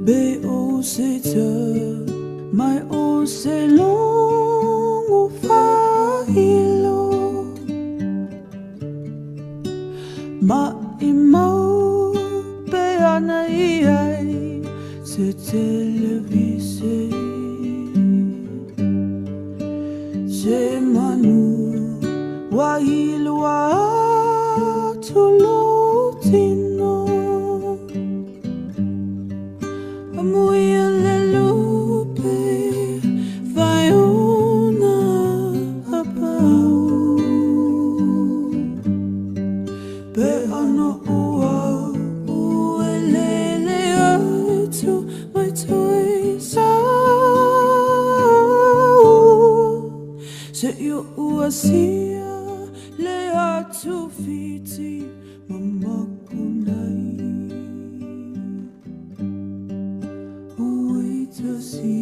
Be o se te mai o se longo whailo Ma i mau pe ana i ai se televise Se manu wa ilua atu lo tino Amuia le lupe faiona apau Pe ana ua uelele atu mai toi sau Se i ua sia le atu fiti mamakunai Ui tasi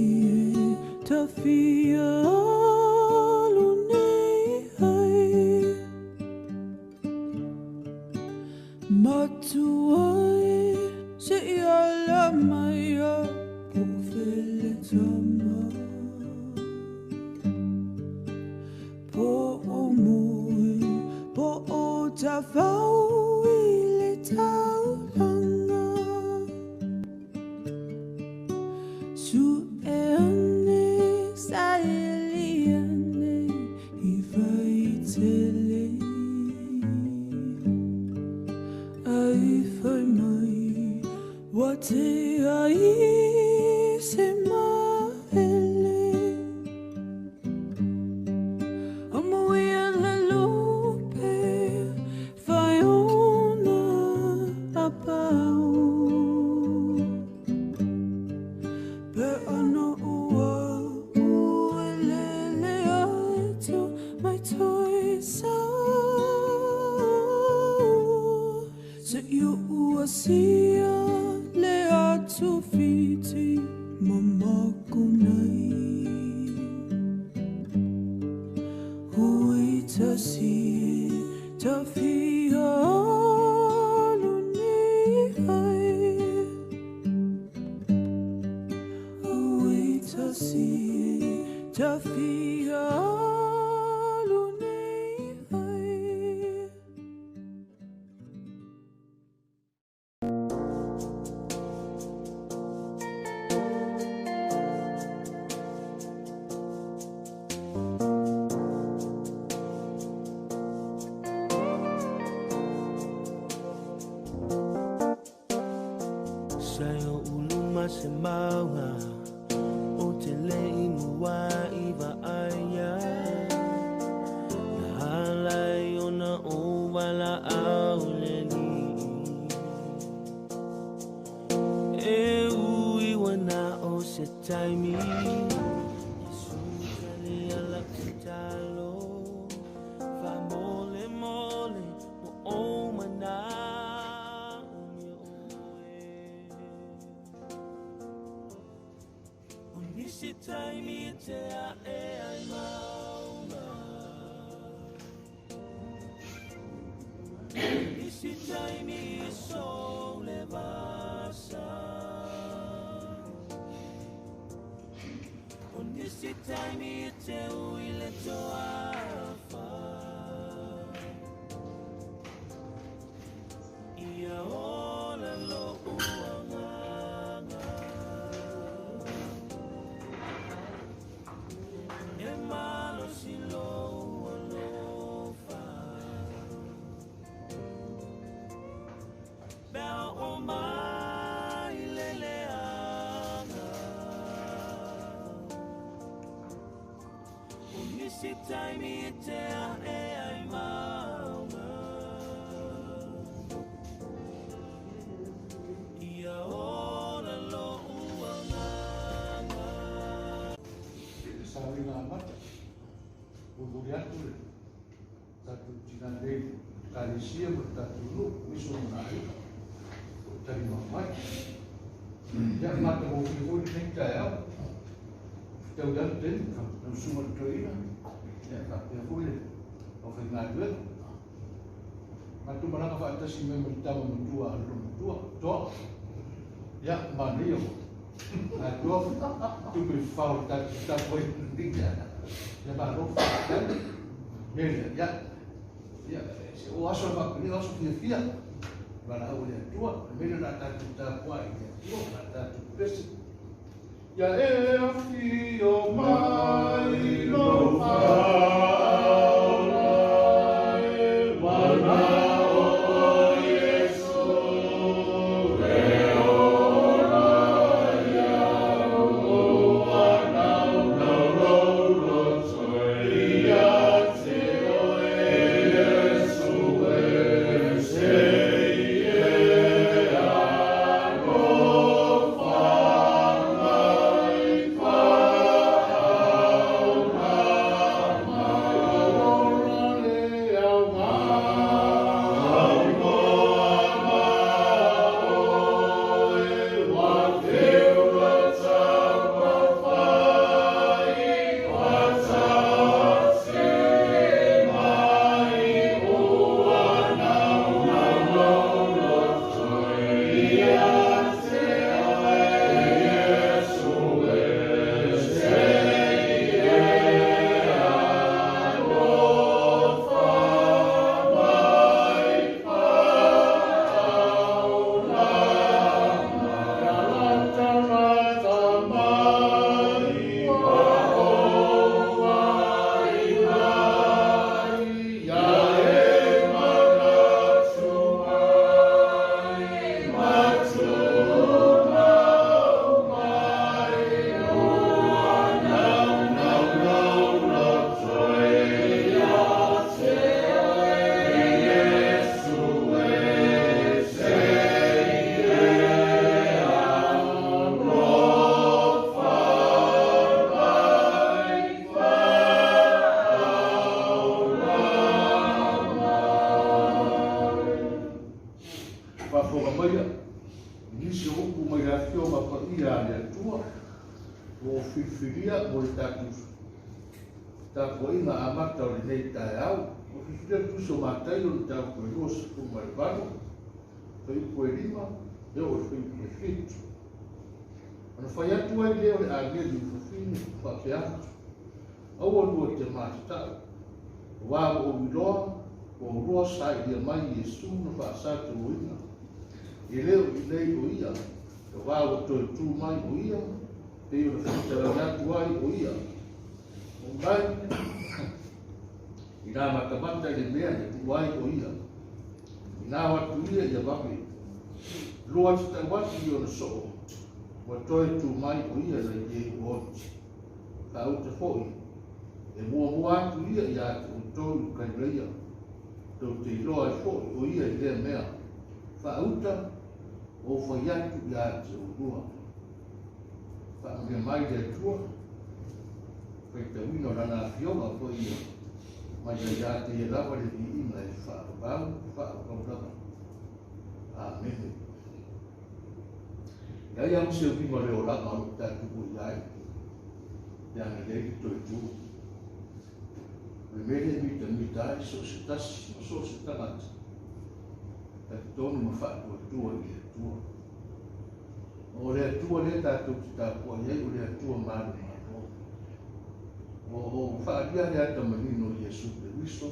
e tawhia alu nei ai Matua e se i ala mai a po fele tama Po o moe, po o tawhau i le taulanga Su e ane, sa e li ane i vai tele Ai whai mai, wa te ai se maele Amuia le lupe, whaiona apau Pe ana ua uelele atu mai toi sau Se i ua sia le atu fiti mamakunai Hui tasi tawhia alu nei ai Hui tasi tawhia alu nei ai. Sa o uluma se mauga o te le i mua i vaaia. Na halai ona o wala au le ni. E ui wana o se taimi. Yesu kale ala te talo. Fa mole mole mo o mana. Nisi taimi e te a e ai maunga. Nisi taimi e sole vasa. O nisi taimi e te ui le toafa. Ia ola lo uanganga. E malo si lo alofa. Bea o mai lele anga. O nisi taimi e te a e ai maunga. Ia ola lo uanganga. Saoiga amata momoli atu le tatou tinalei ekalesia ma le tatou nuu aemaise o lona aiga o lo o talimau mai. Ia matagofie foi lenei taeao fetaui atu taimi lau susuga i le toeaina ia faapea foi le aufaigaluega. Matou malaga faatasi mai ma le tama matua a le loomatua toa ia manaia ua Atoa tupe fao tatou tapuai ia malo faafetai. Mea lea, ia, ia, o aso faapeni o aso fiafia. Valaau i le Atua, le mea lea o le a tatou tapuai i le Atua, o le a tatou pese. Ia e afio mai lou faaola e manao o Iesu e ola iaʻu ua naunau lou loto ia te oe Iesu e se i e alofa mai faaola mai ola le aoga aunoa ma oe ua teu lo taumafai faatasi mai ua naunau lou loto ia te oe Iesu e se i e alofa mai faaola mai ia latalata mai ua ou vaivai ia e manatu mai ma tumau mai ua naunau lou loto ia te oe Iesu e se i e alofa mai faaola mai. Faafofoga maia i nisi o upu mai le Afioga Paia a le Atua ua ou filifilia mo le tatou tapuaiga amata o lenei taeao. Ua filifilia le Tusi o Mataio i le mataupu e 28, fuaiupu e 5 e oo i le fuaiupu e 7. Ona fai atu ai lea o le agelu i le fafine faapea atu, Aua lua te matatau, auā ua ou iloa, ua oulua sailia mai Iesu na faasatauoina, e le o inei o ia, auā ua toe tu mai o ia, pei ona faamatalaina atu ai o ia. O mai i nā matamata i le mea na tuu ai o ia, inā o atu ia ia vave, lua tatau atu i ona soo, ua toe tu mai o ia nai Iehu oti. Faauta foi, e muamua atu ia iā te outou i Kalilaia, tou te iloa ai foi o ia i lea mea. Faauta, ua ou fai atu iā te oulua. Faamanuia mai le Atua, faitauina o Lana Afioga foi ia mai ia iā te ia lava le viiga e faavavau, faavavau lava. Amene. Leai lava ma se uiga o le olaga o lo o tatou ua i ai, pe ana leai le toe tu. O le mea lea e mitamita ai so o se tasi ma so o se tagata, talitonu ma faatuatua i le Atua. O le Atua lea tatou te tapuai ai, o le Atua malomalo. Ua ou faaalia le ata manino o Iesu Keriso,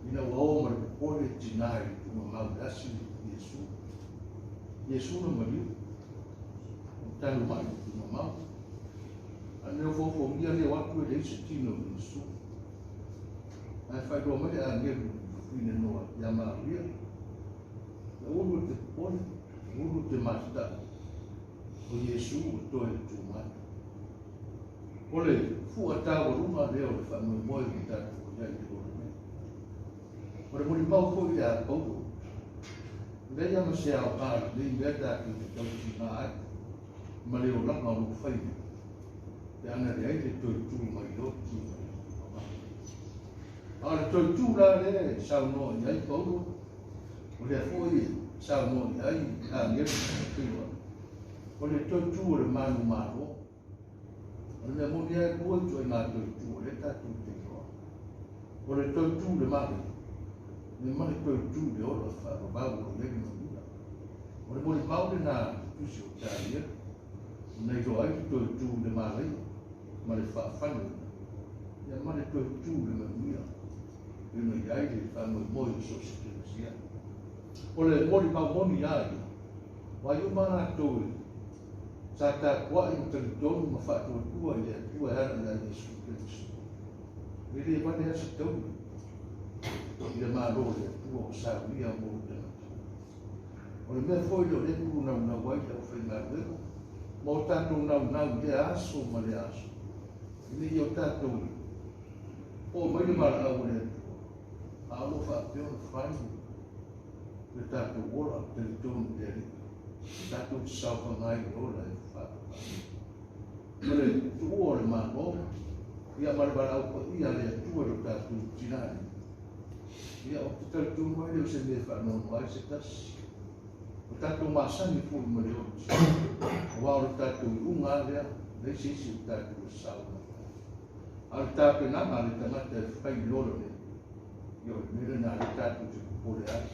ina ua o ma le popole tina i le tuugamau i le asi i Iesu. Iesu na maliu, o talu mai le tuugamau. A na ofoofogia lea o atu e leai se tino o Iesu. Ae faailoa mai le agelu fafine noa ia Maria, na ulu te popole, ulu te matatau, o Iesu ua toe tu mai. O le fua taualuga lea o le faamoemoe o tatou i ai i le lenei. O le molimau foi le a Paulo. Leai lava ma se aoga i lenei mea tatou te tausiga ai ma le olaga o lo o fai nei, pe ana leai le toe tu mai oti mai le tulaga. A o le toe tu la lea e saunoa i ai Paulo, o lea foi e saunoa i ai agelu ma o le toe tu o le manumalo. O le mea moni lava e lua ituaiga toe tu o lea tatou te iloa. O le toe tu i le male, ma le toe tu i le ola faavavau o lo o i ai le manuia. O le molimau lena a le Tusi o Daniela. Na iloa ai le toe tu i le malaia ma le faafale ia ma le toe tu i le manuia e pei ona i ai le faamoemoe o so o se Ekalesia. O le molimau moni lava ia, ua ai uma latou e sa tapuai ma talitonu ma faatuatua i le Atua e ala ia Iesu Keriso. E le vale lava se taui i le Malo o le Atua ua saunia mo ou tagata. O le mea foi lea o lea e pulunaunau ai le aufaigaluega ma o tatou naunau i lea aso ma lea aso, ina ia o tatou oo mai le valaau a le Atua, a o lo o faapea ona fai le tatou ola talitonu i le Alii, tatou te saofaga ai i le ola e faavavau. O le tuua o le Malo, ia ma le valaau paia a le Atua i lo tatou tina nei, ia ou te talitonu ai lea o se mea e faanoanoa ai se tasi. O tatou masani foi ma le oti, aua o le tatou iuga lava lea, leai se isi o tatou e sao mai ai. A o le tapenaga a le tagata e fai i le ola lea, ia o le mea lena lea tatou te popole ai.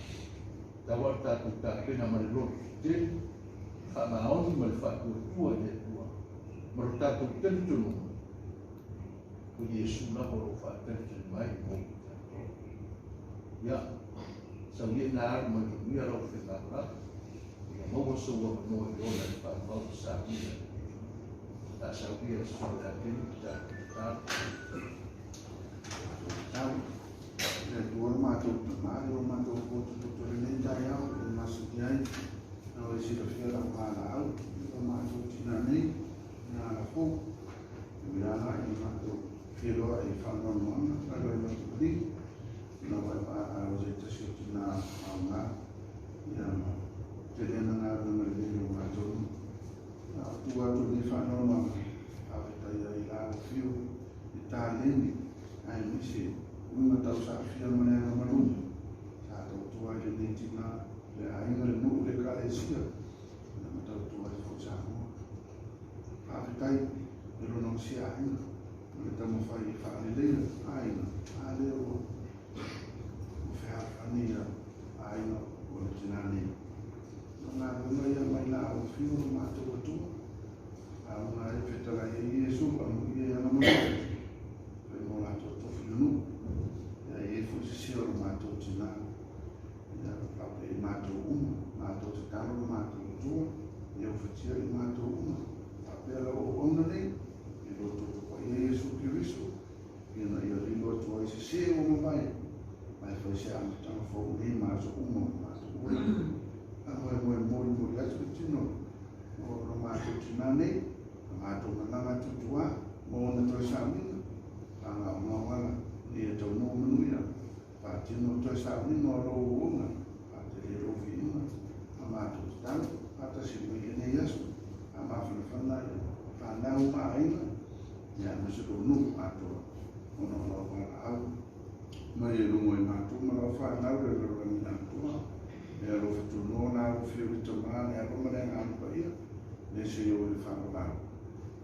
Tatau lava ona tatou tapena ma le loto tetele, le faamaoni ma le faatuatua i le Atua, ma lo tatou talitonuga, o Iesu lava o lo o faatalitali mai mo i tatou. Ia, sau ia ina alu ma le manuia lau faigamalaga, ia maua sou avanoa i ola e faavavau ma saunia. Sa saunia e Susuga ia Keni le tatou tatalo. Tau, le Atua lo matou Tama, i lo matou potopoto i lenei taeao e masani ai, na o e silafia lau valaau i lo matou tina nei, i ala fou, e ui lava i matou feiloai i faanoanoaga talu ai ma Kamupani, ona ua e valaau i se tasi o tina aoga, ia ma tele ana galuega lelei i lo matou nuu. A o tua atu i lenei faanoanoaga, faafetai ai i la afio i taleni aemaise uiga tausaafia ma le agamaluga sa tautua ai lenei tina, le aiga, le nuu, le ekalesia, ia ma tautua ai foi Samoa. Faafetai i lona osia aiga ma le taumafai e faaleleia aiga, a lea ua fealofani ia aiga o le tina nei. O galuega ia mai la afio lo matou Atua, a uga ai fetalai ai Iesu, amuia i ana manu, fai mo latou tofi le nuu. Ia e i ai foi se sio o le matou tina, ia faapea i matou uma, matou tatalo le matou Atua, ia ufatia i matou uma, faapea lau auauna nei, i lo outou paia Iesu Keriso, ina ia lilo atu ai se se ua mavae, ma e fai se amataga fou nei ma aso uma o matou ola. Faamoemoe molimoli atu le tino o lo matou tina nei, ma matou malaga atu i tua, mo ona toe sauniga, faagaogaoga ala, ina ia taunuu manuia, faatino toe sauniga o lou auauna, faatele lou viiga, ma matou tatalo, faatasi mai i lenei aso, faamafanafana i fanau ma aiga, ia aemaise lou nuu atoa, ona o lau valaau mai e luga i matou ma lau fanau le lalolagi atoa. E alofa tunoa la ua fiu le Tama, le Alo ma le Agaga Paia, le seia o le faavavau.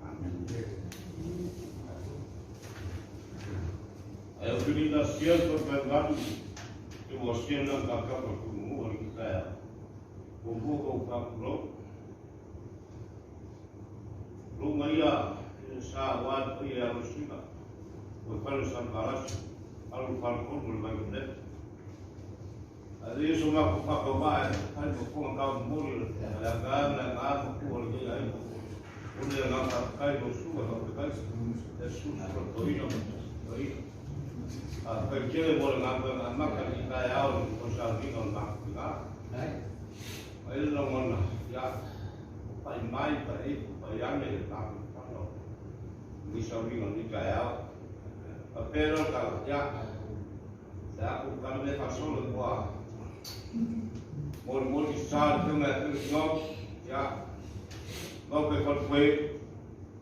Amene. Ai o filina sia to pe galu e ua sia na ka ka pa ku mu ali ki taia. Ko mo ko ka ku ro. Ro mai ia sa wa to ia ro sima. O falo sa maras alu fal ko mo mai ko le. A le so ma ko fa ko ba ai ko ko ka mo le la ga la ga ko ko le ai ko. O le ga ka kai ro su ka ko kai e su ko to ino. A kai kele mo le ngā ngā maka i kai au ko sa ni ngā maka ka. Ai lo ngona ya pai mai pai pai ane le ta ka no. Ni sa ni ngā ni kai au. A pero ka ya sa ku ka me fa solo ko. Mo mo ki sa te ngā te no ya. No pe fa fue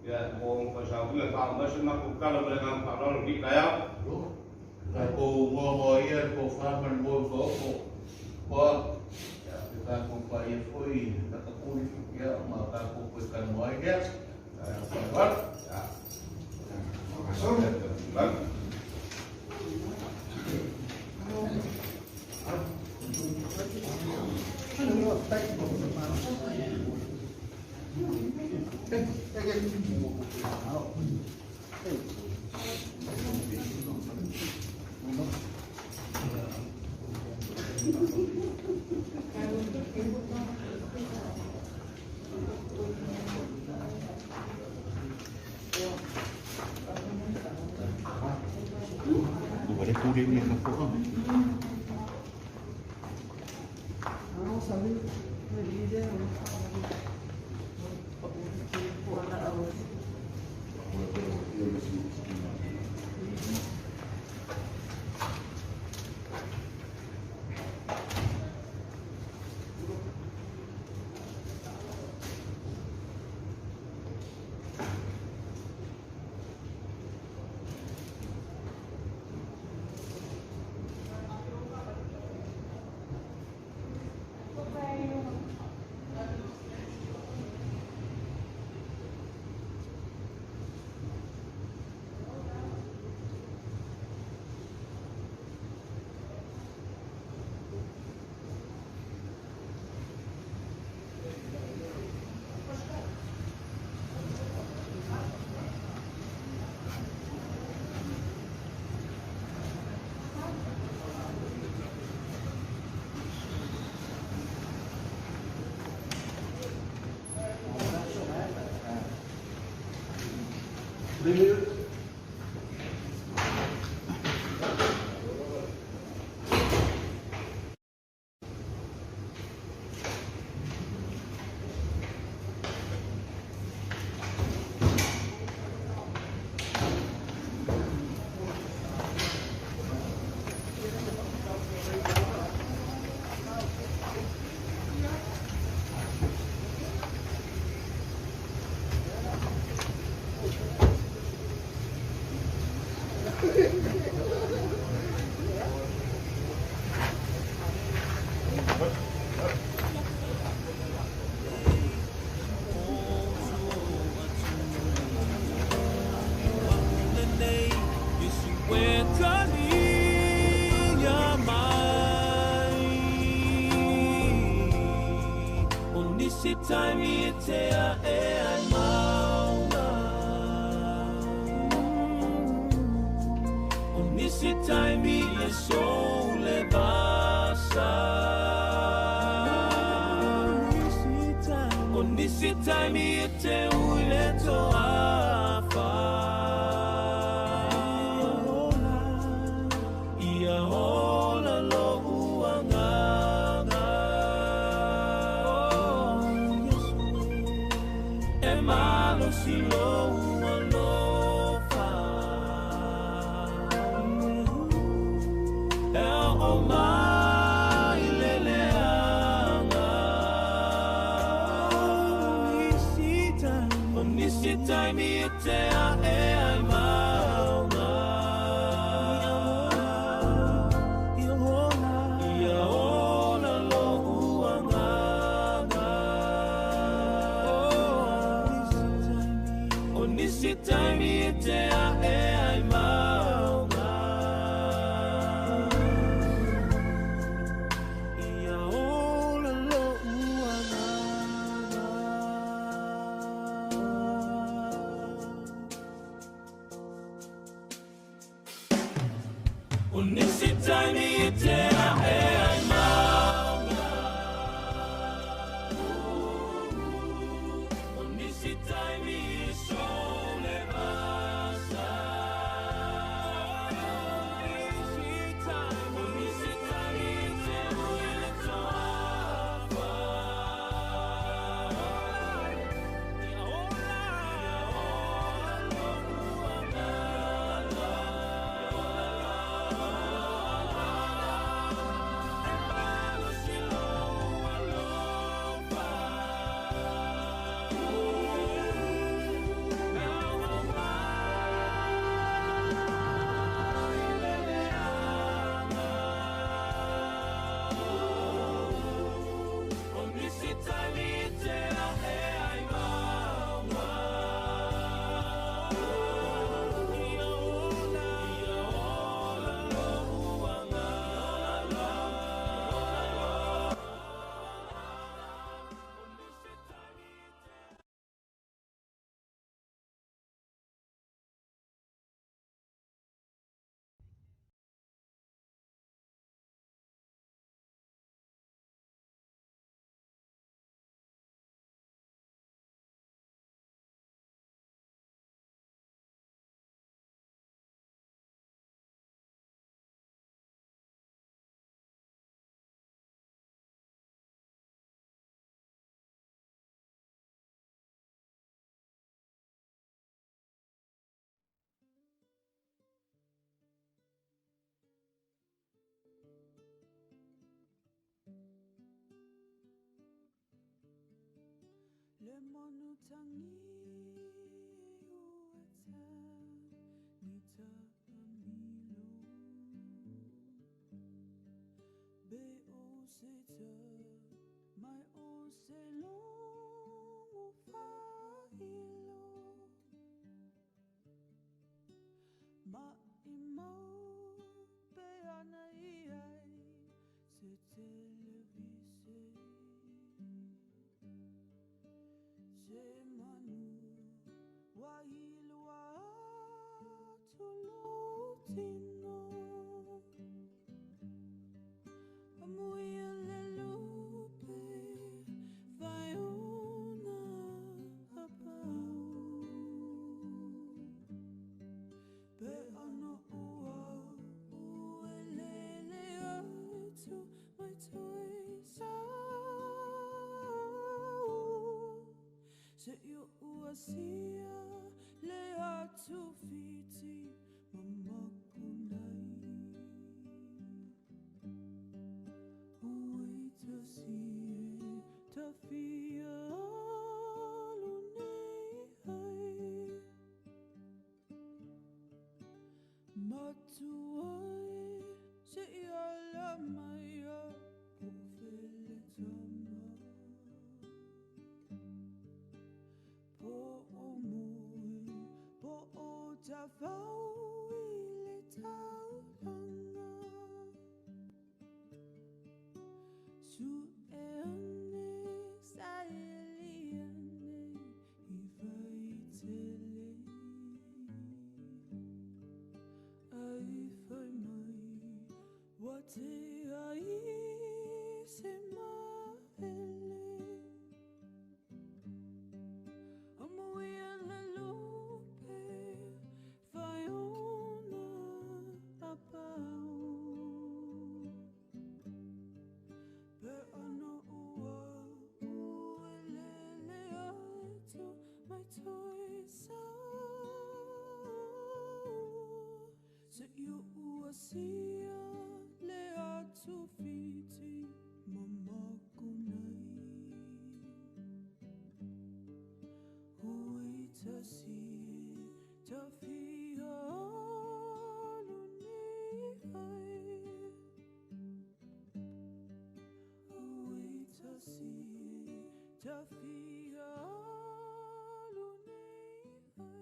ya mo fa sa ku fa ma se ma ku ka le ngā pa ro ni kai au. Ka ko ngoa ia ko whaman mo ko ko ko ya te ka ko pa ia foi na ka kuri ia ma ka ko ko ka mo ai ia ka pa ya ka so ba Oh. Le manu tangi uata nita amilo Be o se te mai o se longo whailo Ma i mau pe ana i ai se televise Se manu wahilua tulutino Amuia le lupe vaiona apau Pe ana ua uelele atu mai toi sau Se i ua sia le atu fiti mamakunai Ui ta si e ta fia alu nei ai Matuai se i ala mai a po fele tama Po o mui, po o ta fau i le taulanga Su e ane, sa e li ane, i vai tele Ai fai mai, wa te ai se maele Amuia le lupe, vai ona apau Pe ana ua uelele atu mai toi sau Se i ua sia le atu fiti mamakunai Ui ta si ta fia alu nei ai Ui ta si ta fia alu nei ai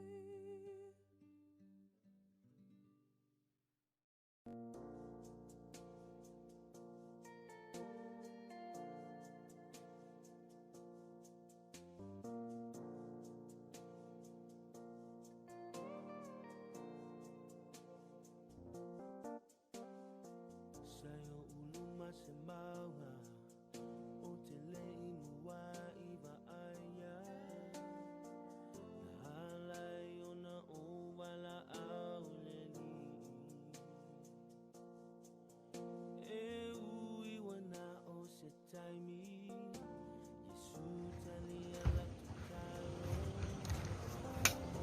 Sayo uluma se maunga o te lei mua i vaaia Na halai ona o wala au le ni E ui wana o se taimi Yesu tali ala tutalo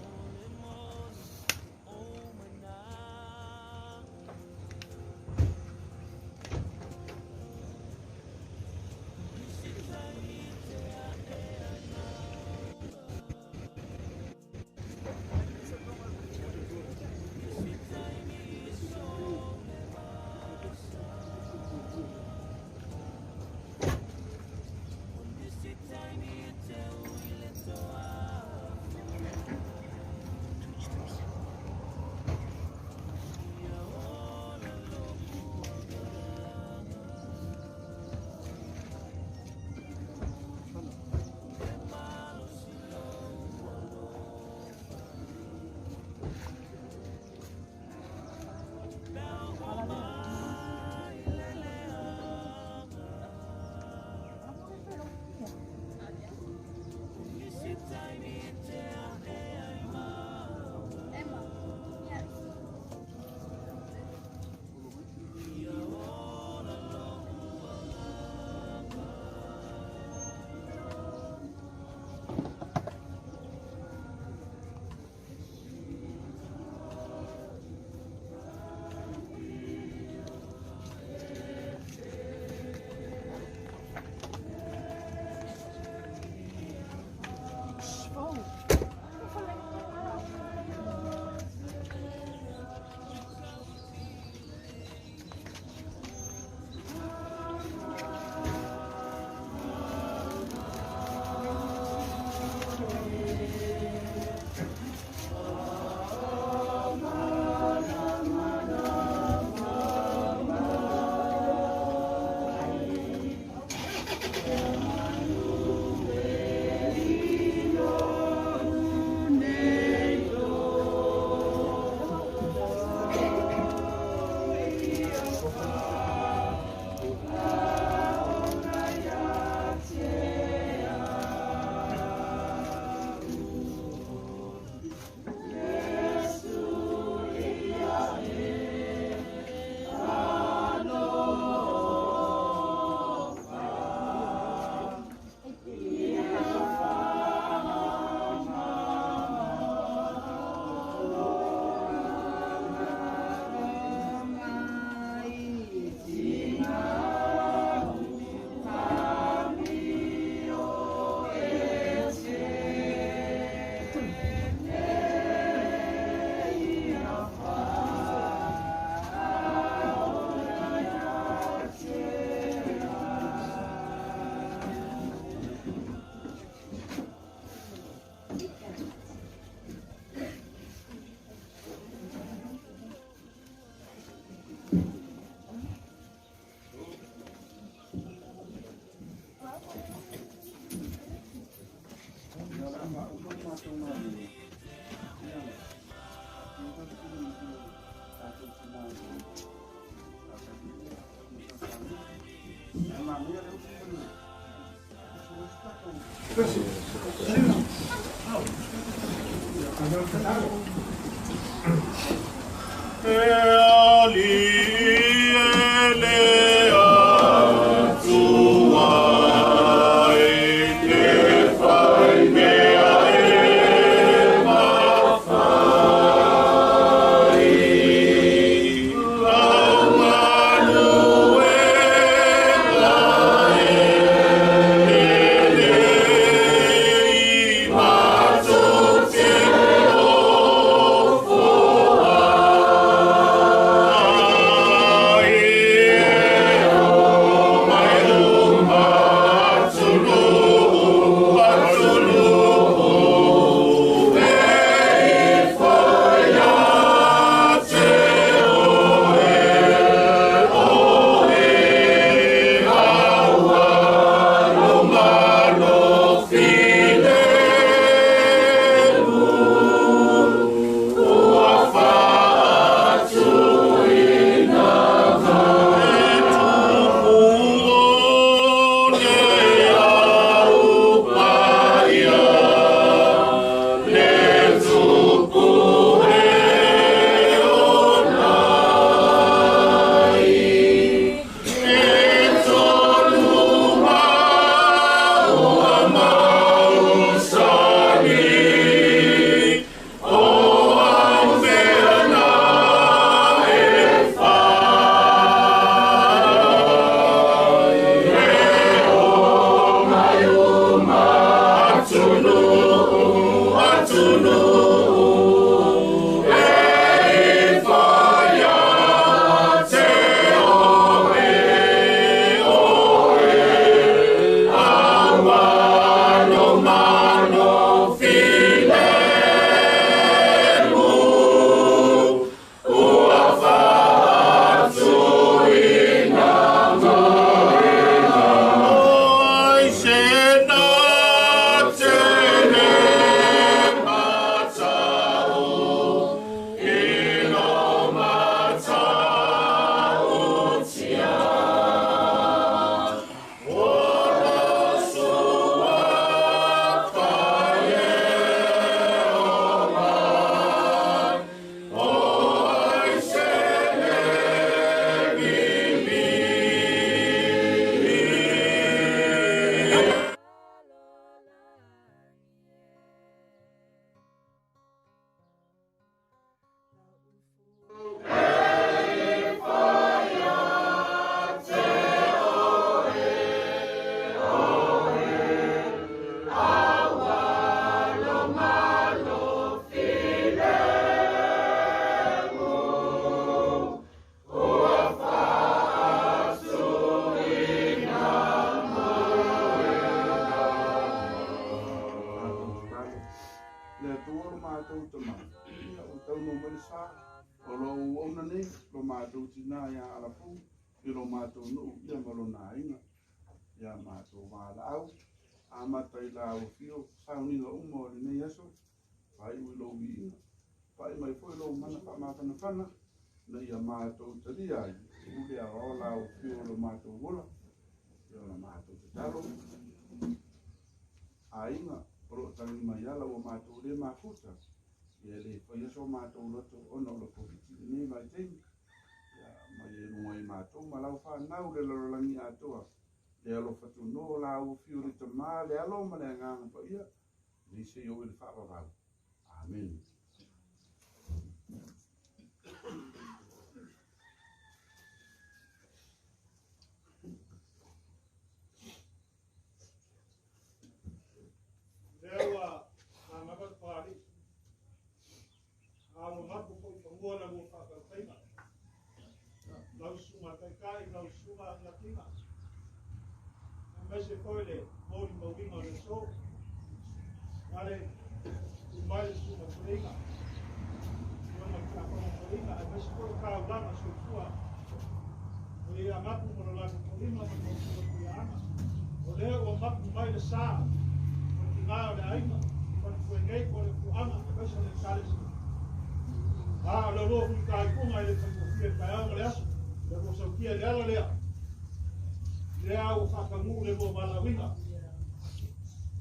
O le moni o mana. Amen.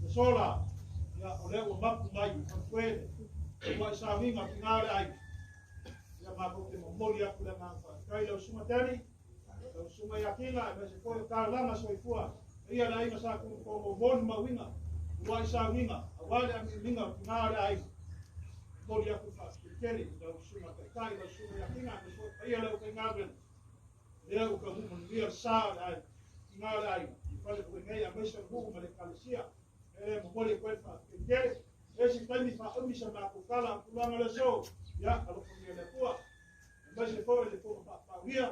Sola, ia o lea ua mapu mai falepuele, ua sauniga tina o le aiga. Ia matou te momoli atu le agaga faafetai lau susuga Tali, lau susuga Iakina, aemaise foi o taulaga soifua. Ia le aiga sa tuutogo molimauina, ua sauniga, aua le amiamiga o tina o le aiga. Momoli atu le faafetai tele lau susuga Taitai, lau susuga Iakina, aemaise foi paia le aufaigaluega. Lea ua taunuu manuia le sa o le aiga, tina o le aiga, i falepuele nei aemaise o le nuu ma le ekalesia. E momoli atu ai le faafetai tele. E se taimi faaumi sa matou tala o tulaga le aso, ia alofagia le Atua. Aemaise foi le fono faapauia,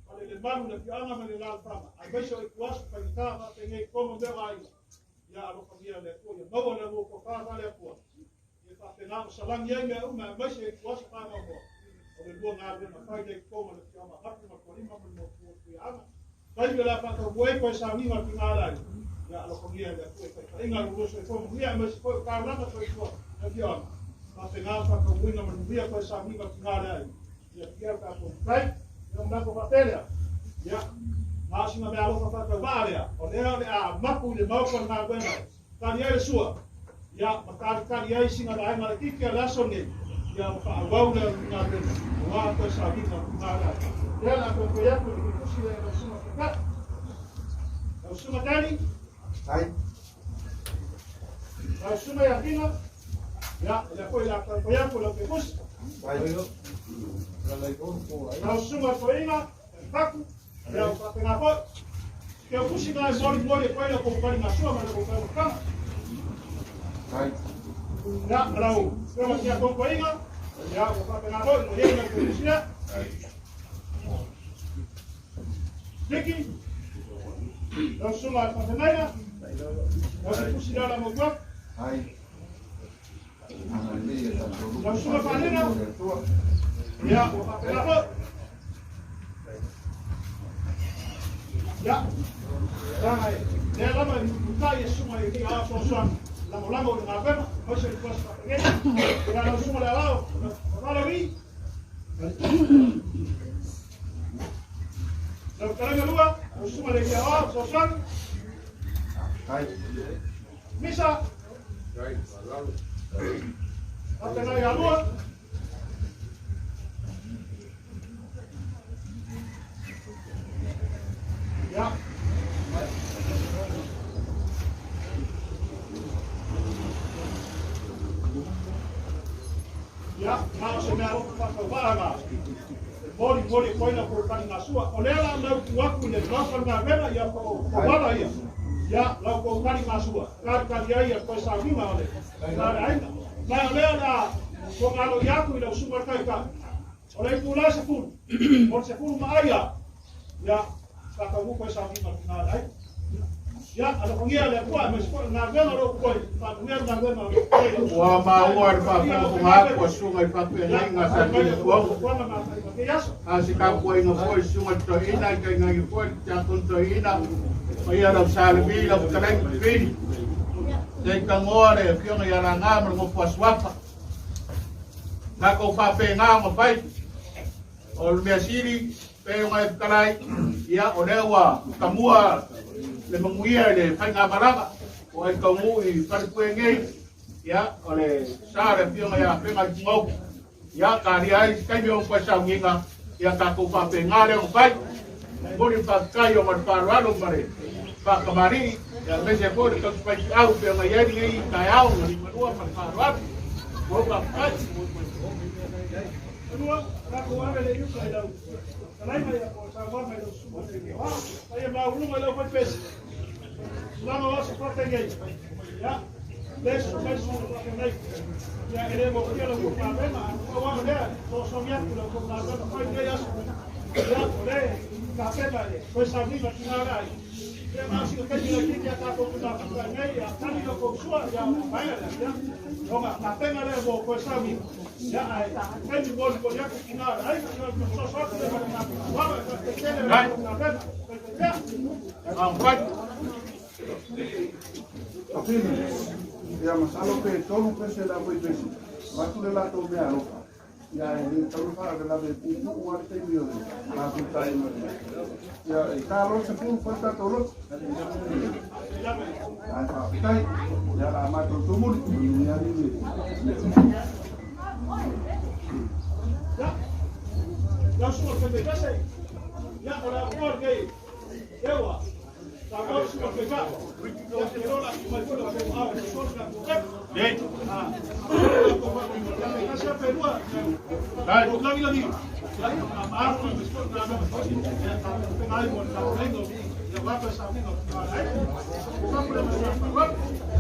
ma le malu le afioaga ma le alaalafaga, aemaise o ituaso faigata faapenei totonu o mea o aiga. Ia alofagia le Atua, ia maua le lua tofa faale-Atua. Ia faapena o salani ai mea uma, aemaise o ituaso faanoanoa. O le lua galuega fai lea i totonu o le afioaga o Apu ma Tualima ma le motu o Tuiaana. Taimi o le a faataumua ai koe sauniga o le tina o le aiga. Ia alofagia le Atua i taitaiga o lua soifua manuia, aemaise foi o taulaga soifua le afioaga. Faapena o faataumuina manuia koe sauniga o le tina o le aiga. Ia pia o tatou matai. Ia o matou faapelea. Ia, na o sina mea alofa faatauvaa lea. O lea o le a mapu i le maofa o le galuega. Tali ai le sua. Ia, ma talitali ai sina vaega le titi a le aso nei. Ia, ma faaauau lea o le galuega. Aua koe sauniga o le tina o le aiga. Lea la toe toe atu i le tusi lea lau susuga Taitai. Lau susuga Tali. Ai. Lau susuga Iakina. Ia, lea foi la toe toe atu lau tusi. Ai. Lau susuga Toeina, Taku, ia o faapena foi. Ke o tusi ngai moli moli e koe lau koupali ngasua ma lau koupali kanga. Ai. Ia, lau susuga tia Toeina, ia o faapena foi, o iei lau tusi lea. Diki, lau susuga Faafegaina, lau tusi lea la mautua. Ai. Lau susuga Faalina, ia o faapena foi. Ia, taga e, lea lava e mututai e susuga i lia asoasoani, lagolago o le galuega, aemaise le tuasi faapengei. Ia lau susuga le alao, Valerie. Lau fetalaiga lua, lau susuga le lia asoasoani. Ai. Misa. Faapena ia lua. Ia. Ia, na o se mea alofa faatauvaa E moli moli koina ko tali ngā sua. O lea la mau tu atu i le mafa le galuega, ia ko wala ia. Ia, lau ko tali ngā sua. Kari kari ai ia koe sauniga o le la le aiga. Ma o lea la ko ngalo i atu i lau susuga le taitai. O le itu la 10. O le 10 ma aia. Ia, whakaumu koe sauniga o le tina o le aiga. Ia, alofagia le Atua, aemaise foi o le galuega o lo o koe, faamanuia le galuega o lo o koe. Ua maua le faafogafoga atu a susuga i faafeagaiga sa tino tuauga. A se tapuaiga foi susuga i toeaina i tainagi foi le tiakonu toeaina, paia lau Salemi, lau fetalaiga Pili. Se i tagoa le afioga ia Laga ma le gofu asuafa. Tatou faapena ona fai. O le mea sili, pe ona e fetalai, ia o lea ua tamua le manuia i le faigamalaga o ai taunuu i falepuele nei, ia o le sa le afioga ia Afega i Pugauki. Ia talia ai se taimi o koe sauniga, ia tatou faapena lea ona fai. Momoli le faafetai o ma le faaaloalo ma le faatamalii, ia aemaise foi le tausivaifeau pei ona i ai lenei taeao na limalua ma le faaaloalo. Ua faafetai. Lua, tatou ave le iuka i lau fetalaiga ia po o saunoaga i lau susuga i le Wa. Paia maualuga i lau faipese. Tulaga o aso faapenei. Ia, le susu mai susuga faapenei. Ia, e le mofia lau tou galuega, ae pau lava lea, soasoani atu i lau tou galuega fai lenei aso. Ia, o le tapena i le toe sauniga tina o le aiga. Ia, na o sina taimi laitiiti a tatou te mafuta ai nei, ia tali lau tou sua, ia ona maea lea. Ia, ona tapena lea mo toe sauniga. Ia, ae taimi molimoli atu tina o le aiga, ia ona soaso atu lea ma le matou faaaloalo, e faafetai tele i lau tou galuega. Faitalia. Fai. Afine, ia masalo pe tolu pese la foi pese. Avatu le latou mea alofa. Ia e le tau faalavelave puupuu lava le taimi o le mafuta ai ma le ia e ta loa le 10 fai le tatou lotu. Ae faafetai. Ia o le a matou tumuli. Manuia alii le Ia, lau susuga i le faitaitasi, ia, o le avanoa lenei lea ua saunoa le susuga i le faifaa. Ia, ou te iloa o le a tuu mai foi le tatou ao e sosoa le tatou pepa. Ah, ia, pe tasi lava pe lua, ou lagilagi, ia, maalo aemaise foi o galuega foi, ia, tapena ai mo le tapenaina o ia aua toe sauniga o tina o le aiga. Faapu lea ma le agaga faaaloalo.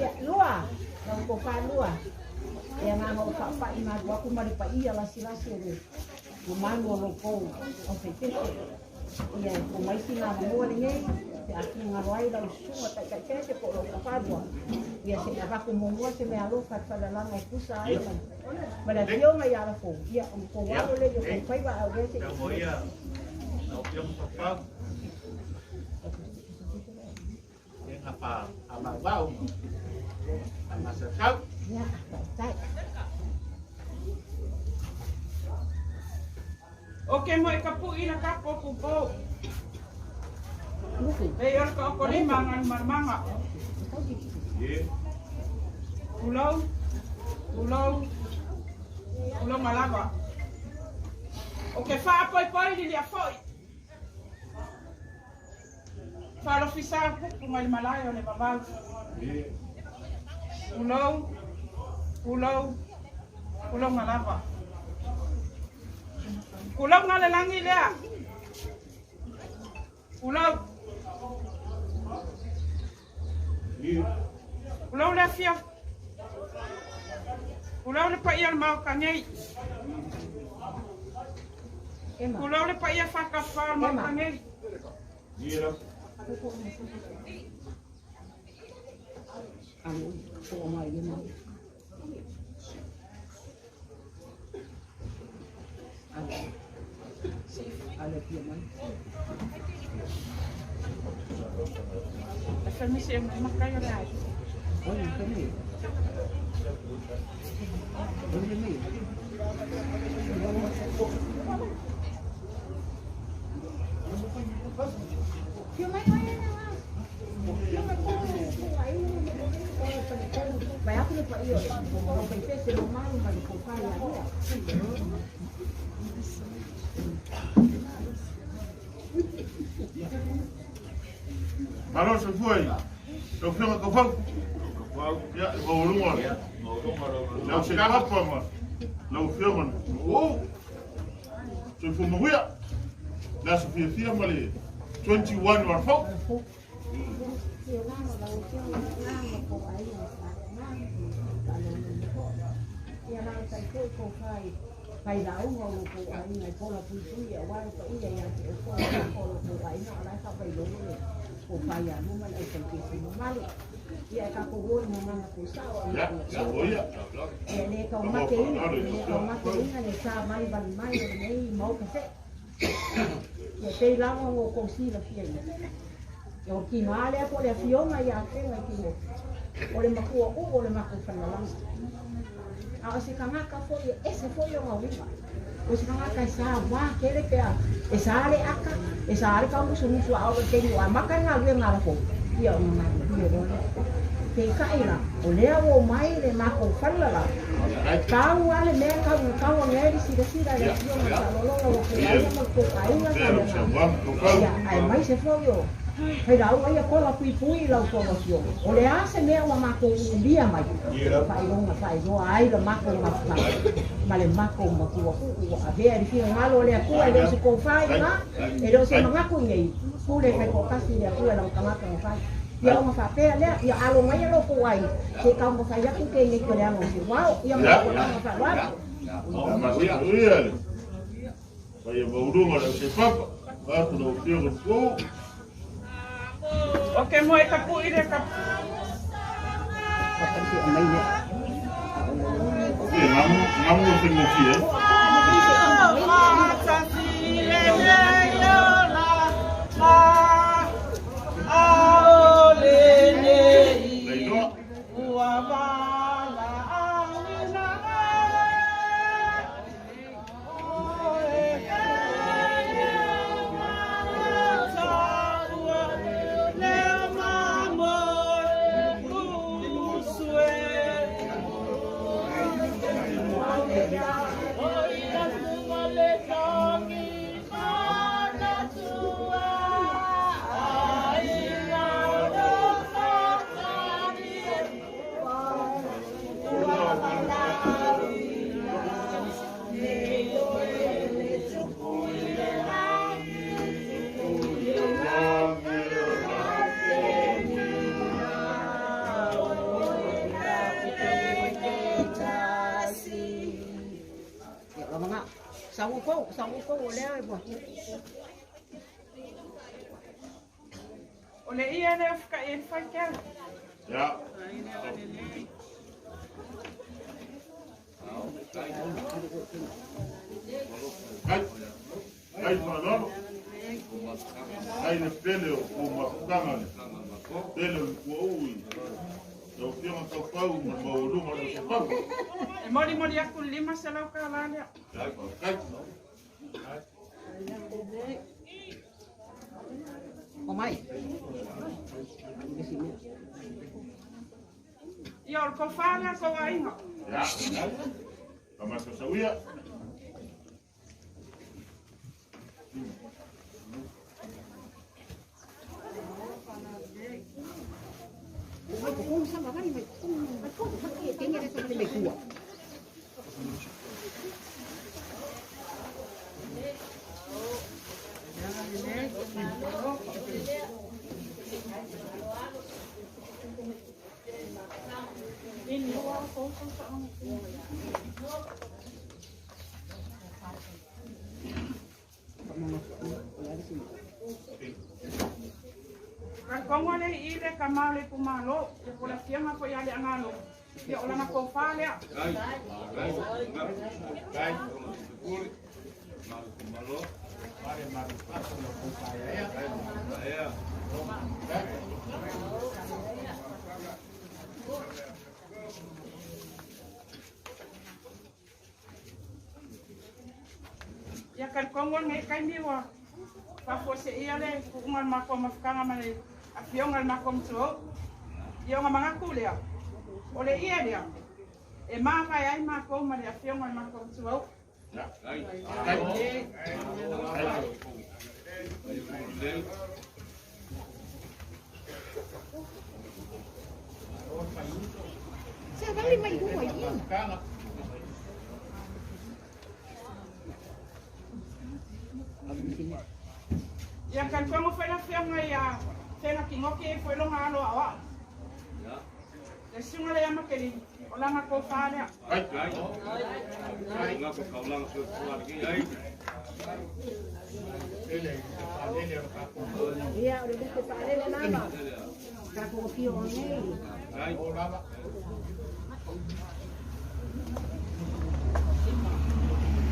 Ia, lua, lau tofa lua. Ia nganga o faafa'i malu aku ma le paia lasilasi o le mamalu o loukou aufaipepe. Ia e po mai sina avanoa lenei pe a finagalo ai lau susuga taitaitese po o lou tofalua. Ia se'i avatu muamua se meaalofa i le faalalaga e tusa ai ma le afioga ia Lafou. Ia ona tou alo lea i o tou faiva ae avea se'i. Ia, faafetai. O ke mo i ka puʻi na kako pupou. E i o le ka okolima ngā marmanga. Ulau, ulau, ulau malava. O ke wha poi poi li lia foi. Wha pupu ngai malai o le vavau. Ulau, ulau, ulau malava. Ulau ngā le langi lea. Ulau. Ulau le fia. Ulau le paia le maoka nei. Ulau le paia whakawha le maoka nei. Femisi e maka i o le ai. Malo se fue. Lau fioga kaufau. Ia, e maualuga. Lau se papa ma. Lau fioga. O. Soifua manuia. Le aso fiafia ma le 21 o Alafau. Ia, ia, o ia. A o se kangaka foi ese foi o ngawinga. O se kangaka e sa wā kele pea. E sa ale aka, e sa ale ka musu musu a o te a maka ngā lue ngā lafo. Ia o ngā lue rona. Te kai la, o lea o mai le mako whanla la. Tau ale mea kau kau o ngeri sira sira le fio ngā sa lolola o ke aia ma ko ainga ka le ngā. Ia, ai mai se foi o. Hei rau ai a kola pui pui lau toa fio. O le ase mea ua mako ulia mai. Whaironga whairoa ai la mako mafka. Ma le mako matua ua avea i fio ngalo le akua e leo se kōwhai ngā. E leo se mangaku i pule whai kōkasi le akua lau tangata ngā whai. Ia o ngā lea, ia alo mai alo ko ai. Te kau ngā whai aku ke nei ko le ango si wao. Ia ngā ko ngā whai wao. Masia uia le. Whai e maurunga lau se papa. Wāku lau fioga kō. O ke moe ka pui le ka... E, ngamu o whengofi e. Leiloa. Sanguko o lea e wahi. O le ia lea whaka e whai kea. Ia. Ai, ai whanalo. Ai le pele o kō mafukanga le. Pele o kua ui. Lau fioga kaupau ma maualuga lau se papa. E mori mori aku lima se lau ka la lea. Ai. O mai. Ia o le kōwha lea kō ainga. Ia. Ka masasauia. Mai ko sama mai mai ko mai tenga le sa mai kua. Ka kongo le i le ka mau le kumalo, ia ko le fianga ko ia le angalo. Ia o lana kōwha lea. Ia talikongo lenei taimi ua faafuaseia le puuga o le matou mafutaga ma le afioga i le matou matuauu. Ia ona manatu lea, o le ie lea e mavae ai matou ma le afioga i le matou matuauu. Savali mai lua i i. Ia talitonu foi le afioga ia Fena Kinoki e foi lona alo aoao. Le susuga lea Makelini, o lana tofa lea. Ia, o le lupe faalele lava. Tatou afio nei.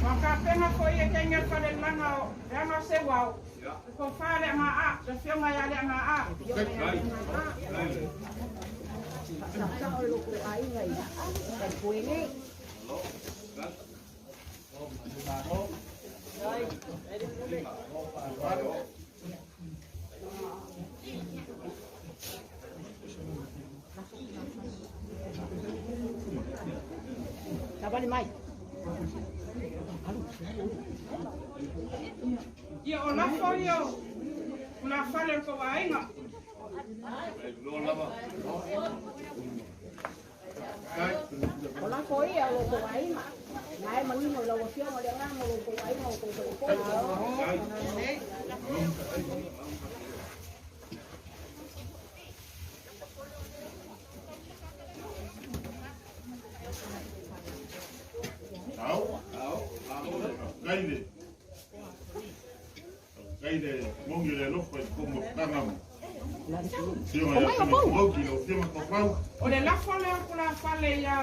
Ua tapena foi e teine o le falelelaga o Leaga o Seuao, le tofa a Leagaa, le afioga ia Leagaa. Faasaosao le loto aiga i Talipoe nei. Savali mai. Ia o lafo ia o tulafale o le tou aiga. O lafo ia o lo tou aiga. Na e manino i lau afioga o le agaga o lo tou aiga o tou faleupolu. Ao. Faafetai le faafetai le mogi o le alofa i kou mafutaga ma afioga ia Fena Tuauti, lau afioga Taufau. O le lafo lea o tulafale ia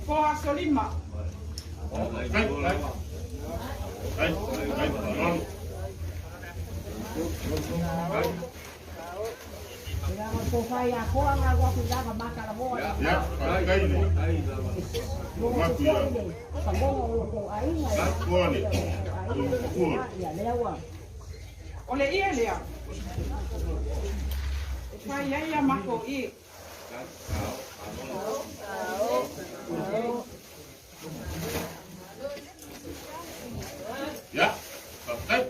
po aso lima. Faafetai. Faafetai. Faafetai faaaloalo. Ia, faafetai le matu ia Toa le Tumua. O le ie lea e fai ai a matou ie. Ia, faafetai.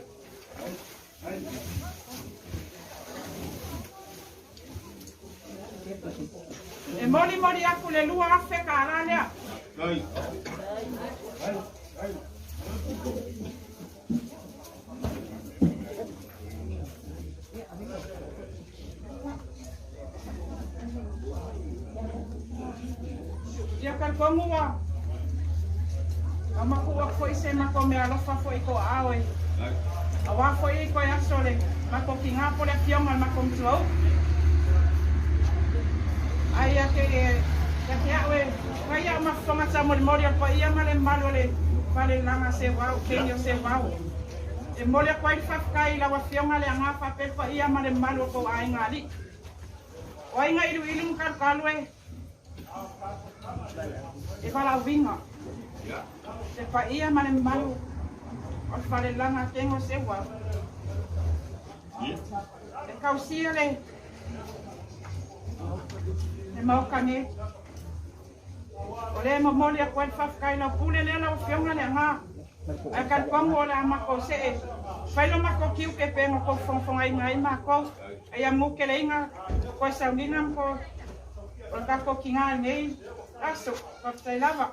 E molimoli aku le 2,000 kālā lea. Ia talitonu ua mapu atu foi se matou meaalofa foi i toaao e auā foi i toe aso o le matou tiga po o le afioga o le matou matuauu. Ai ia te ia te au e fai au ma fofoga taumolimoli o le paia ma le mamalu o le falelelaga Seuau, teine o Seuau. E momoli atu ai le faafetai i lau afioga le aga faapea le paia ma le mamalu o tou aiga alii. O aiga iluilu ma kalukalu e e valaauina le paia ma le mamalu o le falelelaga tega o Seuau. E tausia le le maoka nei. O lea e momoli atu ai le faafetai i lau pule lea lau afioga le aga. Ae talitonu o le a matou see fai lo matou tiute pe na tou fogafogaina ai matou. Ai a mukeleina koe sauniga ma ko o le tatou tiga i lenei aso. Faafetai lava.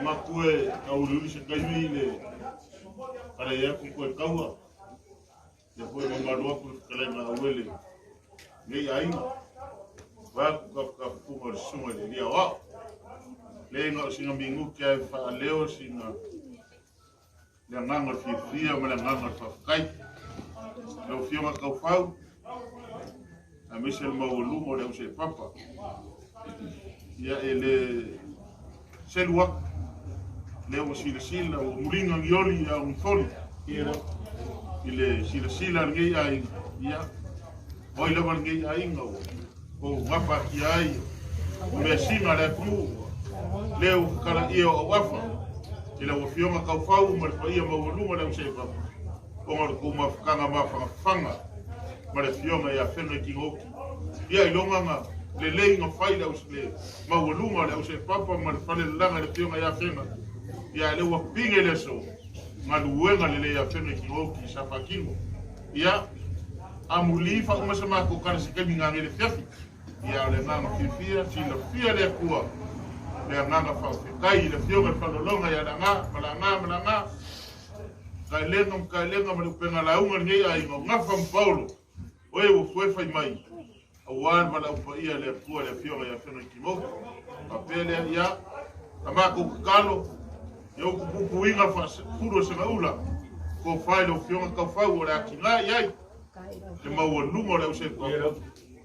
Maku e tauliuli se taimi i le kalai atu koe taua. Ia foi mamalu atu le fetalaiga auele nei aiga. Vaeatu kafukafufuga o le susuga i le Elia Aoao. Le na o sina minute ae faaleo sina le agaga o le fiafia ma le agaga o le faafetai. Lau Afioga Taufau, aemaise le maualuga o le auseepapa. Ia e le selu atu Lea ua silasila ua muliga gioli ia ugifoli i le silasila a lenei aiga. Ia, o ai lava lenei aiga ua ou gapatia ai o measina a le atunuu, lea ua tatalaia o auafa i lau Afioga Taufau ma le paia maualuga o le auseepapa, ona o le tou mafutaga mafanafana ma le Afioga ia Fena i Tinoki. Ia iloga lelei na fai le maualuga o le auseepapa ma le falelalaga i le Afioga ia Fena, ia lea ua pine le aso, galuega lelei ia Fena i Tinoki sa faatino. Ia, amuli faauma se matou tala se taimi gagele fiafi. Ia, o le agaga fiafia, silafia le Atua, le agaga faafetai i le Afioga i le Faalologa ia Laga, ma Laga, ma Laga, Kaelega ma Kaelega ma le upega lauga lenei aiga o Gafa ma Paolo, o e ua foe fai mai, aua le valaau paia le Atua le Afioga ia Fena i Timoki. Faapea lea, ia, na matou tatalo, ia upu puipuiga faafulu o segaula, tofa i lau Afioga Taufau o le atiga i ai, le maualuga o le auseepapa,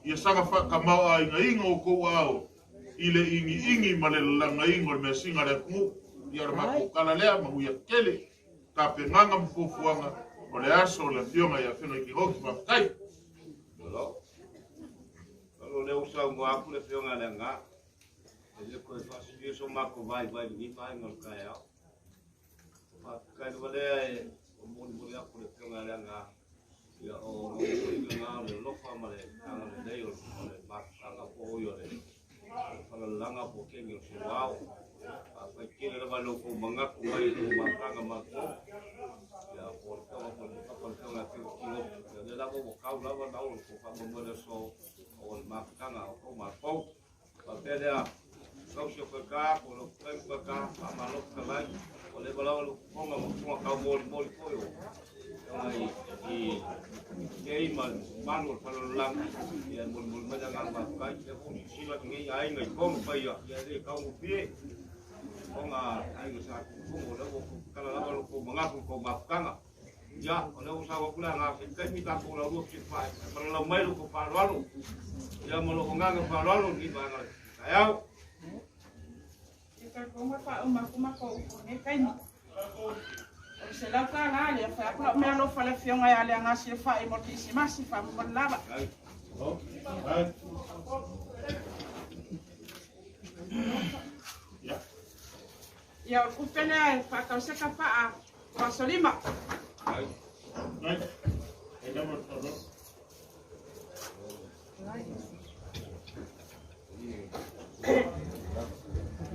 ia saga faatamao aigaaiga o tou ao, i le igiigi ma le lalagaina o le measina a le atunuu. Ia o le matou tala lea, manuia tele, tapenaga ma fuafuaga o le aso o le Afioga ia Fena i Tinoki. Faafetai. Malo. Malo lea ua saunoa atu le Afioga i le Aga. E le toe faasilia so matou vaivai i lenei vaega o le taeao. Faafetai lava lea e molimoli atu le Afioga i le Aga. Ia o galuega na o le alofa ma le agalelei o le mafutaga po o le falalalaga po o kegi o le seuao. Faafetai tele lava i lo outou manatu mai i le mafutaga matou. Ia po o le Afioga po o le papa le Afioga ia Fena Tinoki. Ia lea lava ua tau lava na o le tou faamoemoe le aso o le mafutaga o tou matou. Faapea lea, tausi o koe ka, po o lau taimi koe ka, faamalo fetalai. O leva lava le fofoga ma fofoga taumolimoli foi o Afioga i nei ma le mamalu o le Faleololaga. Ia e molimoli mai le agaga faafetai. Lea foi ua silasila lenei aiga i tonu paia, ia e le taugofie. Fofoga aiga sa tutumu, o lea ua tatala lava lo tou manatu i tou mafutaga. Ia, o lea ua sau atu le agaga se taimi tatou laulua fesifaai. Ae malalau mai lo tou faaaloalo. Ia ma lou agaga faaaloalo i lenei vaega o le taeao. Ia talitonu e faauma atu matou upu i lenei taimi. O le $100 lea, fai atu lau mea alofa le Afioga ia Leaga Siafai mo le Kerisimasi, faamolemole lava. Ia o le tupe lea e faatau se kapaa o aso lima.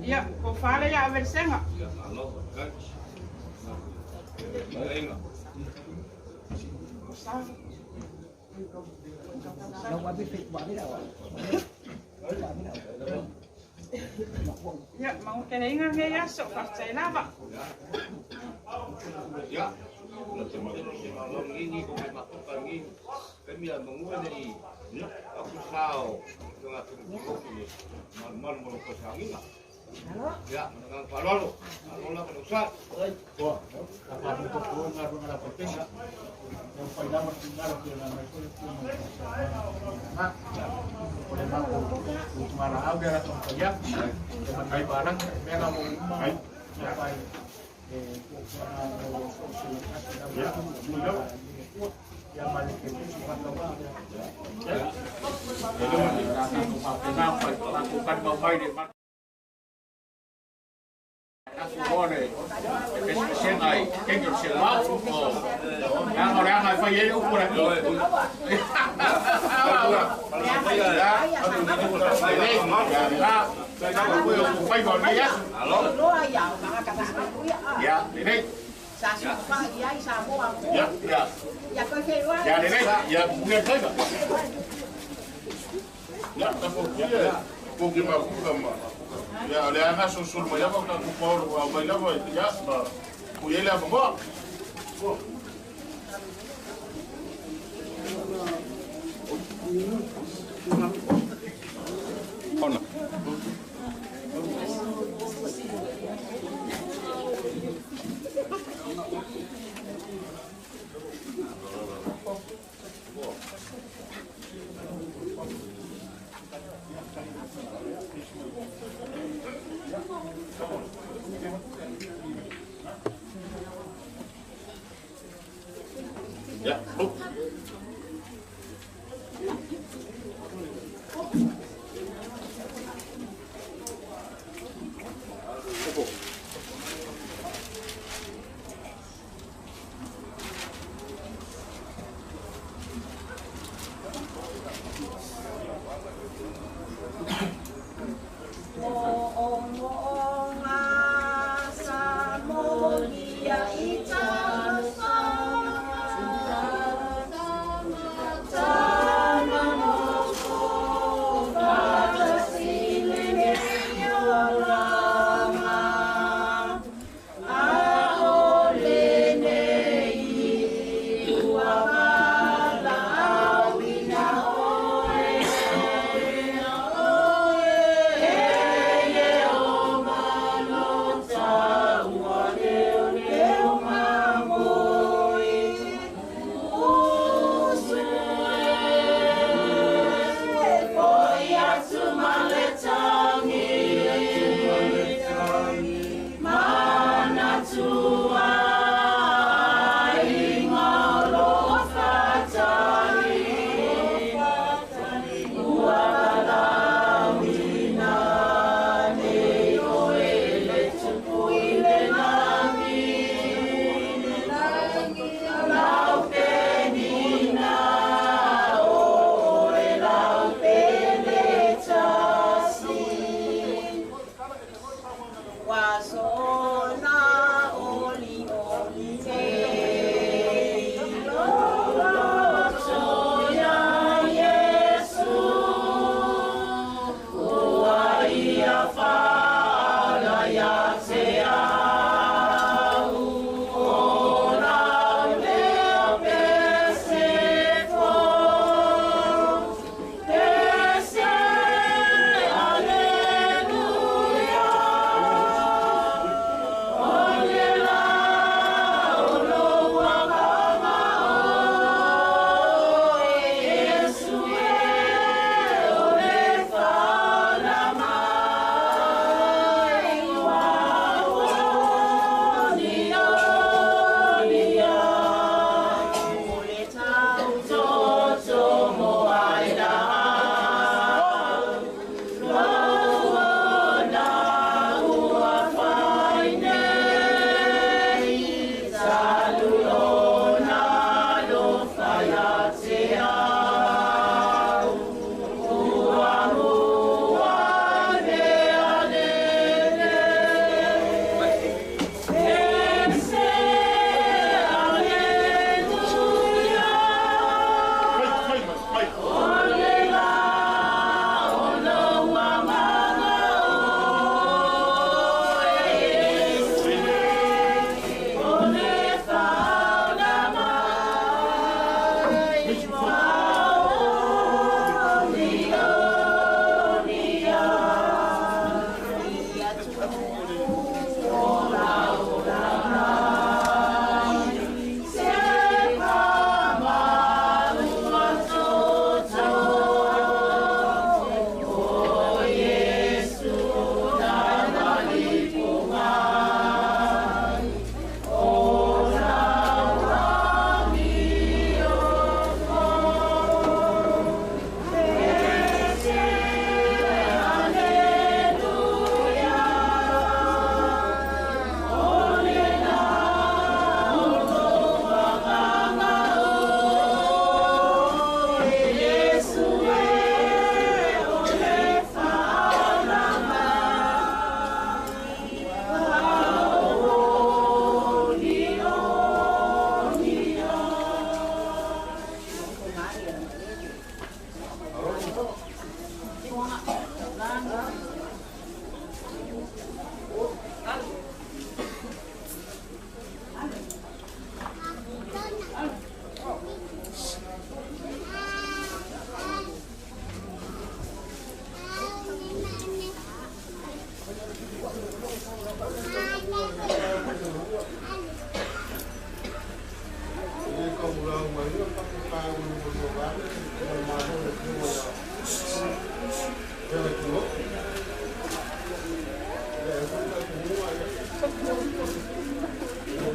Ia, ko whale ia averesenga. Ia, malo, faafetai. Aiga. O sa. Ia, mangutele inga ngei aso, faafetai lava. Ia, malo ngi ko mai matuka ngi. Kami a mangua nei aku sao nga tu ko ni malu malu mo ko sa ngi. Ia, mangang faaaloalo. Malo lava le usa. Boa. A papu ko ko nga runga la potesa. Ia fai lava tingala pe na mai ko ku ma. O le mako ku mala au la to ya. E ma kai barang me na mo ma. Ia fai e ko ko na o so se Ya, na. Ia ma le ke su pa ka. Ya. Ya, ya. Ko ke mafuka ma. Ya, le ana so sul ma ya ba ka ku paolo wa mai lava ya ma. Ku yele ba ba. Ona. Ia,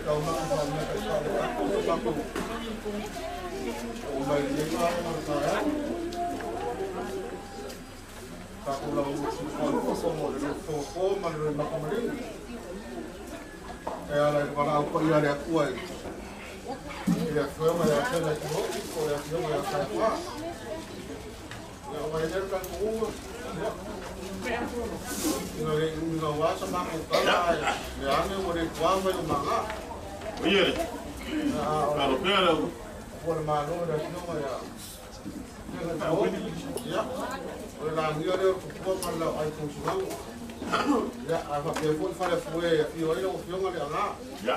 tau ma fa me ka sa le ko ma ko o mai le ma ma sa ya ta ko la u si ko ko ko mo le ko ko ma le ma ko ma le e ala i wala au pa ia le atua i le afioga ma le afioga i ko ko le afioga ia sa fa ia o mai le ka ko ina le ina wa sa ma ko kala le ane o le kwa mai o manga Oye, alo pea le ko le malo le afioga ia ia o le langia le o kua ma le ai ko suau ia a fa pe fo fa le fue fio ai o fio le anga ia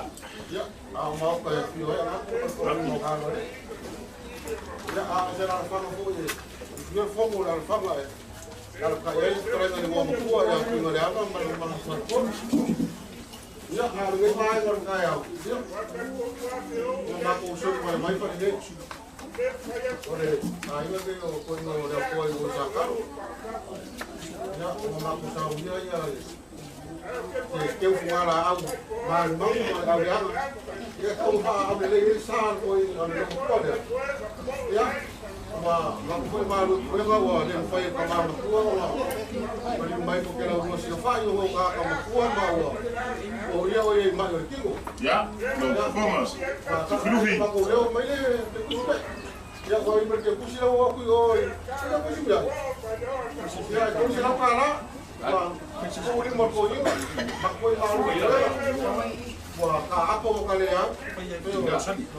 ia a ma o ka fio ai anga ko ko mo ka lo le ia a se la fa no fo ye fio fo mo la fa la la ka ia tra le mo mo ko ia ki le anga ma le ma sa ko ia a le ma ai ka ia ia ma ko so ko mai fa le o le ai le o ko no le ko i o sa ka ia o ma ko sa ia ia le ke u la au ma ma ma au ia ia ko ha au le le sa ko i le ko le ia ma ma ko ma lu ko ma wa le fa ka ma ma ko wa ma le mai ko ke la o si fa yo ka ka ma ko ma wa o ia o ia ma le kingo ia no formas filufi ma ko le mai le te ku ia ko i ke ku si la wa ku o ia ku si ia ia ko si la ka la ma ko le mo ko ni ma ko ma lu wa ka apo ka le a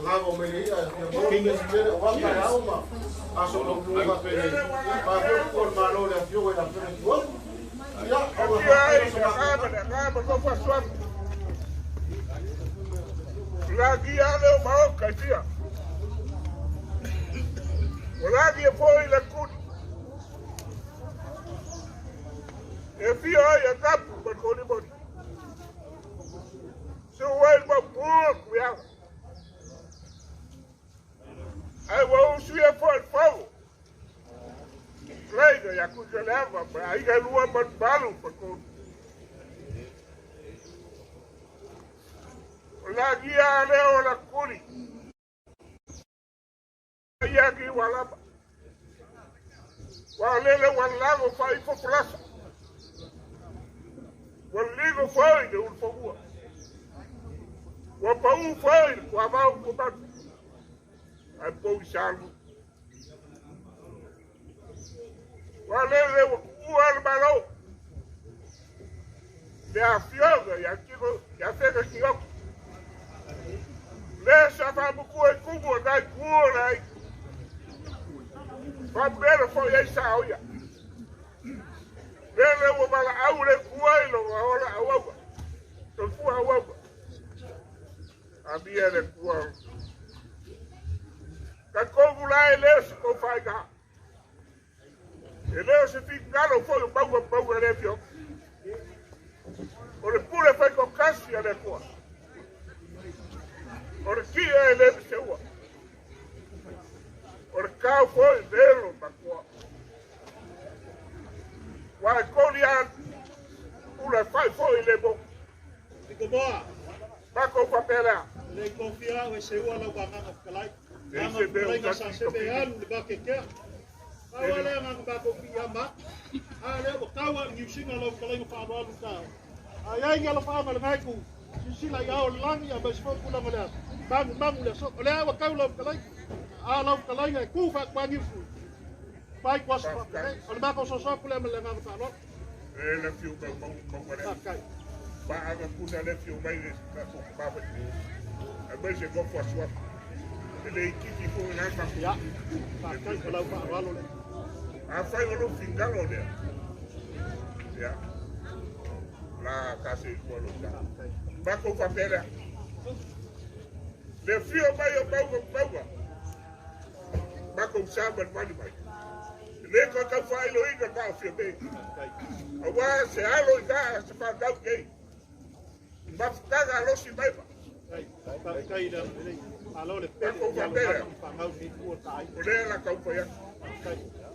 nga o me ia ko ni se le wa ka au ma aso lo ku ka pe ma ko ko ma lo le fio la fio ko ia o ma ko fa la guia le o ma ka tia o la guia foi la kuni e fio ai a kapu ma ko ni boni se o el ma pu ya ai wa o suia foi fogo Leiga ya ku leva ai ga lua ma balu pa ko la guia le o la kuri ia ki wala wa lele wala go fa ifo plaza wa ligo foi de un fogua wa pau foi wa va ko ba ai pou salvo wa lele wa ku al malo de afioga ya kiko ya fega kiko le sa fa bu ku e kubu dai ku lai fa bere fo ye sa o ya le wo bala au le ku ai lo ola au to fu au a bia le ku ka ko la le se ko fa ga e le se fi galo fo o bau le fio o le pule fa ko kasi le ku o le kia e le se ua o le kau foi velo makoa wa koli a ula fai foi le bo Tiko boa mako papela le confia o se ua la wa nganga kalai e se be o ka sa se be alu le ba ke ke a wa le nganga ba ko pia ma a le o kau a ni singa lo kalai no fa alu ka a ai nga lo fa ma le mai ku si la ia o langi a ba se ku la ma le bangu bangu le so le wa kau lo kalai a lo kalai ngai ku fa kwa ni fu pai kwa sa o le ba ko so so ku le ma le nganga fa lo e le fiu ba ba ba le ba aga ku na le fiu mai le ka ko ba ba a ba se go fa swa le kiki ko na ka ya fa kai ko la fa alo le a fa o lo fingalo le ya la ka se ko lo ka ba ko fa pela le fio mai o bauga bauga ba ko sa ba ba mai le ko ka fa ilo ina ba fio be a wa se alo i ka se fa dau ke ba ka ga lo si mai ba kai le alo le pe ko fa pela fa ngau ni ku tai o le la ka fa ya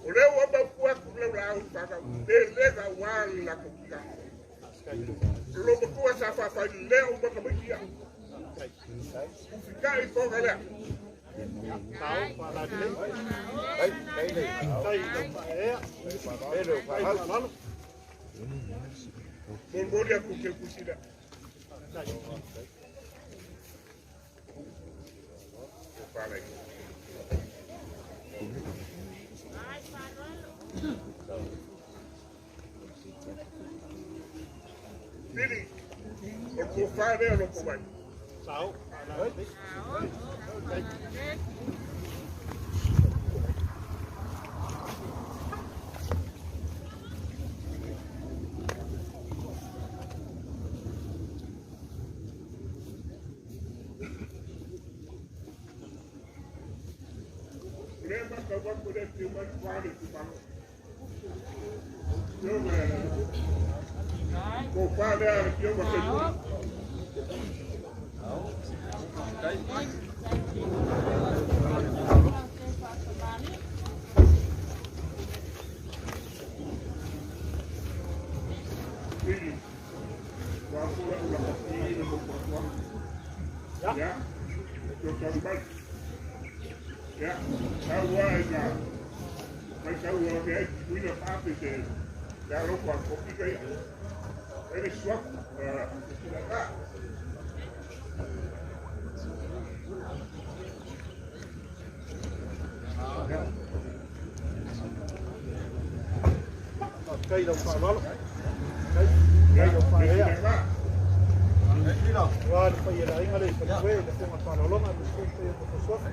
o le wa ba ku ku le la o fa ka le le ga wa la ko ka lo ba ku sa fa fa le o ba ka ba ia Ufikai foga lea. Molimoli aku ke kusila. Whālai. Pili, o le kofā lea o loko mai. Sao. Lea maka wako lea te mai whāle ku malo. Kofā lea le pio ma ke puli. Pili, wako la ula kapili le mo kwa. Ya, ko tau mai. Ya, tau ai na. Mai tau ai ke kuina pape te. Ya lo kwa kopi kai. Ele swap la. Kai lau whaalalo. Kai lau whaalea. Wā le whai e la inga le whakwe, le whonga whaalolonga, le whonga whakaswafa.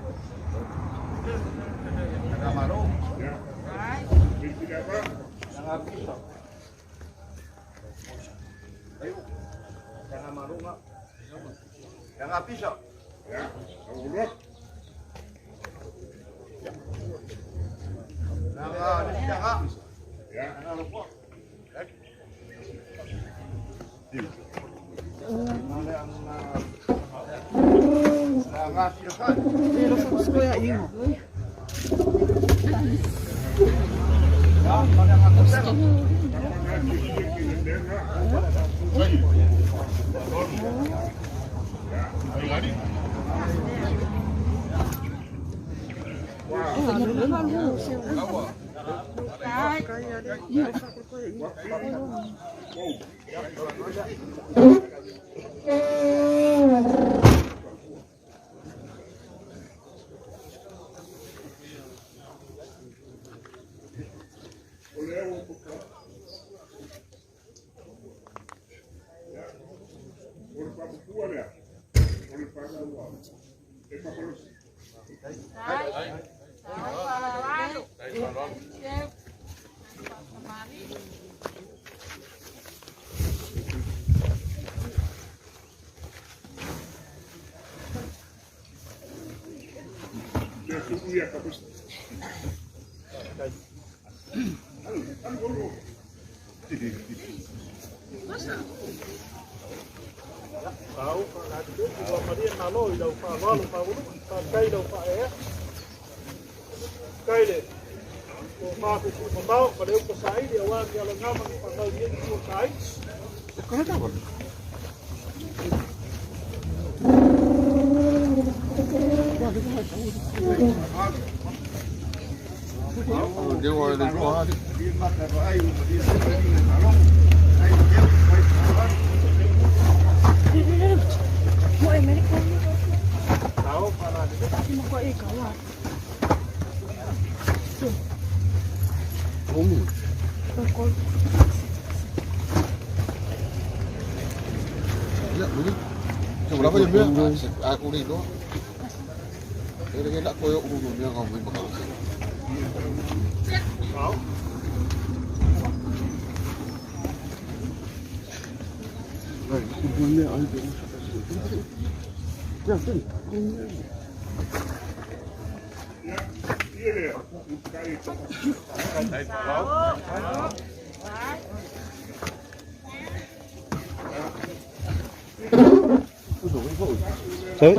Aku ni tu. Dia nak koyok dulu dia kau main bakal. Thế.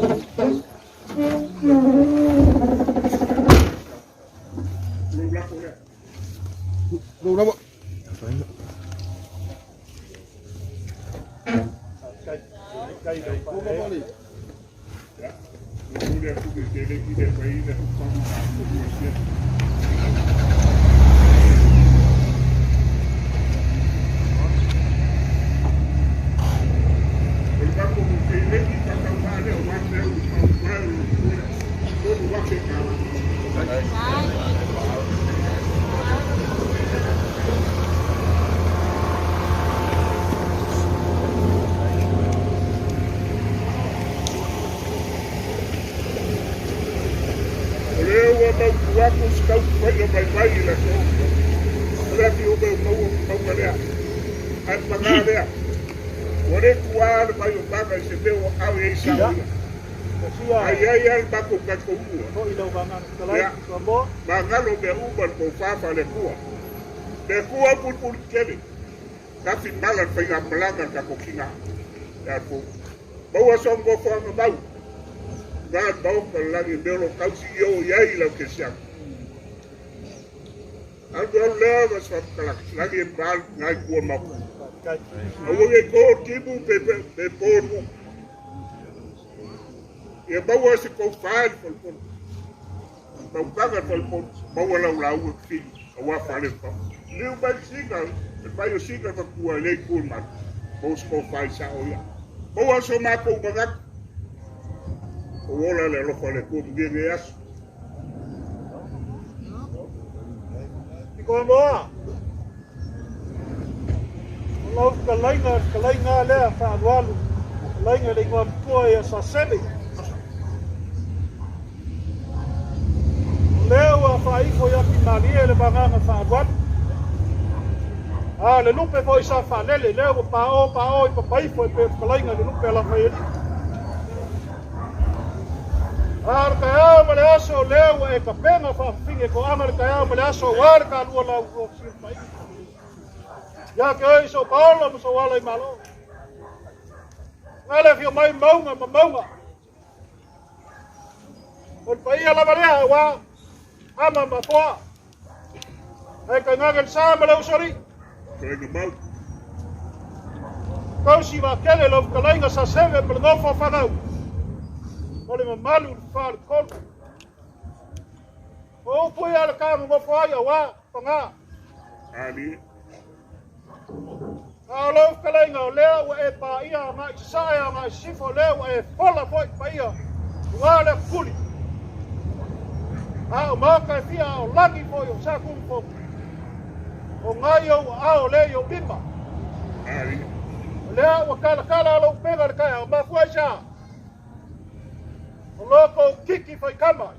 Đủ lắm ạ. le ku te le ki le pai le ku pa ku ku Ai bako ka ko ua. Ma ngalo me uba ko fafa le kua. Le kua pulpul kele. Ka fi mala fa ga malanga ka ko kinga. Ya ko. Bawa songo fo ma bau. Ga bau ka lagi belo kausi yo yai la ke sia. Algo le va sa kala lagi bal ngai kua ma. Awo ke ko tibu pe pe ponu. Ia maua se kou fale folepole. Taukaga folepole, maua lau lauga fili, auā fale pa. Liu mai siga, e mai o siga ka kua lei kua manu, maua se kou fale sa o ia. Maua so mākou magatu. O ola le alofa le kua mgia nge aso. I koe moa, o lau kalaiga lea whaalualu, kalaiga le ingoa matua ia sa sele. Lea ua faaifo ia kimalie le vagaga faalualu. A le lupe foi sa faalele, lea ua paʻo paʻo i papaifo e pe fetalaiga le lupe alafaialii. A le taeao ma le aso lea ua e kapega faafafine toaga le taeao ma le aso auā le kalua lau silafaiga. Ia ke oe i sou paolo ma sou ala i malo. Ga le afio mai mauga ma mauga. O le paia lava lea auā ama ma toa. Ai kai ngake le sa ma le usori. Kausi wa kele lau fetalaiga sa seve ma le nofo fanau. O le mamalu le fa le kolu. O upu ia le ka nofo ai auā pagā. Ali. A o lau fetalaiga o lea ua e paia agai sasae agai sisifo lea ua e fola foi paia uā le puli. A o maoka e fia a o lagi foi o sa kumu foku. O ngai au ao le i o lima. O lea ua kalakala alo upega le kaea o mafua isa. O loko kiki whai kama.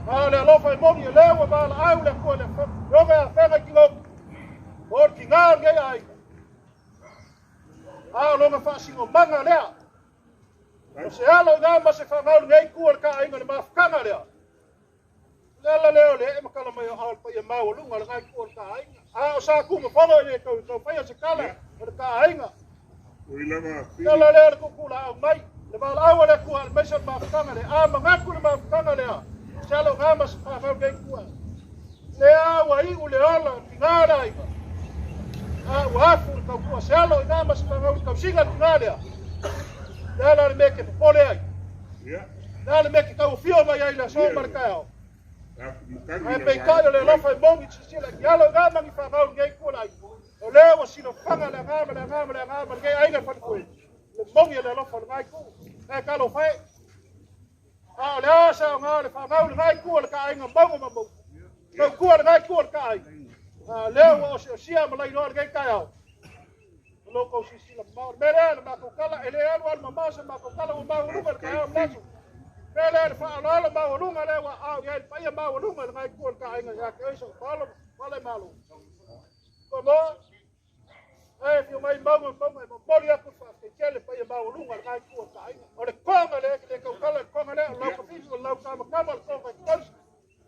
A o le alofa e mongi o lea ua maala au le kua le yoga a whenga ki ngoku. O ki ngā ngei ai. A o longa whaasingo manga lea. O se alo ngā ma se whangau ngei kua le ka ainga le mafukanga lea. Le la leo le e makala mai o ao le paia mau lunga le ngai kua le ka ainga. A o sa kuma fono i le kau kau paia se kala o le ka ainga. Le la leo le kukula au mai. Le maala au le kua le meisa le mafukanga lea. A mangaku le mafukanga lea. Se alo ngā ma se whangau ngei kua. Le a ua iu le ola ki ngā le ainga. A ua afu le kau kua se alo i ngā ma se whangau le kau singa ki ngā lea. Le la le meke popole ai. Le le meke kau fio mai ai le so ma le kaeo. Ai pe kai o le lofa e mongi sisila ki alo ngā mangi whangau ngei kua lai. O lea ua sino whanga le ngā ma le ngā ma le ngā ma le ngei ainga whanakue. Le mongi le lofa le ngai ku. E kalo whae. A o le asa o ngā le whangau le ngai kua le ka ainga maunga ma mau. Kau kua le ngai kua le ka ainga. A lea ua o sia ma lai noa le ngei kaeo. Loko sisila mau. Mere le makokala ele alu alu mamasa makokala ua maulunga le kaeo mlasu. Mere le whaalala maulunga le wa au ia le paia maulunga le ngai kua le ka ainga ia ke oiso paolo wale malu. Komo e fio mai maunga maunga e mori aku wha le paia maulunga le ngai kua le ka ainga. O le konga le le kaukala le konga le o lau kafifi o lau kamakama le konga i kausi.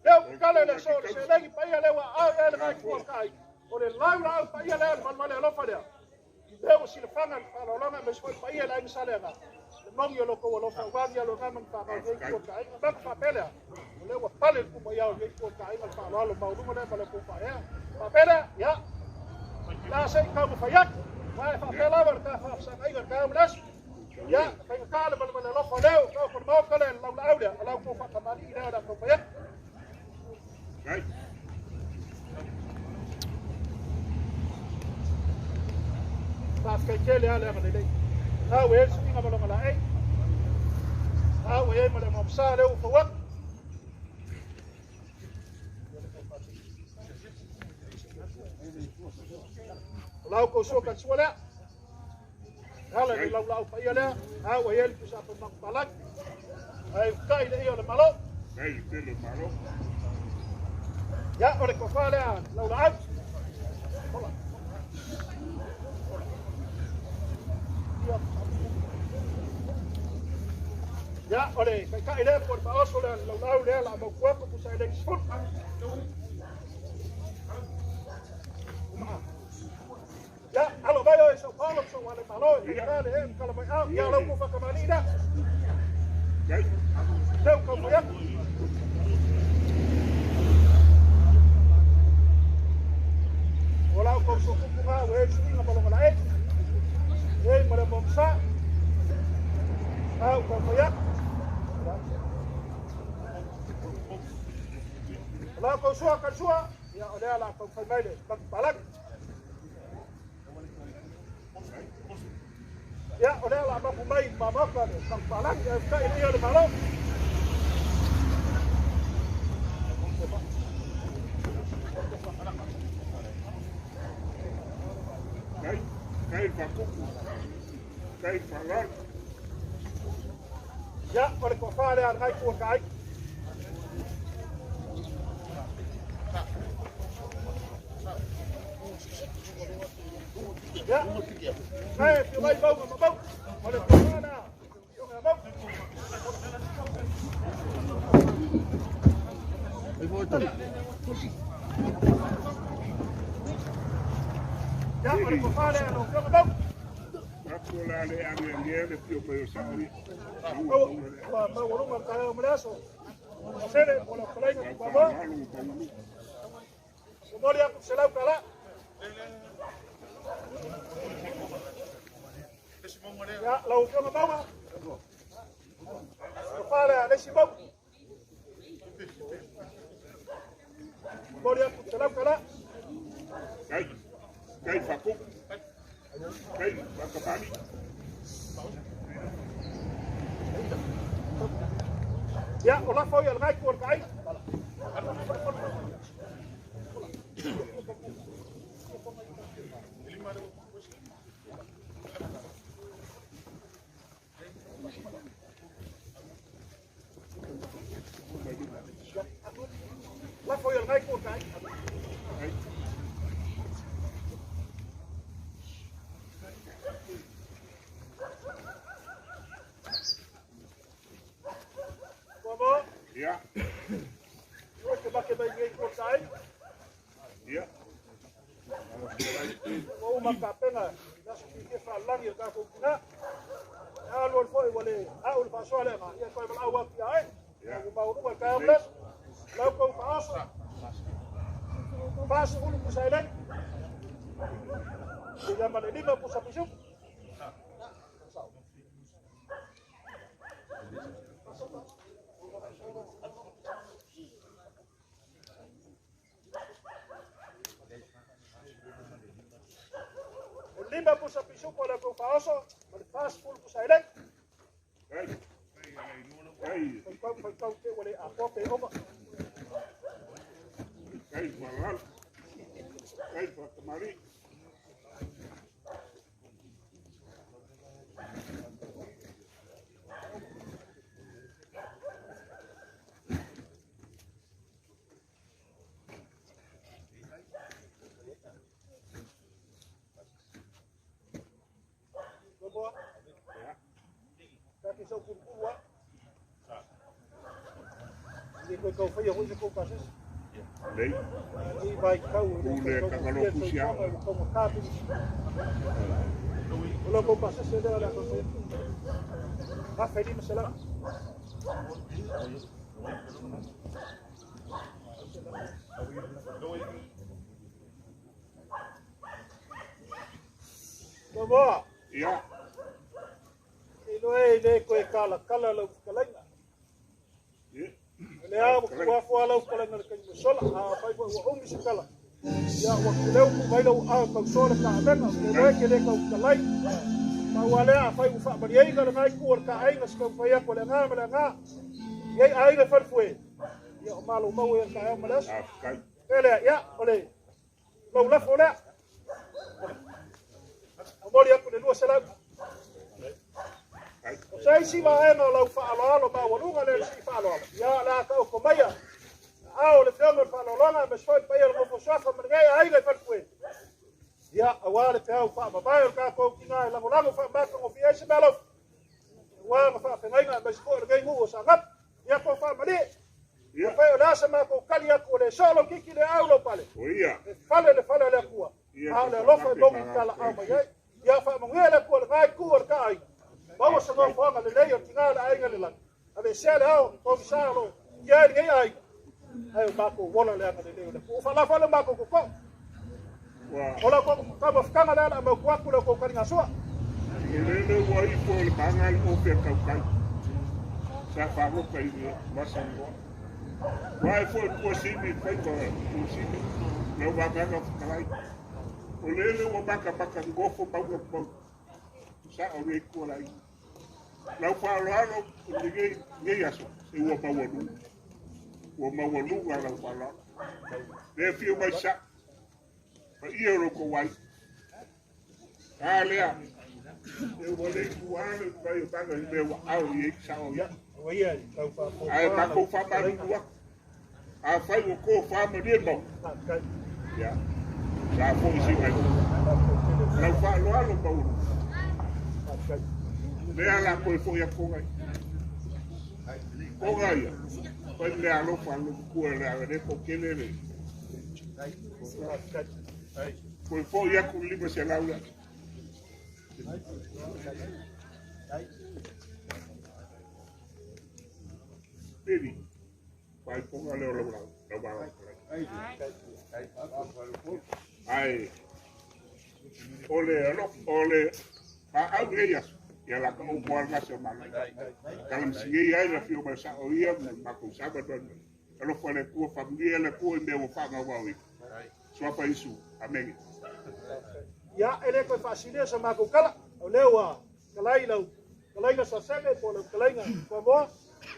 Leo kala le so le selengi paia le wa au ia le ngai kua le ka ainga. O le lau lau paia le le alofa lea. Leo si le fanga le whalolonga me soi paia le ainga saleanga. Le mongi o loko o lofa uwangi alo ngā mangi whangau ngei kua ka ainga. Maka whapelea. O leo wa pale le kuma iau ngei kua ka ainga le whalolonga maulunga le ma le kua whaea. Whapelea, ia. La se i kau mawhaiaki. Wae whapelea wa le ka whafsanga ainga le ka amalasu. Ia, whainga ka le male male alofa leo. Kau kona maoka lea o le a taumafai atu. Faafetai tele lava le agalelei. Na ua i ai le suiga ma lona laei. Na ua i ai ma le amamasa lea ua fau atu. O lau kou sua katisua lea. Ala i le laulaau paia lea. Na ua i ai le pusa apaimanu palagi. Ae ukai le ia o le Malo. Ia, o le tofa lea laulaau. Hola. Ia, o le taitai lea po o le faaoso lea laulaau lea la mautu atu pusa i le sefulu. Ia, alo mai oe sau paolo sau ale malo e faigata le ee ma kala mai ao. Ia, lau kou faatamalii lea. Leu kau mai atu. O lau kou sokupu ngā ua e suiga ma longa laei. E ma le momsa. Au kau mai atu. O lau kou sua ka sua. Ia, o lea la kau fai mai le palagi. Ia, o lea la mapu mai mamaka le palagi. E kai le ia le malo. Kai whakupu, kai whalaru. Ia, o le tofa lea le ngai kua ka ai. Ia, ngai whio mai maunga ma mau. O le tofa lea, whio mau. Ia, o le tofa lea lau whio mau. Ako la le ange ange le pio mai o saori. Ua maualuga le taeao ma le aso. O sele, o le fetalaiga Tupamoa. Momoli atu selau tala. Ia, lau Afioga Mauga. Tofa lea le isi mau. Momoli atu selau tala. Kai whakupu, kai whakamani. Ia, o lafo ia le ngai kua le kaai. Lafo ia le ngai kua le kaai. Mama. Ia. Ua te make mai nei kua kai. Ia. Ua uma ka pena, na su ki ke whalangi o tātou puna. Alu al foi wale au le whasoa le ma. Ia koe malau atu ia ai. Ia. Ua mauruga kai au les. Lau kou whaoso. Whaso ulu pusa eleni. Ia ma le lima pusa pisu. Lima pusa pisu po le kou whaoso. Ma le whaso ulu pusa eleni. Kai. Whaikau te wale a koa pe oma. Kai whalaru. Kai whakamari. Boa. Kaki sau kurkurua. Ni koe kau whaia hoi se kou pasese. Nei. Ni vai kau. Ule kakalo kusia. Kau makapi. O lau kou pasese lea lea kau whaia. 15 selau. Boa. Ia. I loe le koe kala kala lau whakalainga. Ia. Le a ua tuu afu lava lau fetalaiga i le taimi ua sola, a fai foi ua umi se tala, ia ua tuleu tuu mai lou aao e tausoa le ta avega, ou te iloa e te le tautalai. Pau lava lea, afai ua faamalieina lena itu o le ta aiga, se taumafai atu a le aga ma le aga, i ai aiga e falefoe, ia o malomau ai o le taeao ma le aso. Pe lea, ia, o le lou lafo lea. Momoli atu le 200. O se isi vaega o lau faaaloalo maualuga lea i le sii faaaloalo, ia o le a taoto maia aao o le Afioga i le Faaaloaloga aemaise foi le paia o le nofo suafa ma lenei aiga i Falefoe. Ia, aua le peau faamavae o le tatou tina e lagolago faamatagofie ai se meaalofa, aua ma faafegaiga aemaise foi o lenei nuu o Saanapu. Ia tou faamalie. Afai o le a se matou tali atu o le soo lau titi le au lau pale. E fale le fale o le Atua, a o le alofa e mogi talaau mai ai. Ia faamanuia le Atua i lena itu o le ta aiga. Maua se nofoaga lelei o le tina o le aiga i le lagi. Aveesea le ao pogisa o lo o i ai lenei aiga, ae o matou ola le agalelei o le Atua. Ua faalafo ai le matou tootoo. O la outou taumafataga lea o le a mautu atu i la outou taligasua. O lele ua ifo i le maga le ofe a tautai sa fagota i le masanoa. Ua ae foi Tuasivi i faiva Tuasivi lau vagaga fetalai. O lele ua matamata nofo mauga ma mauga. Sao nei tua lai. Lau faaaloalo i lenei, lenei aso, se ua maualuga. Ua maualuga lau faaaloalo. Le afio mai sa, paia o lo kou ai. A lea, e ua le tua le mai o maga i mea ua ao i ei sao ia. Ae matou faamalulu atu. Afai ua tofa malie mau, ia, sa foi si ai. Lau faaaloalo maualuga. Lea la koe foi atu ngai. Koga ia, fai le alofa lo kua le aga le ko kele le. Koe foi atu 500 lea. Pili. Faaipoga lea o lau lau lau Ae o le alofa o le faau nei aso ia la ka upu ala gase o malai. Kala msingei ai la fio mai sa o ia ma makou saba tuan mai. Alofa le Atua, faamanuia le Atua i mea ua faagaugau ai. Suafa Iesu. Amene. Ia, e le toe faasilia sa matou tala, o lea ua talai lau talaiga Saseve po o lau talaiga Toamoa,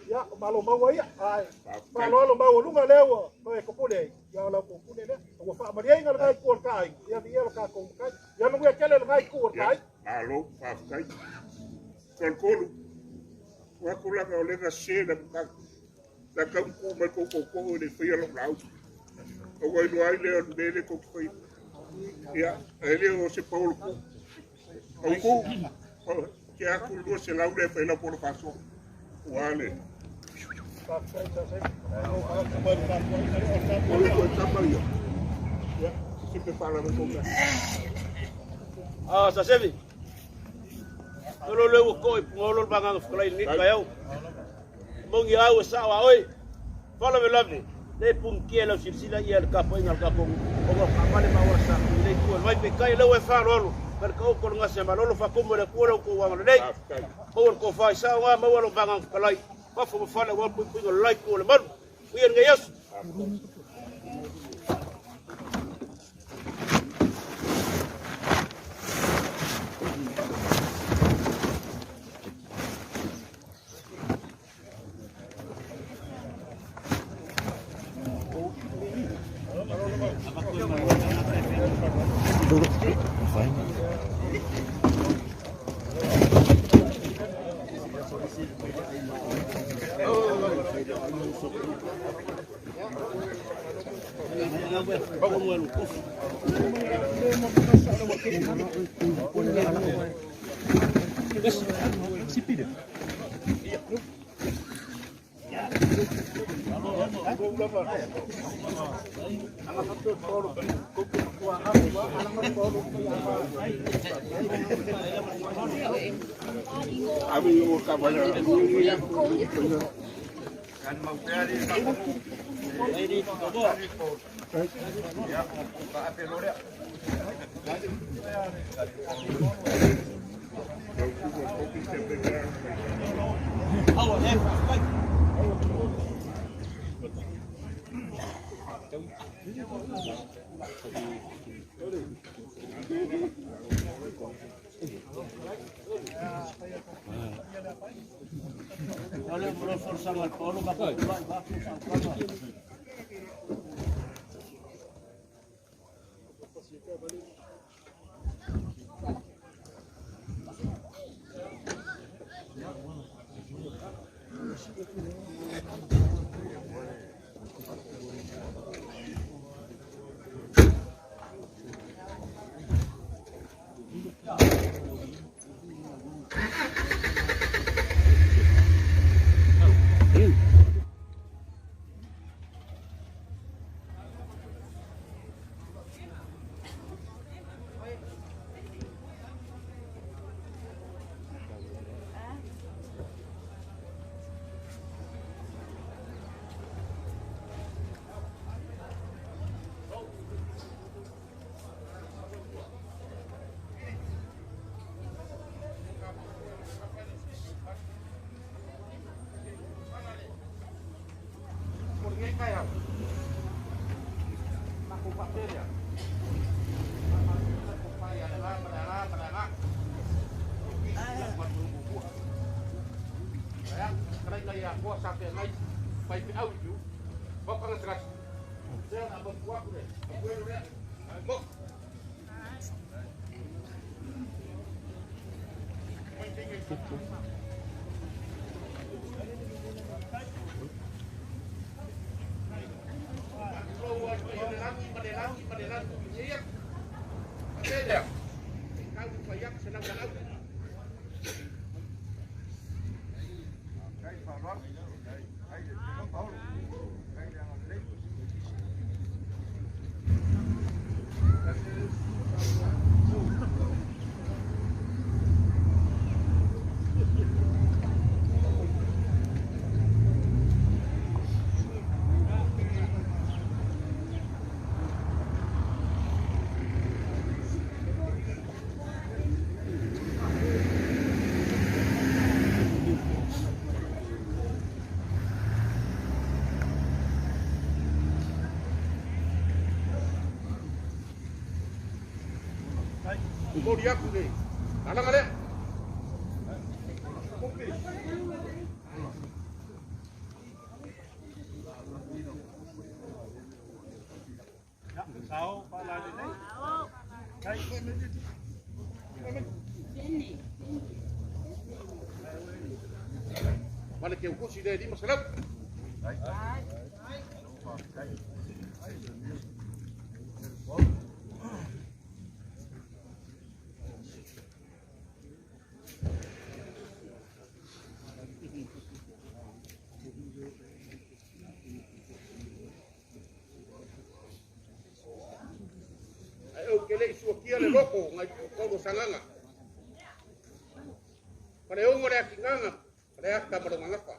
ia, o malo maua ia, ae faaaloalo maualuga lea ua toe topule ai, ia o lau topule lea. Ua faamalieina lena itu o le ta aiga, ia viia lo tatou Matai. Ia manuia tele lena itu o le ta aiga. Malo, faafetai. Toatolu, o atu lana o lena se na mataga. Na tau tu mai kou tootoo e le faia lou lauga. Ona iloa ai lea o le mea lea tou te faia. Ia, e le o se paolo ku. Au ku, ke atu 200 lea fai lau polo faasoa. Ua le. O le toe tama ia. Ia, se pe whālama kou mea. Ah, Sasevi. Tolo le ua ko i pungolo le vaganga whakalai ni kai au. Mongi au e sao a oe. Faalavelave, le punikia lau silasila ia le tapuaiga a le tatou nuu, ona o taavale ma auala sa i le itu o le vai peitai lea ua e faaaloalo mai le taoto o le gase malolo faatumu e le Atua lo outou agalelei. Maua le tofa i sao na, maua lou vagaga fetalai, fafo ma fale aua le puipuiga o le la itu o le malu. Manuia lenei aso. Momoli aku le. Alaga le. Sao pa la le nei. Kai. Male ke ukosi le lima salau. Ai au ke le isuakia le loko ngai kolo sanganga. Pare ongo le akinganga, pare aka malonga pa.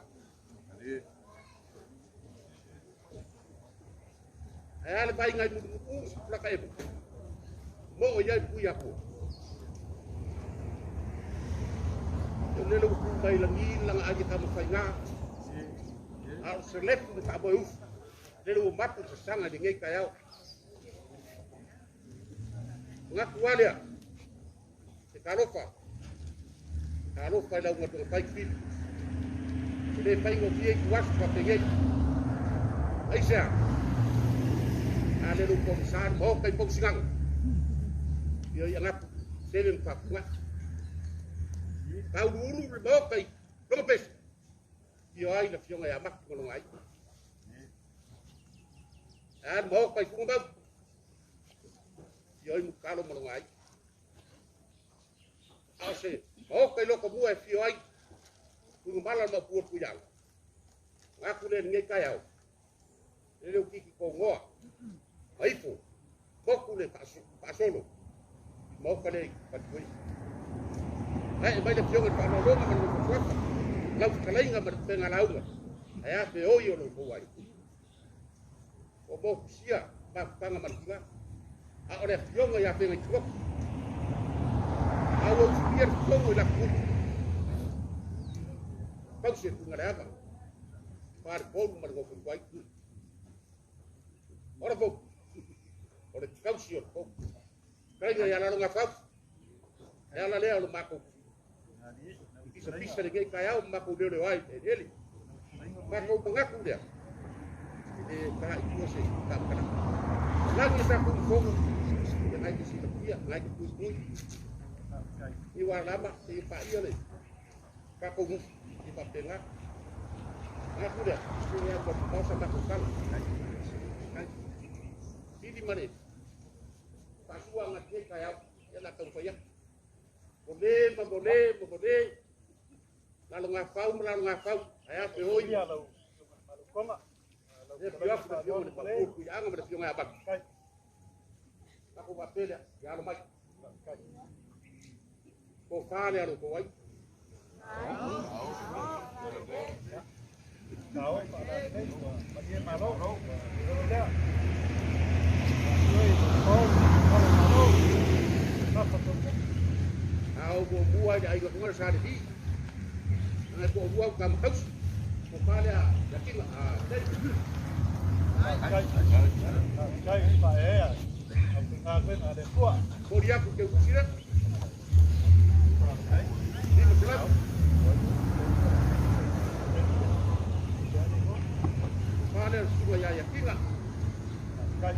Ai ale pai ngai mutu plaka e. Mo o iai pui aku. O lele u mai langi langa aje ka mawhai ngā. A o se lefu me whaaboi ufu. Lele u mapu sa sanga di ngei kai au. Ngaku alea. Te kalofa. Kalofa i lau ngatunga pai kili. Te le whai ngō fie ku asu pa pengei. Ai sea. A lele u komisari mo kai pau singang. Ia i angapu. Tele mpapu ngā. Tau uru le mo kai longa pesi. Ia ai na fionga ia maku ngolonga ai. A mo kai kunga mau. Ia ai mukalo molonga ai. A se mo kai loko mua e fio ai. Kunga mala ma pua puyanga. Ngaku le ngai kai au. Le leo kiki ko ngoa. Maifo. Moku le pasolo. Mo ka le patui. Ai mai le fionga pa no longa ma no kuaka. Lau kalainga ma penga launga. Ai a pe oi o lo ko ai. O mo sia pa panga ma tinga. A o le fionga ia penga tuak. A o sia fionga la ku. Pau se kunga le ava. Par polu ma ngo ku ai. Ora pou. O le tausi o le pou. Kaiga ia lalo ngā whau. E ala lea o le mākou. Pisa pisa le ngei kai au mākou leo leo ai e ele. Mākou mangaku lea. E ka i tua se ka makana. Lagi le tākou i fongo. Ia ngai te silapia, ngai te pui pui. I wā lama, te i whaia le. Kākou mufu, i whapenga. Ngaku lea, i ua mamao sa mākou kala. Pili mare. Pasua ngā te kai au. Ia la kau whai atu. Mole, ma mole, ma mole. Lalo ngā whau, ma lalo ngā whau. Ai a pe hoi. Ia lau malukonga. E pio aku le fioga le papu kui anga ma le fioga ia baki. Ako wa pele ia alo mai. Ko whāle alo ko ai. Kao, whaala nei, ua malie malo, ua lolo lea. Ua oi, ua malo, kafa tō. Ao mo mua i le aiga kunga sa le hi. Ngai ko mua ka makausi. Ko whāle a yakinga a tei. Kai, kai, whaea, au te ngā koe ngā le kua. Kori aku ke usi re. Lima selau. Whāle a sunga ia yakinga. Kai.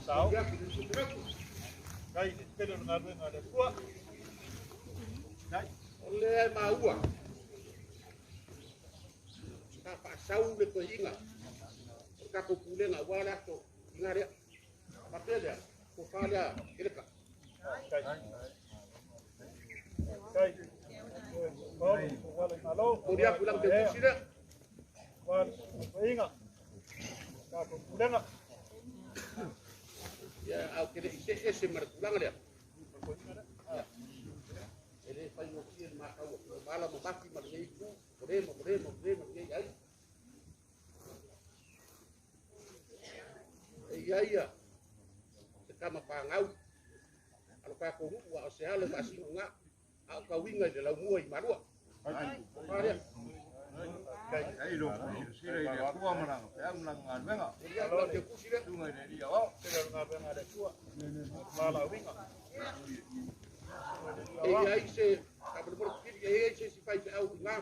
Sao. Kori aku ke usi re. Kai, le tele o ngā rue ngā le kua. Kai. O le ai maua. Ka whaasau le koe inga. O kako pulenga ua le ato inga rea. Pape lea, ko whālea eleka. Kai. Kai. Kori, wale malo. Kori aku lang te usi rea. Wale, inga. Kako pulenga. Ia au kere i se ese mara tulanga lea. E le whai ngō kia mākau o mala ma maki ma le ku, o re ma re ma re ma le ai. E ia ia, te kama pāngau, alo kā ko huku a o se alo ma sino ngā, a o ka winga i le lau mua i marua. O pārea. Kai. Ai lo sira i le kua mana, pe au na ngā nuenga. E ia lau te kusi rea. Tunga i le ria wao. Tele o ngā ruenga le kua. Mala winga. E ia i se, ka mole mole kiri, e ia i se si whai pe au i ngā.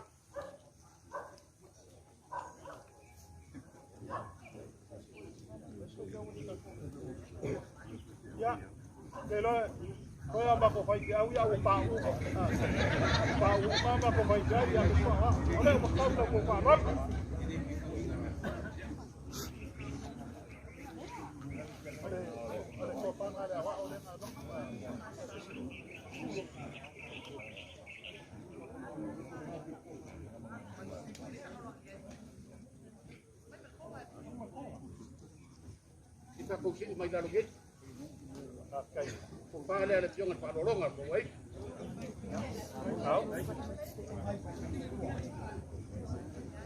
Ia, te loe, koe a mako whai te au ia o pā uka. Pā uka mako whai te au ia o pā. Ole o makau lau ko pā rau. Ole ko pānga le awa ole ngā rau. I tākou sii mai lalo ngei. Kai. Ko whālea le fioga le whaalolonga ko wai. Au.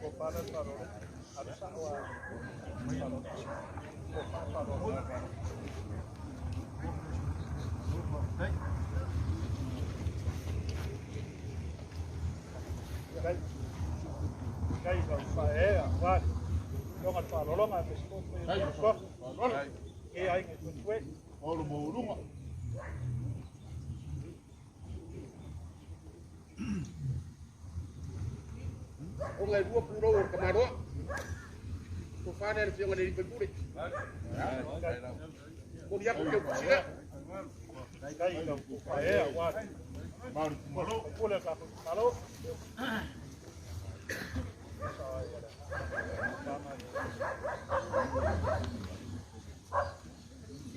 Ko pāna le whaalolonga. Aru sa oa. Ko whaalolonga. Kai. Kai ka whaea, wale. Fioga le whaalolonga, me siko koe. E ai ngai tue. Olo mo urunga. O ngai rua pūrou o kamaroa. Ko whānea le fioga le ripe pure. Kori aku ke ukusi rea. Kai ka whaea, wale. Mauri kumalo. Pule ka malo.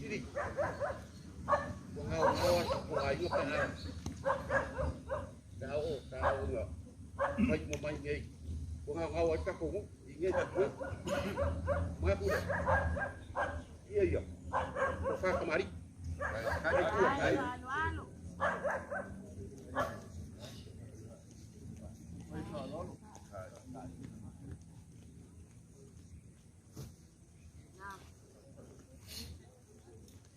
Iri. Ko ngau ngau atu ko ai ngā pēnā. Te ao o, te ao ngā. Mai mo mai ngei. Ko ngau ngau ai kako ngu, i ngei te kue. Mai pure. Ia ia. Ko whakamari. Kai tua, kai.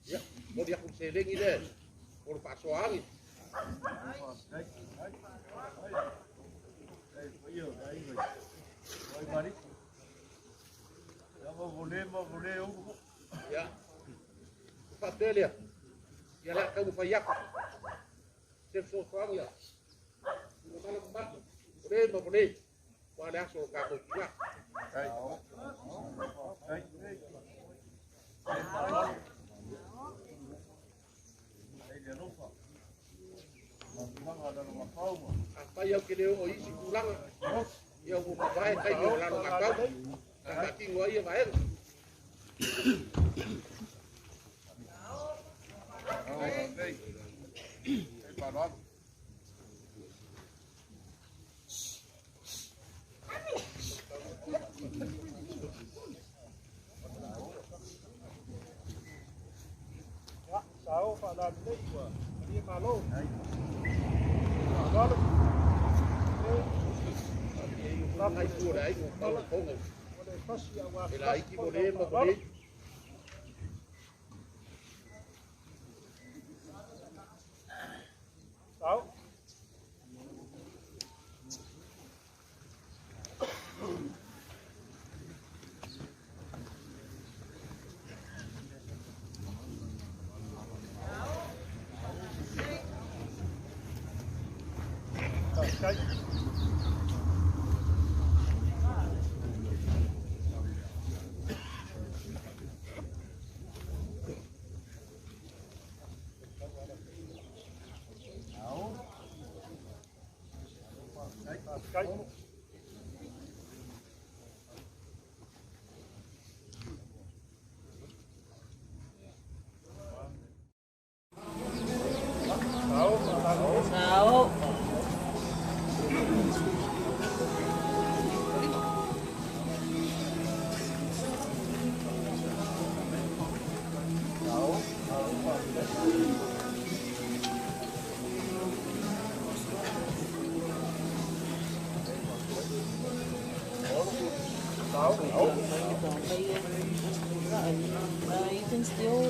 Ia, mori aku selengi le. O le whaasoangi. mo le ulu. Ia. Faapea lea. Ia le a taumafai atu. Se fesoasoani ia. Ua malamalama. O le ma o le. Ua le aso o tatou tina. Afai au ke le o isi tulaga. Ia ua mavae taimi o lalo matau. Sa faatino ai ia vaega. Ia, sao faalalelei ua malie malo. Faaaloalo. Ai fua le aiga o pau tonga. O le fasi auā E laiti mo le ma mo le. Sao. Faafetai. Faafetai. Sao faalalelei. Sao. You can still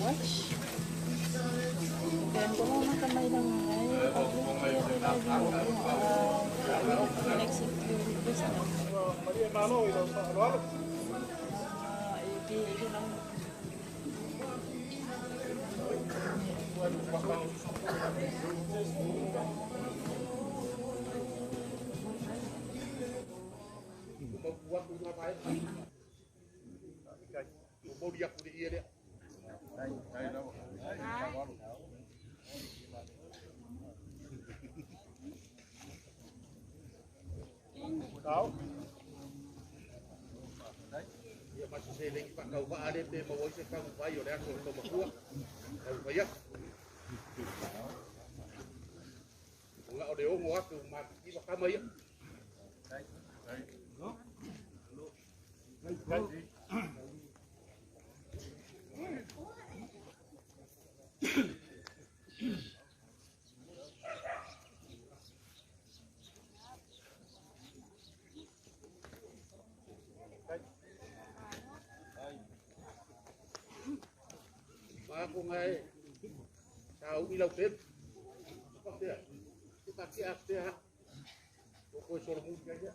watch. Okay, ang na kamay lang ay next request na. Malie malo i lau faaaloalo. Ike lang. Ua mau atu ngā vaega. Ua moli atu le ia lea. Sao. Ia ma se seleni faatauvaa le pe maua ai se taumafai o le aso o le taumatua. Taumafai atu. O la o le 6,000 ua matitiva tama ia. Ma ko ngai sa umi lau tele. Faapea. Se tatia afea ha. O koe solo muli ai ia.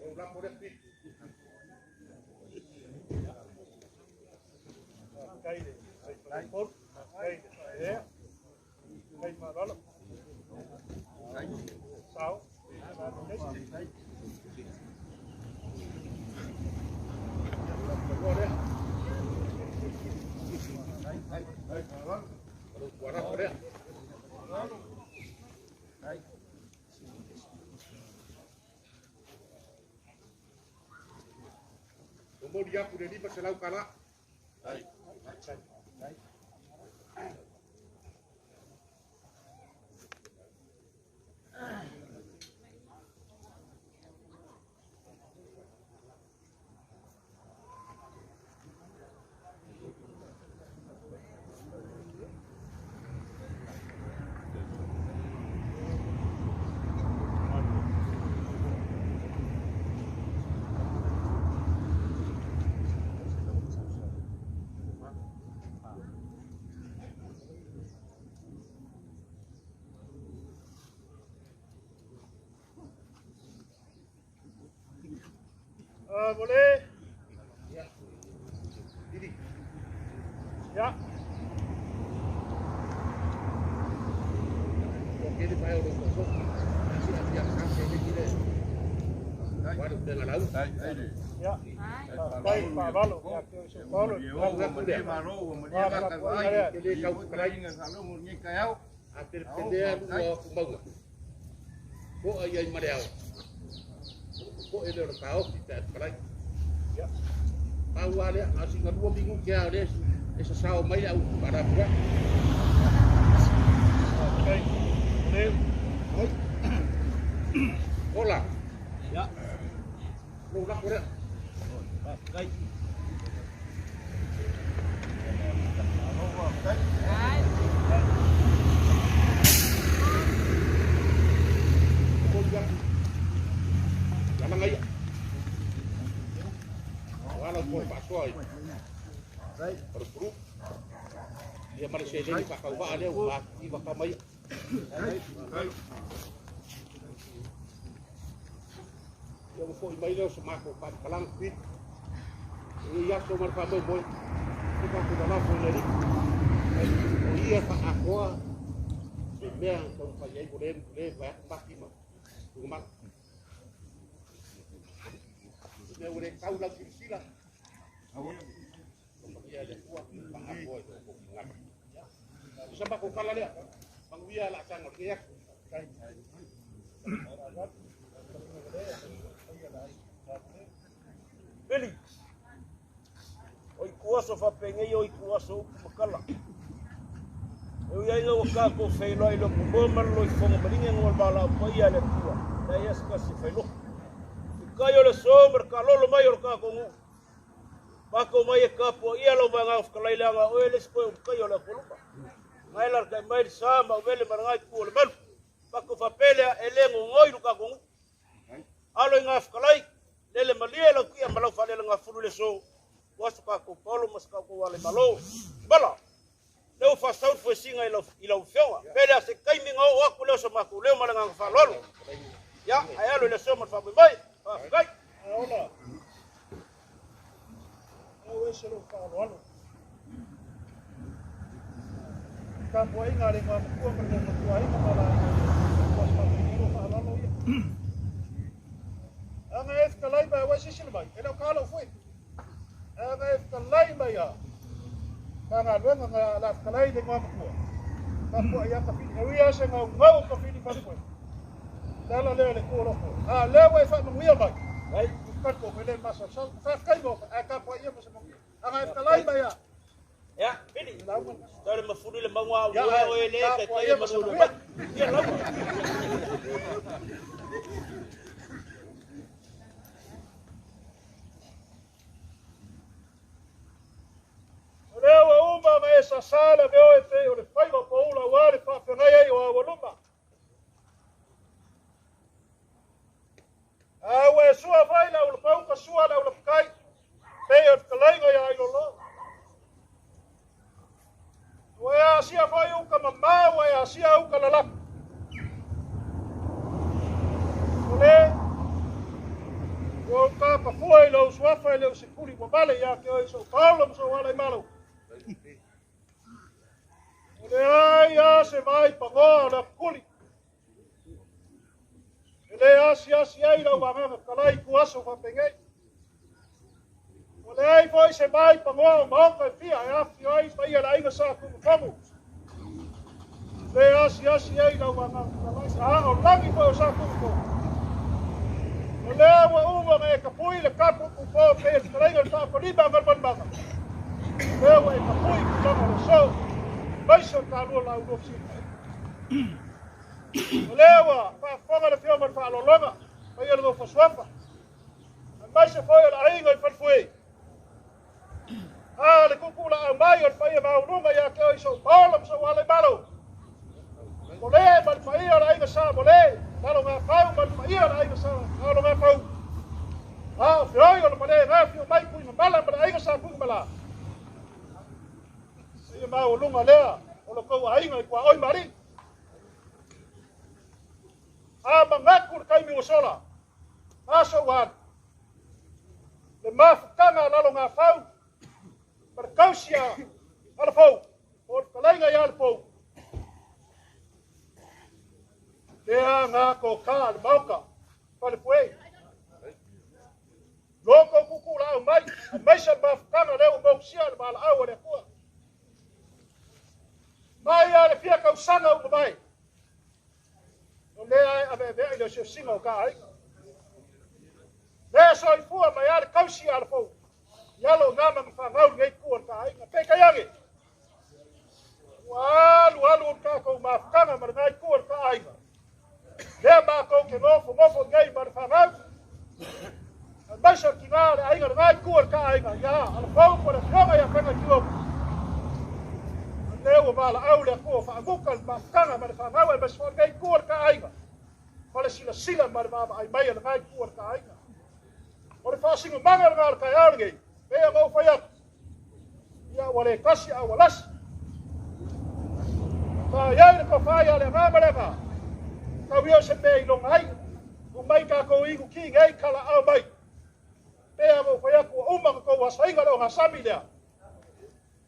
O lapo lea pili. Faafetai le faipolo. Faafetai le faaelea. Faafetai faaaloalo. Sao. Faalalelei. O lea. O lou tuarapo lea. O moli atu le 500 tala. Boleh. Ia. Ia. Faafetai faavalo ia te oe so Paulo. A pele lua mauga. Ko ai ai mare ao. Ko ele o taofi pe palai. Ia. Pau ale a singa lua mingu ke a le e sa sao mai au para pura. Faafetai. Le. Ola. Ia. Lo la kore. Faafetai. Ko ia. La ngai. Wala ko pa soa ai. Para puru. Ia mare se le pa kau va le u va i va ka mai. Ia mo foi mai le o se mako pa kalang pit. Ia so mar pa moi moi. Ko pa ko la fo le ri. O ia pa akoa. Se mea tau pa iai ko le le va pa ki ma. Ko ma. Me ure kau la sila. Ia le kua pa akoa i ko ngā. Sa pa ko kala le. Panguia la sanga ke ya. Peli. Oi kuaso fa penge oi kuaso upu makala. E ui ai ua kako whailoa i lo pumoa mara loi fonga maringa ngol bala o pai ale tua. La ia se kasi whailoa. I kai o le so mara ka lolo mai o le kako ngu. Pako mai e kapua ia lo vanga o whakalaile anga o ele sikoe o kai o le akoluma. Ngai lar kai mai sa ma uvele mara ngai ku o le malu. Pako whapelea e le ngongoi lu kako ngu. Alo i ngā whakalai, lele malie lau kia malau whalele ngā fulu le so. Waso kako paulo mas kako wale malo. Bala. Leo fa saut fo singa i lau fionga. Pele a se kaimi ngā o aku leo so maku leo mala ngā whalolo. Ya, ai alo le so ma mai. Whai. Aola. Au e se lo whaaloalo. Ka pua inga le ngā makua ma le matua inga ma la kua whaaloalo whaaloalo ia. Anga e whakalai mai wai sisila mai. E leo kālo fui. Anga e whakalai mai a. Ka ngā luenga ngā la whakalai le ngā makua. Ka pua ia ka whini. E ui ase ngā ngau ka whini whanupue. Lala leo le kōloko. A leo e whamanguia mai. Ai. Ka ko le masa sal. Whakai mo. A ka pua ia mo se manguia. Anga e whakalai mai a. Ya, pili. Tau le mafulu le maunga au Ya, ue o e le ka kai pua kai ia e mo se manu le manguia. mai. Ia lauga. O lea ua uma ma e sasā le mea o e pe o le faiva paula ua le faafeagai ai o aualuma. A ua e sua fai le aulapau ka sua le aulapakai pe o le fetalaiga ia ailolo. Ua e asia fai uka mamā ua e asia uka lalapu. O le ua uka pafua i lou suafa i le usikuli ua male ia ke oe so paulo ma so ala i malo. O le ai a se vai pagoa o le apukuli. E le asi asi ai lau vagaga kalai ku aso whapengei. O le ai foi se mai pagoa o maoka e fia e afi ai pai ala inga sa kumu kamu. Le asi asi ai lau vagaga kalai sa a o langi foi o sa kumu kamu. O lea ua uma me e kapui le kapu upo pe e whakalaiga le whaakolima ngalmanmaga. Lea ua e kapui kutanga le so. Maisa o tālua la ulu ofisina. O lea ua whaafonga le whio ma le whaalologa. Mai o le ngau whasuafa. A maisa foi o la ainga i whanfue. A le kuku la au mai o le whaia maulunga ia ke o i so paola ma so wale malo. Mo le ma le whaia o la ainga sa mo le. Lalo ngā pau ma le whaia o la ainga sa. Lalo ngā pau. A o whioi o le male ngā whio mai kui mamala ma le ainga sa kui mamala. Ia maulunga lea o lo kou ainga i kua oi mari. A mangaku le kaimi o sola. A so wan. Le mafutanga lalo ngā whau. Ma le kausia Alafou, o le talaiga ia Alafou. Lea ngā ko kā le mauka, whale pue. Loko kuku la au mai, a maisa le mafukanga leo maukusia le maala au le akua. Mai a le fia kausanga u mai. O lea e ave ave i le siasinga o ka aiga. Lea soifua mai a le kausi a le fou. Ialo ngā manga whangau ngei kua le ka aiga. Pe kai ange. Ua alu alu o kākou mafukanga ma le ngai kua le ka aiga. Lea mākou ke ngofo ngofo ngei ma le whangau. A maisa ki ngā le aiga le ngai kua le ka aiga. Ia, ala fou po le fionga ia whenga ki opu. Lea ua vala au le akua whaamuka le mafukanga ma le whangau e maisa ngei kua le ka aiga. Ma le sila sila ma le maama ai mai le ngai kua le ka aiga. O le whaasinga manga le ngā le kai au ngei. Mea ngau whai atu. Ia ua le kasi a ua lasi. Sa iai le kowhai a le ngā ma le ngā. Kau ia se mea i longa ai. U mai kākou igu ki ngei kala au mai. Pea ngau whai atu ua uma kou asainga le o ngā sami lea.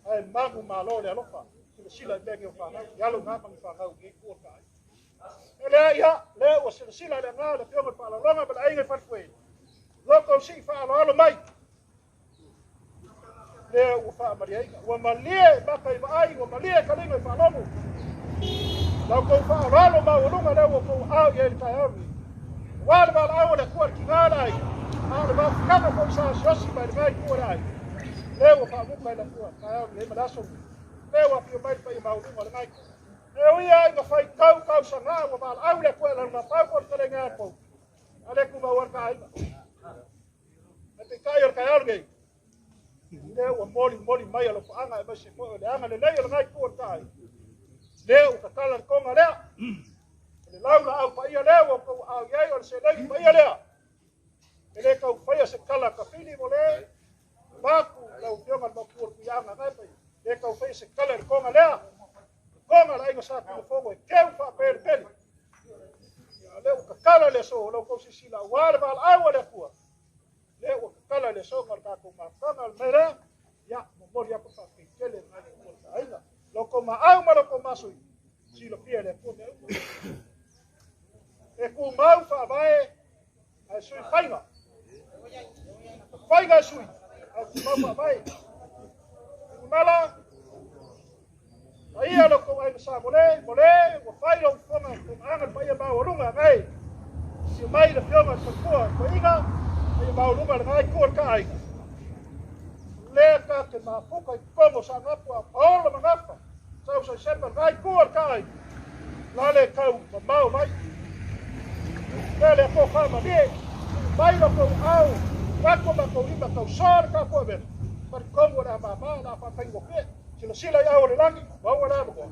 Ai mangu malo le alofa. Sila sila i mea ngeo whanau. Ialo ngā mangi whanau ngei kua ka ai. E lea ia, lea ua sila sila le ngā le fionga whaalalonga ma le ainga i whanfue. Loko si whaaloalo mai. Lea ua whaamariaiga. Ua malie maka i maai, ua malie kalinga i whaalongo. Lau kou whaaloalo maualunga lea ua kou au i le kai auri. Wā le wala au le kua le ki ngā lai. A le mafukanga fo sa siosi mai le ngai kua le ai. Lea ua whaamuka i la kua kai auri e malaso. Lea ua pio mai le maualunga le ngai kua. E ui ai nga whai kau kau sa ngā ua wala au le kua le ngā pau ko le kare ngā kou. A le ku mau ka aiga. E te kai o le kai auri ngei. Lea ua moli moli mai alo whaanga e mai se foe o le anga le lei o le ngai kua le kai. Lea ua katala le konga lea. Le laula au paia lea ua kou au iai o le se lei paia lea. E le kau whaia se kala ka fili mo le. Maku lau fionga le makua le kuianga ngai pai. Le kau whaia se kala le konga lea. Konga la inga sa kula fongo e keu wha pele pele. Ia lea ua kakala le so lau kou sisila ua le wala au le kua. Lea ua kakala le so nga le kākou mafukanga le mai lea. Ia, momori ako wha keikele ngai kua le aiga. Loko ma au ma loko masui. Sila pia le kua mea uma. E ku mau wha vae ai sui whainga. Whainga sui. Ai ku mau wha vae. Ku mala. A ia loko ai sa mole, mole, ua whai lo ufonga, ku anga pa ia mau alunga ngai. Si mai le fionga sa kua, ko inga, ia mau alunga le ngai kua le ka aiga. Lea ka te mafuka i kongo sa ngapu a paola mangapa. Sau sa semba ngai kua le ka aiga. La le kau ma mau mai. Lea le ko wha malie. Mai lo kou au. Wako ma kou lima kau soa le ka kua mena. Pari kongo le ama la wha whaingo pia. Sila sila i au le langi, maua le amakoa.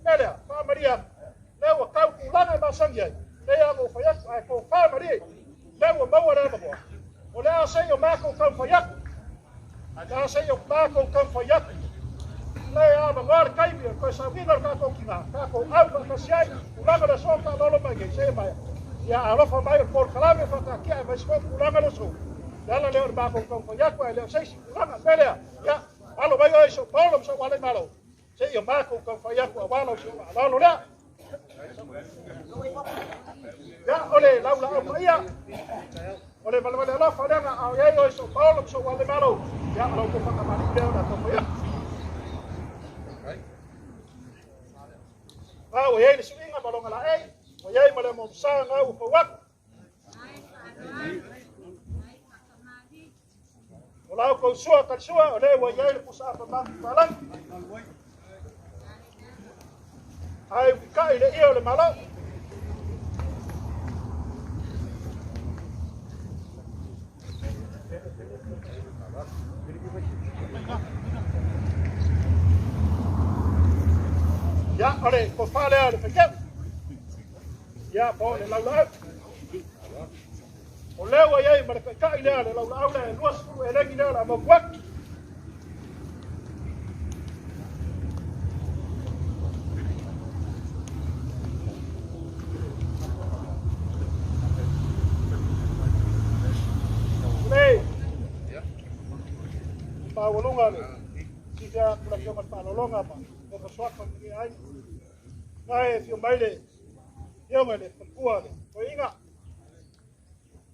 Lea lea, wha maria. Lea ua kau kulanga e masangi ai. Lea ngō whai atu, ai ko wha marie. Lea ua maua le amakoa. O lea a sei o mākou kau whai atu. Lea a sei o mākou kau whai atu. Lea a mangā le kaimi, koe sa winga le kākou ki ngā. Kākou au whakasi ai, kulanga le so ka lolo mai ngei, se mai. Ia alofa mai o le pōl kalame whakakia e mai siko kulanga le so. Lea la lea o le mākou kau whai atu, ai lea seisi kulanga, me lea. Ia, alo mai oe so paolo mso wale malo. Se ia mākou kau whai atu a walo si o lalo lea. Ia, ole laula au paia. Ole vale vale alofa lea ngā au iai oe so paolo mso wale malo. Ia, alo ko whakamani lea o nā kau whai atu. A o iai le suinga malonga la ei. O iai ma le mo msa ngā ua whau atu. O lau kou sua ka sua, o lea ua iai le pusa apa mangi whalangi. Ai ukikai le ia o le malo. Ia, ole, ko whalea le whakeu. Ia, po le laula au. O lea ua iai ma le kaikai lea le laula au lea, lua sefulu e lengi lea le amau atu. Le, maualuga le pea atu le afioga i le faaaloaloga ma ofasoafa i lenei aiga. Na e afio mai le afioga i le faletua le toeaina.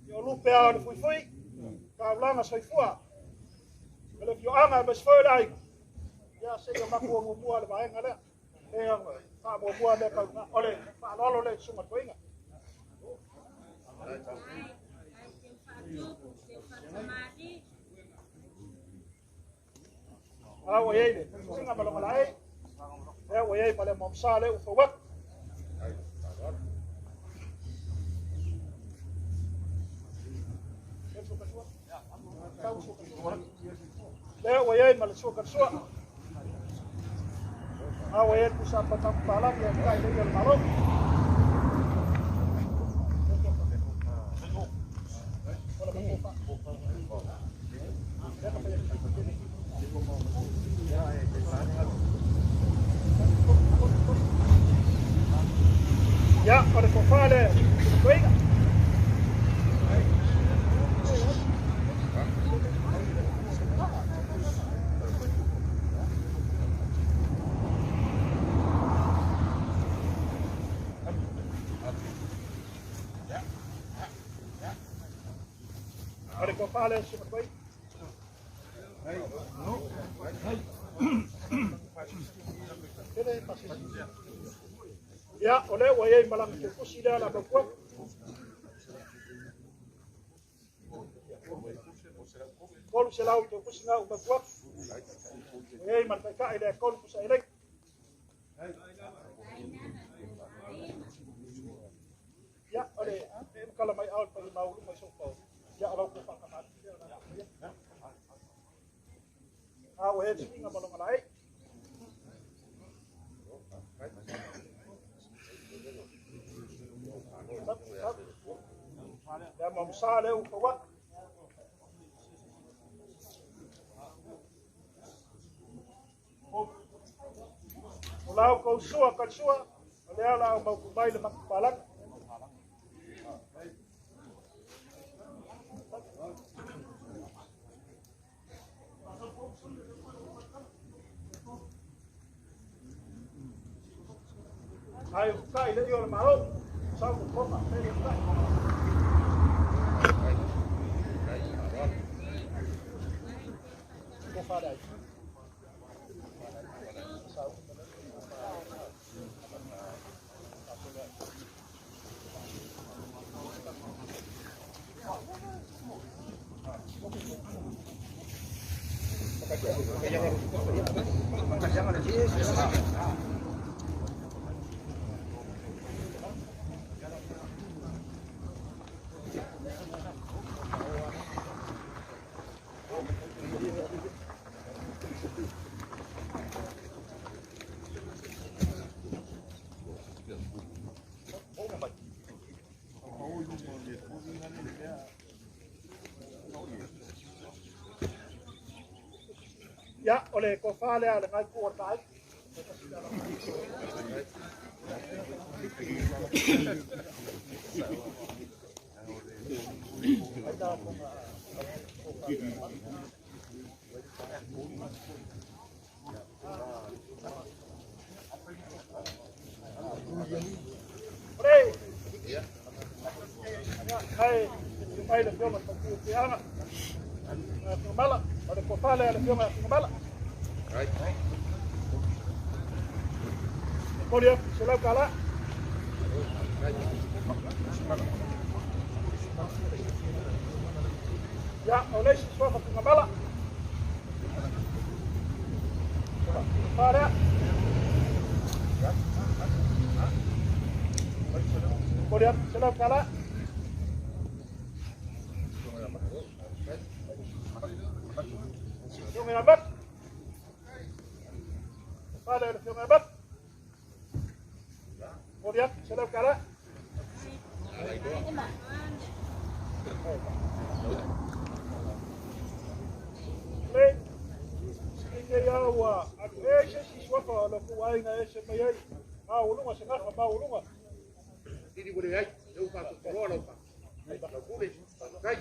Ia o lupe a o le fuifui, taulaga soifua, ma le afioaga aemaise foi o le aiga. Ia seia matou muamua le vaega lea. Lea faamuamua mea tau o le faaaloalo lea i susuga toeaina. A ua i ai le susuga ma lona laei, lea ua i ai ma le maomsa lea ua fau atu. Lea ua i ai ma le sua kalasua. A ua i ai le pusa pataku palagi e kai le ia o le Malo. Ia, o le tofa le toeaina. O le tofa le toeaina. Ia, o lea ua i ai malaga teutusi lea la matua. 300 teutusi na u matua. Ua i ai ma le taitai lea 3 pusa elei. Ia, o le e makala mai ao le pai maulu mai sou Ia, o lau ko whakamā. A ua he tuinga ma longa laei. Lea mamusa lea ua fau atu. O lau kou sua ka sua, o lea la au mau mai le makupalanga. Ai o kai le i o le malo, sa mo kona, le le kai. Ko whare ai. Ia, o le tofa lea le ngai ku o tai. Ore! Hai, mai le fioga pa ku te anga. Mala, o le tofa lea le fioga mala. Moli atu se lau kala. Ia, o le isi suafa tugamala. Tofa lea. Moli atu se lau kala. Fioga ia mat. Tofa lea le fioga ia mat. Moli atu se lau kala. Le, ike ia ua alu e se si suafa o le ku aiga e se mai ai. Mauluga se gafa mauluga. Tiri wale ai, lau pa toroa lau pa. Lau pule, kai.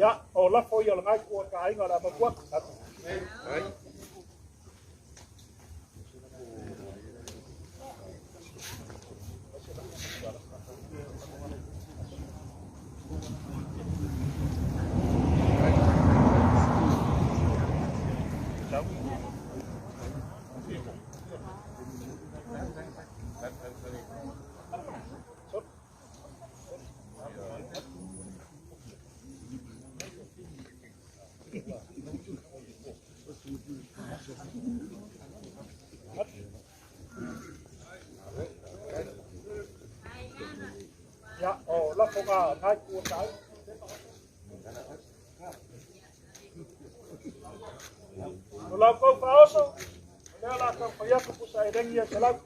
Ia, o lafo ia o lengai itu o le taaiga o le a mapu atu. Ia, o lafoga a lengai itu o le taaiga. O lau kou faaoso, o lea o le a taumafai atu pusa elegi ia 100.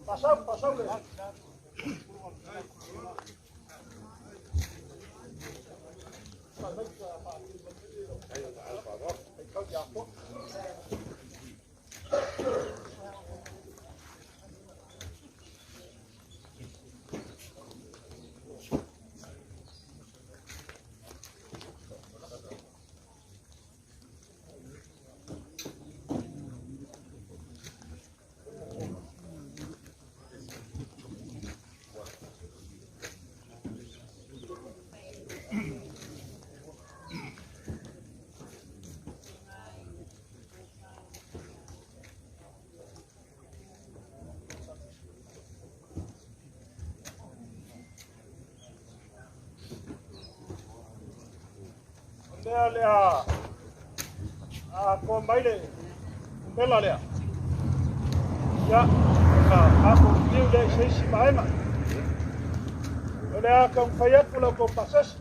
Pasau, pasau le. Lea lea a ko mai le umbela lea. Ia, ka matou fiu lea i se isi vaega. O le a taumafai atu lau tou pasese.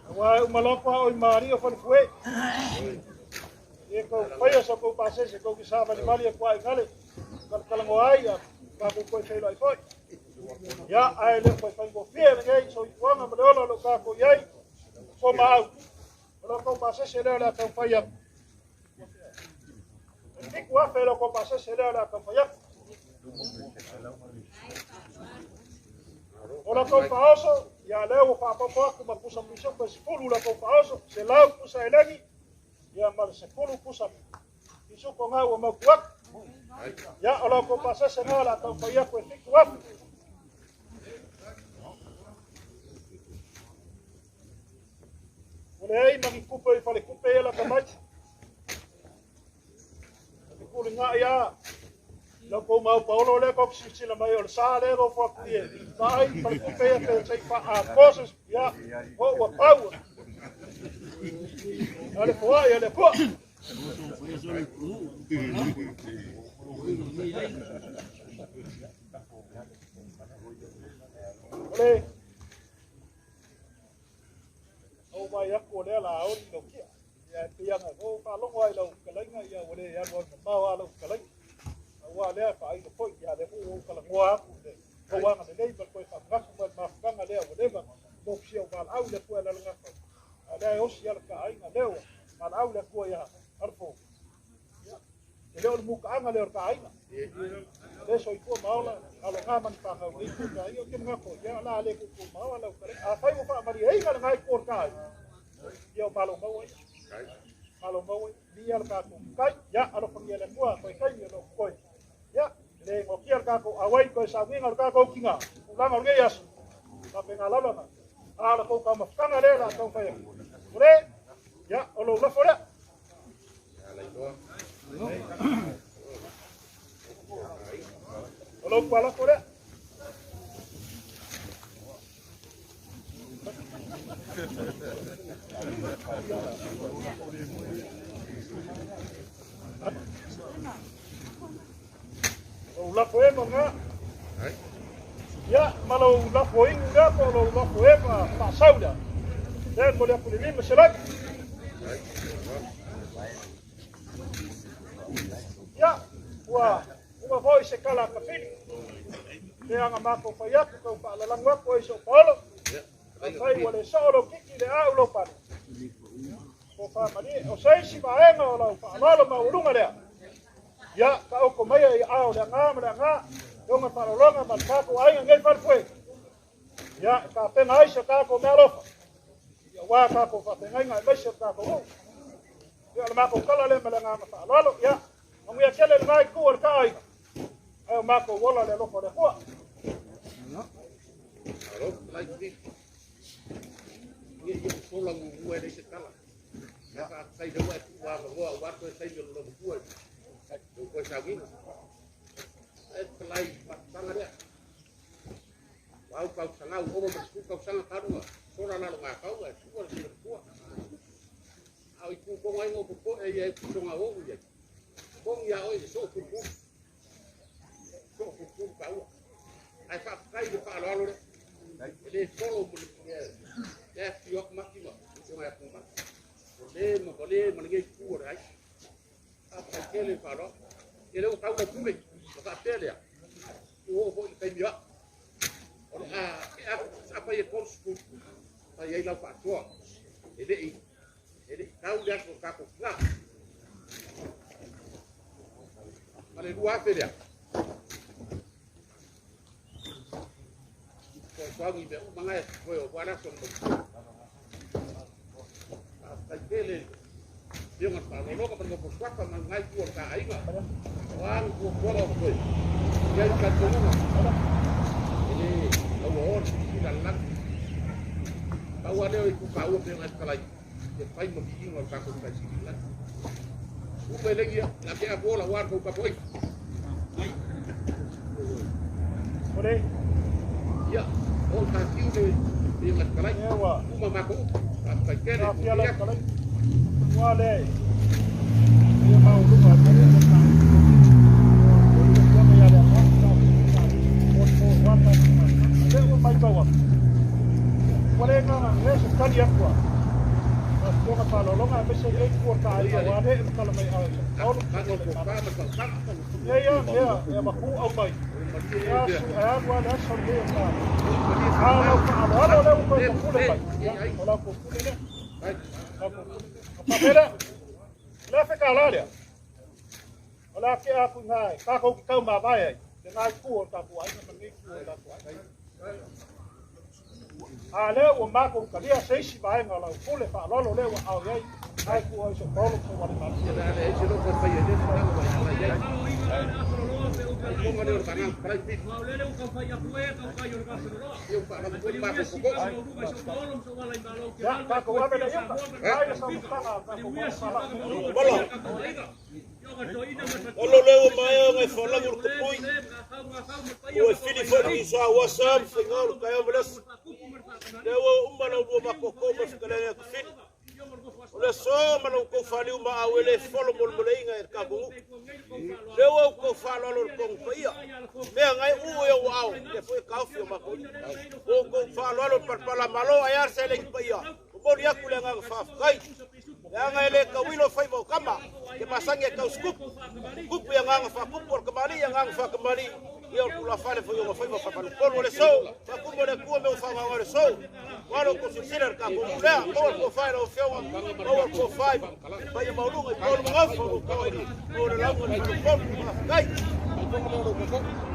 Aua e uma loa kwa oi maari o Falefue. E kou faia sa kou pasese kou ki savalivali e kwa i gale. Kalakalangoa ai a tatou toe feiloai foi. Ia, ae le o faigofie lenei soifuaga ma le ola o lo o tatou i ai, po ma au. O lo tou pasese lea o le a taumafai atu. E 7,000 lo tou pasese lea o le a taumafai atu. O la tou faaoso, ia lea ua faaopoopo atu ma pusa pisupo e 10 la tou faaoso, 100 pusa elegi, ia ma le 10 pusa pisupo na ua mautu atu. Ia, o la tou pasese na o le a taumafai atu e 7,000. Ua leai ma ni tupe i falekupe ia lata mai. E tuliga'i a lau tou mau paolo lea tou te silasila mai o le sa lea nofo atu i e vaai i falekupe ia pe se i faaatoa se ia o ua pau a le foai a le Atua. O le ou vaai atu o lea la oli lau kia. Ia e pei ana ou faalogo ai lau fetalaiga ia ua le alualu mamao lava lau fetalaiga. Aua lea e faailo foi ia lea foi ua ou talanoa atu i le tou agalelei ma le toe faamanatu mai le mafutaga lea ua leva ona mofisia o valaau le Atua e lalogafau. A o lea e osi lava le taaiga lea ua valaau le Atua ia Alofo. Ia, e le o le mutaaga lea o le taaiga. Le soifua ma ola, aloga ma ni fanau nei itu o taaiga. Ou te manatu, ia o le a le tuutuu maoa lau fetalaiga. Afai ua faamalieina lena itu o le taaiga, ia o malo maua ia. Malo maua ia. Viia le tatou Matai. Ia, alofagia e le Atua toe taimi o lo o totoe. Ia, e le noatia le tatou auai toe sauniga o le tatou tina i tulaga o lenei aso. Faapena lava na a la tou taumafataga lea o le a taumafai atu. O le, ia, o lou lafo lea. O lou tualafo lea. Lou lafo ema lena. Ia, ma lou lafo inu lea po o lou lafo ema faasau lea. Lea e momoli atu i le 500. Ia, ua uma foi se tala a Tafili. Pe aga matou fai atu, tau faalalagu atu ai so paolo. Afai ua le soo lou kiki le au lou pale. Po whaamalie, o seisi vaega o lau faaaloalo maualuga lea. Ia, taoko maia i ao le anga ma le anga, tonga faalologa ma le tātou aiga nei falefoe. Ia, e tapena ai se tātou mealofa. Ia wā tātou faafeagaiga aemaise le tātou nuu. Ia, o le matou tala lea ma le agaga faaaloalo. Ia, manuia tele lenā itu o le ta aiga. Ae o matou ola le alofa o le Atua. Alo, lai ni. Ia ia sola ngu e se tala. Ia ka kai le wa wa wa wa to sai le lo ku e. Ko ko sa gi. E lai pa tanga le. Wau kau sanga o mo su kau sanga karu. Sola na lo nga kau e su le le ku. Au i ku ko ngai ngo ko e ye ku songa o ye. Ko ia o e so ku ku. So ku ku kau. Ai fa kai le fa lo le. Le solo mo le le fiok makima. So ya ku ma. Le mo le mo le ku rai. A fa ke le fa lo. E le o kau le ku me. Fa pele ya. O ho i kai mia. O le a a pa ye kon sku. Pa ye lau fa toa. E le i. E le kau le ko ka ko ka. Ma le lua fe le. Ko swangi be u manga ko o wala so mo. A pa ke le. Ia ngā whālolo ka pango poswaka ma ngai kua ka aiga. Wā kua kua o koe. Ia i ka tonga. E le au o si la lang. Pau a leo i ku ka ua pe ngai kalai. Ia whai ma ki inga ka ko kai si lang. Upe lengi la ke a bola wā ko ka poi. Ore. Ia o ka kiu le pe ngai kalai. Uma ma ko. Ka kai kere. Ka kalai. Ua le. Ia mau luga le o ka. O le tonga ia le anga. O o wata. Le o mai taua. Ua le ngā le se tali akua. A tonga faalologa aemaise lei kua ka aiga wa le e matala mai ao i Olo. Ia ia ia ia maku au mai. Ia su e alu ale aso le o ka. A lau faaloalo le ua koe pule mai. Ia o lau ko pule lea. Lau ko pule. Papele, le fe ka la lea. O la ke aku ngai, ka ko ki kau ma vai ai. Le ngai ku o ta ku ai ma ngai ku o ta ku ai. A le o ma ko ka lia seisi vai nga la pule fa lolo le o au ai. Ngai ku o so polo ko wale ma. Ia le e se lo ko fai e le sa ko ai ai. Ko le o tanga kai pi. Ya ka ko ave le iuka. Ai le sa mutanga ka ko ma la. Bala. Olo leo mai o ngai whalangu le kapui. O e whiri whai ki sa wasa, whainga o le kai o melesi. Leo umba lau lua makoko ma whakalele ka whiri. O le so ma lau kou whaliu ma au ele wholo mo le mole inga e ka kongu. Leo au kou whalalo le kongu paia. Mea ngai u e o au, le fwe kaufi o makoni. O kou whalalo le palpala malo ai arse le paia. O mori aku le nganga whawhakai. Le anga ele kawilo whai mau kama. Ke masangi e kau skupu. Kupu ya nganga whakupu o kamali ya nganga whakamali. Ia o kula whale fo yonga whai whapalukolu o le so. Whakumu le kua me o whanganga le so. Walo ko sinsira ka ko lea. Maua ko whai na o whionga. Maua ko whai. Pai maulunga i polu mangaufa o kau i o le launga le palukolu. Whawhakai.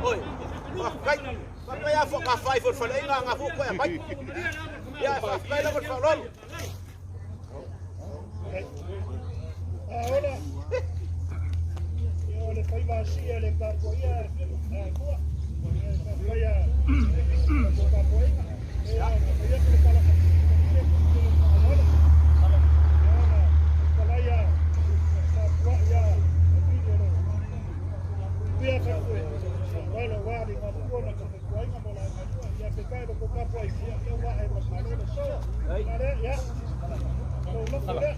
Oi. Whawhakai. Whawhakai a whaka whai fo whale inga ngā fuko e mai. Ia e whawhakai lava le whalolo. Ola. Ia o le whaivasia le kapo ia kua. Ia ia ko kapo inga. Ia ia ko kala ka. Ola. Ia ia ka ia ia ka koe. Walo wali ngā kuona ka ko inga mo la ia pe kai ko kapo ia ia wa e ma le so. Mare ia. Lo lo le.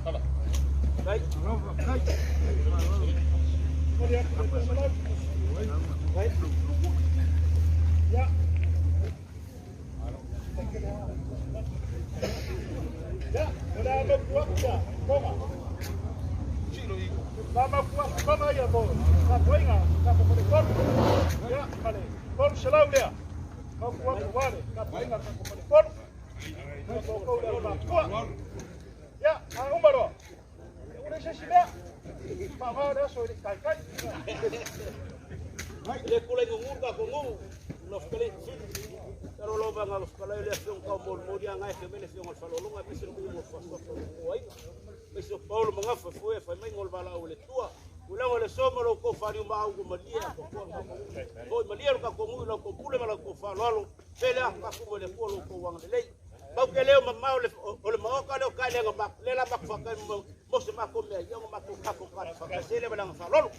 Kai. Kai. Ya. Ya, ora ma kua kua. Koma. Ma kua koma ia mo. Ka poinga, ka po le kor. Ya, vale. Kor selau lea. Ka kua kua le, ka poinga ka po le kor. Ia, a uma loa. Ua leai se isi mea. Faaaoga le aso e le i taitai. Le kula i gugu ka kongu no fkale fili taro lo banga lo fkale le fiong ka mol moli anga e mele fiong al falolonga me se ku mo fa fa ko ai me se Paulo manga fa fu e fa mai ngol bala o le tua ula le somo lo ko fa ni ma au malia ko ko ko malia ka ko lo ko pule mala ko fa lo pele a ka ku le ko lo ko wang le mau ke leo mamau le o le mau ka le ka le ma le la ma fa ka mo se ma ko me yo ma ko ka ko ka fa ka se le bala fa lolo.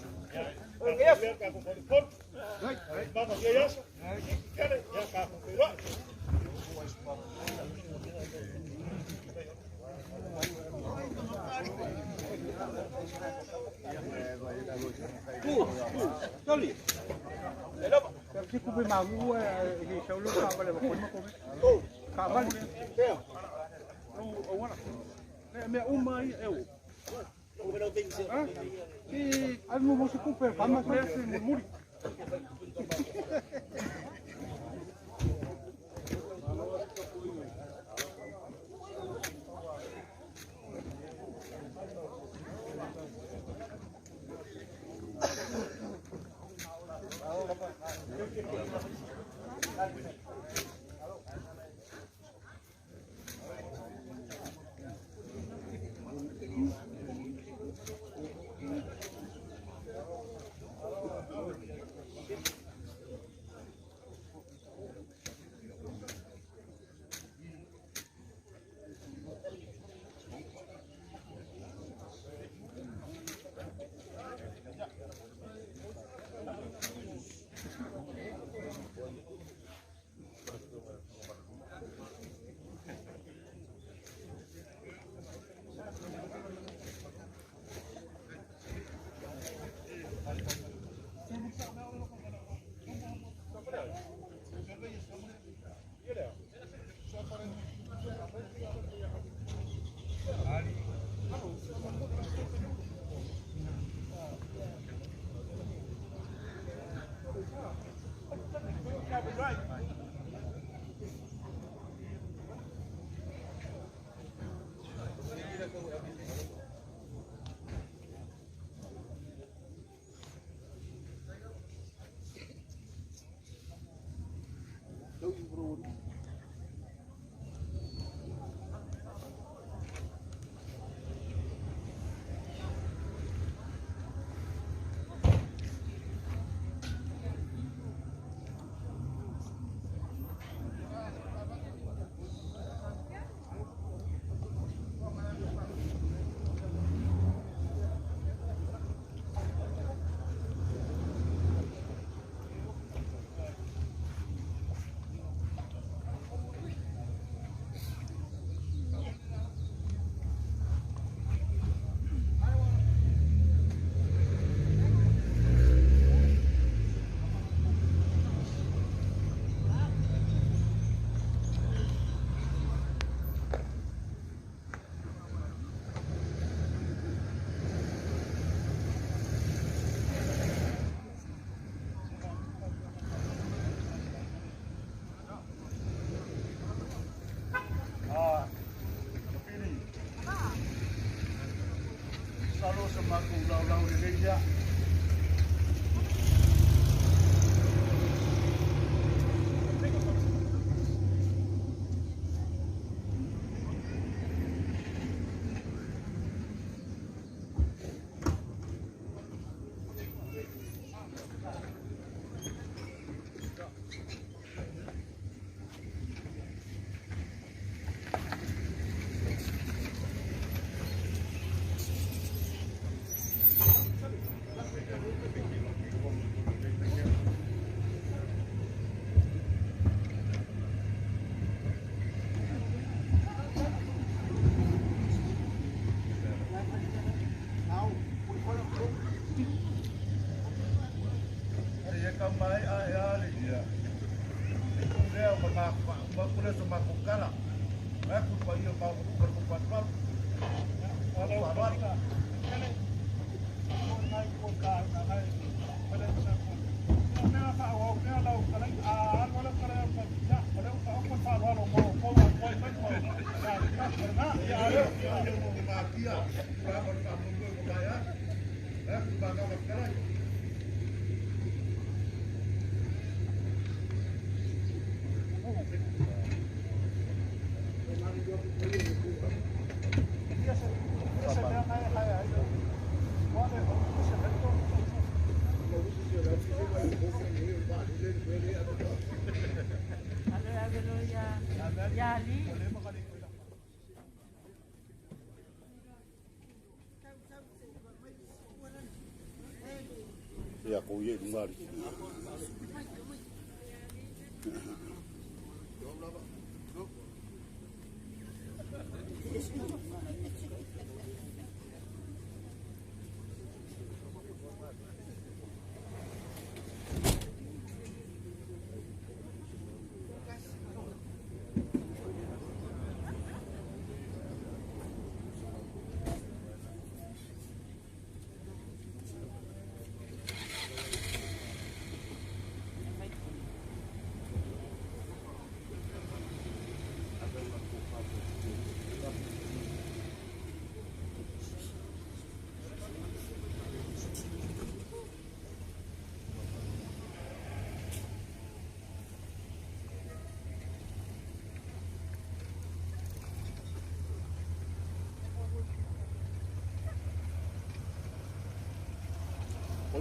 Ia ko ie ngari.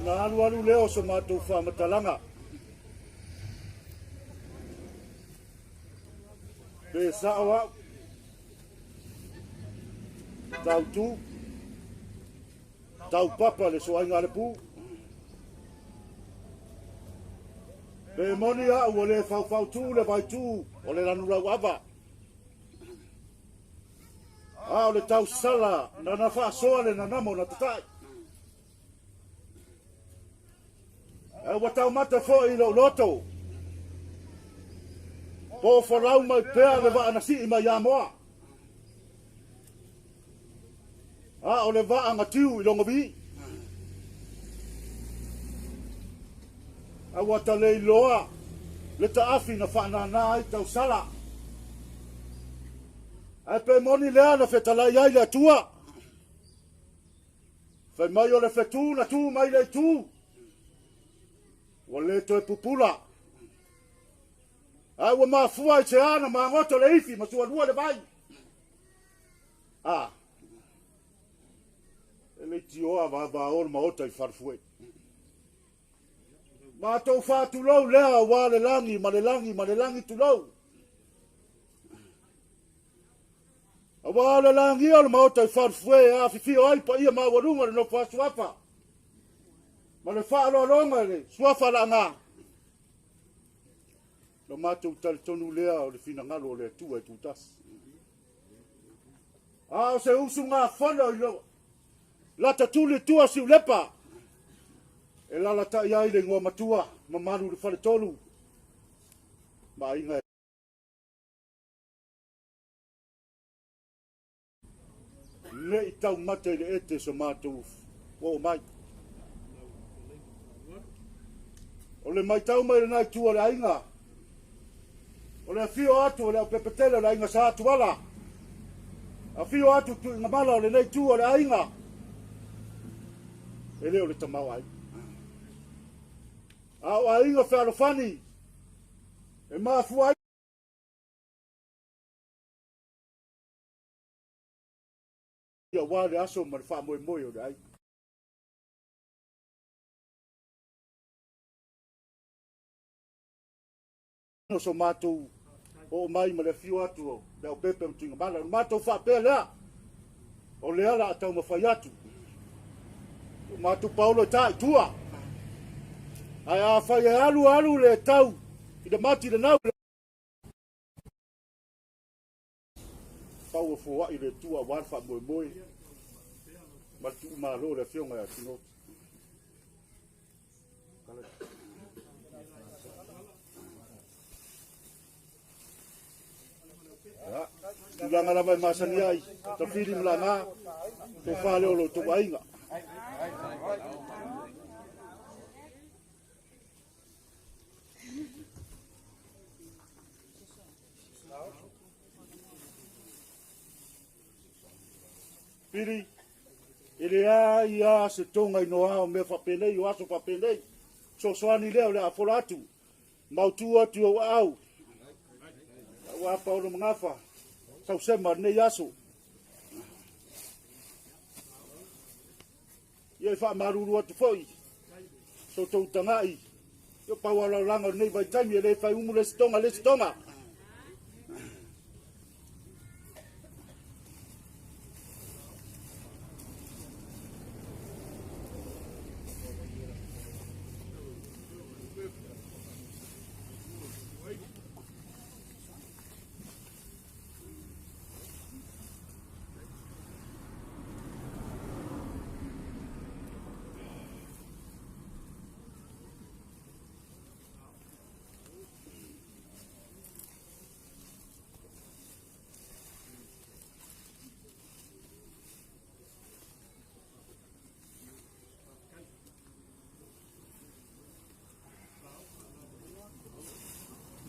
Na alu alu leo so matou faamatalaga pe sa'o a'u tautū taupapa le soaiga a le pu pe moni a'u o le faufautū le vaitū o le lanulau'ava a o le tausala nana faasoa le nanamo na tata'i ua taumata fo'i i lo'u loto po folau mai pea le vaa na si'i mai Iamoa a o le vaa gatiu i logovi'i a ua taleiloa le ta'afi na fa'anānā ai tausala ae pe moni lea na fetalai ai le Atua fai mai o le fetū na tū mai le itū ua lē toe pupula ae ua mafua i se ana magoto le ifi ma sualua le vai a e le tioa vaavao le maota i falefue matou fa'atulou lea auā le lagi ma le lagi ma le lagi tulou auā o le lagia o le maota i falefue e afifio ai paia maualuga le nofo asuafa ma le fa'aloaloga le suafa la'agā lo matou talitonu lea o le finagalo o le Atua e tutasi a o se usugafono i lo lata tuli tua siulepa e lalata'i ai le igoa matua mamalu le faletolu ma aiga le'i taumate i le ete so matou o'o mai. O le maitau mai lenā itu o le aiga o le afio atu o le aupepetele o le aiga Sa Tuala afio atu tuigamala o lenei itu o le aiga e lē o le tamao aiga a o aiga fealofani e mafua ai auā le aso ma le faamoemoe o le aiga. So matou oo mai ma le afio atu o le aupepe ma tuigamala o le matou faapea lea o lea la a taumafai atu o matou paolo e ta'i tua ae afai e alu alu le tau i le mati lenau pau o foa'i le Atua auā le faamoemoe ma le tu'umālō le afioga ia Tinoti. Tulaga lava e masani ai tafili ma lagā tofā lea o lo outou aiga. Pili, e leai lava se toga i noa o mea faapenei o aso faapenei. Fesoasoani lea o le a fola atu, mautu atu i ou aau. Aua Paolo Magafa, sausema lenei aso. Ia e faamalulu atu foi, so tou tagai, ia pau alaulaga o lenei vaitaimi e le fai umu le isi toga le isi toga.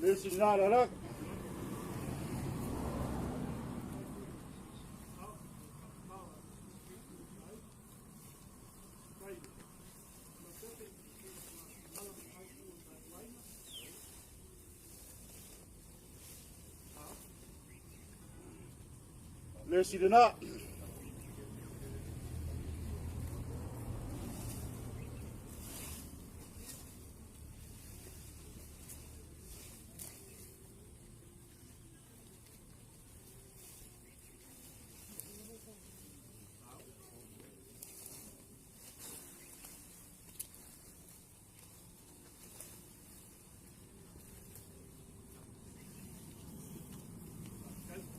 Le isi lena lala. Le isi lena.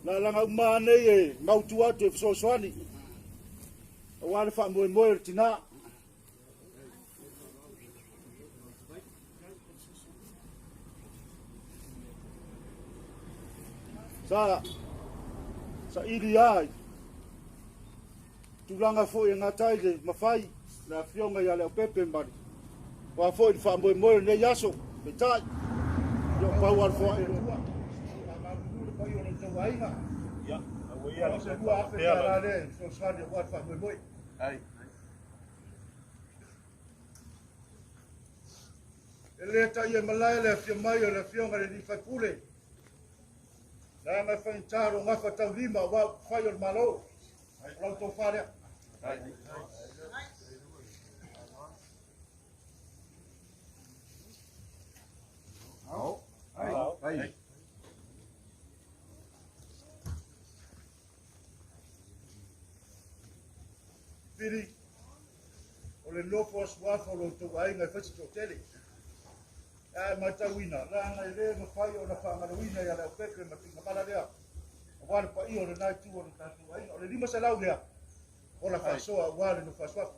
Lalaga uma nei e mautu atu e fesoasoani aua le faamoemoe o le tinā. Sa saili ai tulaga foi e gata ai le mafai le afioga ia Leaupepe ma le aua foi le faamoemoe o lenei aso. Peitai, ia o pau lava le foai o le Atua. Faamalulu le paia o lo outou aiga. Ia, aua ia O se $2,000 lea e fesoasoani aua le faamoemoe. E le taia malae le afio mai o le afioga i le alii faipule. Leaga e faigata lou gafataulimaaua upufai o le Malo. O lau tofa lea. Pili, o le nofo a suafa o lo outou aiga e fai se toatele. Ae matauina, leaga e le mafai ona faagaloina ia Leaupepe ma Tuigamala lea, aua le paia o lena itu o le tatou aiga. O le 500 lea, ola faasoa aua le nofo a suafa.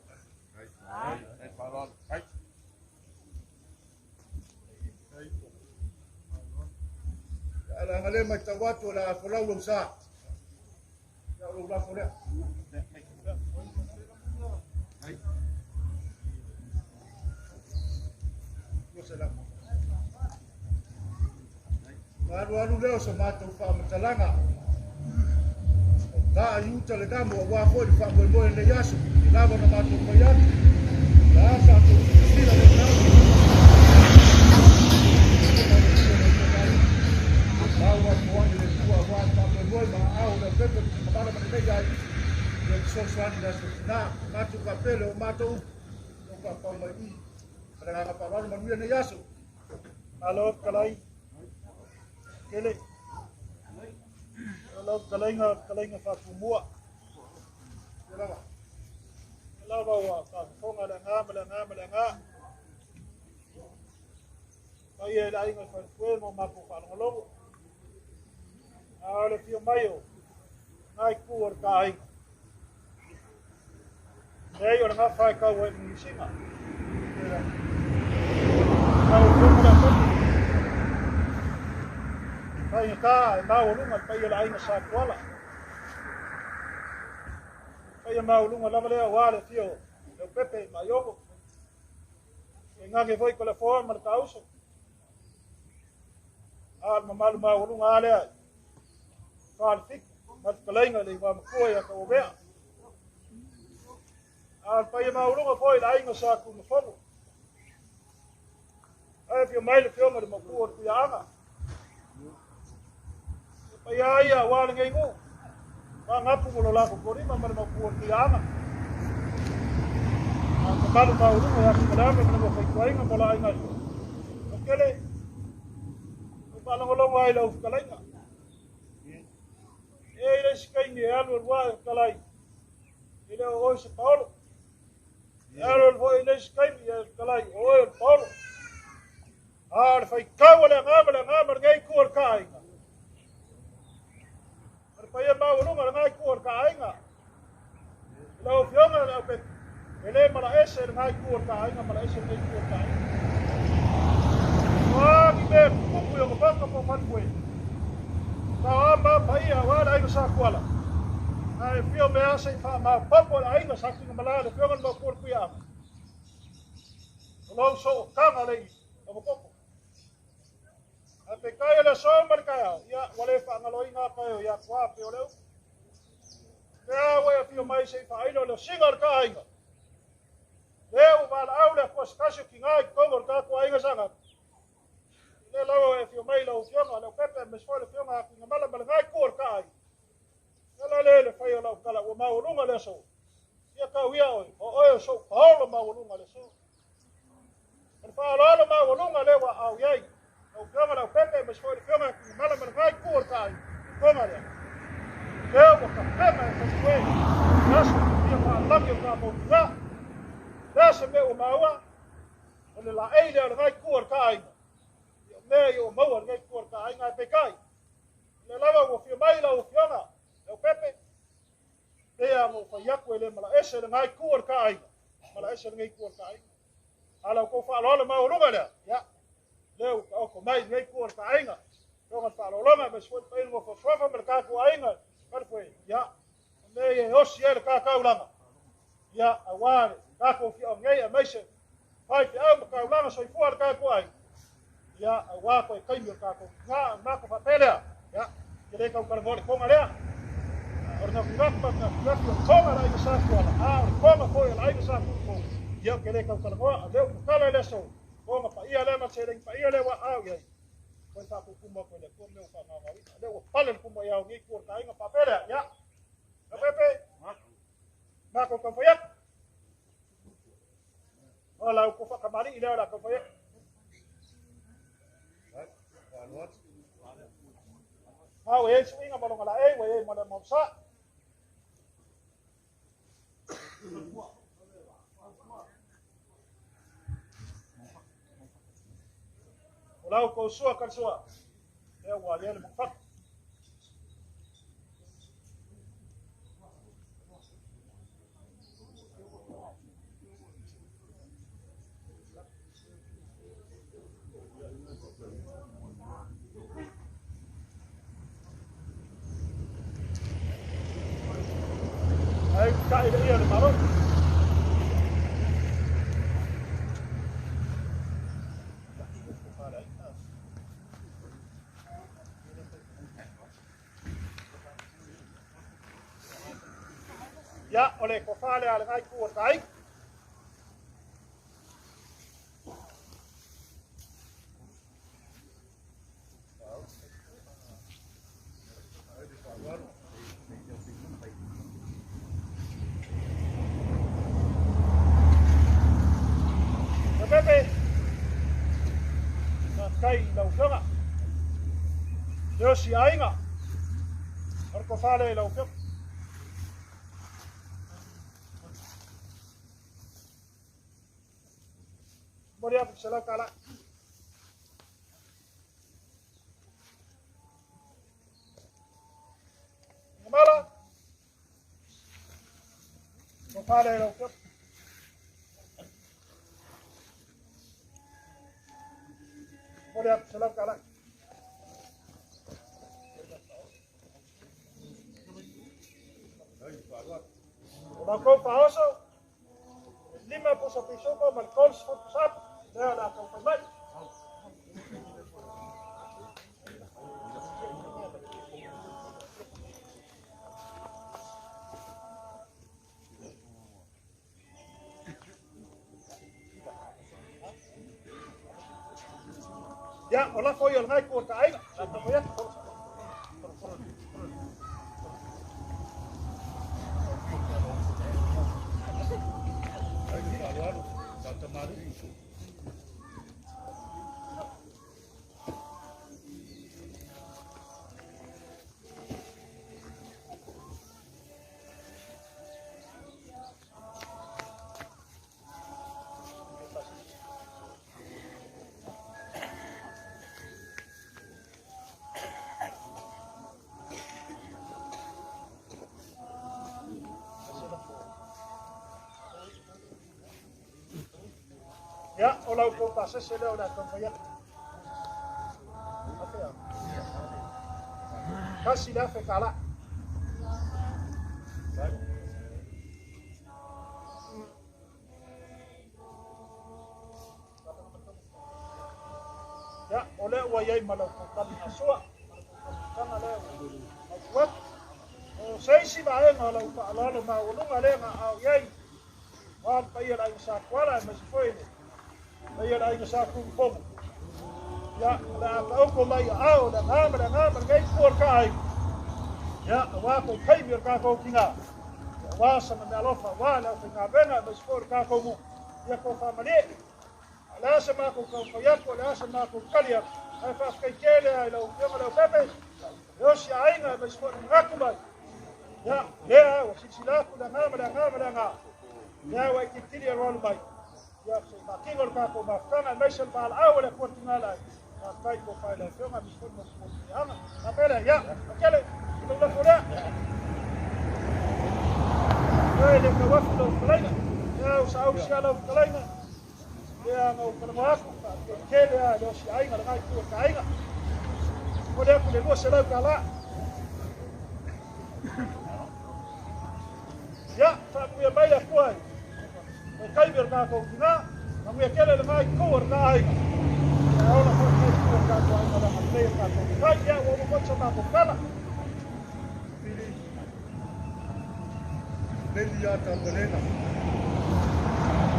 Ae leaga le matau atu o le a folau lou sa. Ia o lou lafo lea. $200. Ona alualu lea o so matou faamatalaga. O ta i uta le gamo aua foi le faamoemoe o lenei aso. E lava ona matou fai atu. O le a sa outou silasila le tau. Maua foai le Atua aua le faamoemoe ma aao o Leaupepe ma Tuigamala ma lenei aiga. Ia fesoasoani i le aso tina. Matou faapele o matou upu. O faapau mai i. Ma le agaga faaaloalo manuia lenei aso. Malo fetalai. Tele. O lau fetalaiga, fetalaiga faatumua. Ia lava. Lava ua faafofoga le aga ma le aga ma le aga. Paia i le aiga i Falefoe ma o matou faalogologo. A o le afio mai o nai itu o le ta aiga. Leai o le gafa e tau ai i le Niu Sina. Lau Afioga le Asosi. Faigata e maualuga le paia o le aiga Sa Tuala. Paia maualuga lava lea aua le afio o Leaupepe ma Iogo. E gage foi ko le foa ma le tauso. A o le mamalu maualuga lava lea i Falefitu ma le fetalaiga i le Igoamatua ia Tauauvea. A o le paia maualuga foi i le aiga sa Tuimafono. Ae afio mai le afioga i le Maopu o le Tuiaaga. E paia ai ia aua lenei nuu. Faagapu mo lo latou tolima ma le Maopu o le Tuiaaga. A o le mamalu maualuga ia Tuimaleava ma le Nofoaituaiga mo la aiga i Tele. Ua faalogologo ai lau fetalaiga. E i le isi taimi e alu alu ae o talai, e le o oe se paolo. E alu alu foi i le isi taimi e talai, o oe o le paolo. A o le faitau a le aga ma le aga ma lenei itu o le taaiga. O le paia maualuga o lenei itu o le taaiga. I lau Afioga le Aupepe, e le malaese lenei itu o le taaiga, malaese lenei itu o le taaiga. O a ni mea tutupu i Ogapaka po o Falefoe, sao a ma paia aua le aiga sa Tuala. Ae afio mea se i faamaopoopo le aiga sa Tuigamala le Afioga i le Maopu o le Tuiaana. O lou sootaga le i Ogapopo. Ae peitai o le aso ma le taeao, ia, ua le faagaloina ata e o ia tua pei o le upu. Lea ua e afio mai se i faailo le osiga o le ta aiga. Lea ua valaau le Atua se tasi o tiga i totonu o le tatou aiga sa galu. Lea lava ua e afio mai i lau afioga Leaupepe aemaise foi le afioga ia Tuigamala ma lena itu o le ta aiga. Ia la lea le fai o lau tala ua maualuga le aso. Ia tau ia oe, o oe o sou paolo maualuga le aso. O le faaaloalo maualuga lea ua aao i ai lau Afioga Leaupepe aemaise foi le Afioga ia Tuigamala ma lena itu o le ta aiga, konga lea. Lea ua tapena e falefoe le aso fia faalagi o ta mautuga. O le a se mea ua maua, o le laei lea o lena itu o le ta aiga. Ia o mea ia ua maua lenei itu o le ta aiga ae peitai, o lea lava ua afio mai lau Afioga Leaupepe, pei lava ona ou fai atu e le malaese lena itu o le ta aiga, malaese lenei itu o le ta aiga. A la outou faaaloalo maualuga lea, ia, lea ua taoto mai lenei itu o le ta aiga. Toga le faaaloaloga, aemaise foi le paia o le nofo suafa ma le tatou aiga, falefoe, ia, o mea ia e osi ai le ta taulaga, ia, aua le tatou afioaga nei, aemaise faifeau ma taulaga soifua a le tatou aiga, ia, aua toe taimi o le tatou tina, matou faapea lea, ia, ke le tau talanoa le konga lea. O le nafinatu ma le nafinatu o le konga le aiga sa Tuala, a o le konga foi o le aiga sa Tuifoe, ia, ke le tau talanoa, a lea ua tatala i le aso, konga paia lea ma le seleni paia lea ua aao i ai, koe faapupumu atu e le Atua mea ua faagaogaoina. Lea ua pale le pumu ai ao nei tu o le taaiga faapea lea, ia, Leaupepe, matou taumafai atu. O la upu faakamali'i lea o le a taumafai atu. A ua i ai suiga ma lona laei, ua i ai ma le mausa. O lau tou sua kalisua, lea ua i ai le mokofatu. Ai kai le ia le malo. Ia, o le tofa lea a lenei itu o le tai. Pepe, faafetai i lau afioga. Leo si aiga, o le tofa lea i lau afioga. Momoli atu $100. Gamala, tofa lea i lau afioga. Momoli atu $100. O la outou faaoso, 5 pusa pisupo ma le 30 pusapu, lea o le a taumafai mai. Ia, o lafo ia o lenā itu o le taaiga. Taumafai atu. Ai le faaaloalo, faatamalii. Ia, o lau kou pasese lea o le a taumafai atu. 1000 tala. Ia, o lea ua iai ma lau kou taliga sua, ma lau kou taliga lea ua mautu atu. O se isi vaega o lau faaaloalo maualuga lea na ao iai, aua le paia o le aiga Sa Tuala aemaise foi le paia o le aiga Sa Tunufono. Ia, o le a taoto mai aao le aga ma le aga ma lenei itu o le taaiga. Ia, aua tou taimi o le tatou tina, aua sana meaalofa, aua le aufaigaluega aemaise foi o le tatou nuu. Ia tou faamalie. O le a se matou taumafai atu, o le a se matou tali atu, ae faafetai tele lava i lau Afioga Leaupepe, le osi aiga aemaise foi o le manatu mai. Ia, lea ua silasila atu le aga ma le aga ma le aga, lea ua e tilitili alualu mai. Ia, se i faatino le tatou mafutaga aemaise le valaau a le Atua Tina le Aiga. Faafetai tofa i lau Afioga aemaise foi le Motu Faapea lea, ia, Matele, i lou lafo lea. Ia, e le tau afu lau fetalaiga. Ia, ua saausi lava lau fetalaiga. Ia, na ou talanoa atu, faafetai tele lava i le osi aiga, lena itu o le taaiga. Momoli atu le 200 tala. Ia, faamanuia mai le Atua i le taimi o le tatou tina, manuia tele lena itu o le ta aiga. Ia ola foi lenei itu o le tatou aiga leaga lelei o tatou matai. Ia, ua uma foi sa matou tala. Pili Leli ia Tamalena.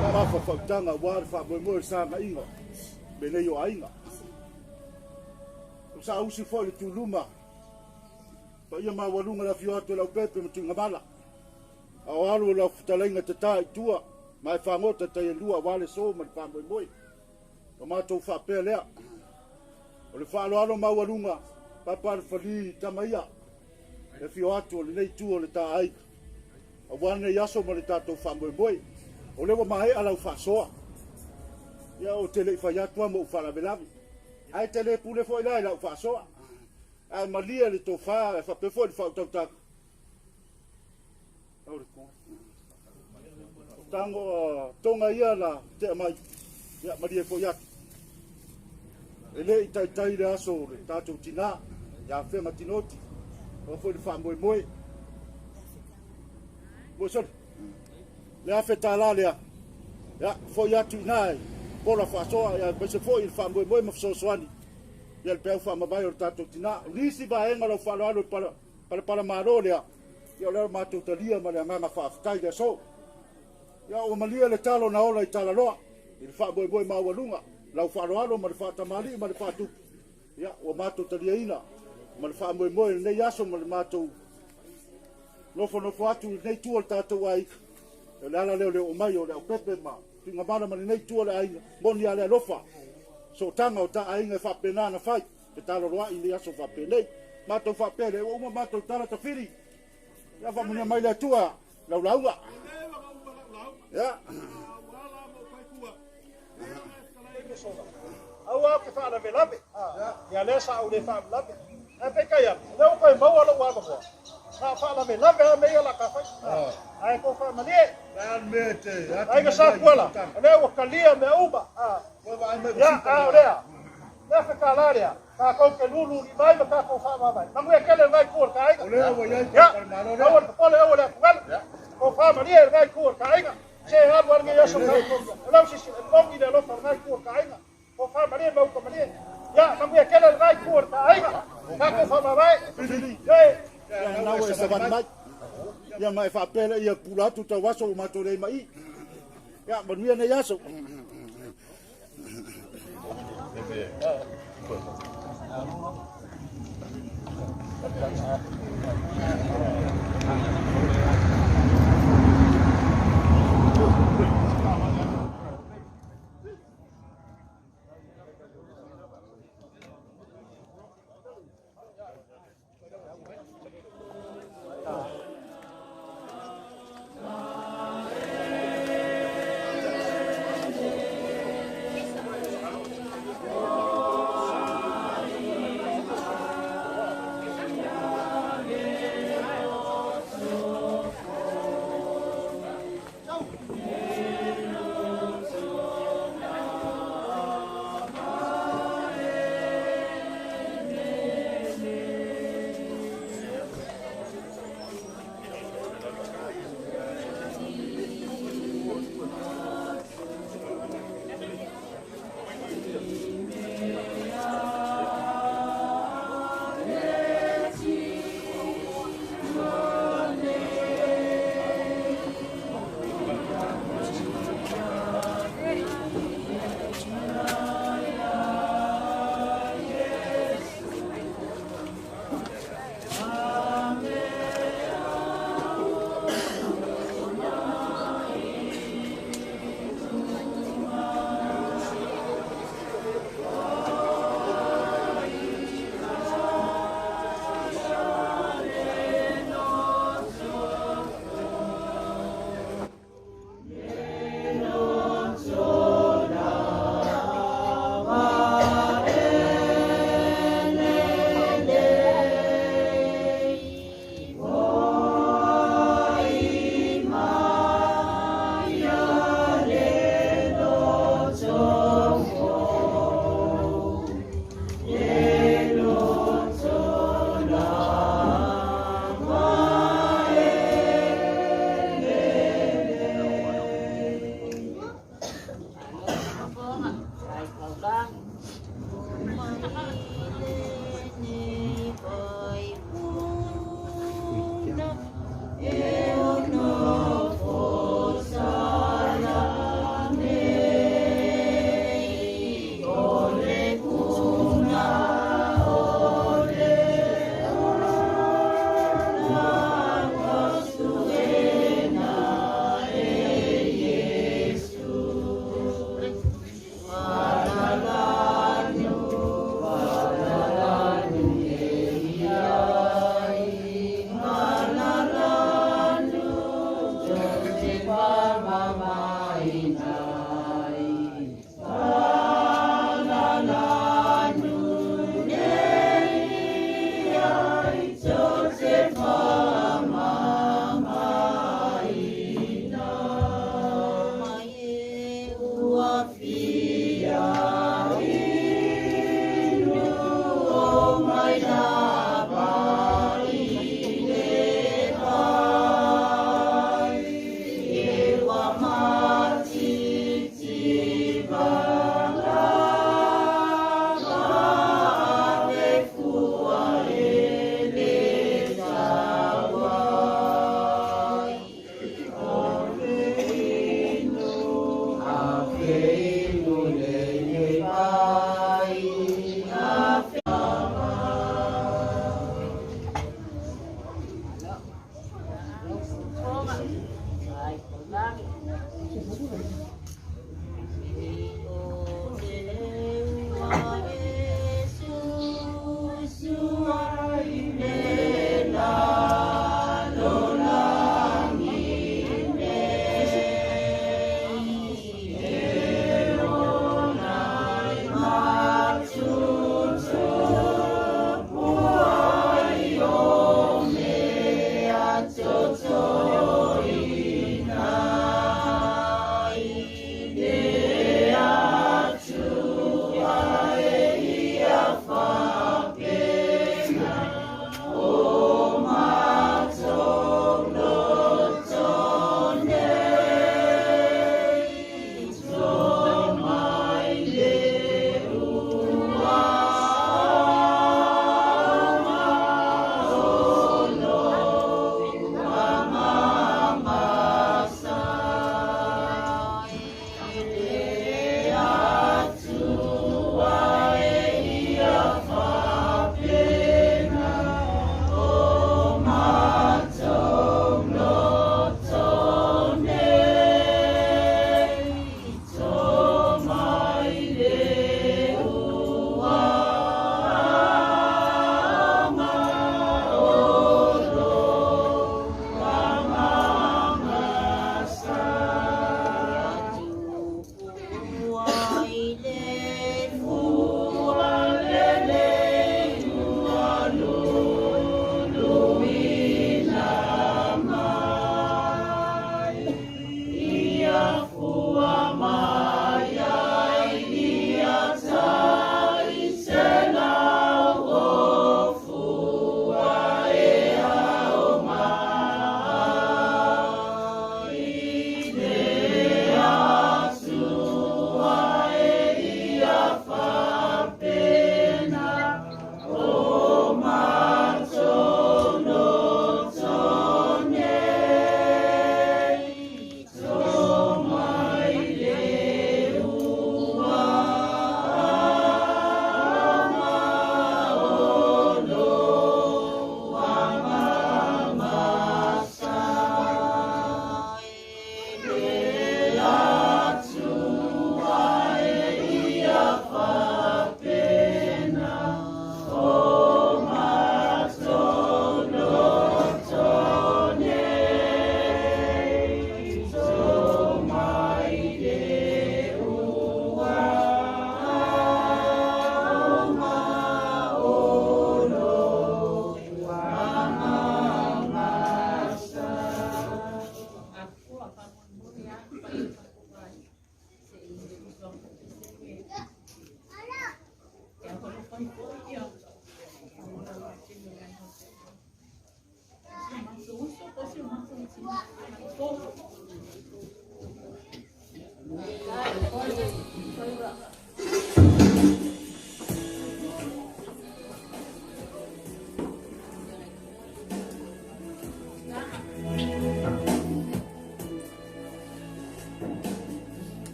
Faalafa fautaga aua le faamoemoe o le sagaiga me nei o aiga. O saausi foi le tuluma paia maualuga le afio atu e Leaupepe ma Tuigamala. A o alu o lau fetalaiga te ta i tua ma e fagota tai e lua aua le so ma le faamoemoe. O matou faapea lea. O le faaaloalo maualuga papa le fali tama ia e afio atu o lenei itu o le ta aiga aua lenei aso ma le tatou faamoemoe. O lea ua maea lau faasoa. Ia ou te le i fai atu lava ma ou faalavelave. Ae te le pule foi la i lau faasoa. Ae malie le tofa e faapea foi le faautautaga. Tango tonga ia na tea mai, ia malie foi atu. E le i taitai le aso o le tatou tinā, ia Afega Tinoti, o foi le faamoemoe. Moe soli, le $1,000 lea, ia foi atu i ina e pola faasoa, ia aemaise foi le faamoemoe ma fesoasoani, ia le peau faamavae o le tatou tinā. O nisi vaega o lau faaaloalo i le palapala malo lea, ia o lea matou talia ma le agaga faafetai le aso. Ia ua malie le talo na ola i Talaloa, i le faamoemoe maualuga, lau faaaloalo ma le faatamalii ma le faatupu. Ia ua matou taliaina ma le faamoemoe i lenei aso ma le matou nofonofo atu i lenei itu o le tatou aiga. O le ala lea o le oo mai o le aupepe ma Tuigamala ma lenei itu o le aiga, moni a le alofa, sootaga o ta aiga e faapena ona fai, te taloloai i lenei aso faapenei. Matou faapea lea ua uma matou tala tafili, ia faamanuia mai le Atua lau lauga. Ia. Aua ou te faalavelave. Ia lea sa ou le faalavelave. Ae peitai ane, o lea ua toe maua lou avanoa, sa faalavelave lava mea ia o le a ta fai. Ae tou faamalie. Aiga Sa Tuala, o lea ua talia mea uma. Ia, a o lea, le $1,000 lea, tatou te lululi mai ma tatou faavaavaai. Manuia tele lena itu o le ta aiga. Ia, aua le popole, aua le atugalu. Tou faamalie lena itu o le ta aiga. Se alu lava lenei aso tatou ia. O lau silasila, e moni le alofa o lena itu o le ta aiga. Tou faamalie ma uta malie. Ia, manuia tele lena itu o le ta aiga. Tatou faamavae. Ia, Ia nau e savali mai. Ia ma e faapea lea ia pula atu tau aso ua matou leai ma i. Ia manuia nei aso.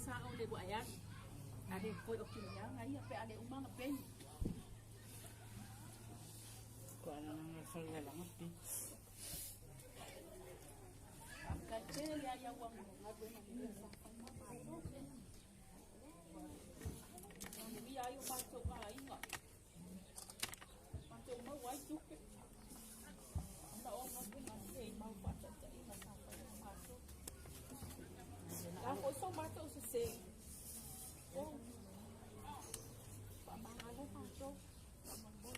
Sa o le wa ya ale koi o ki ya ngai pe ale uma nga pe ko ana nga fa la la pe ka te ya ya wa nga we na ni sa fa ma ma no ni ya yo ma to ka inga ma to ma wa tu ke na o nga ku ma te ma pa ta ta inga sa fa ma to la ko so ma to se se o pa ma lo pa to pa ma bo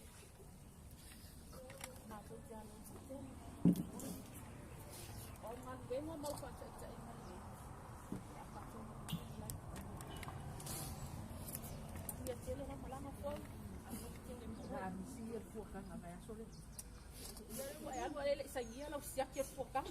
ma to ja lo te o ma ve ma ma pa ta ta inga le ya pa to ma la ya te le ma la ma fo a no te le mo a mi si e fu ka nga ya so le ya no le sa ia la sia ke fu ka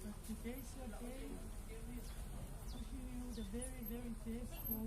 But today's your day. Wishing you the very, very best for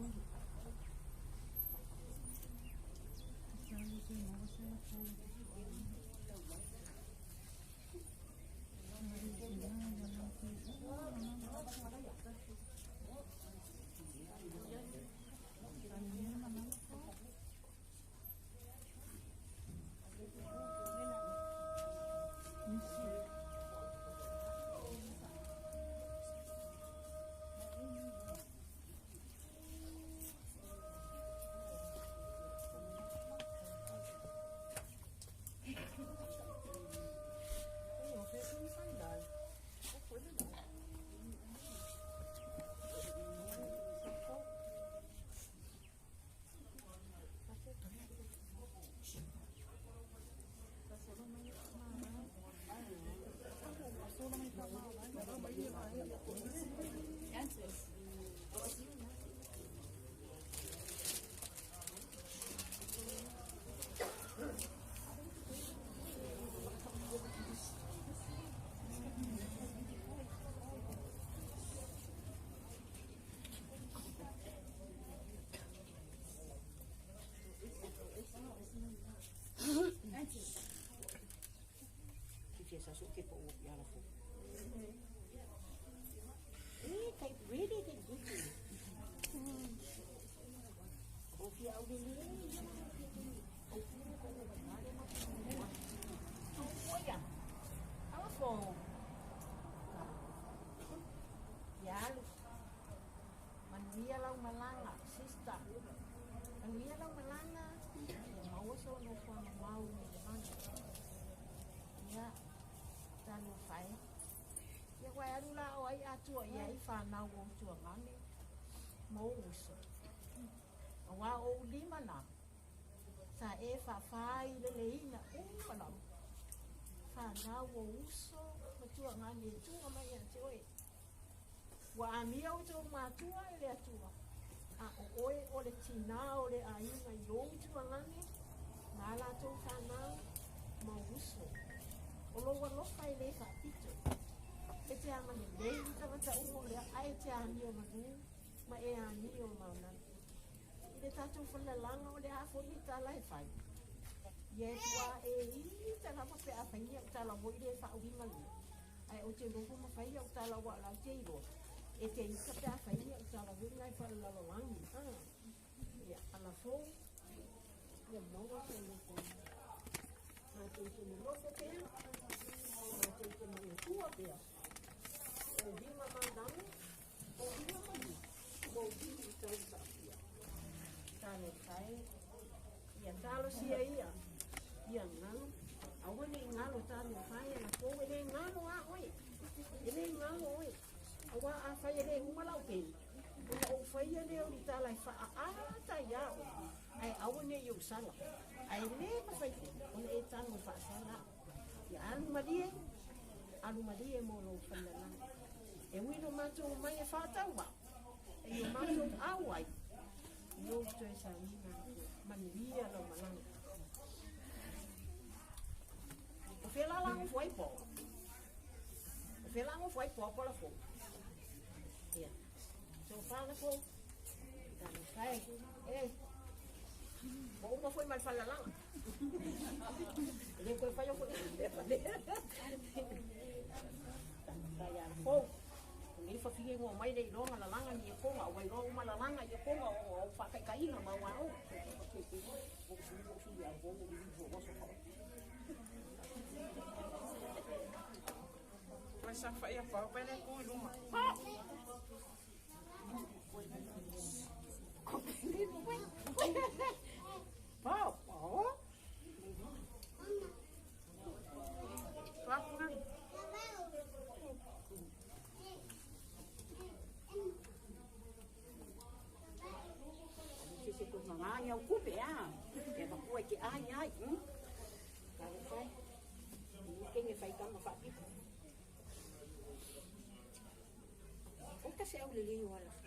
Atua ia i whanau o tua ngane mō uso. Awa o lima nā. Sa e whawhai le leina umalau. Whanau o uso ma tua ngane tua mai a te oe. Wa amia o tō mātua e le atua. A o oe o le tina o le ainga i o tua ngane. Ngā la tō whanau mō uso. O lo walofa i le whapito. E te anga he lei tangata umo lea ai te ani o manu ma e ani o maunana. I le tātou whalalanga o le afo i tala e whai. Ia e tua e i tala ma pe a whaingia o tala mo i le whaawinga lua. Ai o te noho ma whaia o tala wa lau te iroa. E te ika pe a whaingia o tala winga i whalalalolangi. Ia ala fō. Ia maua te loko. Mā te te loko pea. Mā te te maua pea. O lima mandame, o lima manu, o lima i tau tapia. Talo kai, ia talo sia ia, ia ngalo, aua ne ngalo talo fai ana kou e le ngalo a oe, e le ngalo oe, aua a fai e le umalau peni, ona o fai e le o ni tala e wha a ata ia o, ai aua ne i o sala, ai le mawhai, ona e tango wha sala, ia alu malie mo lo whanalanga. E wino mātou mai e whātaua. E o mātou au ai. I o toe sa wina manuia lau malanga. O whela lango fwai pō. O whela lango fwai pō pola fō. Ia. So whana fō. Tana whai. E. Mo uma fwai mal whala langa. E le koe whai o fwai. Tana whai ana fō. Nei whawhinge ngō mai nei ronga la langa ni e konga, wai ronga uma la langa i e konga o whakaikaina mau a o. Koe sa whaia pau pele ku i luma. mai. Talofa e. Kenge fai kama faapito. O tasi au lelei o ala.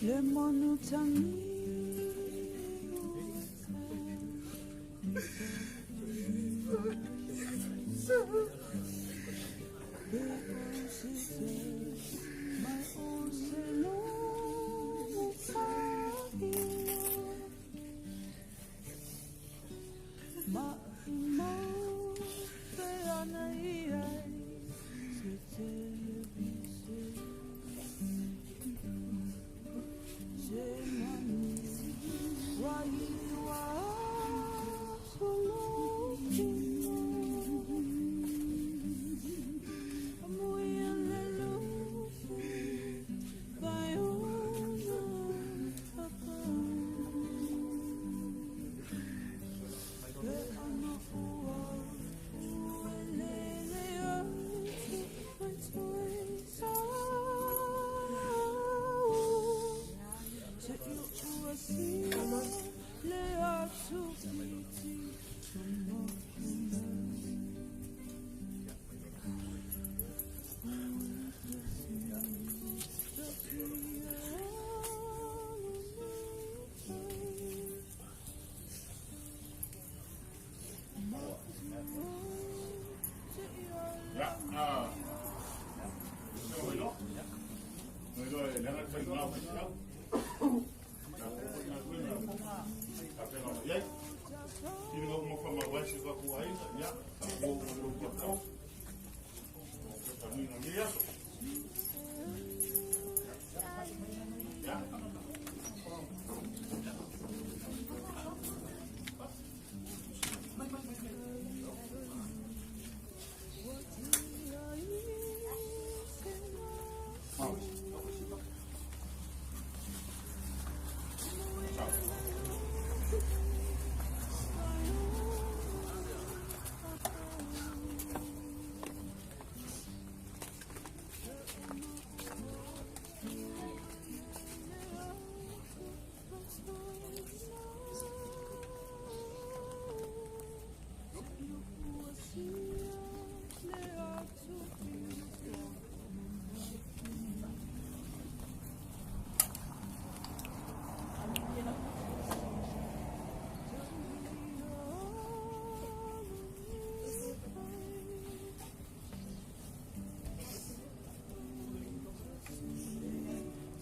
Le monotami.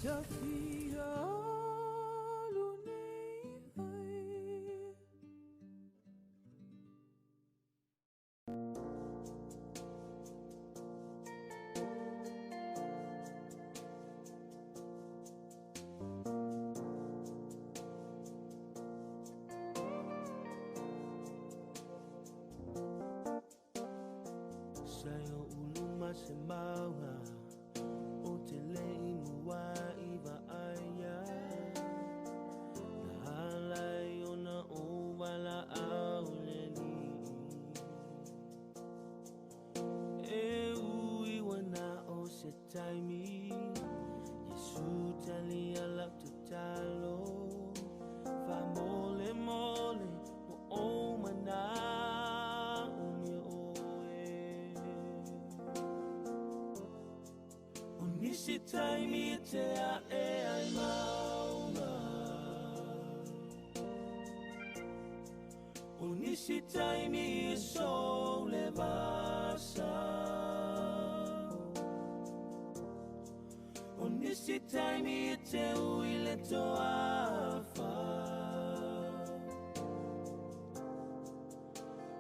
Ta fia alu nei ai. Sa o uluma se maunga o te lei mua i vaaia. Na halai ona o wala au le ni. E ui wana o se taimi, Yesu tali ala te talo. Fa mole mole mo o mana umi oe. O nisi taimi e te a e ai maunga. O nisi taimi e sole vasa. O nisi taimi e te uile toafa.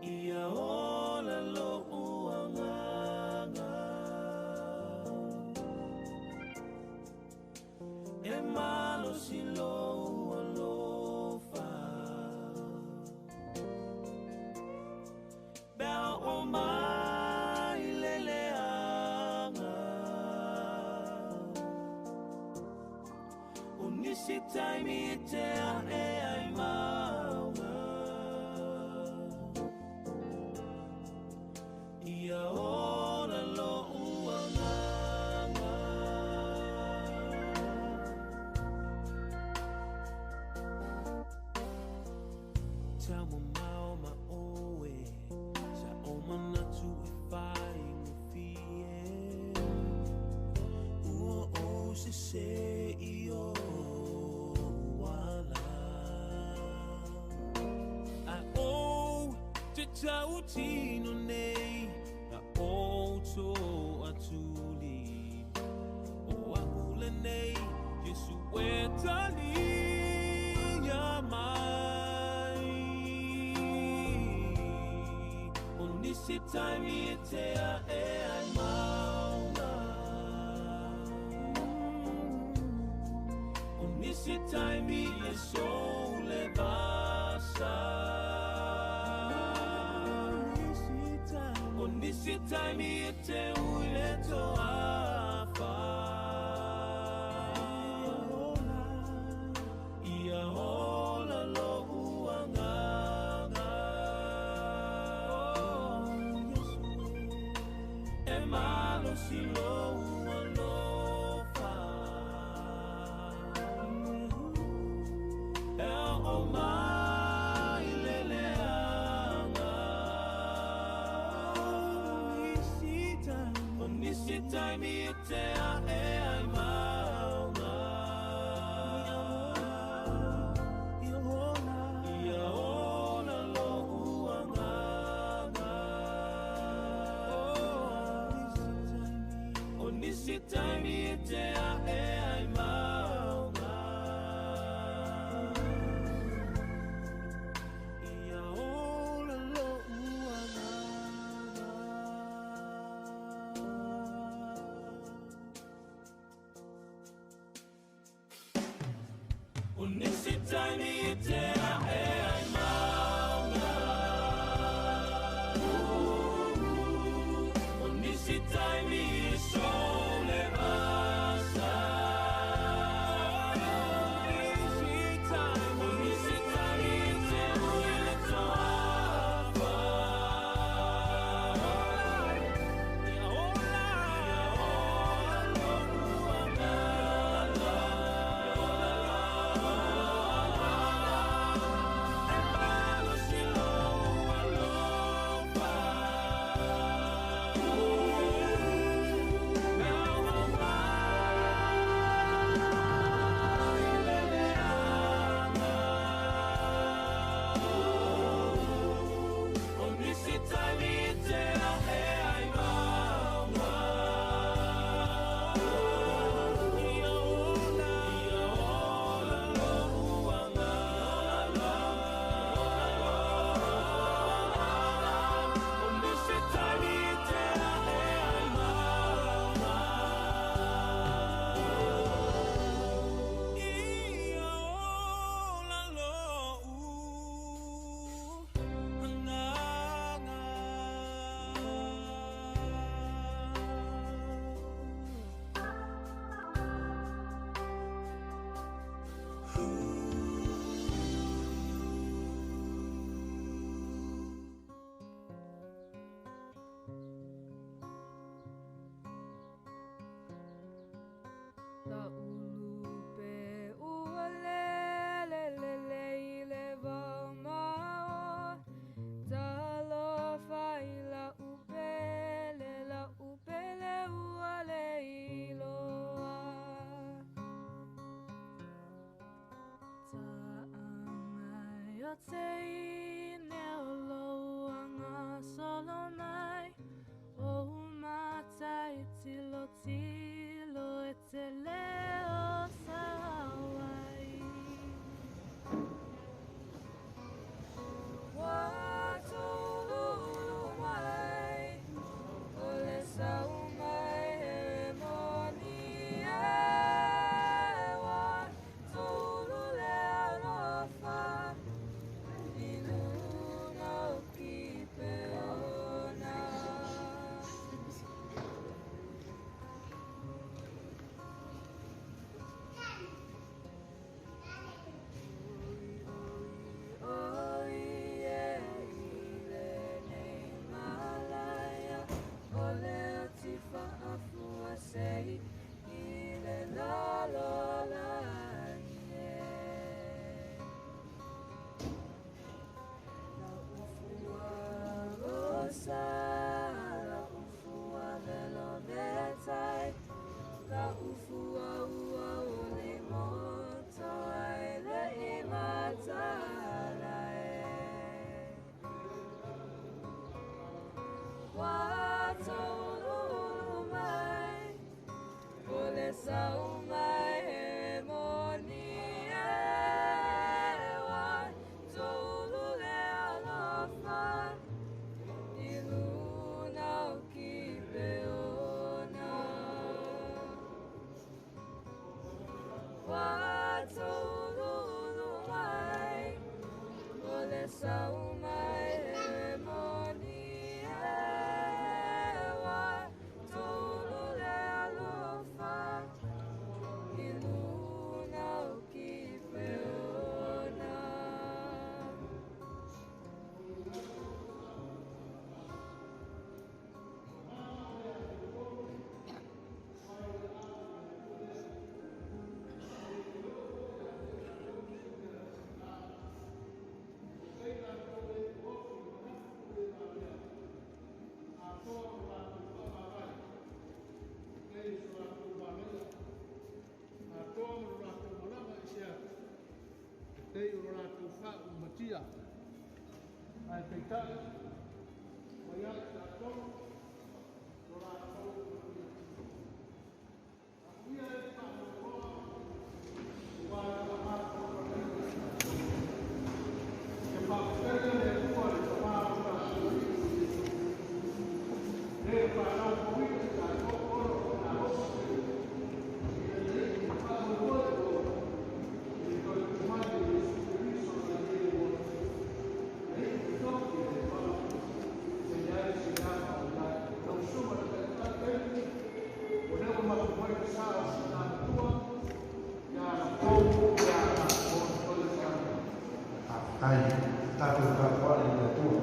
Ia ola lo uanganga. E malo si lo alofa. Bea o mai leleanga. O nisi taimi e te a e ai maunga. Ia ola lo uanganga. Tau mamao ma oe, sa o manatu e whai ngawhie. Ua o se se i o wala. A o te tau tino nei, a o tō atuli. O aku le nei, Yesu e tali ia mai. O nisi taimi e te a e ai maunga. O nisi taimi e sole vasa. O nisi taimi e te uile toafa. Ia ola lo uanganga. E malo si lo ualofa. E o mai leleanga. O nisi taimi e te a e ai maunga. Ia ola lo uanganga. O nisi taimi e te a e ai maunga. Ia ola lo uanganga. O nisi taimi e te a e ai maunga. O nisi taimi e sole vasa. O nisi taimi e te uile toafa. Ia ola, ia ola lo uanganga. Ia ola lo uanganga. O te ine o loanga solo mai o matai tilo tilo e te leo sawai. Watolulu mai o le sau mai he moni e watolu le alofa i luna o Kipeona. O ie i lenei malaia o le atifa afua sei i le lalolagi e. La ufua rosa, la ufua velo vetai, la ufua ua o le moto ai le imatala e. Watolulu mai, o le sau mai he moni e. Watolu le alofa i luna o Kipeona. Watolulu mai, o le sau mai he moni e. Watolu le alofa i luna o Kipeona. Tei o latou faaumatia ae peitai ua ia i tatou lo latou manuia. Amuia e faanoanoa ua le matou malaia e faafetaia le Atua le Tamā o tatou Alii o Iesu le faanaupauina i tatou ona o lona alofa tele ina ia iu faamoemoe o i le toe mai o Iesu Keriso nai e ua e iu tofi e le vala e leai se aga o iai. Lau susuga le Taitai David, o lea ua mapu mai le sa o sina matua ia latou ia latou toe siama. Faafetai tatou tapuai i le Atua.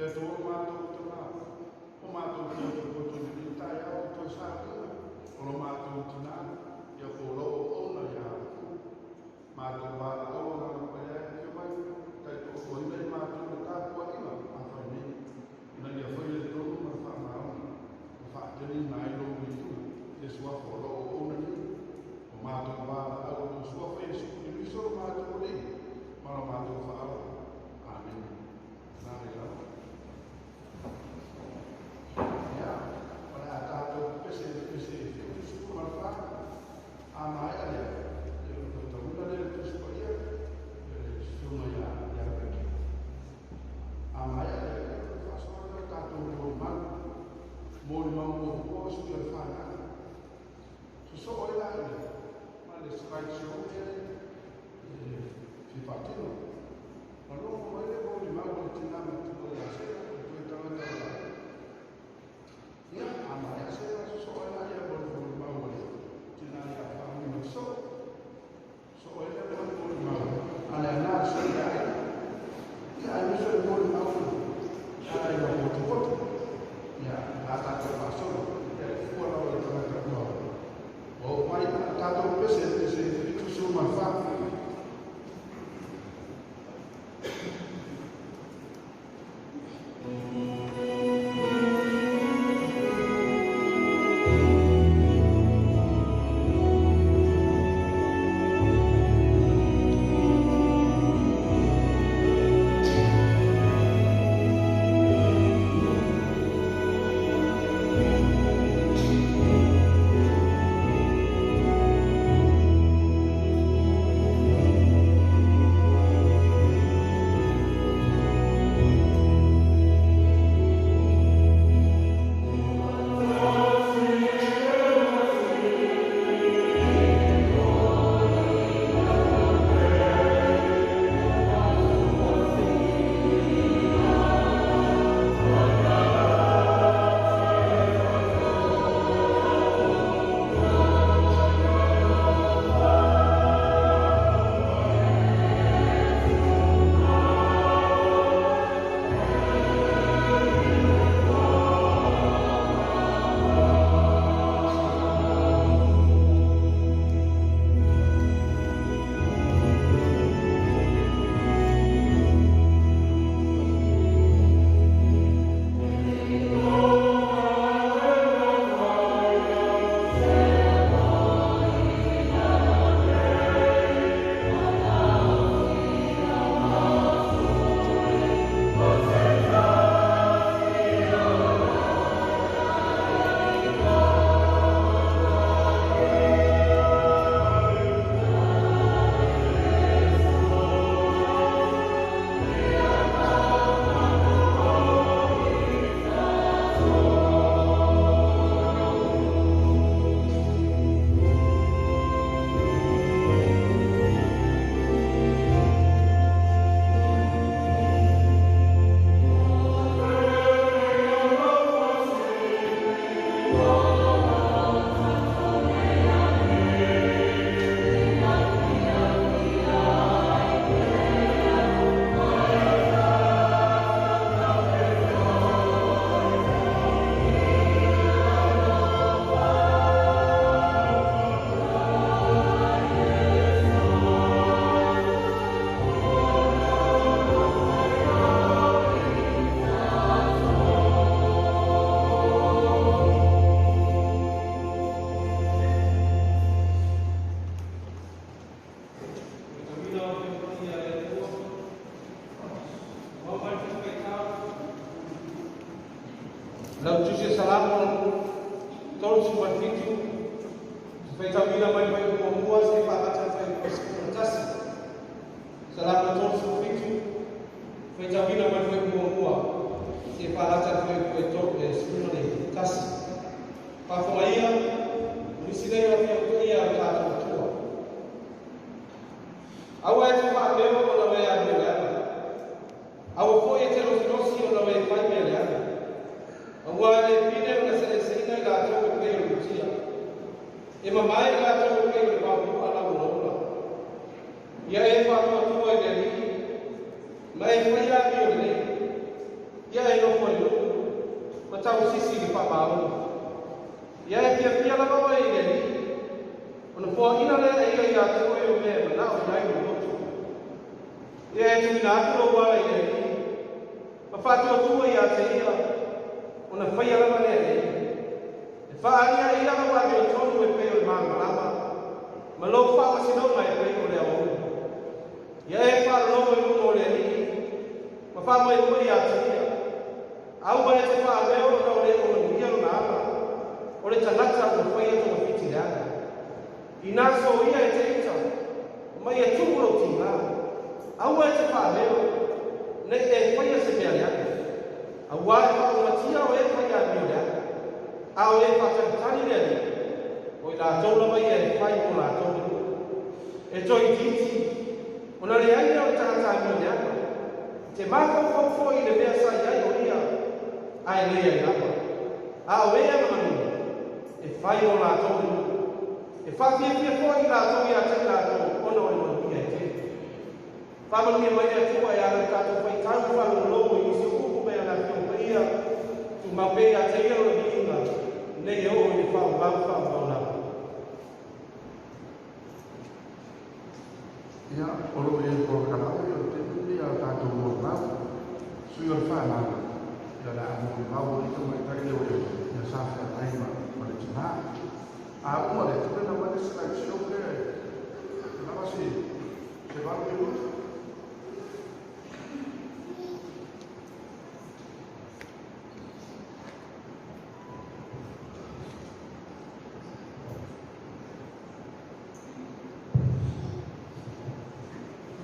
Le Atua lo matou Tama, o matou totopoto i lenei taeao i toe sauniga o lo matou tina, ia po o lou auauna ia outou. Matou valaau Agaga Paia e afio mai, taitoatoaina i matou le tapuaiga a fai nei, ina ia faia le tonu ma le faamaoni, ma faateleina ai lou viiga i le suafa o lou auauna nei. O matou valaau i lou suafa Iesu Keriso lo matou Alii ma lo matou Faaola. Amene. Na le lava. Ia, o le a tatou pepese i le pese e 74. A maea lea, ia ona faitauina lea le Tusi Paia, ia le Susuga ia Ricky. A maea lea, ia ona faasoa lea o tatou molimau. Molimau muamua o sui o le fanau. Sosoo ai laia ma le slide show lea e fia faatino. Na logo mai le molimau a le tina matua ia Sela, o le toe tagata o le Ia, a maea Sela, sosoo ai laia ma le molimau a le tina ia Faumuina Sosoo. Sosoo ai lea ma le molimau a le ana sui ia Aiga. Ia, aemaise o le molimau a Aiga Potopoto. Ia, a tatou faasolo, ia e fua lava i tagata ua oo mai. A tatou pese i le pese 74. Lau Tusi Salamo 37, faitauina mai le fuaiupu muamua seia faalata le fuaiupu 11. Salamo 37, faitauina mai le fuaiupu muamua seia faalata le fuaiupu 11. Faafogaia, o nisi nei o Afioga Paia a lo tatou Atua. Aua e te faapea ona o e alu leaga. Aua foi e te losilosi ona o e fai mea leaga. Aua e le pine ona seeseina i latou e pei o le mutia. E mamae i latou e pei o le vaopuaa lauolaola. Ia e faatuatua i le Alii, ma e faia amio lelei. Ia e tausisi i le faamaoni. Ia e fiafia lava oe i le Alii, ona foaina lea e ia iā te oe o mea e manao i ai lou loto. Ia e tuuina atu lou ala i le Alii, ma faatuatua iā te ia, ona faia lava lea e ia. E faaalia e ia lau amiotonu e pei o le malamalama, ma lou faamasinoga e pei o le aoauli. Ia e faalologo i luga o le Alii, ma faamoemoe iā te ia. Aua e te faaleo ona o le o manuia lona ala, o le tagata ua faia togafiti leaga. Inā soia e te ita, ma ia tumu lou tigā. Aua e te faaleo, nei e faia se mea leaga. Auā e faaumatia o e fai amio leaga, a o e faatalitali le Alii, o i latou lava ia e fai mo latou le nuu. E toeitiiti, ona leai lea o le tagata amio leaga. I te mafaufau foi i le mea sa i ai o ia, ae leai lava. A o e anamanino, e fai mo latou le nuu. E faafiafia foi i latou ia te i latou ona o le manuia e tele. Faamanuia mai le Atua e ala i le tatou faitau faalogologo i nisi o upu mai ana Afioga Paia, tumau pea ia te ia lona viiga, nei e oo i le faaumau faaumau lava. Ia, o lo o i ai le polokalame o le taimi lenei a tatou molimau, sui o le fanau, ia o le a molimau ai le tamaitai leoleo ia sa feagai ma le tina. A uma lea, tuuina mai le slide show lea e lava se 8 minute.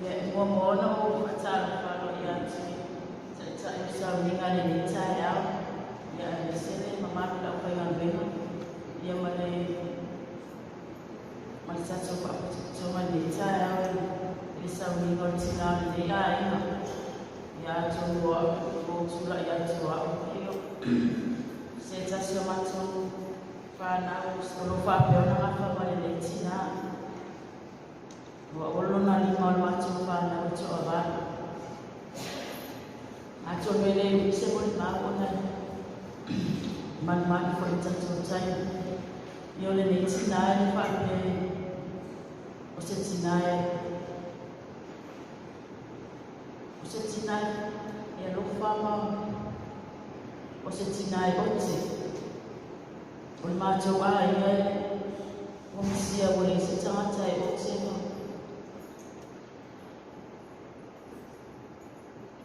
Ia, e muamua ona ou faatalofa aloaia atu i Taitai o sauniga i lenei taeao, ia aemaise le mamalu o le aufaigaluega, ia ma le ma le tatou faapotopotoga i lenei taeao i le sauniga o le tina o lenei aiga. Ia atonu o au ua ou tulai atu o au foi o se tasi o matou fanau o lo o faapea ona gafa ma lenei tina. Ua olo lona lima o le matou fanau e toavalu. Atonu e le umi se molimau ona e malumalu foi i le tatou taimi. Ia o lenei tina e le faapea o se tina e o se tina e alofa ma o se tina e ote. O le matou aiga e ua misia ua leai se tagata e ote ma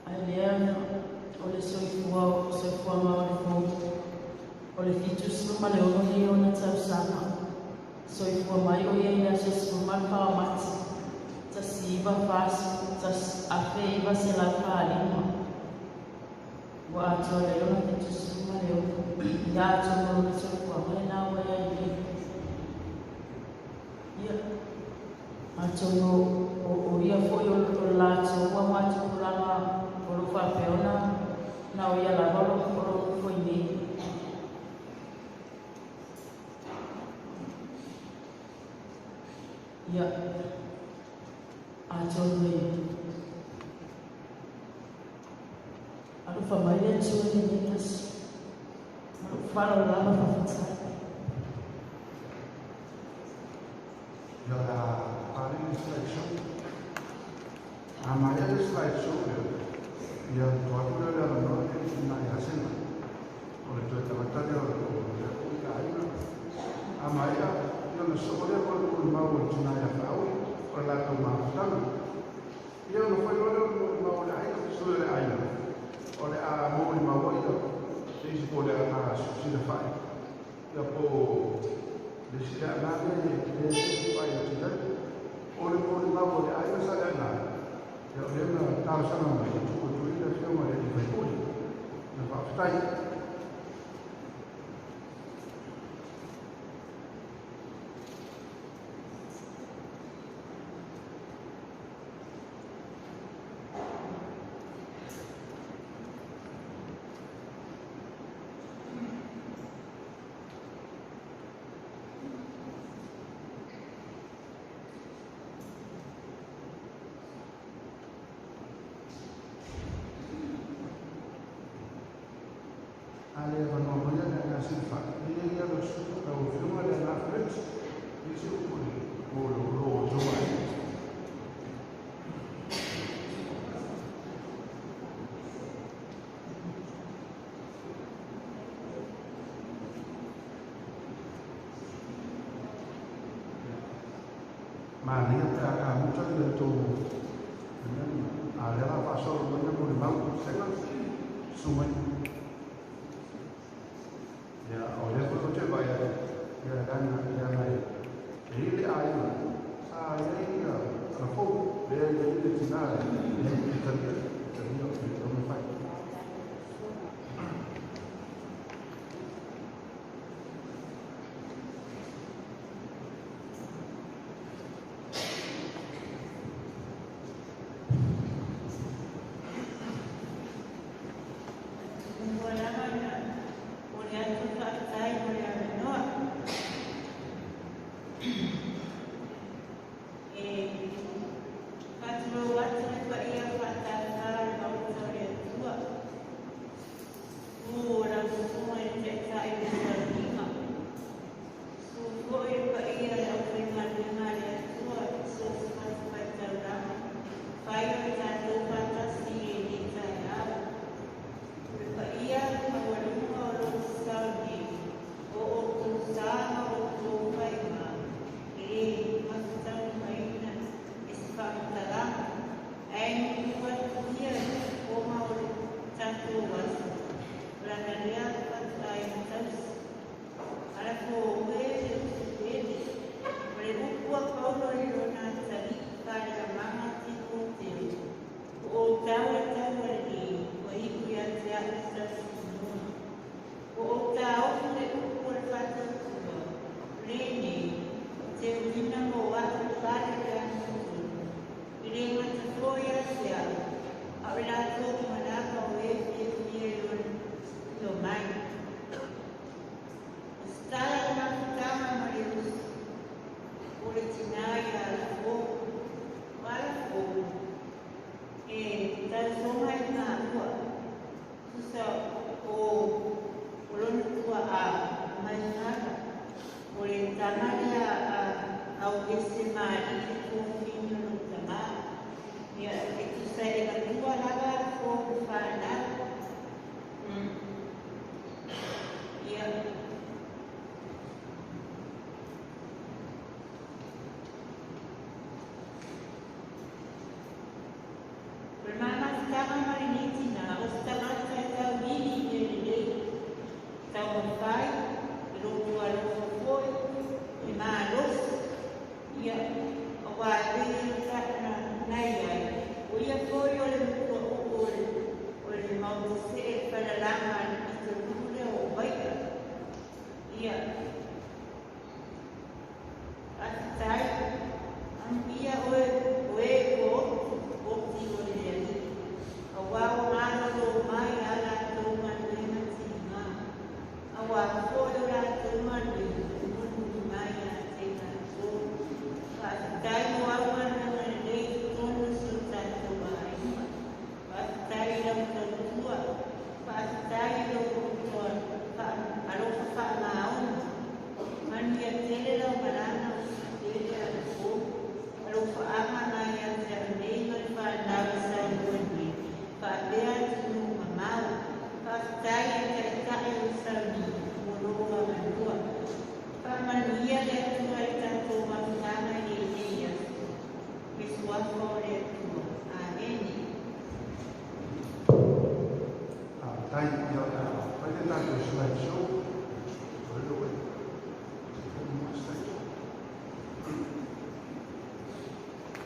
ae lea o le soifua soifuaga o le fou o le 76 nei ona tausaga. Soifua mai o ia i le aso 14 o Mati 1945. Ua atoa le lona 76 ia atonu o lona soifuaga lena ua i ai nei. Ia, atonu o ia foi o le latou ua matupulaga o lo o faapea ona na o ia lava o lo o nofo i nei. Ia, atonu e alofa mai le Atua i lenei aso. Ma lou faaaloalo lava faafetai. Ia o le a paleni le slide show. A maea le slide show lea, ia ona tuu atu lea o le avanoa lenei i le tina ia Sena. O le toe tagata lea o lea foi aiga. A maea, ia ona soo lea ma le molimau a le tina ia Faaui, o le latou mafutaga. Ia ona fai loa lea o le molimau a le aiga, sui o le aiga, o le a molimau ai se isi po o le a silafai, ia po o le isi Leaana lea e vaai atu i ai. O le molimau a le aiga sa Leaana, ia o lea na talosaga mai e tuu atu ai le afioga i le alii faipule. Ia faafetai. Manaia pe a kamuta le tou a lea la faasolo mai na molimau sega susu mai. Ia, o lea foi ou te vaai atu, ia leaga e i le aiga sa i ai ia alafou lea i ai le tinā e talia talia o le taumafai.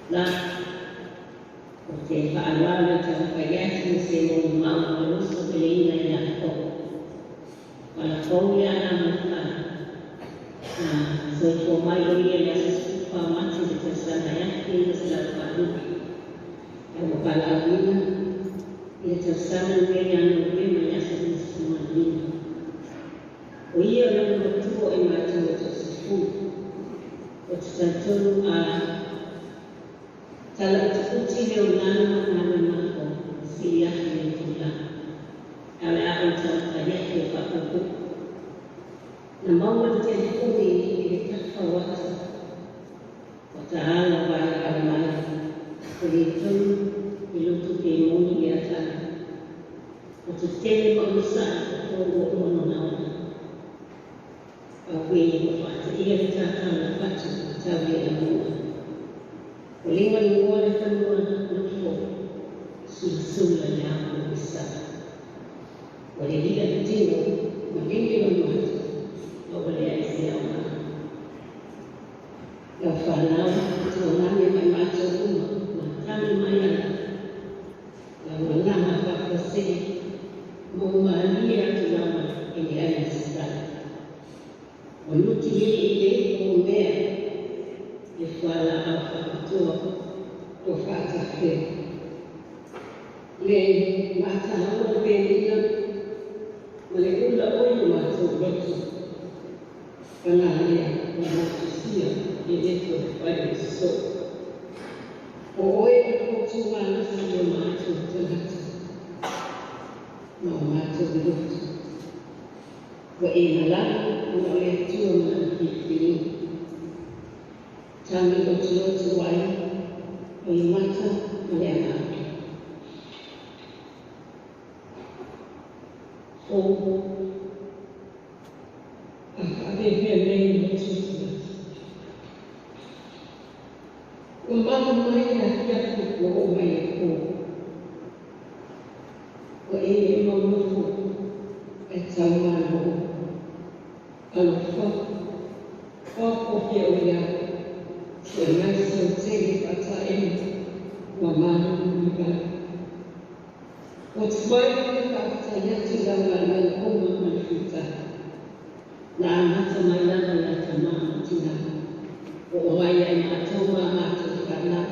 La o te whaaloalo te whakaiati se mo mau maluso te leina i la ko. Wala kou ia na maka. Na soifua mai o ia le aso 14 Mati le tausaga e 1988. E ua valaauina i le tausaga lenei ia Novema i le aso 25. O ia o lona matua e matou e toasefulu. O te talitonu a tala utiuti le olaga ma galuega o siliafi le itula. Ae o le a ou taumafai atu e faapuupuu. Na maua le telefoni i le tafa o ata ua taala valaau mai o le tonu i lotu pe moni le atala. O te tele ma onosai o ua uma ona ola. Auē ua faateia le tatala fatu tau le amoa. O linga lua le fanua nofo sulasula le ao i sa. O le lia le tino ma lili lo mata ma o le ai se au ma. Lau whanau, tuanani mai mātou uma, ma tani mai ana. Lau malaga whakase, mo maali atu lava e le ai sitala. O nuti e i le o mea, e whala au whakatua o whaatawhea. Le matahaua le pēlina, ma le ula oi o mātou loto. Pana lea, o matusia e le toe whai o so. O oe o koutou malosi o mātou tagata, ma o mātou loto. Ua e malama ona o le Atua ma lana filifiliga. Tagi lotulotu ai o le mata ma le agaga. O a whaavevea nei lotu tagata. Ua malu mai le afiafi ua oo mai le pō. Ua e le maunofo e tau malo. Alofa, oa po fia o ia. Sue mai se o tele whataena ua malu i vale. O te whai le whaatai atu lau galuega uma ma le fita. Na amata mai lava ia tamā ma tinā. O o mai ai mātou ma mātou whanau.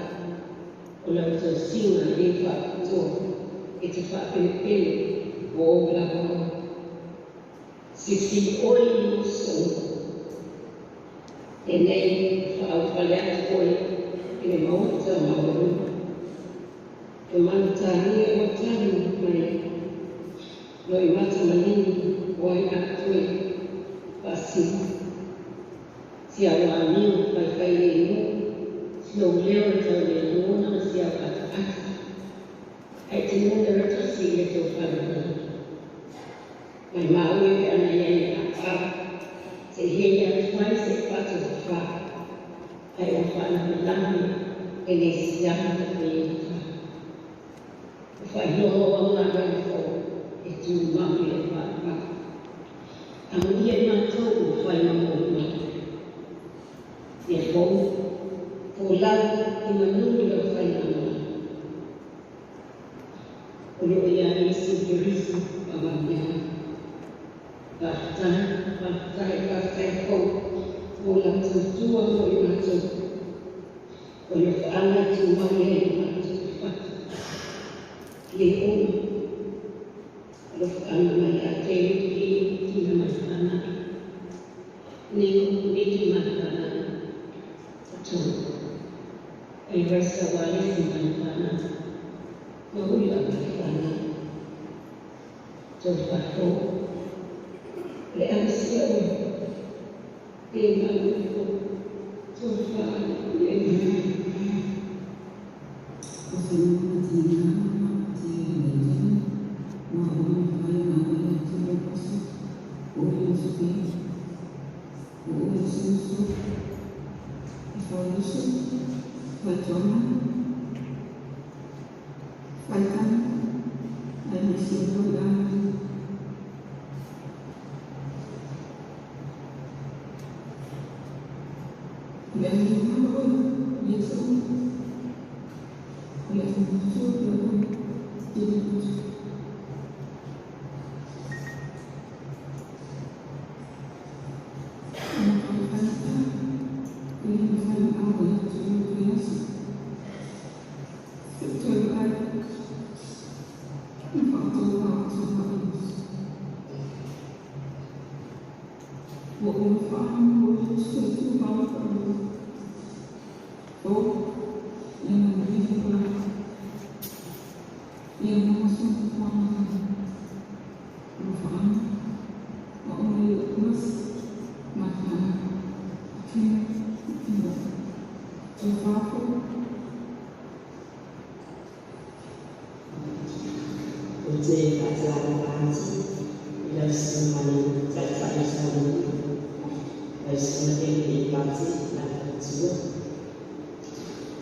O lau tausiga e le whaapitoa e te whaapelepele o o lava o. Sisi oi i uso. E nei whaaupale atu oe i le maota mawaluga. E manutānia o tani mai no i mata manini o ai atu e whaasili. Si au amiu whai whai le inu, si au leo e tau le lona ma si au ata ata. Ai te nuna ratasi i le tau whanau. Mai maui pe ana ia i a a. Se hei atu ai se whatu wha. Ai o whanau langi e le siama te pe i wha. O whailoho au ngā rau fo e tū maui e wha wha. Amuia i mātou o whai mamo o mātou. Ia fou, fō lau i manunu lau whai ngā O leo ia Yesu Keriso pa mea. Whaatai, whaatai, whaatai fou. Mo lau tautua mo i mātou. O leo whaanga tū mau e i mātou whatu. Le ona. O leo whaanga mai a te ki tina mai whanau. Niko, niki mai whanau. Tō. E resa walesi mai whanau. Mahula mai whanau. Tō whafo. Le ansia o. E manufo. Tō whanau. Le O se nuna tina te leitana, ma o whai ngā le tua paso, o ia supe, o ia susu, e whai usu, whai toma, whai tana, ai nisi o hoi āhi. Le ahi ngā oi, ia sa ui. Le ahi ngā ia oi, te le usu.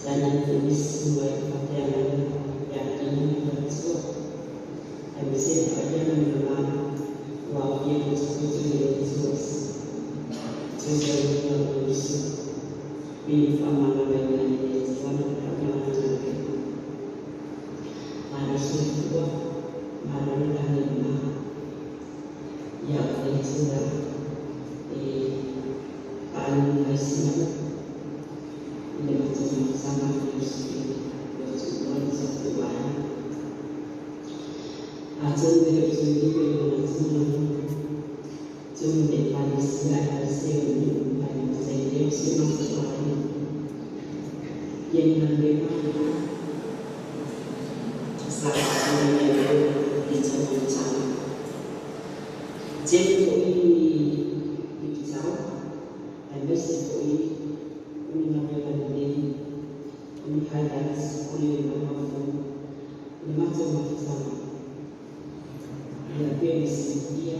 Tainane foi nisi susuga i fafeagaiga ia Kiga ma faletua, aemaise le paia ma le mamalu ua aofia i le Sipiti o le Atua toe saunia o le uso pe faamagaloina e le Atua le valaauga ma lana galuega. Malo soifua, malo le lagi e mama. Ia o le itulā e faaluga ai sina upu i le matou mafutaga ma le uso i le tuua le tatou aiga. Atonu e le o toe lilo i manatu ma lagona, tonu le Ekalesia aemaise o le nuu ae gata i lea o si o matou aiga. Ia ni galuega sa faatinoina i o i tau amataga. Tele foi ni luitau, aemaise foi o ni galuega lelei, o ni highlights o le olaga o le matou mafutaga. Ia pei ona silafia,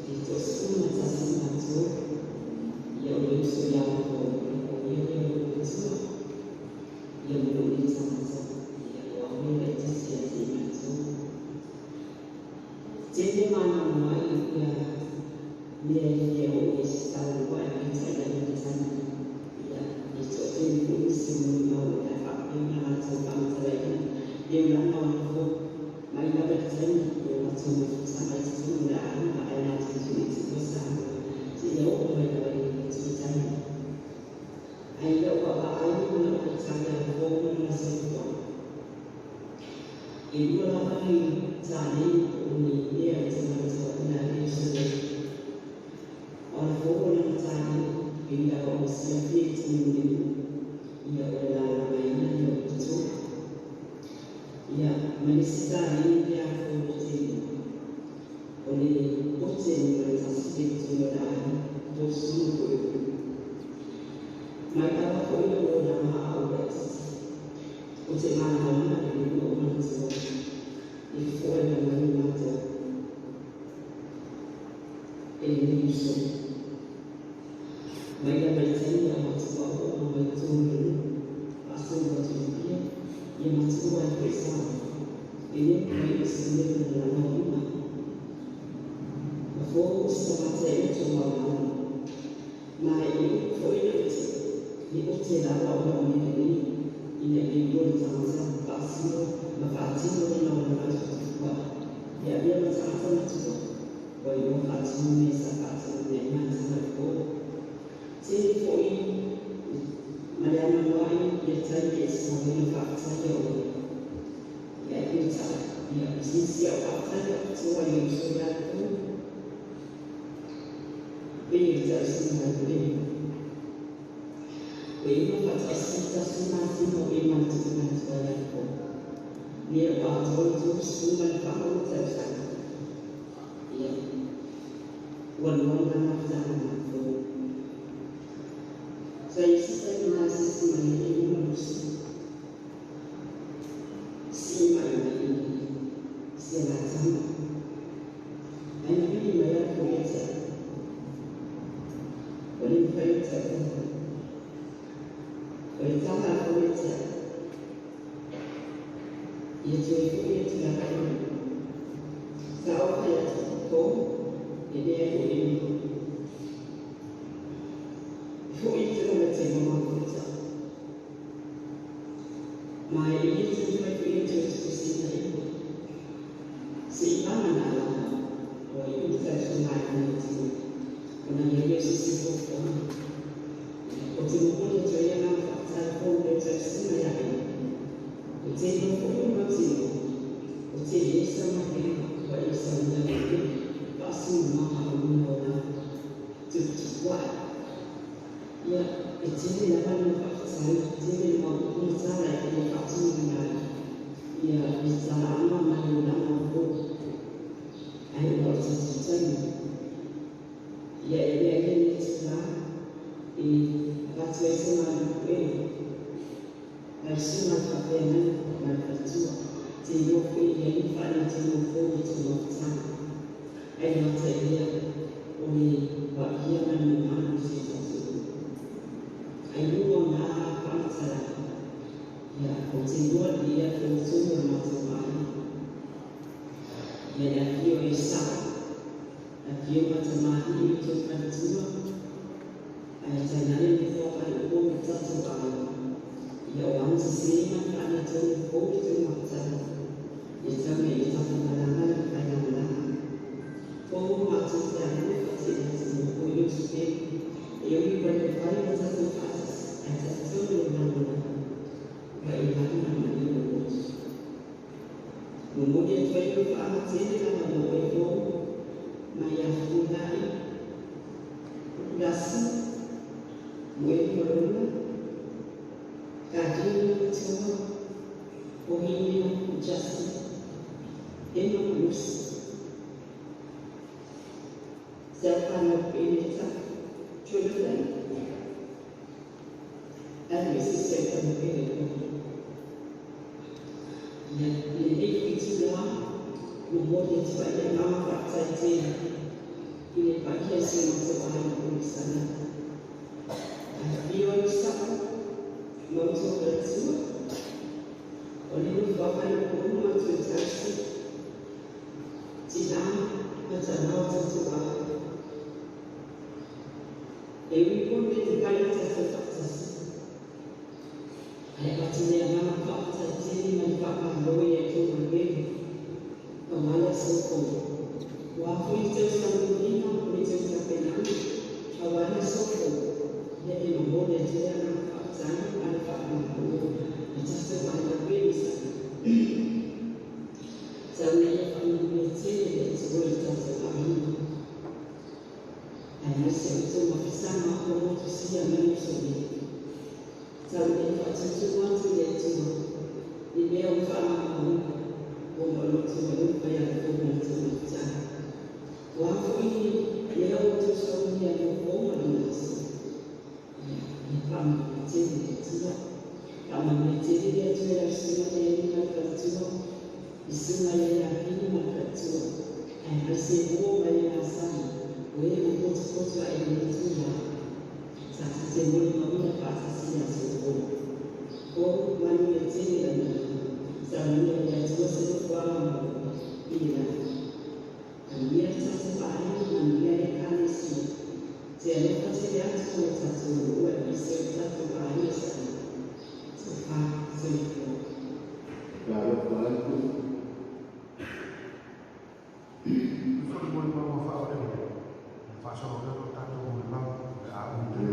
e 11 matou, ia o le uso ia o ia lea o lou matua, ia ma lou nei tagata, ia o au le laitiiti ia te i matou. Tele maanoanoai ia mea e fia oo i ai se talanoa ae peitai ane le taimi. Ia e toatele foi nisi o molimau o le a faapea ona latou faamatalaina le olaga o lafo mai lava i le taimi o latou mafutaga i totonu o le aiga ae latou te le i tuua Samoa seia oo mai lava i le matou taimi. Ae i lau vaavaai ma lau faitau ia lafo ma lona soifuaga, e lua lava ni taleni po o ni mea e te matauina ai le uso nei. O lafo o lana taleni e ui lava ona silafia i totonu o le nuu, ia o le lalagaina lea o outou. Ia ma le isi taleni lea fou ou te iloa, o le ote numera 1 i totonu o le aiga, po o susuga foi o nuu. Mai lava foi lou olaga a ou laitiiti, ou te malamalama lelei ma ou manatua i fofoega mai o matou e lenei uso. Mai lava i le taimi a o matou aooga mai totonu o le nuu, faasolo atu i Apia, ia matua ai foi i Samoa, e le mafai ona suia lona lana uiga. Ma fou o se tagata e uto maumau. Ma e upu foi le ote, e ote lava ona o mea lelei, ina ia iloa le tagata faasino ma faatino lona olaga tufatufua'i. Ia avea ma tagata matua, ua iloa faatino mea sa faatinoina ai mataga i fou. Tele foi ma le anoanoai ia taimi e tatau ai ona faafetaia oe. Ia e peitai, ia o se isi au faafetai faapitoa i le uso ia latou. Pei o le tausina mai pea. Ua iuga faataasi 1 masina o e manatuina atu ai latou. Lea ua atoa le 34 tausaga. Ia, ua lua lena mafutaga ma fou. Sa i se taimi na asiasi mai ai le ma lusi. Sii mai mai i si a latama. Ai na vili mai ala fou ia te au. Ua le mafai ona tautala. O le tala a fou ia te au. Ia toe foi atu la kai mai. Sa o fai atu fou, e lea foi e mai. Foi te lava te mama futa. Ma e le te fai foi e toe tukusina i. Se i panga nā lava, o ai u tau sunga i nei tino. O na ia se si fofoga. O te momoli atu ai ngā whakatai fou le tausinga ia e. O te iloa foi o mautinoa, o te le sa mahenga ua e saunia lelei, faasino mahauluna o la tuputupua'i. Ia, e tele lava le faafetai, tele le mau upu ma tala e fia faatinoina ai. Ia, le talaaga ma le olaga o fou. Ai ua o tatou taimi. Ia, e avea ia lenei itulā e avatu ai se malu puega mai le susuga i le faafeagaiga ma le faletua. Te iloa foi e i ai ni faaletonu o fou i tou mafutaga. Ae le gata i lea, o le paia ma le mamalu o si o tatou nuu. Ai luga o na faamatalaga, Ia, ou te iloa lenei le afioga tonu o le matou aiga. Ia, le afio o Isao, le afioga a tamalii ma outou faletua, ae tainane le nofoa faleupolu o le tatou aiga. Ia, o aga sese ma le faaletonu fou le tou mafutaga, ia tau ina ia tafamalaga le failagalaga. Fou o matou fealolofa tele atunuu o Iosefeni, e ui ua le mafai ona tatou faatasi, ae talitonu le lagolago ua e lagi ma le malie o lotu. Momoli atu ai lou faamatele lava mo oe fou mai ia Fepuleai, Lasi, Moemoelula, Kadini Matoa, Bohemia Justin, Emma Lucy, Stefano Benita, Jonathan, and Mrs. Stefano Benita. Ia, lenei fitu la, momoli atu ai le agaga faafetai tele i le paia o si o matou aiga o Lisana. Afifio ai sao ma outou faletua, o le nofoaga i Upolu matou e tausi, tinā ma tama o tatou aiga. E ui pea le mafai ona tatou faatasi, ae avatu le agaga faafetai tele ma le faamalo i a outou galuega aua le aso fou. Ua foi le tausaga muliga o le tou tapenaga aua le aso fou, ia e momoli atu le agaga faafetai ma le faamalo i tatou aiga Penisana. Tau ina ia faamanuia tele le Atua i tatou aiga, aemaise o outou mafutaga ua motusia mai usolia. Tau ina ia faatutu atu le Atua i mea ua faamaumauina ona o lo outou alofa ia outou ma le tou mafutaga. O a foi mea ua outou saunia i lou po ma lona aso, ia, ia faamanuia tele le Atua. Faamanuia tele le Atua i lau susuga Leainga ma le faletua, i susuga ia Iapini ma le faletua, aemaise uo ma e masani, o e ua potopoto ae i lenei itula. Tatou te molimauina faatasi le aso fou. O manuia tele lau malaga. Saunia e le Atua se nofoaga mo oe i le lagi. Manuia le tatou aiga, manuia le Ekalesia. Te alofa tele atu ma lo tatou nuu aemaise o le tatou aiga sa i. Tofa soifua. Pe alofa atu. Foi molimau faaoleole, le faasolo lea o tatou molimau le a umi tele.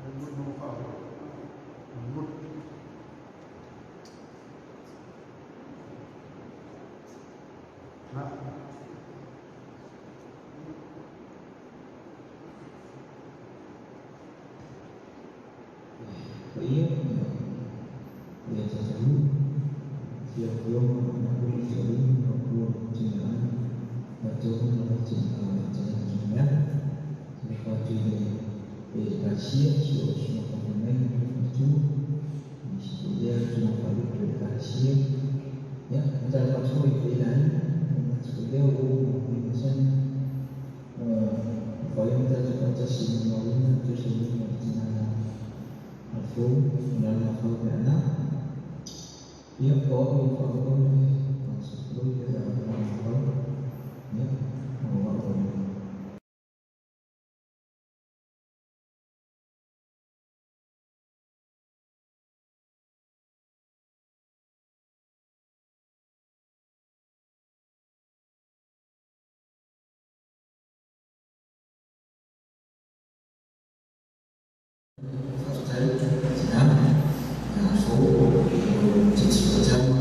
Le molimau faaoleole. Mulimuli. Na. Paia o ia tatou fia afioga ma anapo i fesoasoani ma matua ma tina latou ma fetalaiga Tuigamea. Alofa atu i le Ekalesia, si o usuga faafeagai ma le faletua, nisi foi lea usuga faaloto i le Ekalesia. Ia, faatalofa atu foi i le paia o le aiga, manatu foi lea ua uma ona masani mafai ona tatou faatasi i molimauina le toe saunoaga o le tina Alfou, o Alalafau Peana. Ia, o au e faamoemoe le le Alalafau. Ia, o au o le Faafetai tina Alfou o titi patama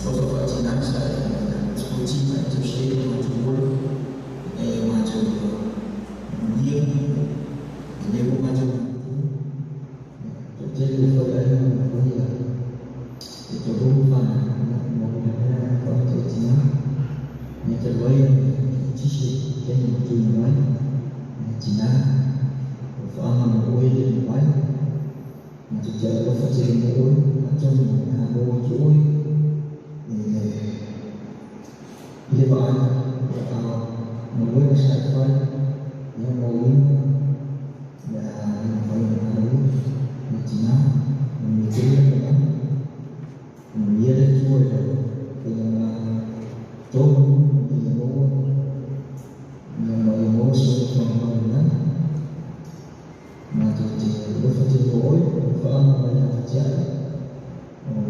alofa faatinā sa e ma e tausi ai le matou ola ina ia matou manuia i lea ua matou mapupu. Toatele le faiaiga ma foi e toalua ma fanau, momoli lava le agaga faafetai i tinā ia talu ai ona eletise i taimi ua tuuina mai tinā alofaaga mo oe le mavae matou te alofa tele mo oe atonu o le a maua atu oe i le vaaiga o le a Galuega sa e fai, ia ma uiga o le a le mafai ona galoia le tinā, manuia tele lau malaga. Faamanuia le Atua i lau faigamalaga tonu ina ia maua ia ma ia maua se alofa mai le lagi. Matou te alofa tele o oe, o faaga mai ia te au, o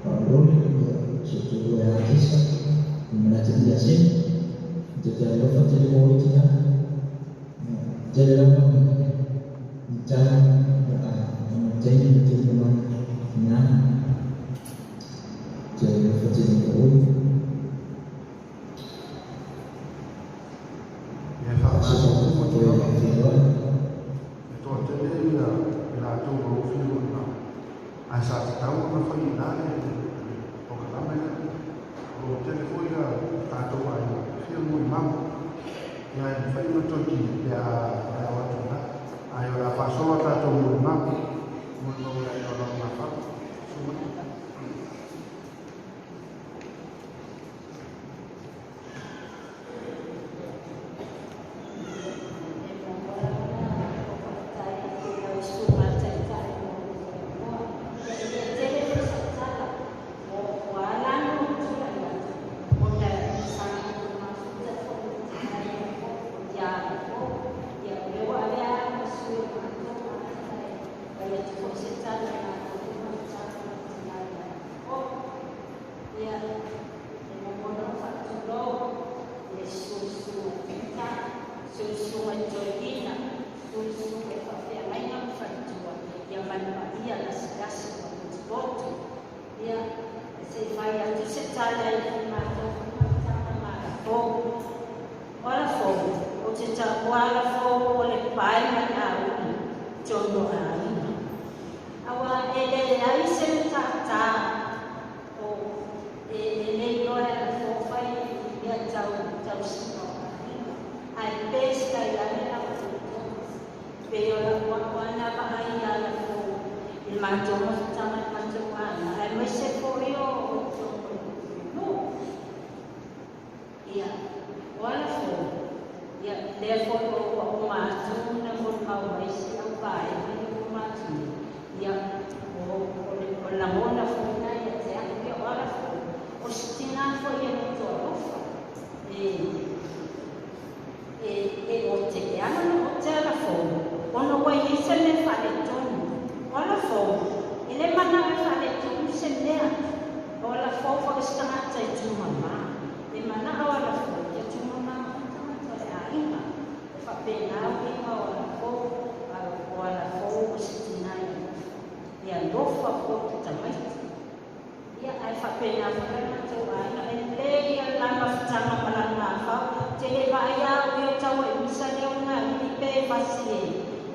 Faaolioli, ia si ou toalua ia Tisa, ma le atalii ia Seni. Matou te alofa tele mo oe tinā. Ia, tele lava ni ni tala ia a ona o taimi na tuuina mai tinā. Te alofa tele mo oe. Ia e faamalulu atu Toe lava, feiloai. e toatele ia i latou o lo o fia molimau, ae sa tatau ona fai i ina le polokalame lea. O lo o tele foi ia tatou aiga e fia molimau, ia ae mafai ona toe kili pe a o atu i ina. Ae o le a faasolo a tatou molimau, molimau e le aiga o Lalomafau. Susu mai. Yeah, e momona faatulou le susuga susuga toeaina, susuga e faafeagaiga ma faletua ia ma le paia lasilasi ma potopoto. Ia, se i fai atu se tala i le matou mafutaga ma alafou. O alafou, ou te taua alafou o le pae ma le auli tonu o aiga. Aua e leai se matata o e le iloa e alafou fai i mea tau tausiga o aiga. Ae pe sitailane la outou. Pei o lau a'u lava na vaai ia alafou i le matou mafutaga i le matou aiga, aemaise foi o totonu o le nuu. Ia, o alafou, ia lea foi ua uma atu na molimau mai si au vaega ia ua uma atu nei. Ia, o le lagona foi lena ia te a'u, ia o alafou, o se tinā foi e loto alofa. E ote e ala ona ote alafou, ona ua i ai se mea faaletonu. O alafou, e lē manao e faaletonu se mea. O alafou foi o se tagata e tumamā. E manao alafou ia tumamā foi tagata o le aiga. E faapenā uiga o alafou, o alafou o se tinā e alofa foi i tamaiti. Ia, ae faapena foi le matou aiga, e lelei ia le la mafutaga ma lana mafau. Te le vaai au ia o tau ai misa lea o galii pe fasi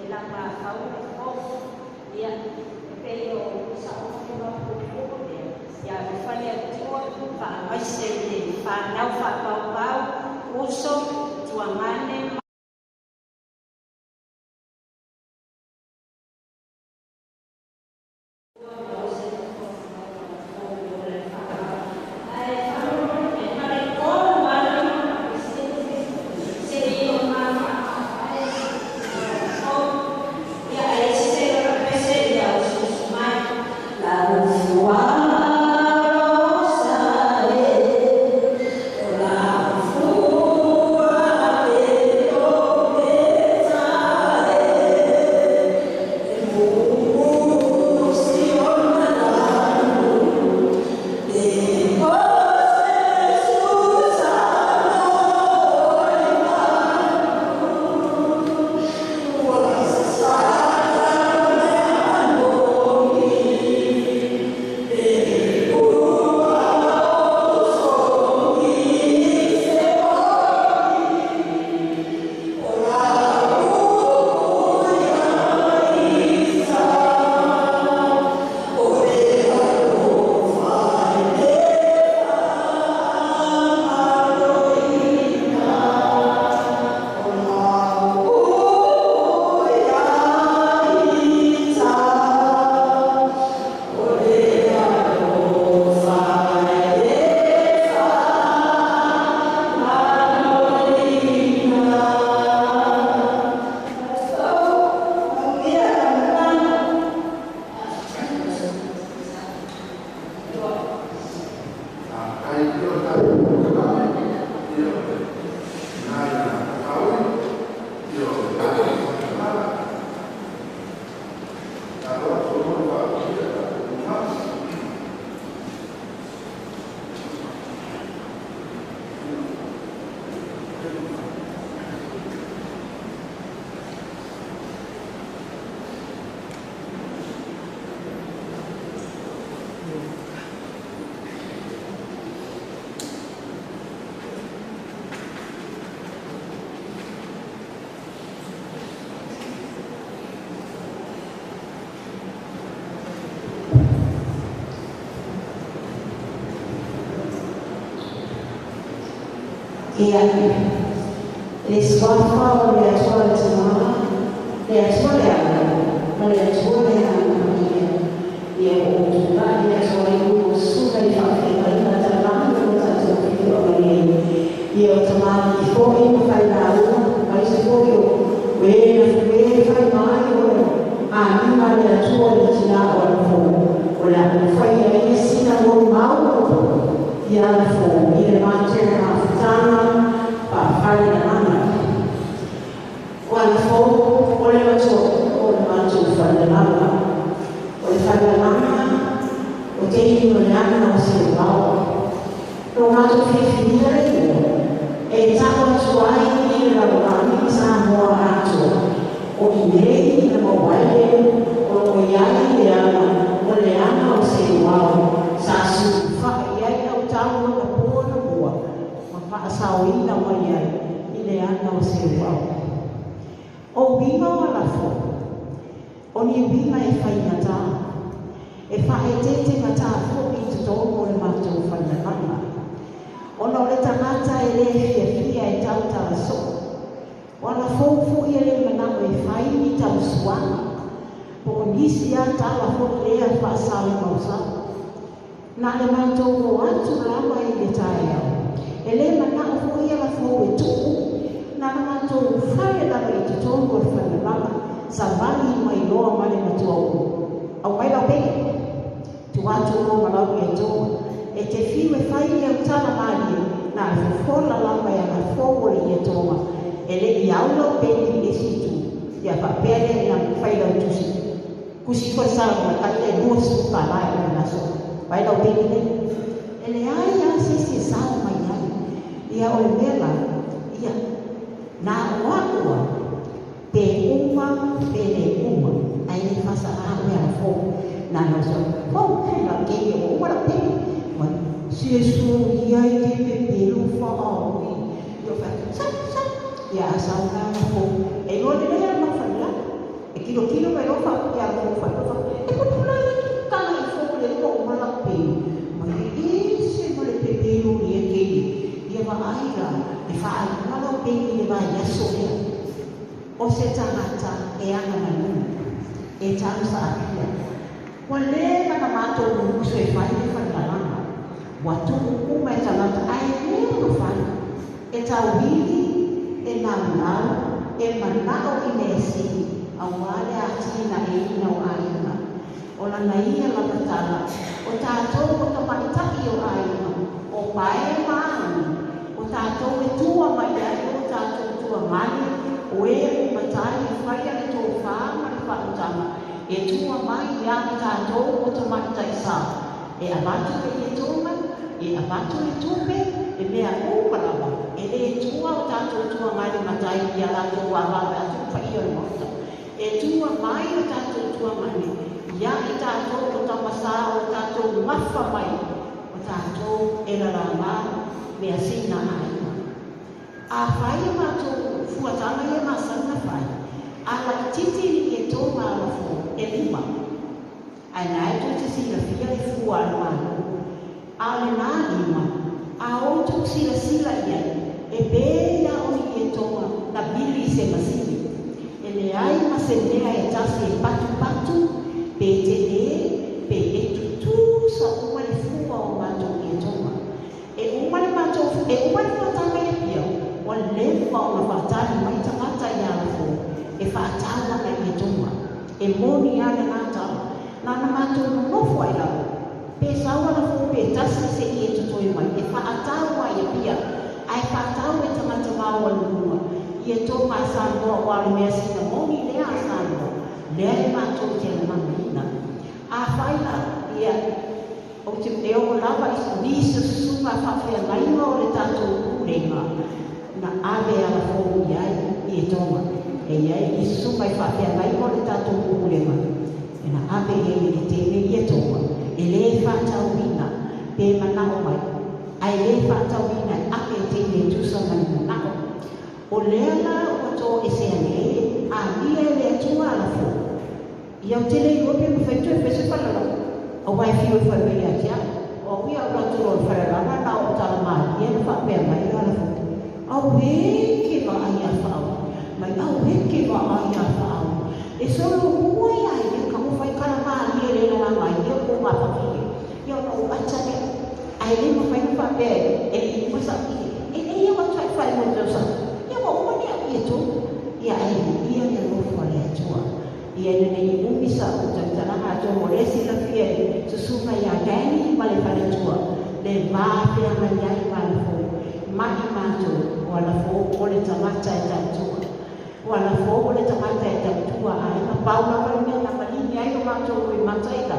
e la mafau le fou. Ia, e pei o sa'u ma puupuu lea, ia alofa le Atua faamaise i le fanau faapaupau, uso, tuagane ma Ia, le suafa o le Atua le Tamā, le Atua le Alo, ma le Atua le Agaga Paia. Ia ua ou tulai le Atua i luga o susuga i faafeagaiga talagi o lo tatou afioaga nei. Ia o tamalii foi ma failauga, aemaise foi o e na e fai mai o le agiga a le Atua i le tinā o Alafo, o le a faia ai sina molimau ia Alafo i le matou mafutaga faafalelalaga. O Alafo o le matua o le matou falelalaga. O le falelalaga o teini o le ana o Seuvao. Lo matou filifilia le igoa e tau atu ai i le lalolagi ma Samoa atoa, o i nei na maua ai le o lo o i ai le ana o le ana o Seuvao sa sulufa'i ai autau ona po na mua ma fa'asaoina mai ai i le ana o Seuvao. O uiga o Alafo, o ni uiga e faigatā, e faaeteetegatā fo'i i totonu o le matou falelalaga, ona o le tagata e lē fiafia e tautala so'o. O alafou fo'i e lē mana'o e fai ni tausuaga po o nisi a tala fo'i lea faasalemausau. Na le matou o atu lava i le taeao, e lē mana'o fo'i alafou e tu'u, na na matou fale lava i totonu o le falelalaga, savali mai loa ma le matuauu, aumai lau pele, tuu atu loa ma lau ietoga, e te fiu e fai le autala malie, na le fofola lava e alafou o le ietoga, e le'i au lau peni i le isi itu, ia faapea lea ina fai lau tusi, kusi foi le salamatai e 20 tālā e le aso, vai lau peni lea. E leai lava se isi e sao mai ai. Ia o le mea la, ia, na o a'u a, pe uma pe lē uma, ae lē faasaga a'u e alafou. Na na uso, fou, lau keiki ua uma lau peni. Mai, se soia e te pepelo faaui. Ia ou fai atu, sau, sau. Ia a sau la alafou, e iloa lelei a le mau falelala. E tilotilo mai loa faapea alafou fai loa, e pupula ai ki tala i fou le ua uma lau peni. Mai, e ese ma le pepelo ia keiki. Ia vaai la, e faalua lau peni i le vaiaso lea. O se tagata e agamanu, e tausaapia. Ua leva ona matou mumusu e fai le falelalaga. Ua tu'u uma e tagata ae lē ona fai. E tauili, e naunau, e mana'o i mea sili, auā le atinaeina o aiga. O lana ia lava tala, o tatou o tamaita'i o aiga, o pae ma aui, o tatou e tua mai ai o tatou tuagali, o e umatai e faia le tofā ma le faautaga, e tua mai iā i tatou o tamaita'i sa, e avatu le ietoga, e avatu le tupe, e mea uma lava, e lē tua o tatou tuagali matai ia latou avave atu le paia o le Maota. E tua mai o tatou tuagali iā i tatou o tamasā o tatou gafa mai, o tatou e lalagā mea sina aiga. A fai a matou fuataga ia masani ona fai, a laitiiti ni ietoga alafo e lima, ae na e tou te silafia le fua a le Malo, a o lenā lima, a outou silasila i ai, e pei lava o ni ietoga na vili i se masini. E leai ma se mea e tasi e patupatu, pe telē, pe e tutusa uma le fua o matou ietoga. E uma le matou, e uma le fuataga i Apia, ua leva ona faatali mai tagata iā lafo e faatau ana ietoga. E moni lava lenā tala, na ona matou nonofo ai lava, pe sau alafo pe tasi se ie totoe mai, e faatau ai i Apia, ae faatau e tagata maualuluga ietoga a Samoa, aua o le mea sina moni lea a Samoa, lea e matou te lagolagoina. Afai la, ia, ou te e oo lava i nisi o susuga faafeagaiga o le tatou pulega na ave alafou i ai ietoga. E i ai nisi susuga i faafeagaiga o le tatou pulega e na ave i ai i le tele ietoga, e lē faatauina pe mana'o mai, ae lē faatauina e ave e teine e tusa ma le mana'o. O lea la ua toesea nei alia e le Atua alafou. Ia ou te le iloa pe mafai ona toe fai se falelalaga, aua e fiu e fai mai ia te au. O au ia a ou alu atu loa i le falelalaga, na o tala malie na faapea mai ala fou. Au e ke va ai a whau. Mai au e ke va ai a whau. E solo mua ia ia ka mo whai kara mā lia le la ngai ia ko ngā whakile. Ia ona o acha le. Ai le ma whai mpa pē e i masa i. E e ia wa chai whai mo tau sa. Ia wa uma ni a ia tō. Ia ai ia le alofa le atua. Ia ina nei umi sa o tautalanga atua mo le silafia e susuga ia Dani ma le faletua. Le vā feagai ai ma le fou. Mai mātou o ala fou o le tagata e tautua. O ala fou o le tagata e tautua ai ma pau lava le mea na malini ai o mātou i mataila.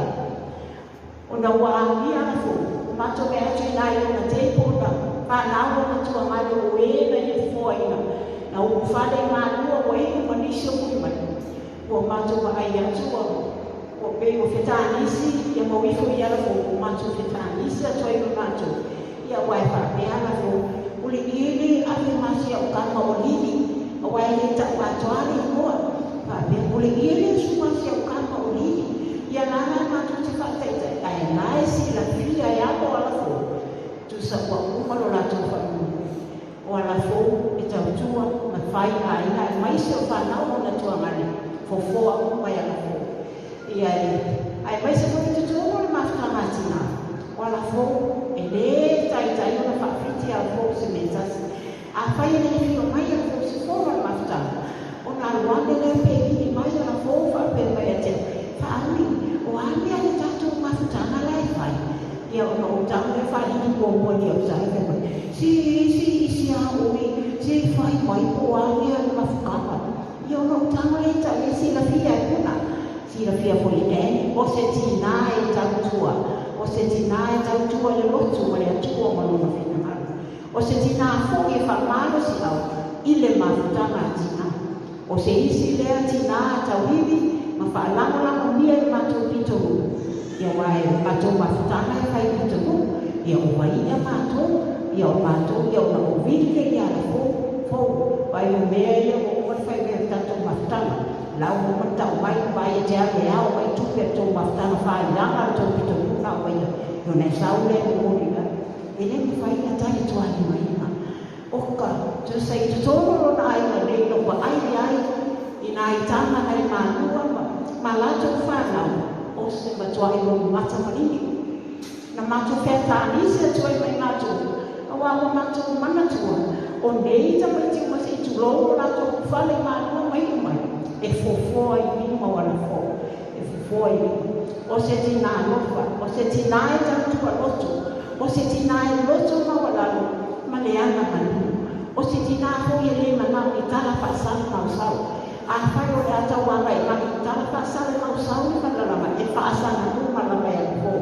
Ona ua amia ala fou. O mātou me atu i nai ona teipo ona whanau ona tua mai o e na i e foa ina. Na u whale i mālua o e ma nisi o mui mai. Ua mātou wa ai atu ua pei o fetānisi ia mawifo i ala fou. O mātou fetānisi atu ai ma mātou. Ia ua e whaapea ala fou. Ule ili ave masia o kama o lili. O wai le tau atoale i moa. Whaapea ule ili su masia o kama o lili. Ia nana mātou te whaataitai. Ai lai si la fia e ako ala fou. Tusa ua uma lo lātou whaamui. O ala fou e tautua ma whai a ina e maise o whanau o na tuangane. Fofoa uma i ala fou. Ia e ai maise foi tutuono le mafutanga tina. O ala fou e le taitai ona whaafiti ala fou se metasi. A whai e le fio mai ala fou se fono le mafutanga. O nā ruane le pe i mai ala fou whaapea mai atea. Whaami, o ami ale tātou mafutanga lai whai. Ia ona o tāu e whalini mua mua ni au sae whai mai. Si, si, si a oi, si whai mai po ami ale mafukanga. Ia ona o tāu le tau e si la fia e puna. Si la fia foi e, o se tina e tautua. O se tina e tautua le lotu ma le atua ma lona finangalo. O se tina foi e whamalo si au, i le mafutanga a tina. O se isi lea tina a tauiwi, ma whaalangolango mia i mātou pito. Ia wae mātou mafutanga e whai pito. Ia o wai ia mātou, ia o mātou, ia o na o vili le ia ala fou, fou. Vai o mea ia o o whai mea tātou mafutanga. Lau o mata o mai, vai e te ake au, vai tupe tō mafutanga whailanga tō pito nuna o ia. Io nei saule o orina. E le mwhai a tai tuahi mai. Oka, tu sei te tōno rona ai ka nei no pa ai ai, i nā i tāna nei mānua ma, ma lātou whānau, o se matua i o mata manini. Na mātou whētānisi atu ai mai mātou, a wā o mātou manatua, o nei tamaiti o masi i tūlou o lātou kuwhale mānua mai o mai, e fofoa i lima o ala fō, e fofoa i lima. O se tina alofa, o se tina e tautua loto, o se tina e loto mawalalo, ma le ana manu. O se tina foi e le manau i tala whaasale mausau. A whai o le atau anga i mai i tala whaasale mausau i malalama e whaasana nu malama e alafo.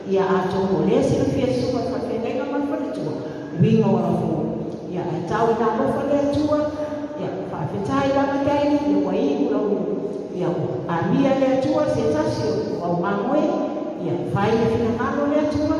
Ia ato mo le silafia suka whawhenenga malwhaletua, winga o alafo. Ia e tau ina alofa le atua, ia whaafetai langa teini, ia waiu lau. Ia amia le atua se tasi o au mangoe, ia whai e finangalo le atua,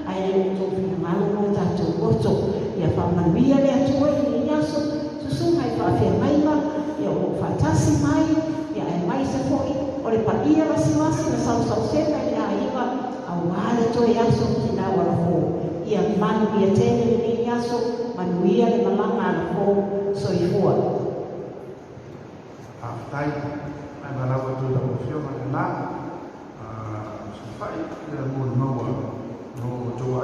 ai le o tō finangalo mo tātou oto. Ia whamanuia le atua i le aso, susunga i whaafea maima, ia o whaatasi mai, ia e mai se foi, o le paia lasilasi na sausau sena i le aiga, a wale toe aso ki nā wala fō. Ia manuia tene le nei aso, manuia le malanga ala fō, soifua. Whaatai, ai malawa tū la mofio ma le nā, sufai, ia mō le maua, no tō.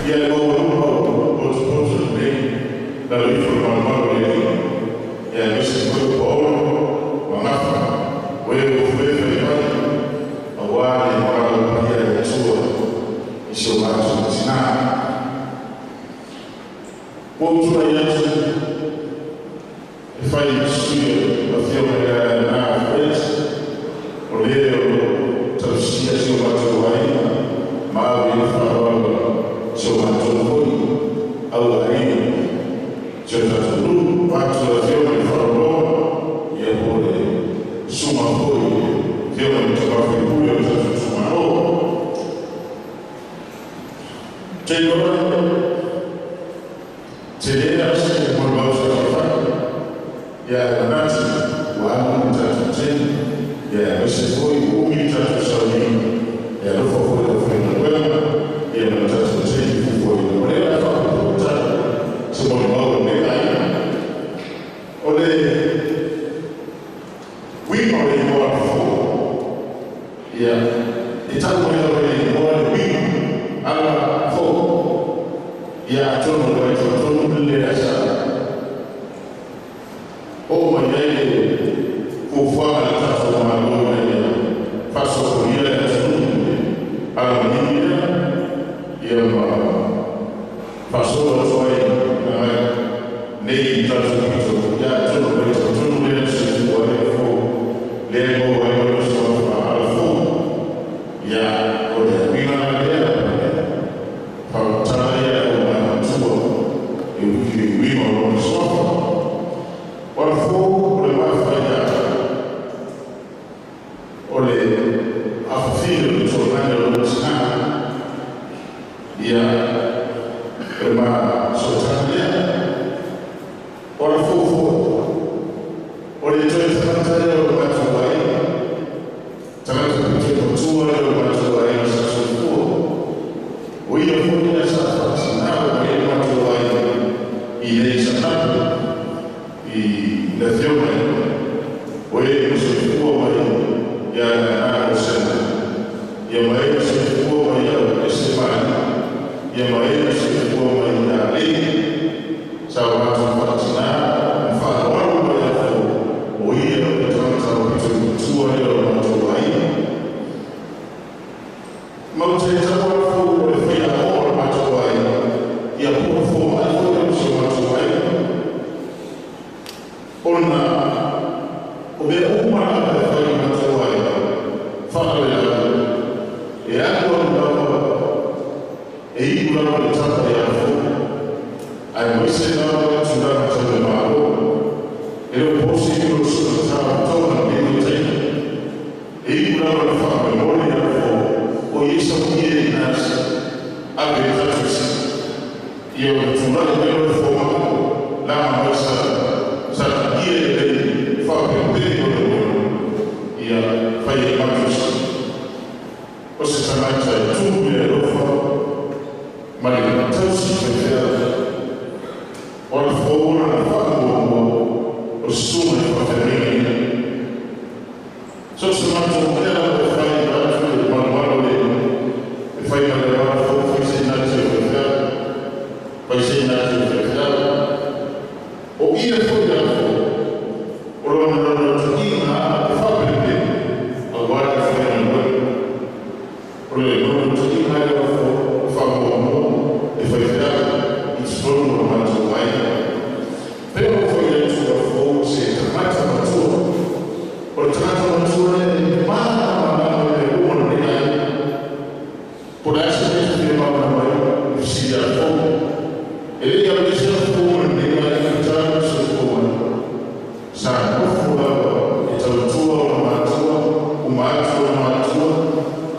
Yeah, E fai sui o afioga ia na Felix o le o tausia si o matou aiga ma ave i le faaaloalo si o matou foi au aiga si o tatou nuu vaeatu le afioga i le faaloloa ia po o le susuga foi i le afioga i le tama faipule o le tatou itumalo. Te iloa tele la se molimau sa fai ia e manatu ua alu le tatou tele ia aemaise foi ua umi le tatou sauniga e alofa foi le aufaigaluega ia ma le tatou tele fuafuaina o lea la faapuupuu tala se molimau o lenei aiga. O le uiga o le igoa fou ia e tau mai lava i le igoa le uiga ala fou ia atonu o le totonu le asa o mai ai le fuafuaga a le tatou Malo ina ia faasopolia le atunuu i le alamanini lea ia ma faasolo atu ai agai nei i tatou pito ia atonu o le totonu lea soifua ai fou lea e maua ai o le suafa ala fou ia o le uiga lea faamatala ia o matua e uiga o lona suafa. O le fou o le maafaia o le afafine o le tologani o lona tina ia o le masotaga lea. O le fou foi o le toe tagata lea o le matou aiga tagata pito matua lea o le matou aiga sa soifua o ia foi lea sa faatinā mai le matou aiga i nei sanape i le afioga o e soifua mai ia na o sena ia ma e soifua mai ia ese mai ia ma e soifua mai ia le sa o matou faatinā ma faaaloalo mai ia fou o ia o le tagata o pito matua lea o le matou aiga. Maute tau fou o le faiaoga o le matou aiga ia po o fomai foi o si o matou aiga ona o mea uma lava e fai i matou aiga faalavelave e alu alu lava e iu lava le tata ia fou aemaise lava tulaga tau le Malo e le o posi i o sugatā toga lenei vaitaimi e iu lava le faamoemole ia fou o ia saunia i nasi ave e tatou si ia o le tulaga mai o le fomai laga mai sa sa tagia e lei faapelepele o le moe ia fai e matou si o se tagata e tumu i le alofa ma le tausi faifea. O le fou lona faamuamua o susuga i faafeagaiga ia so se matou mea lava e fai vaeatu le malumalu le e fai ma le ala fou fai se inati o faifea fai se inati o faifea o ia foi ala fou o lona naunautaiga e faapelepele auā le faigaluega o le naunautaiga e ala fou faamuamua e faifea i totonu o le matou aiga. Pe o foi atu a fou se tagata matua o le tagata matua lea e malamalama i le uma o lenei aiga po le a se mea fia malamalama ai e fesili ia fou e lei aluese a fou ma lenei aiga talu soifua mai sa nofo lava e tautua ona matua uma atu ona matua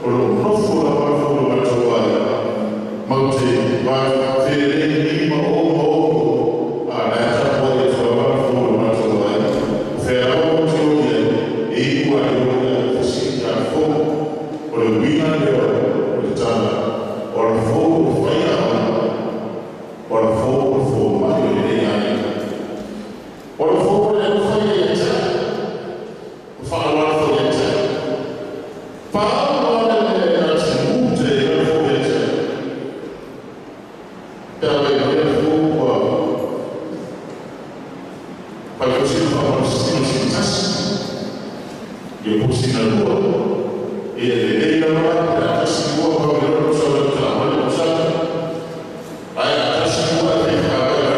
o loo nofo lava fou le matou aiga maute vafelei ma o ma o a la tapuai atu lava fou le matou aiga o fea lava maute o i ai e iu a le o ia fesili ia fou. O le uiga lea o le tala o le fou o faiaoga o le fou o le fomai o lenei aiga. O le fou o le alofa ia ia te au o faaaloalo foi ia te au paau ale le atimu te le fou ia te au pe a le le fou ua fai foi sina faamalositino sina tasi ia po sina lua ia lelei lava pe a tasi lua pamelolo sa le taavale o sala ae a tasi lua e fai faavae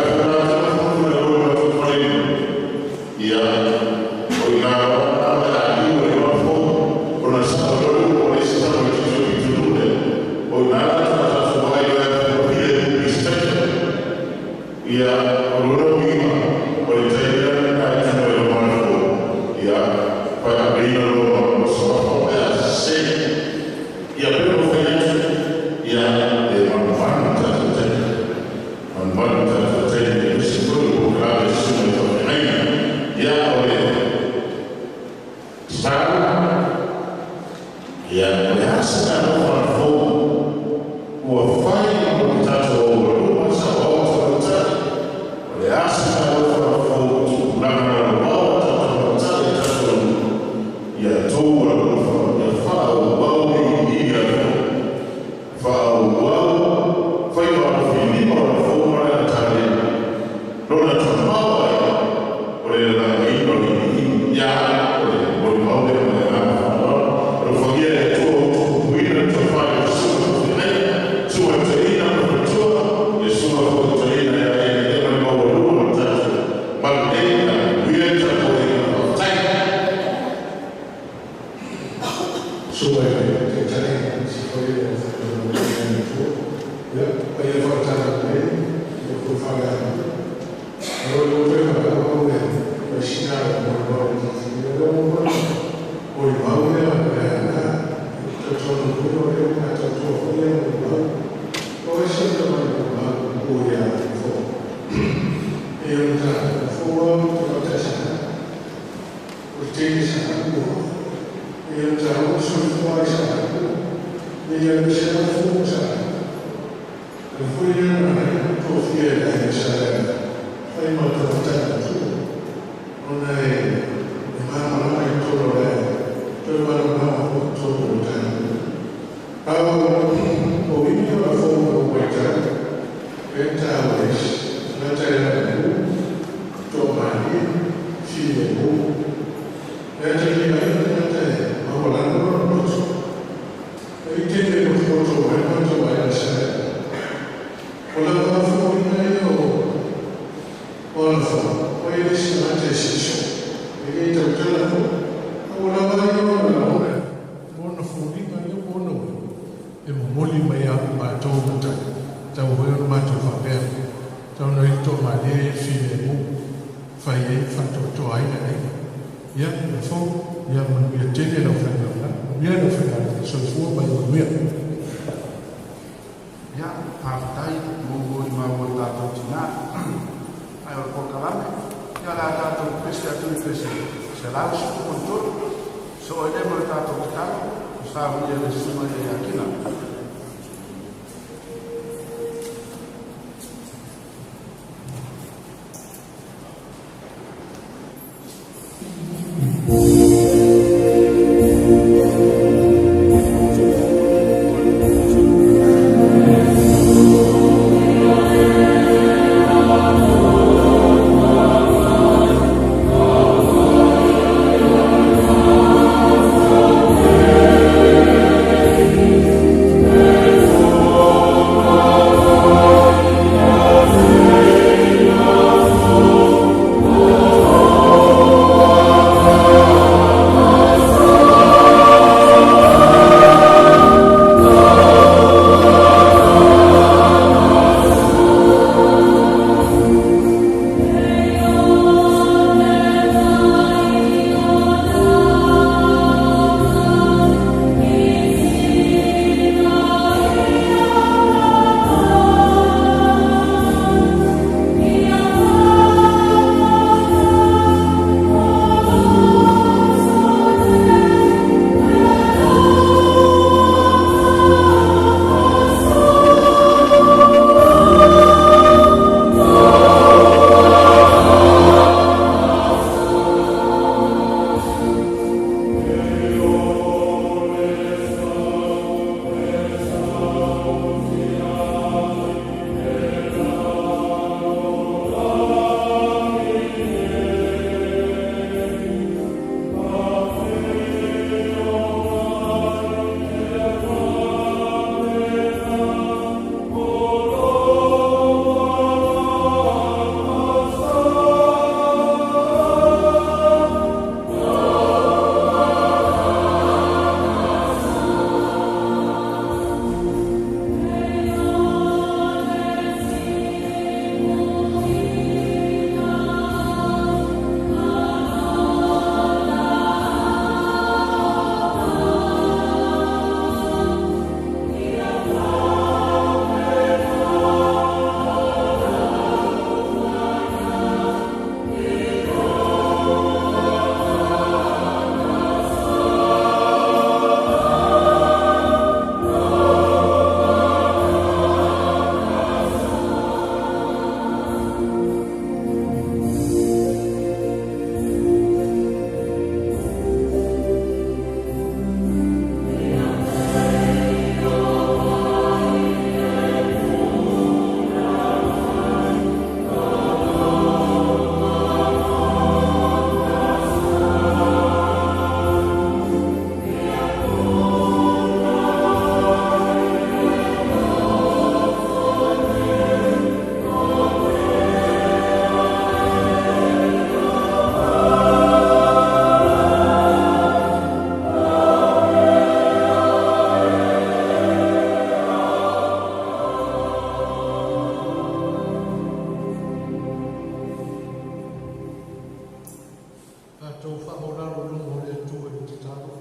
Tatou faamaulalo i luga o le Atua i le tatalo.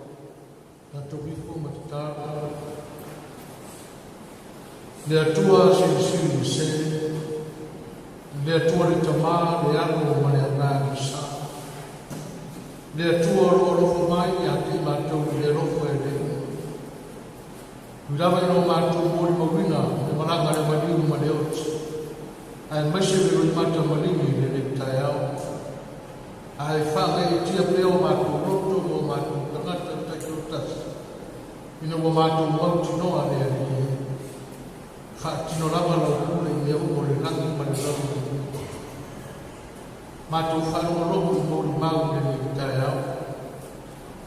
Tatou ifo ma tatalo. Le Atua silisili ese, le Atua le Tama, le Alo ma le Agaga Sa. Le Atua o lo o alofa mai ia te i matou i le alofa e le uma. Ui lava ina o matou molimauina le malaga a le maliu ma le oti, aemaise le loimata maligi i lenei taeao. Ae faagaeetia pea o matou loto ma o matou tagata taitoatasi, ina ua matou mautinoa le Alii e. Faatino lava lau pule i mea uma o le lagi ma le lalolagi. Matou faalogologo i molimau i lenei taeao,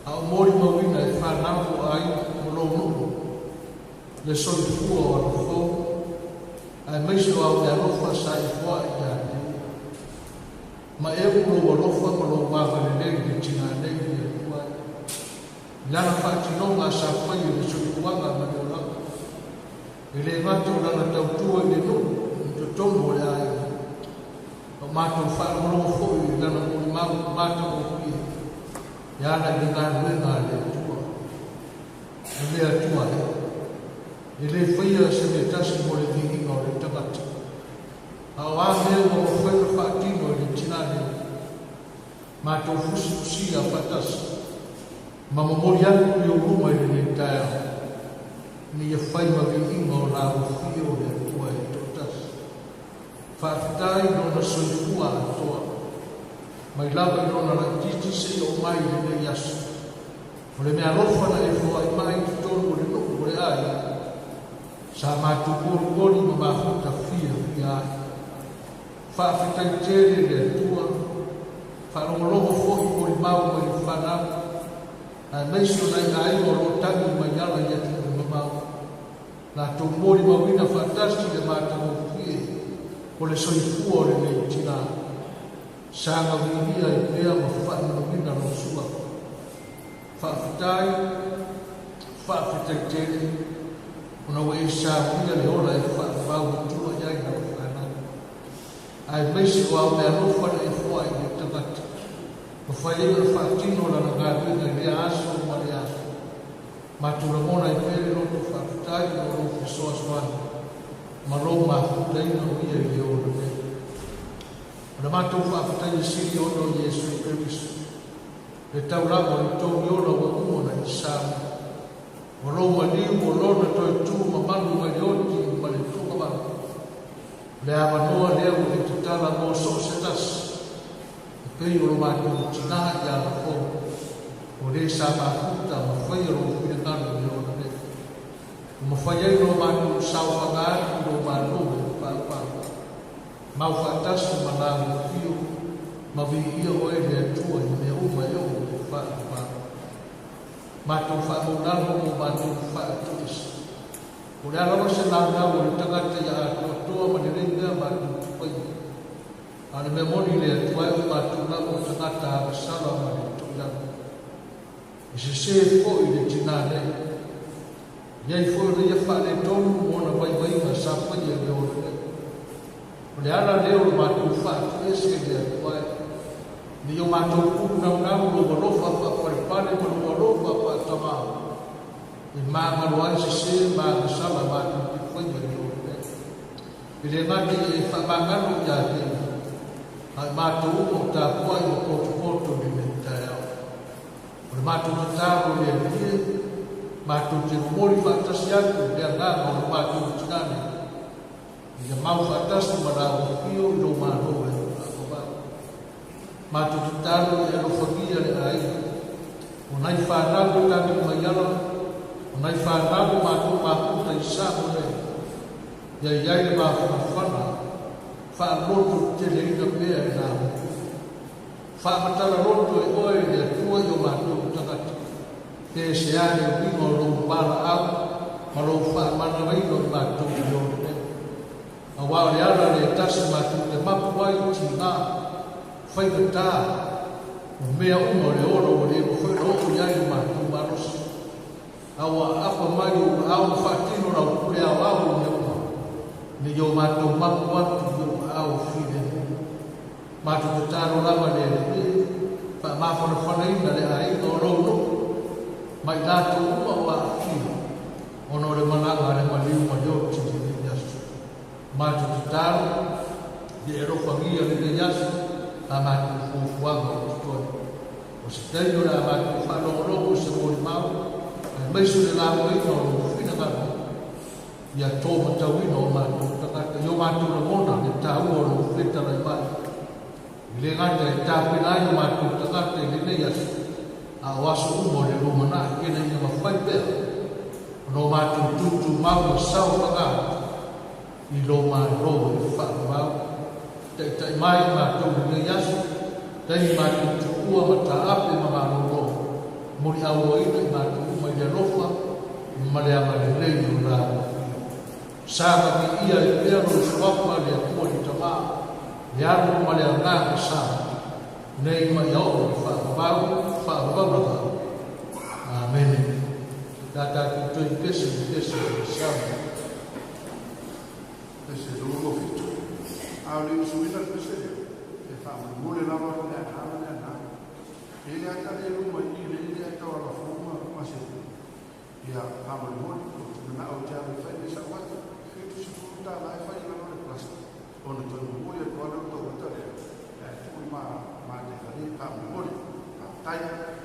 a o molimauina e fanau o aiga o lou nuu, le soifua o alofou, aemaise o au meaalofa sa e foai ia te ia. Ma e ulu lou alofa ma lou agalelei i le tinā nei le Atua e. I lana faatinoga sa faia i le soifuaga ma le olaga. E le gata o lana tautua i le nuu i totonu o le aiga, a o matou faalogologo foi i lana molimau matagofie e ala i le galuega a le Atua. O le Atua e, e le faia se mea tasi mo le viiga o le tagata. A o a mea ua mafai ona faatino e le tinā nei, matou fusifusia faatasi ma momoli atu i ou luma i lenei taeao, ina ia fai ma viiga o la ua o le Atua e toatasi. Faafetai i lona soifua atoa, mai lava i lona laitiiti seia oo mai i lenei aso. O le meaalofa na e foai mai i totonu o le nuu o le aiga, sa matou kolikoli ma mafuta fiafia ai. Faafetai tele i le Atua, faalogologo foi molimau mai le fanau, aemaise o nai aiga o lo o tagi mai ala i atunuu mamao. Latou molimauina faatasi le matagofie o le soifua o lenei tinā. Saga viia ai pea ma faamanuina lou suafa. Faafetai, faafetai tele, ona ua e saunia le ola e faavavau atua i ai lau fanau. Aemaise o au meaalofa na e foai i le tagata, ma fai ai ona faatino lana galuega i lea aso ma lea aso. Matou lagona ai pea le loto faafetai ona o lou fesoasoani ma lou mafutaina o ia i le ola nei. O le matou faafetai e sili ona o Iesu Keriso, le taulaga o le togi ola ua uma ona e saunia. O lou maliu o lona toe tu mamalu mai le oti ma le tuugamala. O le avanoa lea ua e tatala mo so o se tasi, e pei o lo matou tinā ia Lafou, o le sa mafuta ma faia lou finagalo i le ola nei. Ua mafai ai ona matou saofaga atu i lou Malo e faapau. Mau faatasi ma la ua ma viia oe le Atua i mea uma e oo i le faavavau. Matou faamaulalo mo matou faatoese. O le a lava se naunau o le tagata ia atoatoa ma lelei mea matou te faia. A o le mea moni le Atua e o matou lava o tagata agasala ma le toilalo. E sesē foi le tinā nei. E i ai foi ona ia faaletonu ma ona vaivaiga sa faia i le ola nei. O le ala lea o le matou faatoese i le Atua e. Ina ia o matou punaunau lou alofa faapalepale ma lou alofa faatamā, e magalo ai sesē ma agasala matou te faia i le ola nei. E le gata ia e faamagalo ia te ia, a o matou uma o tapuai ma potopoto i lenei taeao. O le matou tatalo i le Alii e, matou te momoli faatasi atu le agaga o le matou tinā nei, ina ia mau faatasi ma la ua afio i lou Malo e faavavau. Matou tatalo ia e alofagia le aiga, o nai fanau o tagi mai ala, o nai fanau o matou mafuta i Samoa nei, ia i ai le mafanafana, faaloto teteleina pea e la ua Faamatala loto e oe le Atua i o matou tagata, pe se a le uiga o lou valaau ma lou faamanavaina o i matou i le ola nei. Aua o le ala lea e tasi matou te mapu ai i tiga, faigatā, o mea uma o le ola ua le mafai ona oo i ai lo matou malosi. A ua aapa mai ou aao ma faatino lau pule aoao i mea uma, ina ia o matou mapu atu i ou aao filemu. Matou tatalo lava le Alii e, Faamafanafanaina le aiga o lou nuu ma i latou uma ua aafia ona o le malaga a le maliu ma le oti i lenei aso. Matou tatalo, ia e alofagia lenei aso a matou fuafuaga o totoe. O se taimi o le a matou faalogologo i se molimau aemaise o le laugaina o lou finagalo ia tō matauina o matou tagata i o matou lagona le taua o lou fetalai mai. E le gata e tapena ai o matou tagata i lenei aso, a o aso uma o le lumanai ina ia mafai pea ona o matou tutumau ma saofaga i lō Malo e faavavau. Taitai mai i matou i lenei aso, taimi matou tuua ma taape ma malolo, muliauaina i matou uma i le alofa ma le agalelei o la Afio. Sa viia ai pea lou suafa le Atua le Tamā, le Alo ma le Agaga Sa, nei ma ia oo i le faavavau, faavavau lava. Amene. La tatou toe pese i pese o le sao. Pese 27. A o le usuina le pese lea, e faamolemole lava le agaga ma le agaga. E le ata le luma i i le i le ata o alafua ma se ia faamolemole. Ou te manao ou te alu e fai le sau ata, $70 e fai i lalo o le plaster, ona toe momoli atu lava lea o le tou ata lea, ae tuu i mataifalie faamolemole. Faafetai.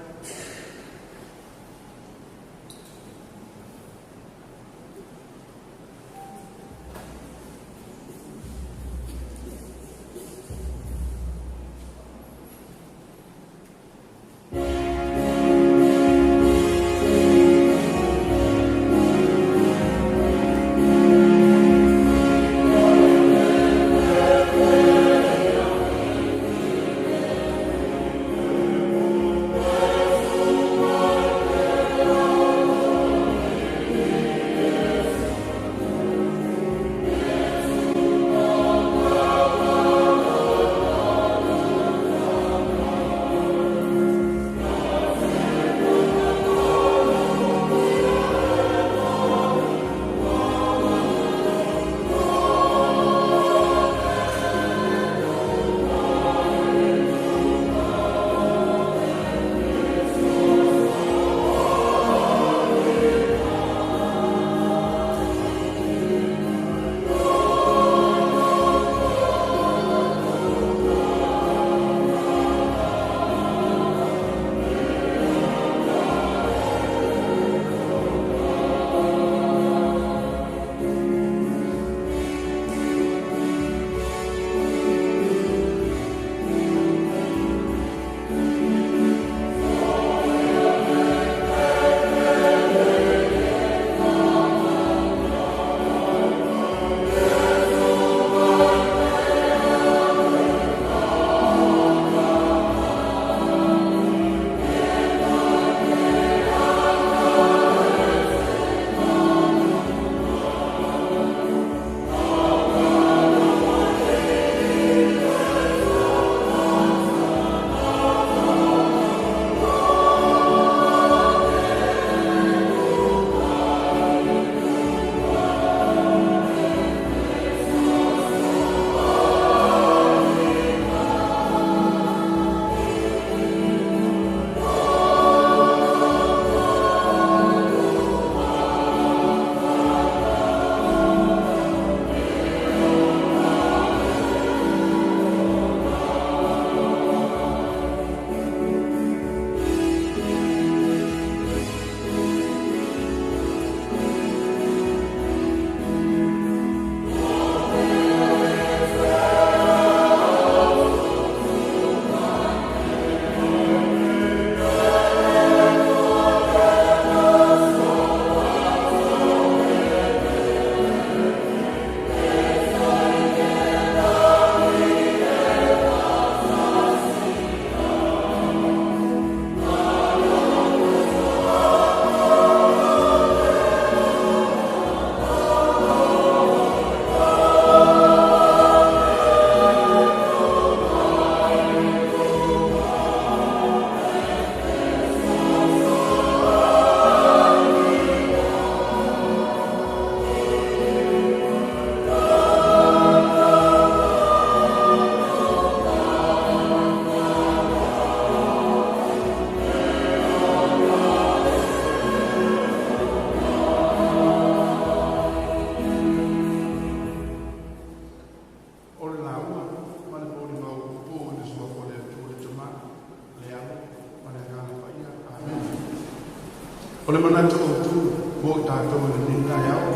O le manatu o tu mo i tātou i lenei taeao,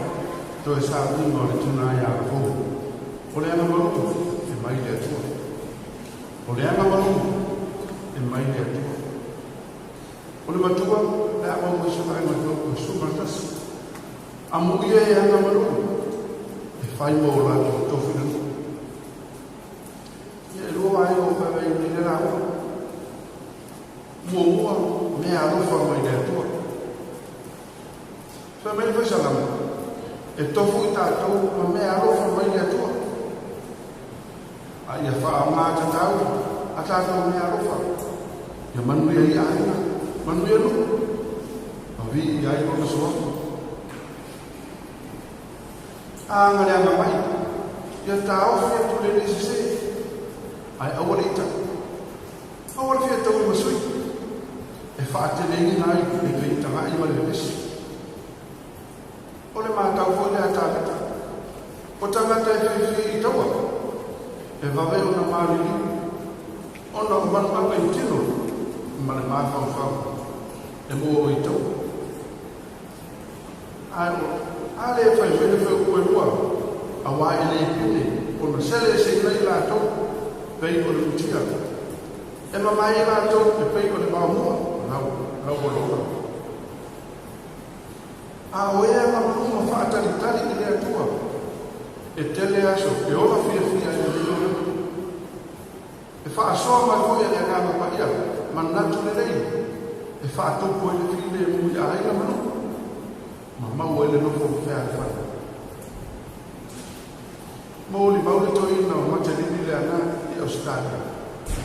toe sauniga o le tina ia alafou. O le agamalu e mai le Atua. O le agamalu e mai le Atua. O le matua, le a mau mai se vaega o sumatasi. Amuia e agamalu e fai mo o latou tofi le nuu. Ia e lua vaega o faavae nei le lauga. Muamua, mea alofa mai le Atua. Fai mai le faisalama, e tofu i tātou ma mea alofa mai le Atua. A ia whaamā tatau, a tātou mea alofa. Ia manuia i aiga, manuia nuu. Ma vi i ai lona suafa. A anga le anga mai, ia tāofi atu le le sese. Ai aua le ita. Aua le fia tau i masui. E whaateleina ai le feitagai ma le vevesi. O le mātau foi le a tāngata. O tangata e whiwhi i taua. E vave o na māriri. Ona o manuanga i tino. Ma le māwhauwhau. E mua o i taua. Ai o, a le whai whai whai ue rua. A wā e le pine. O na sele se nei lātou. Pei o le utia. E mamae lātou e pei o le maamua. Lau, lau o loa. A o ea nga maluma whaatalitali i le Atua. E tele aso, e ola fia fia e le lona. E whaasoa mai foi e le agama paia, manatu le lei. E whaatopo e le file e mui a aina manu. Ma mau e le nofo o whea le whai. Mōli mau le toina o Matalini le ana i Australia.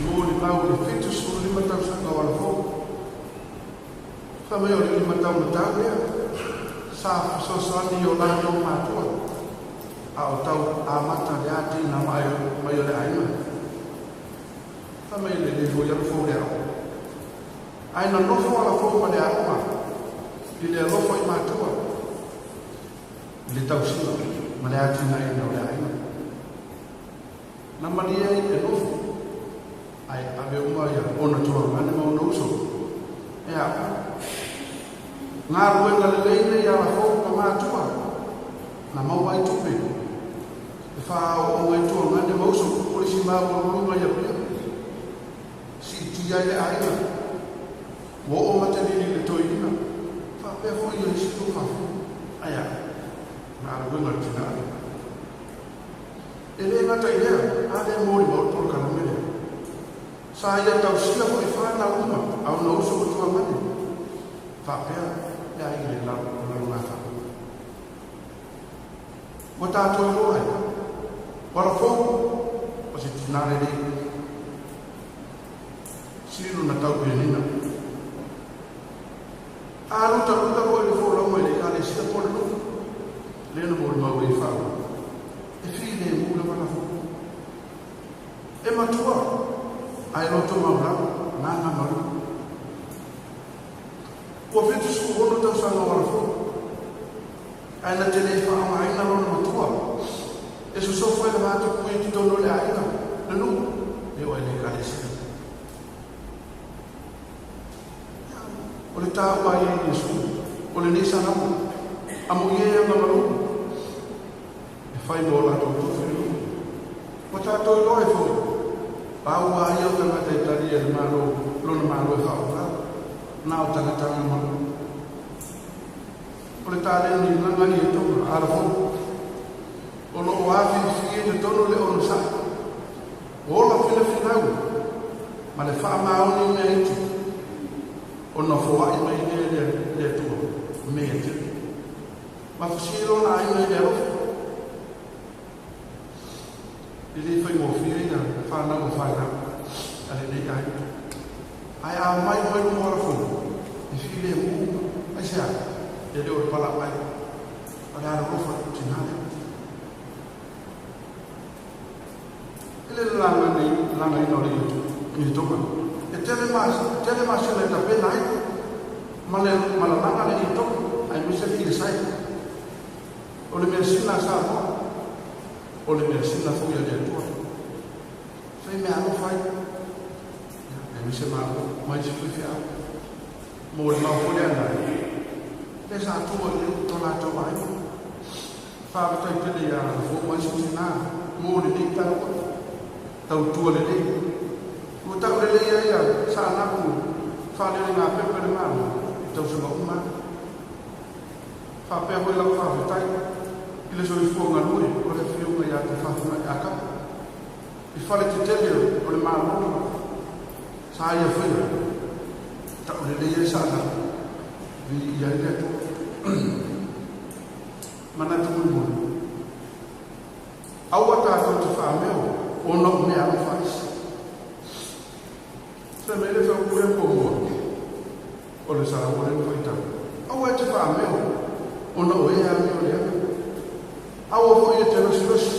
Mōli mau le 75 tausaga o alafou. Wha mai o le 5 tau na tau lea. Sa fesoasoani i o latou matua. A o tau amata le ati na mai o le aiga. Wha mai le le foi alafou le ao. Ai na nofo alafou ma le aoga. I le alofa i matua. I le tausiga ma le ati na ina o le aiga. Na malia i e nofo. Ai ave uma ia ona tuangane ma ona uso. E ao. Ngā ruenga le leina i alafou ma matua. Na mau ai tupe. E wha o ngai tuangane ma uso. Polisi mau o lunga ia pia. Si ti ai le aiga. Wo o matalini le toina. Wha pea fo ia isi tō whafu. Aia. Ngā ruenga le tina ai. E le ngata i lea, a le mōri mau tō kalamere. Sa ia tausia fo i whānau uma, au na uso o tuangane. Wha pea, le ai le lau ngā wha. Wa tātou roa ai. Wara fō, o se tinare rei. Siro na tau penina. A ruta ruta roa i le fō lau mai le kale sia pō le nofo. Le na mōri mau e whau. E whii le mūla wala fō. E matua, ai roto mau lau, ngā ngā maru. Ua 76 tausaga o alafou. Ai na te le whaamaina lona matua. E sosofo e le mātu kui ki tōno le aiga. Le nuu, e o e le kalesia. O le tāua ai e Yesu, o le nei sanamu, a mo ie anga malu. E whai mō lātou tofi le nuu. O tātou iloa e foi. Pāua ai au tangata i tari e le malo, lona malo e whaola. Nā o tangata ngā malu. O le tāleni nganga i e tonga, alafou. O loo afi fi e te tono le ono sai. O ola whina whinau, ma le whaamaoni mea iti. O na foai mai le le atua, mea te. Ma whasiro na aina i le alofa. I le whai mōwhia ina, whānau o whānau, a le nei ai. Ai a mai mai mo alafou, e while mō, ai se a, e leo le pala mai, a le alofa tinale. E le langa nei, langa ina o le i tonga. E tele ma se le tape nai, ma le langa le i tonga, ai mise le i sai. O le mea sina sa moa, o le mea sina fo ia le atua. Fai mea alofa ai, e mise ma mai si fui whiau. Mo le mau fo le anai, Le sa tua i le to latou aiga. Faafetai tele ia fou mai se tina mo lenei tau tautua lelei. Ua tau lelei ai ia Saanapu faaleleina pepe le Malo i tausaga uma. Faapea foi lau faafetai i le soifua galue o le afioga ia Tafafunai Akapa i fale tetele o le Malo sa ia faia tau lelei ai Saanapu viia ai le Atua. Manatu mulimuli. Aua tatou te faameo ona o mea alofa a isi. Fai mai le faupu lea muamua o le Salamo lea na faitau. Aua e te faameo ona o e amio leaga. Aua foi e te losilosi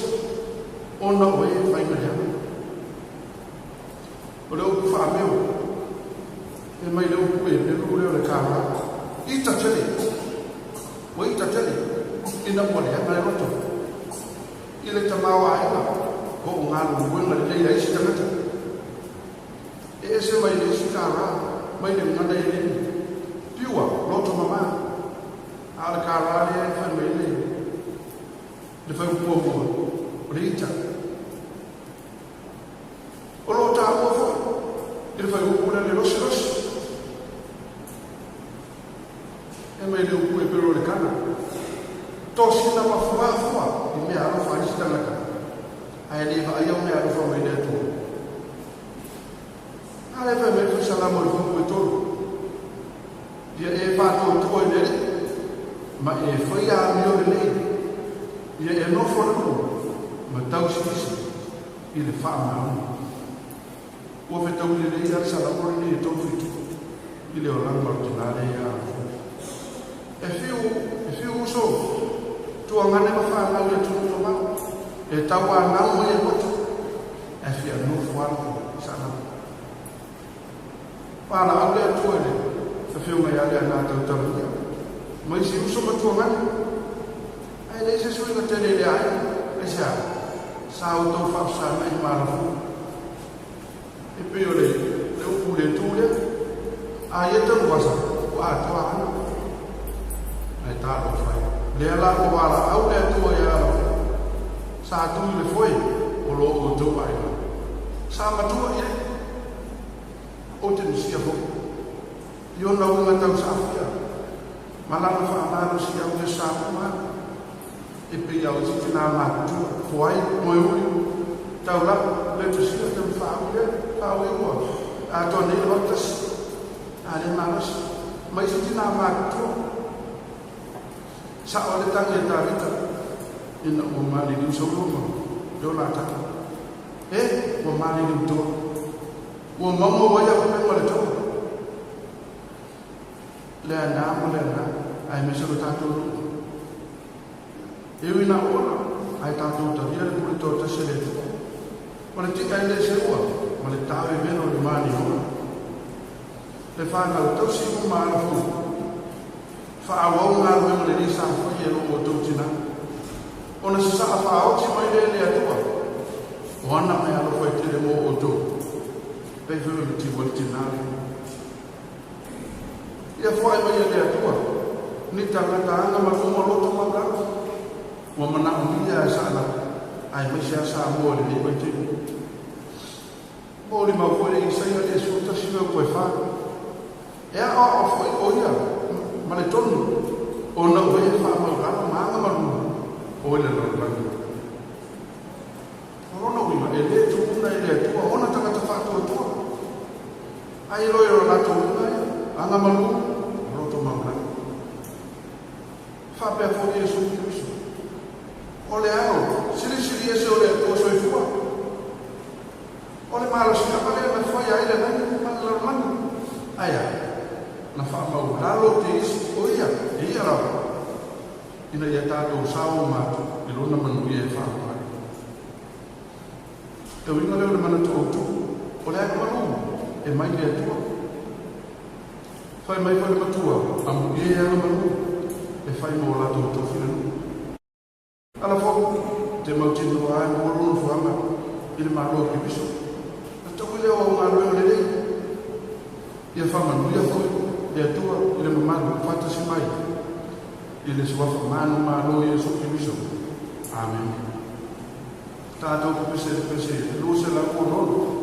ona o e faiga leaga. O le upu faameo, e mai le upu e pelu lea o le kālā. Ita tele, ua ita tele, ina ua leaga le loto. I le tamaoaiga po o galuluega lelei a isi tagata. E ese mai le isi kālā, mai le gagana e le piua, loto mamā. A o le kālā lea e fai mai le le fai muamua, o le ita. O lo o taua foi i le fai upu lea le losilosi. E mai le upu e pelo le kana. Tosina mafuafua i mea alofa a isi tagata. Ae le vaaia o mea alofa mai le Atua. A le fai mai le Salamo i le fuaiupu e 3. Ia e faatuatua i le Alii, ma e faia amio lelei. Ia e nofo le nuu ma tausiisi i le faamaoni. Ua fetaui lelei lava le Salamo lenei e 37 i le olaga o le tina lea ia Alafo. E fiu, e fiu uso, tuagane ma fanau i atunuu mamao, e tauanau mai e loto, ae fia nofo lava i Saanapu. Valaau le Atua i le afioga ia Leaana tautalagia ma isi uso ma tuagane, ae leai se suiga tele i le aiga, aisea? Sa outou faafesagai ma Alafo. E pei o le upu le tu lea, a ia tanuasa, ua atoa ana. Ae talofa e, lea la ua valaau le Atua ia Alafo, sa tu i le foe o lo outou aiga. Sa matua i ai, ou te misia foi i ona uiga tausaafia ma lana faamalosi au ia sa uma e pei au isi tina matutua, foai, moe uli, taulapa, le tusia, tamu faaui lea, faaui ua atoa nei le valu tasi, a le malosi, ma isi tina matutua. Sao le tagi a Tavita ina ua maliliu Saulo ma Ionatana. E, ua maliliu toa. Ua maumau ai au upega o le toa. Le ana ma le ana, aemaise o le tatou nuu. E ui na ola, ae tatou talia le pule toatasi a le Atua. O le ti'a e le seua, ma le tavevelo o le maniola. Le fanau tausi uma alafou. Faaauau galuega lelei sa faia e lo outou tina. Ona sasaa faaoti mai lea e le Atua, o ana meaalofa e tele mo outou. Pei foi o le tiu ai le tina lea. Ia foai mai e le Atua ni tagata aga malu ma loto maualalo ua manaomia e Saanapu aemaise a Samoa i lenei vaitaimi. Molimau foi le Isaia le 11 mea koe 4. E aoao foi o ia ma le tonu ona o e faamaulalo ma aga malu o i le lalolagi. O lona uiga e le tuuna e le Atua ona tagata faatuatua. Ae loe o latou uiga ia, aga malu ma loto maulalo. Faapea foi Iesu Keriso. O le alo silisili ese o le Atua soifua. O le malosiaga lea na faia ai le lagi ma le lalolagi. Ae a? Na faamaulalo te isi o ia, e ia lava, ina ia tatou sao uma atu i lona manuia e faaaoga ai. Te uiga lea o le manatu autu, o le aga malu e mai le Atua. Fai mai foi le matua, amuia e aga malu e fai mo latou tofi le nuu. Ala foi, te mautinoa ai mo lona nofoaga i le Malo o Keriso. Na taui lea o au galuega lelei. Ia faamanuia foi le Atua i le mamalu faatasi mai. I le suafa manumalo o Iesu Keriso. Amene. Tatou pepese i le pese 266.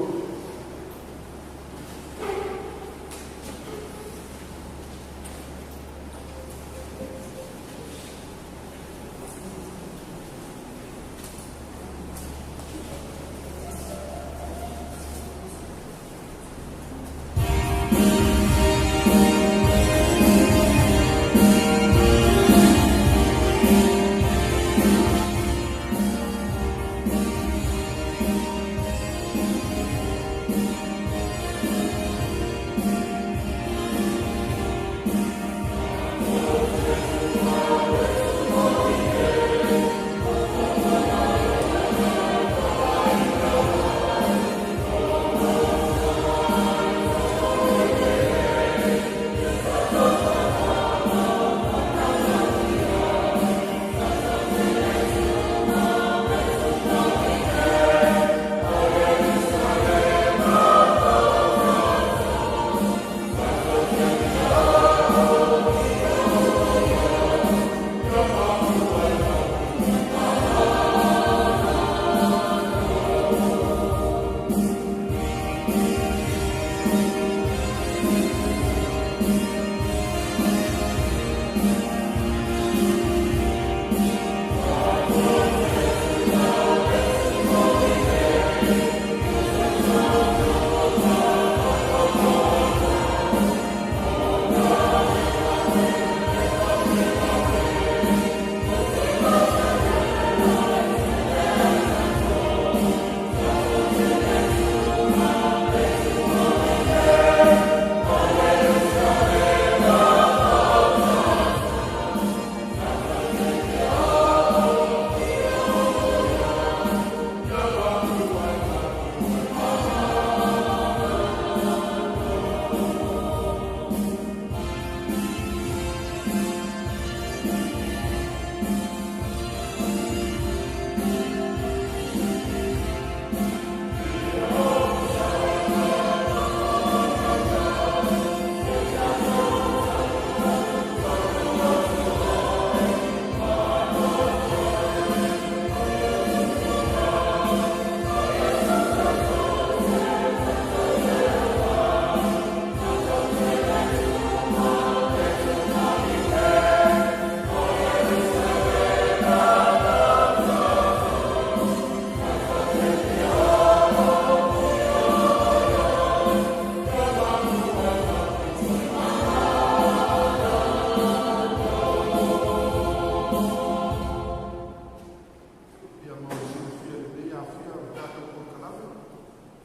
Ia mo le silafia lenei afia o le tatou polokalame,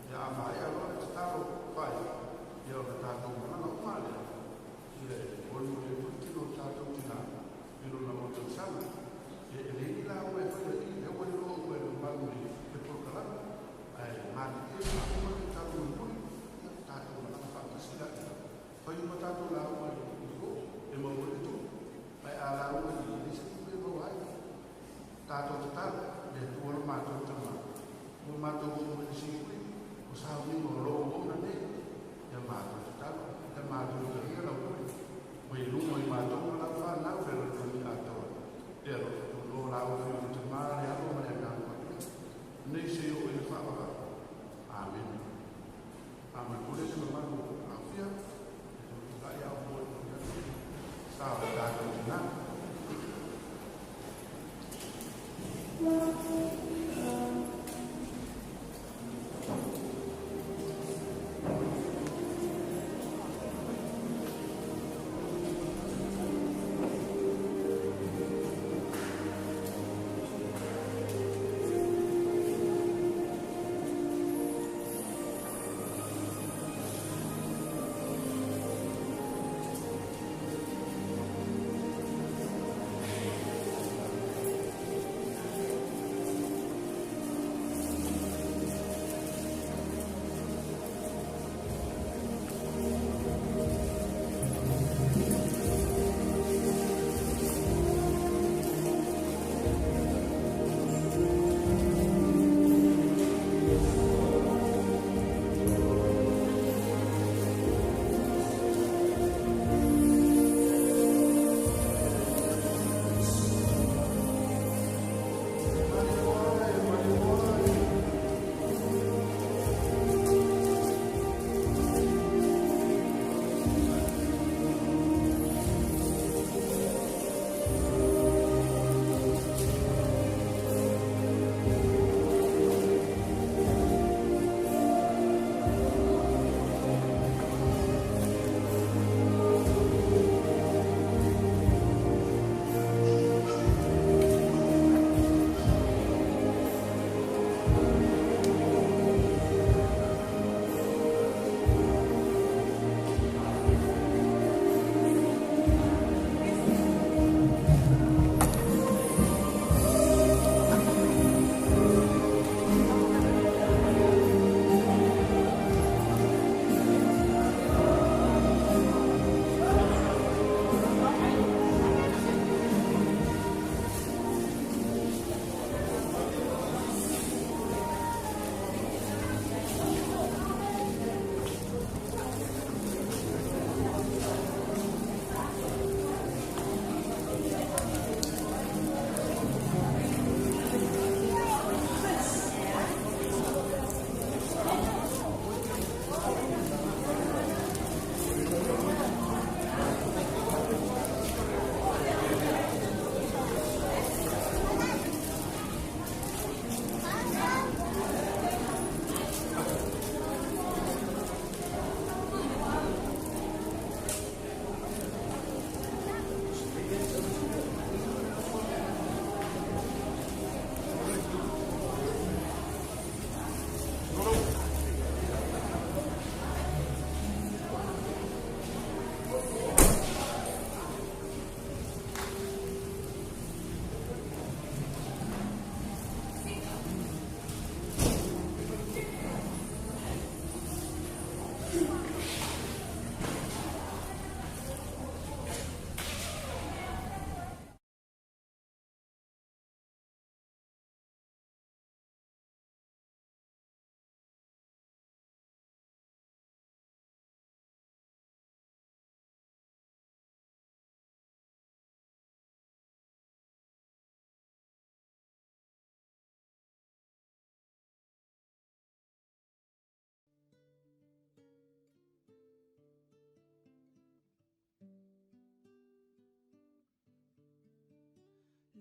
ia a maea loa le tatalo fai, ia o le tatou malaga uma lea, ia e molimoli ai foi le tino o le tatou tina i lona mau tausaga. Ia e leai ni lauga e faia i i, lea ua iloa uma e le mamalu i le polokalame, ae malilie ma uma le tatalo mulimuli, ia tatou malaga faatasi laia. Fai uma tatou lauga i o e maua ai le tupe, ae a lauga i i, e leai se tupe e maua ai. Tatou tatalo, le Atua lo matou Tama, ua matou oo mai i le siui, o sauniga o lou auauna nei, ia matou tatalo, ia matou talia lau pule, mai luga i matou ma lau fanau le lalolagi atoa, le alofa tunoa lau Afioga i Tama, le Alo ma le Agaga Paia, nei seia oo i le faavavau. Amene. Faamolemole le mamalu o aofia, e tulitulai a o molimoli atu le sa o le tatou tina.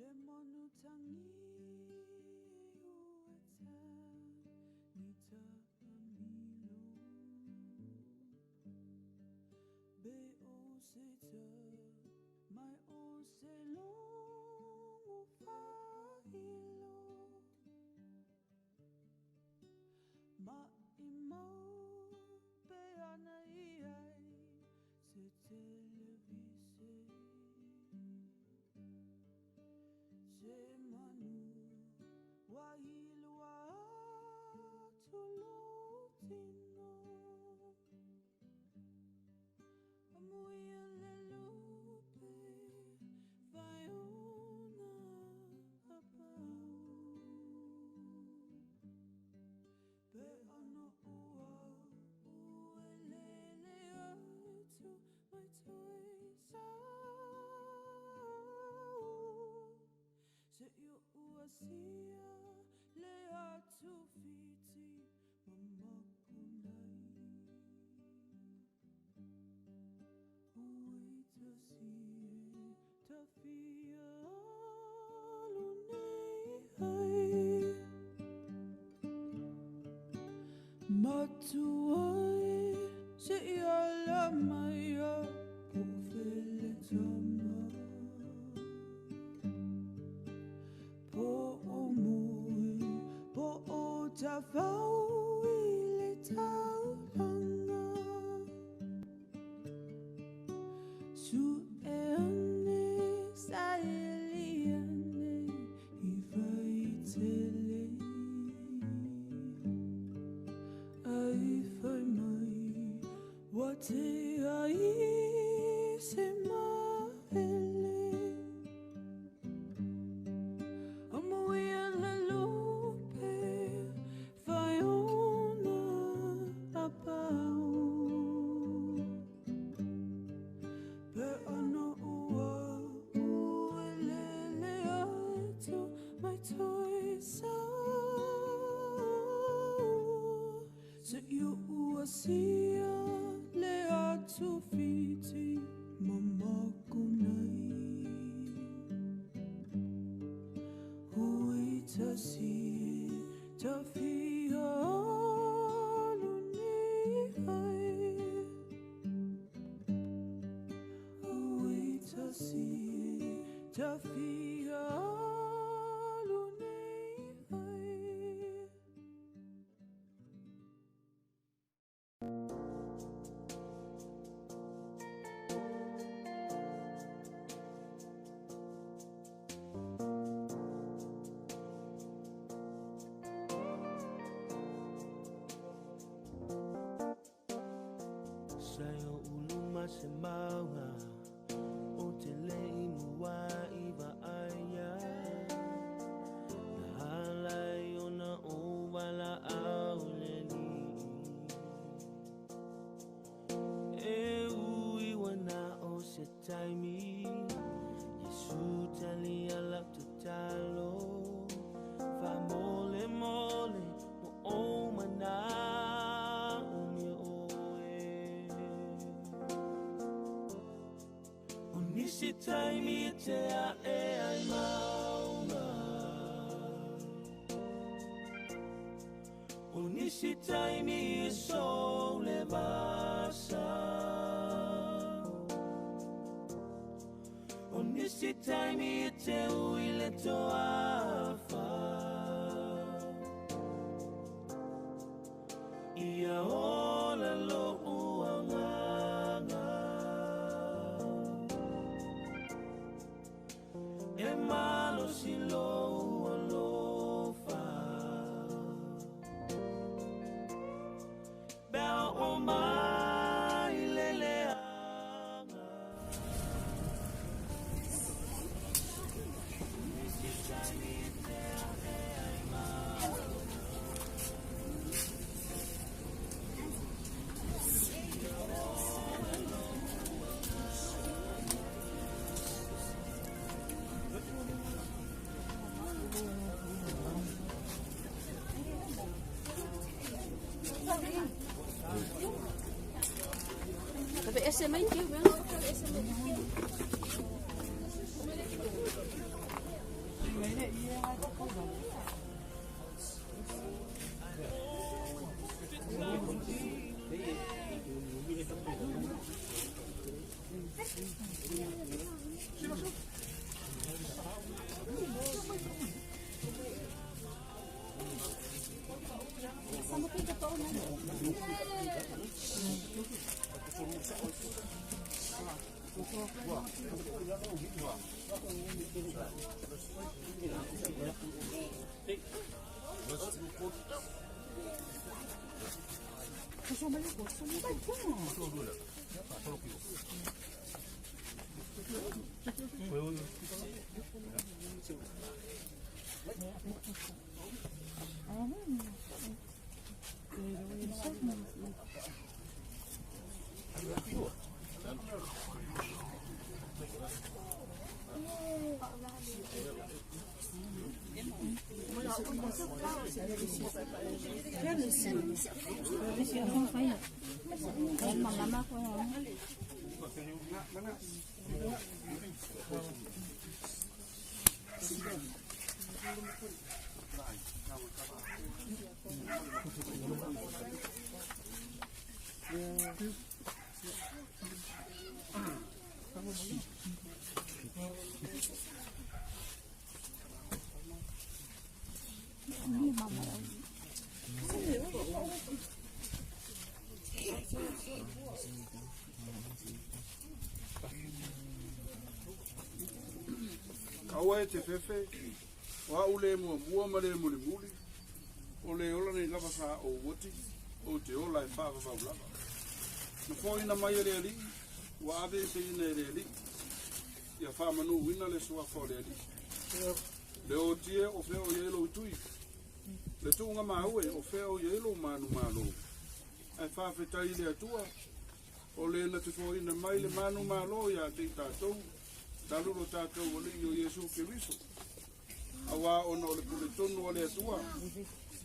Le manu tangi ua ni ta amilo Be o se ta mai o se longo failo Ma i mau pe ana i ai se televise Se manu wahilua tulutino Amuia le lupe vaiona apau Pe ano ua uelele atu mai toi sau Se io ua sia le atu fiti mamakunai Ui ta si ta fia alu nei ai Matuai se ia la maia po fele tama Po o mui, po o tawhau i le taulanga Su e ane, sa ili ane, i vai tele Ai whai mai, wa te ai se maele Amuia le lupe, whai ona apau Pe ano ua, uelele atu mai toi sau Se io ua sia le atu fiti mamakunai Ui ta si ta fia alu nei ai Ui ta si ta fia alu nei ai Sayo uluma se maunga O te lei mua i vaaya Na halai ona o wala au le ni E ui wana o se taimi Yesu tali ala tutalo Fa mole mole mo o mana umi oe O nisi taimi e te a e ai maunga O nisi taimi e so le vasa O nisi taimi e te ui le toafa Ia ola lo uanganga E malo si lo alofa Bea o mai lele anga Tapi SMA itu, memang SMA. Aua e te fefe, wa ule mua mua ma le muli muli, o le ola nei lava sa o woti, o te ola e whaavavau lava. Na fōina mai e le alii, ua ave se ina e le alii, ia whaamanu wina le suafa o le alii. Le o tie o fea o ielo tui, le tuunga maue o fea o ielo manu malo. Ai whaafetai le atua, o le na te fōina mai le manu malo ia te i tātou, talu lo tātou o le o Iesu Keriso. Awa ona o le pule tonu o le atua,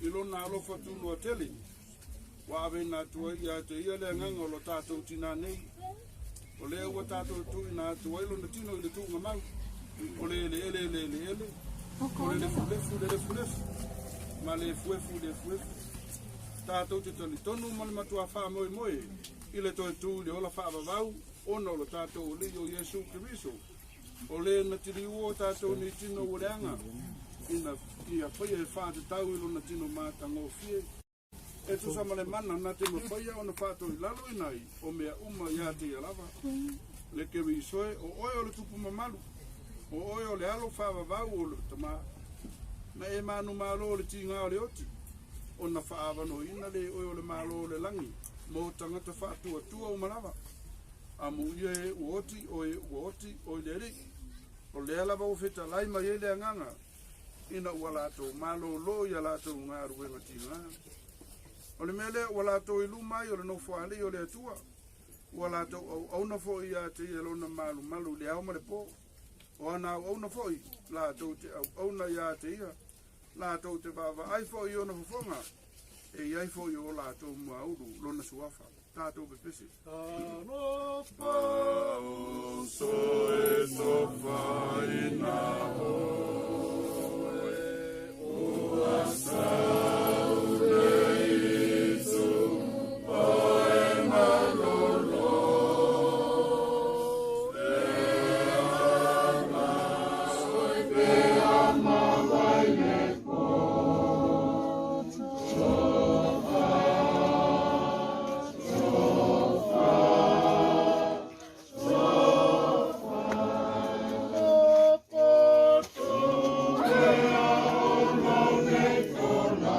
i lona alofa tunu a tele. Wa ave nā tua ia te ia le anganga o lo tātou tina nei. O le ua tātou tu ina atua i lona tino i le tuunga mau. O le ele ele ele ele ele. O le lefu lefu le lefu lefu. Ma le fuefu le fuefu. Tātou te tali tonu ma le matua wha moe moe. I le toe tū le ola wha vavau. Ona o lo tātou o le o Iesu Keriso. O le na tiri ua tātou ni tino o leanga. Ina ia whaia e wha te tau i lona tino mātangofie. E tusa ma le mana na te mawhaia o na whātou i lalo inai o mea uma ia te ia lava. Le Keriso e o oe o le tupu mamalu. O oe o le alo whaavavau o le tama. Na e manu malo o le tinga o le oti. O na whaavano ina le oe o le malo o le langi. Mō tangata whaatua tua o malawa. A mu ia e uoti o e uoti o i le riki. O lea lava o whita lai mai e le anganga. Ina ua lātou malo lo ia lātou ngā ruenga tinga. O le mea lea ua lātou i lumai o le nofo alei o le atua. Ua lātou au auna foi ia te ia lona malu malu le ao ma le pō. O ana au auna foi lātou te au auna ia te ia. Lātou te vava ai foi ona fofonga. E iai foi o lātou muaulu lona suafa. Tātou pepesi. Talofa uso e sofa ina oe, ua saule itu oe malolo. Te ama oi pe ama vai le po. Sofa, sofa, sofa. O poto e ono me kona.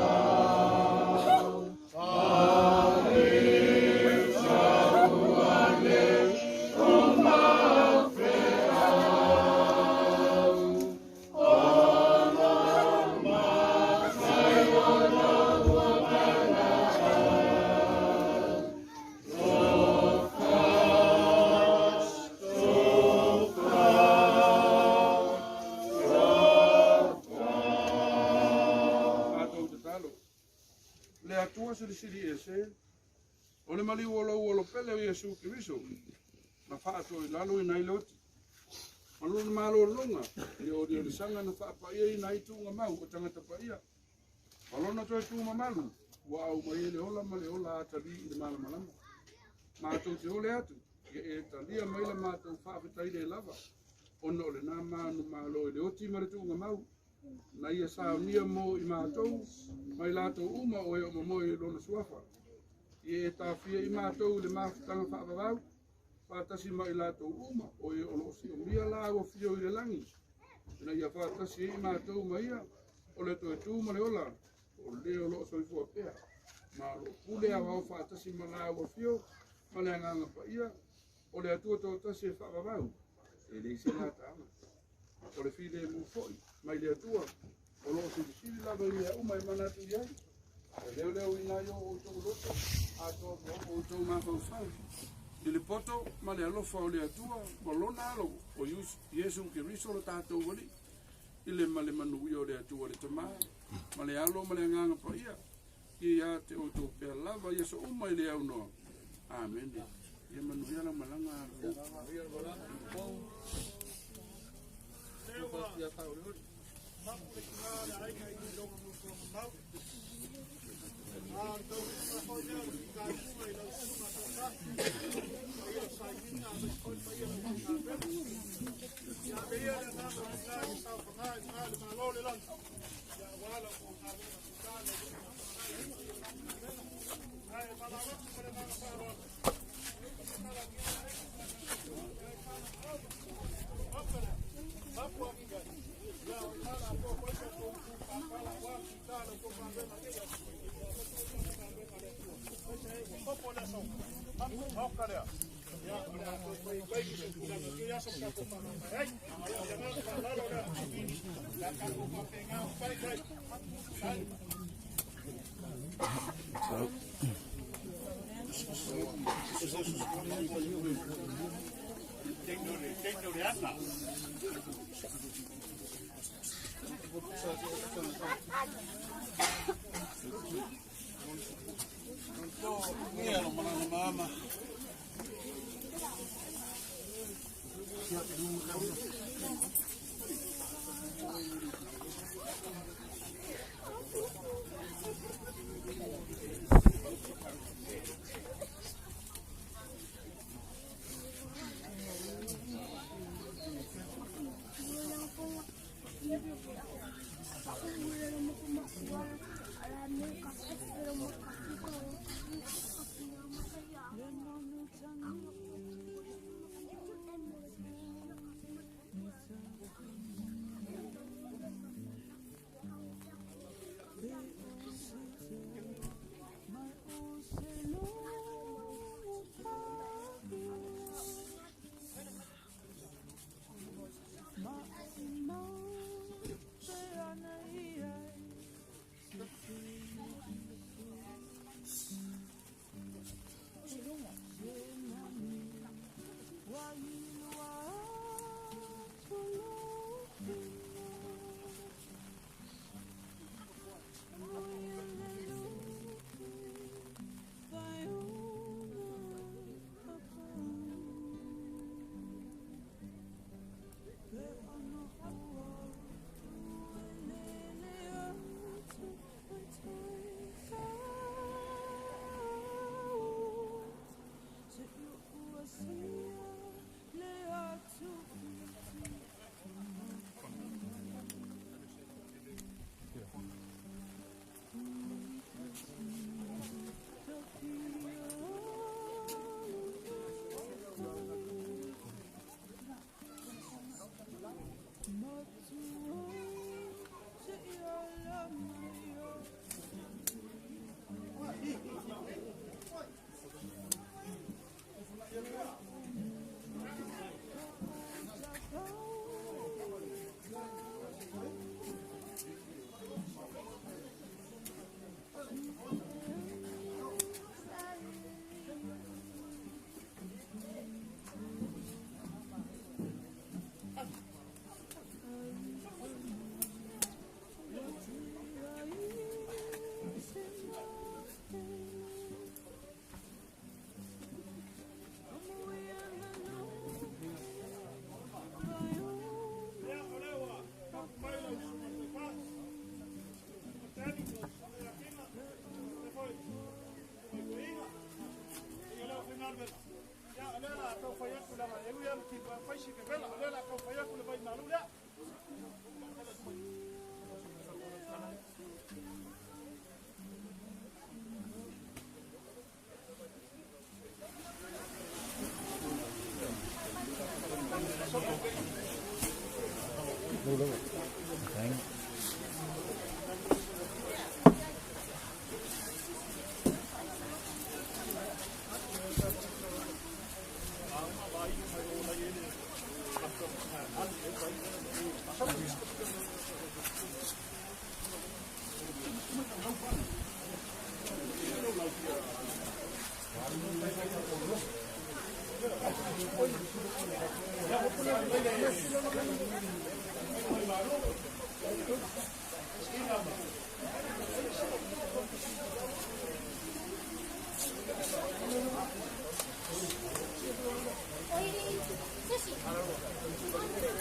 Ale sa ua le o mawhea. Ono matai ona ua mana. Sofa, sofa, sofa. Tātou te talo. Le atua silisili e se. O le maliu o lau o lo pele o Iesu Keriso. Na whaato i lalo i nai le oti. Ma lona malōlōga i le oliolisaga na faapa'iaina ai tuugamau o tagata paia. Ma lona toe tumamalu ua aumai ai le ola ma le ola atalī i le malamalama. Matou te ole atu ia e talia mai la matou faafetai lē lava ona o lenā manumalo i le oti ma le tuugamau na ia saunia mo i matou mai latou uma o e o mamoe i lona suafa. Ia e tafia i matou i le mafutaga faavavau faatasi ma i latou uma o e o loo siomia la ua fio i le lagi ina ia faatasi ai i matou ma ia o le toe tu ma le ola o le o loo soifua pea ma o loo pule aoao faatasi ma la ua fio ma le agaga paia o le Atua toatasi e faavavau e leai se gataaga. O le filemu foi mai le Atua o loo silisili lava i mea uma e manatu i ai e leoleoina ai o outou loto atoa ma o outou mafaufau i le poto ma le alofa o le Atua ma lona alo o Iesu Keriso lo tatou Alii i le ma le manuia o le Atua le Tamā ma le Alo ma le Agaga Paia ia ia te outou pea lava i aso uma i le aunoa. Amene. Ia manuia lau malaga.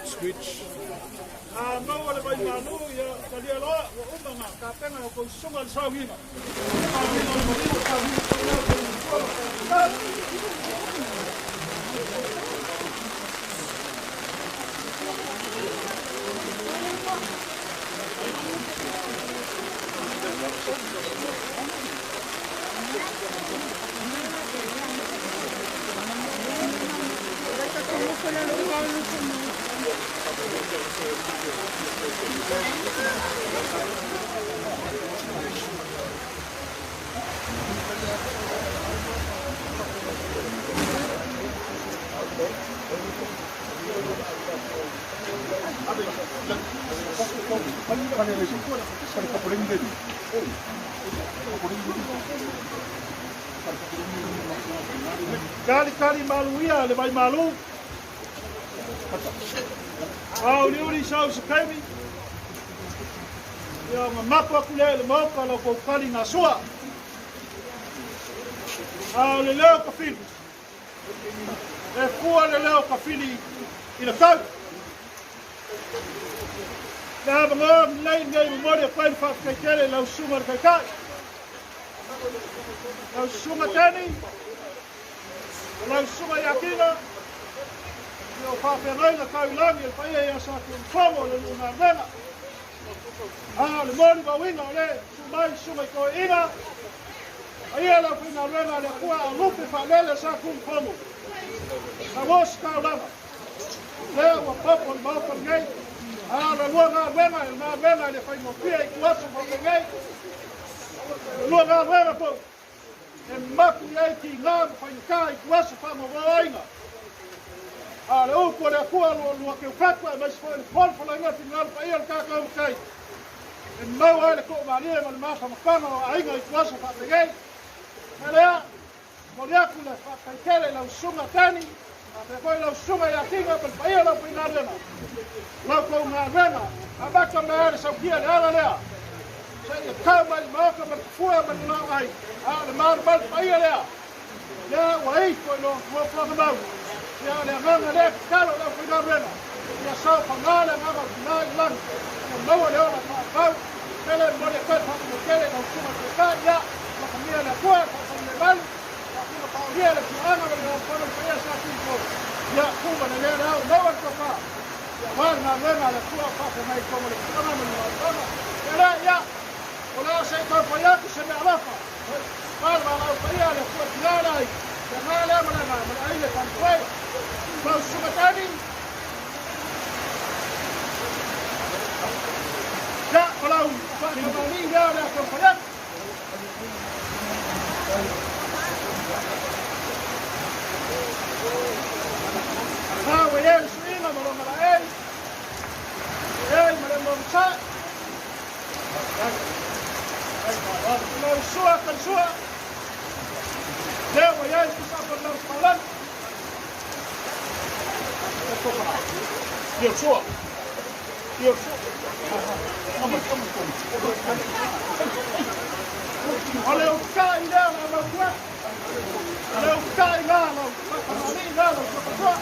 Switch. Maua le vai manu ia talia loa ua uma ngā kāpenga o kou sunga le saugiga. Saugiga o le marino, saugiga o le marino. Kali kali maluia le vai malu. Au liuri sau se kaimi. Ia ma mapu aku le maoka lau kou kali ngā sua. Au le leo ka fili. E fua le leo ka fili i le kau. Le avangoa lei nei momori a koe whaakaitele lau sunga le kaikai. Lau sunga tani. Lau sunga iakina. Ia o whaawhengainga kaulangi e paia ia sa kumafomo le luna venga. A le mori wawinga o le sumai sunga i koe ina. Aia lau whina renga le kua a lupe whalele sa kumafomo. Sa mosi kaulanga. Lea ua papo le maoka ngei. A le lua ngā renga e ngā renga le whaingopia i kuasa whaka ngei. Le lua ngā renga pou. E maku iai ki ngā mwhaingaka i kuasa whangawainga. A le upu le akua lua keu katua e maisi foe le pol whalainga whingalo pa ia le kākau makai. E mau ai le ko maria ma le mafa mapanga o ainga i kuasa whaka ngei. Me lea, mori aku le whakaikele lau sunga tani. A te koe lau sunga i akinga pa le paia lau whingalo lau kou ngā renga, a maka mea le saukia le ala lea. Se i kau mai le maoka ma le kufua ma le lau ai, a le maru mai le paia lea. Lea ua ei koe no fuafuaga mau. Ia le anganga lea kalo lau whingalo renga. Ia sau whangā le anganga o tina i langi. Ia maua le ola whaapau. Pele mori koe whakamokele lau sunga te kai ia. Makamia le akua whakamile malu. Whakuna paoria le puanga ma le whakona paia sa kumpou. Ia kuma le lea lau maua le topa. Ia wā ngā renga le kua whaka mai komo le puanga ma le whakona. Ia lea ia. O lea se i kau atu se mea alofa. Wā lau paia le kua tina lai. Ia ngā lea ma le ngā ma le ai le whankoe. Lau sumatani. Ia o lau whakamani lea lea kau pai atu. Ngā wei e suinga ma longa la ei. Ei ma le monsa. Lau sua kan sua. Lea wei e kusapa lau palan. Ia sua. Ia sua. O le uka i lea la lau kua. O le uka i ngā lau whakamani ngā lau whakatua.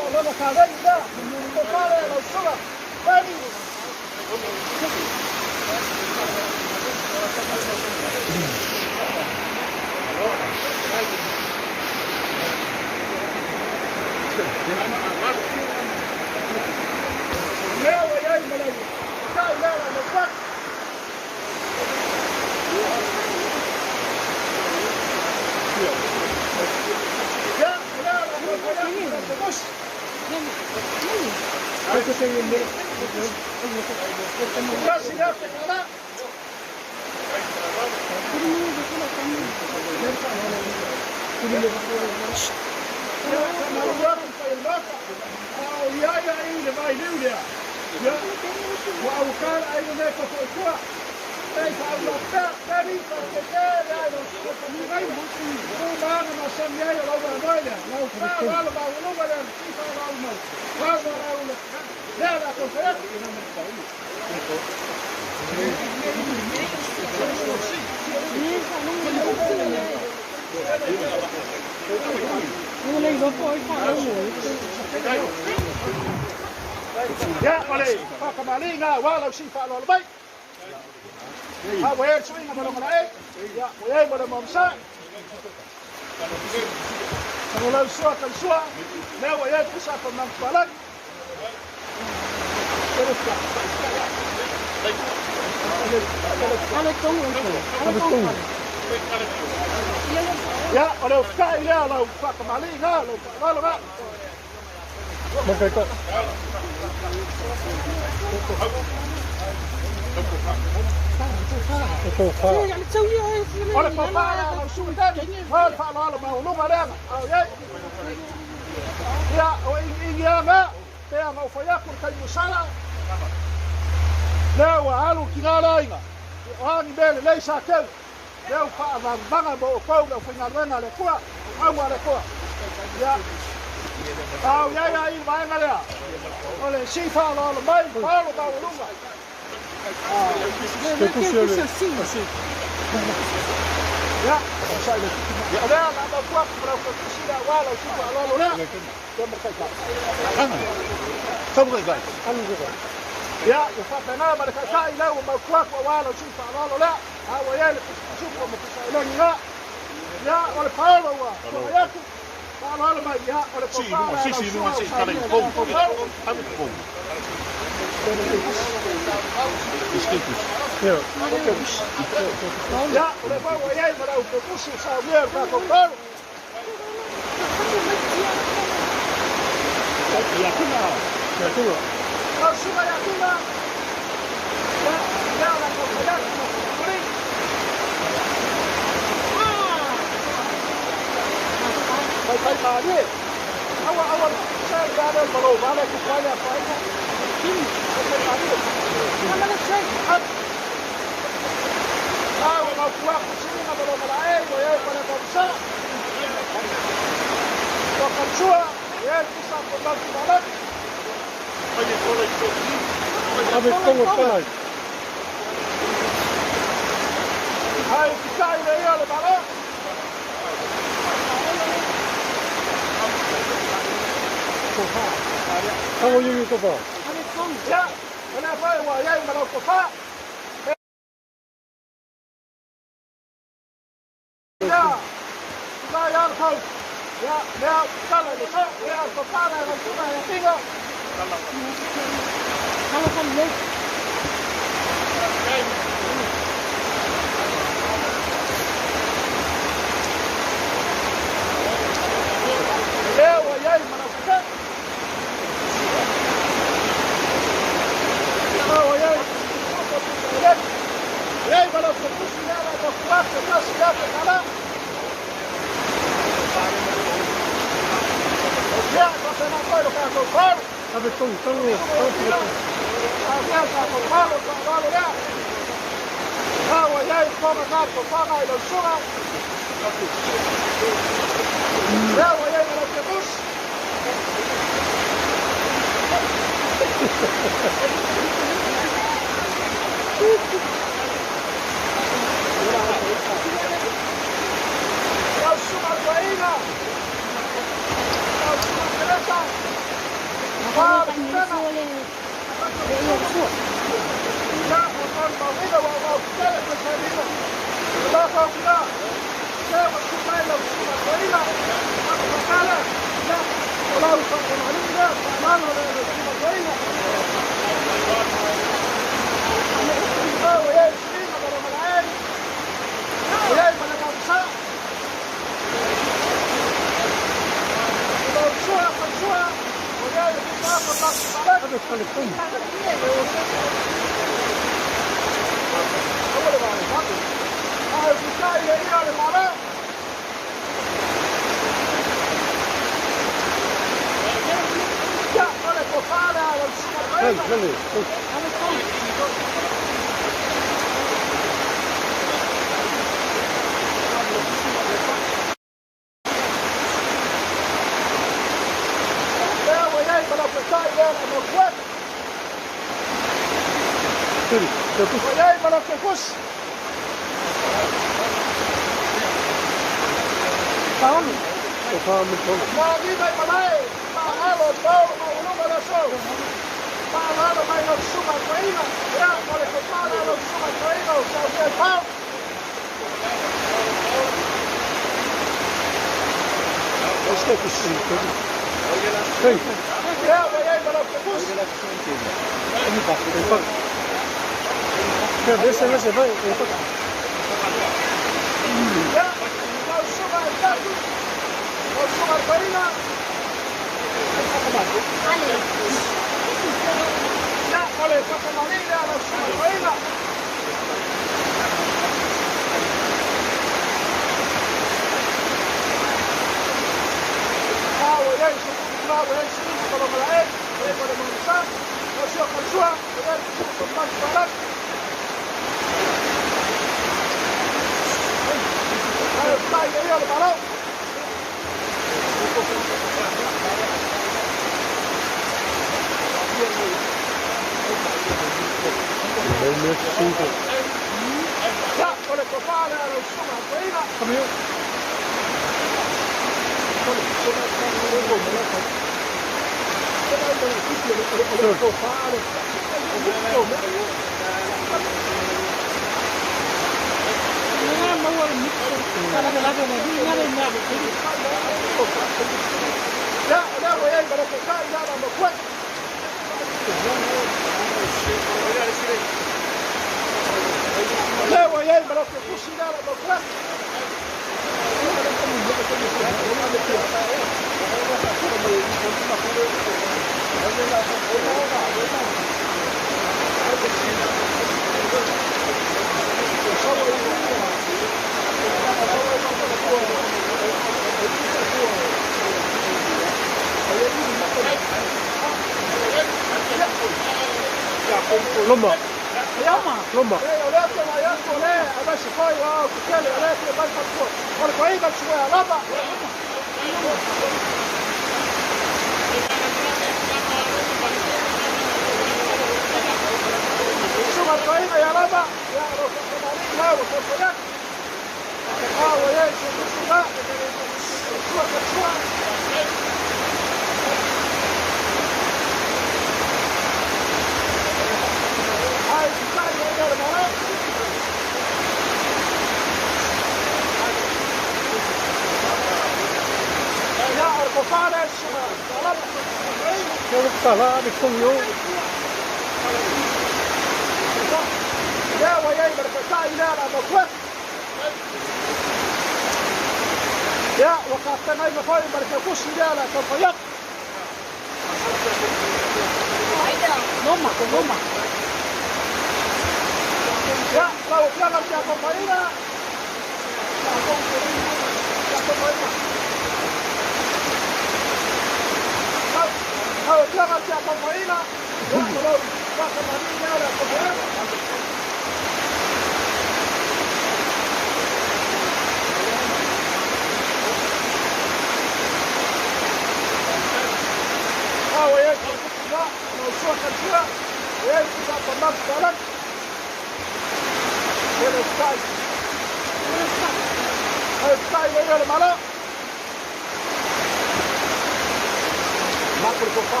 Ma ko tofa.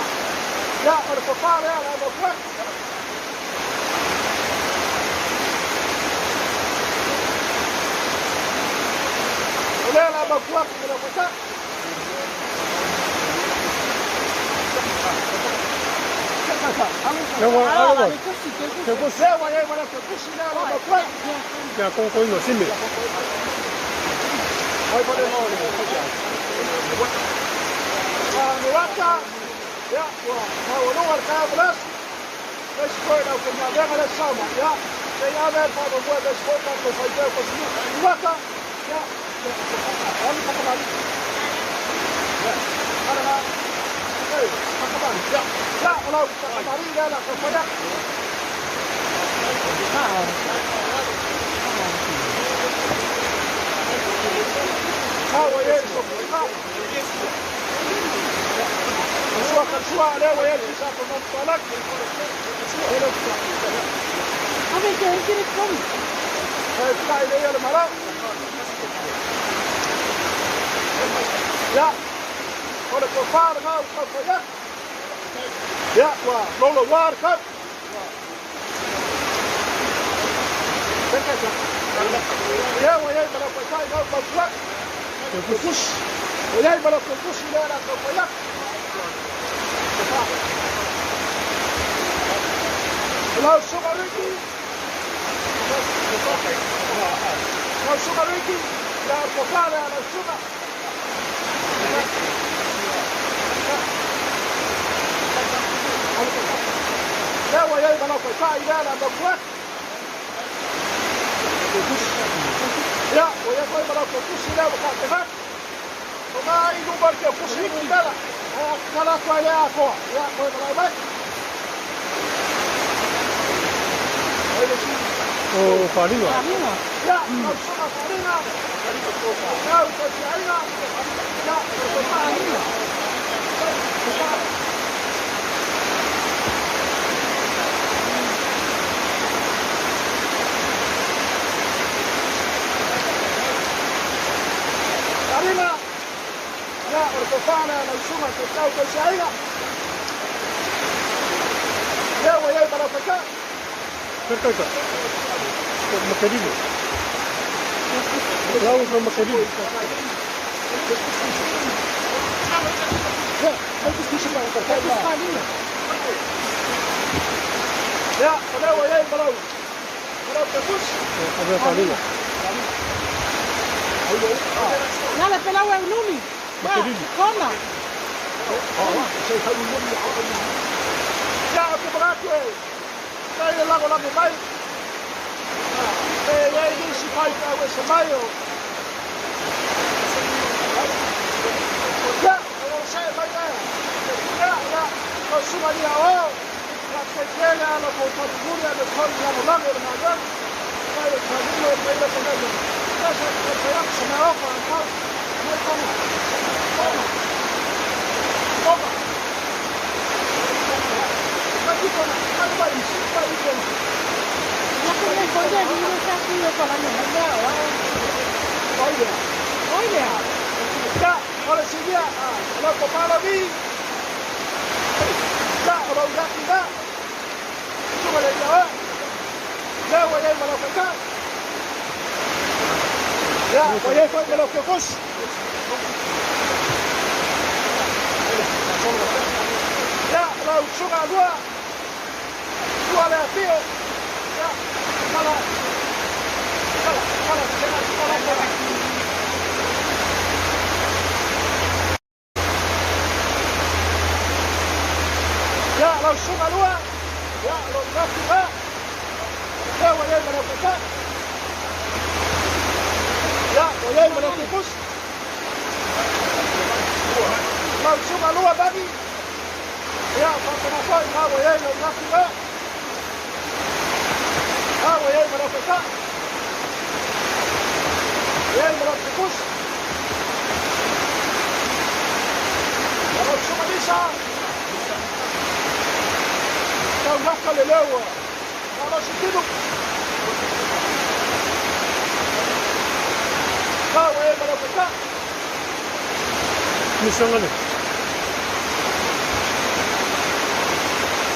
Ya o le tofa le ala ma kwa. O le ala ma kwa ko le kwa.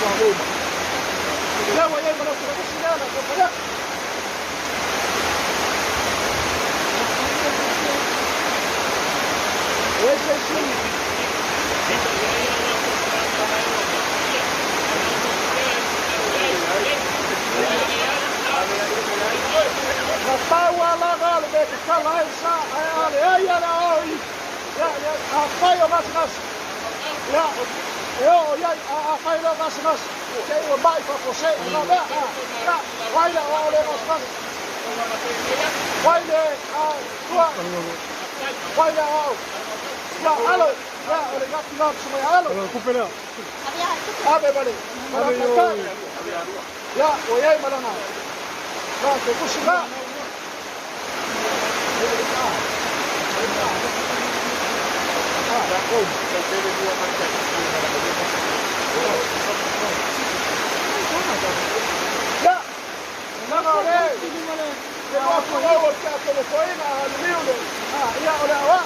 o ma. Le ua iai ma lau tulamusi lea na taumafai atu. O ai se isi. Na pau a laga le mea tatala ai sa ae a leai a le ao i ia ia afai o gasegase ia e oo i ai a afai loa gasegase te i ua mai faafuasei ona lea a ia wai le ao le gasegase wai le a tua wai le ao ia alo ia o le gapi la sumai alo ave male mala taitai ia o iai malaga la te kusi la. Ya, laga o le, le loa folau o le atomo foaiga a liliu le, ia o le aoa,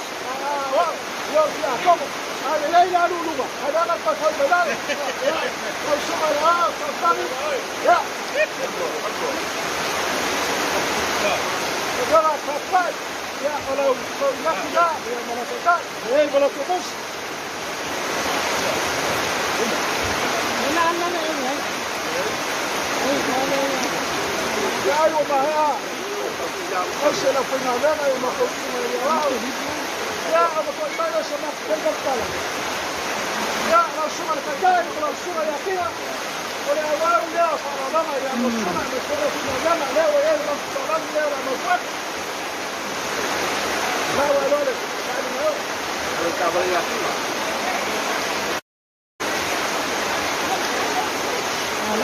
aoa, ia o le atomo. A lelei le alu i luma, ae leaga le taufau mai lalo. Ia, tausuga i le ao, tautagi, ia. O le faafetai, ia o lau atu la, ia ma lau taitai, e ma lau tomusi. Ia ai ua mahea, aise lau faigaluega i o matou iuga i le aoao. Ia o matou mai o se matou tala. Ia lau susuga le taitai ma lau susuga ia Tina, o le auau lea o faaaloaloga ia lau susuga ma se lau faigaluega lea ua i ai le matou taulagi lea o le a mautu atu. Lau ai loa le sailiga o.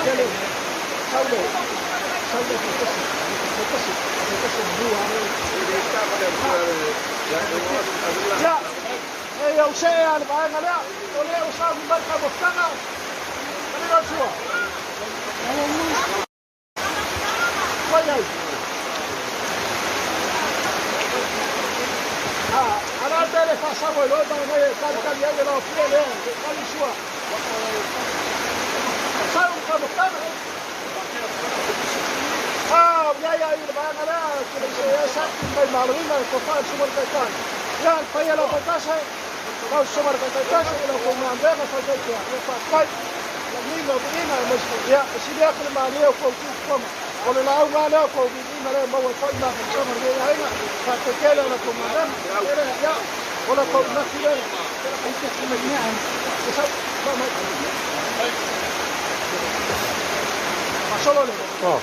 Tele, saule, saule fotasi, fotasi, fotasi mua. Ia, e au se a le vaega lea, o lea ua sauni mai ka mafutaga, ka lea sua. Vai ai. Ala tele faasau ai loa mai e tali tali ai le lau fua lea, e kali sua. Sau ka mafutaga. Ia ia i le vaega lea, ke le se e sa mai maloina e tofa i suma le taitai. Ia, le paia lau faitasi, lau suma le taitaitasi, lau faumaamega faitaitea. Ia faafetai, la niga o viiga e mai ia, e sili atu le malie o kou tuufukoma. O le lauga lea o kou viiga lea maua foi mafatasama le aiga, faatetele o la faumaamega. Ia, o la kou naki lea. E sau, mai. Solo le. Ah.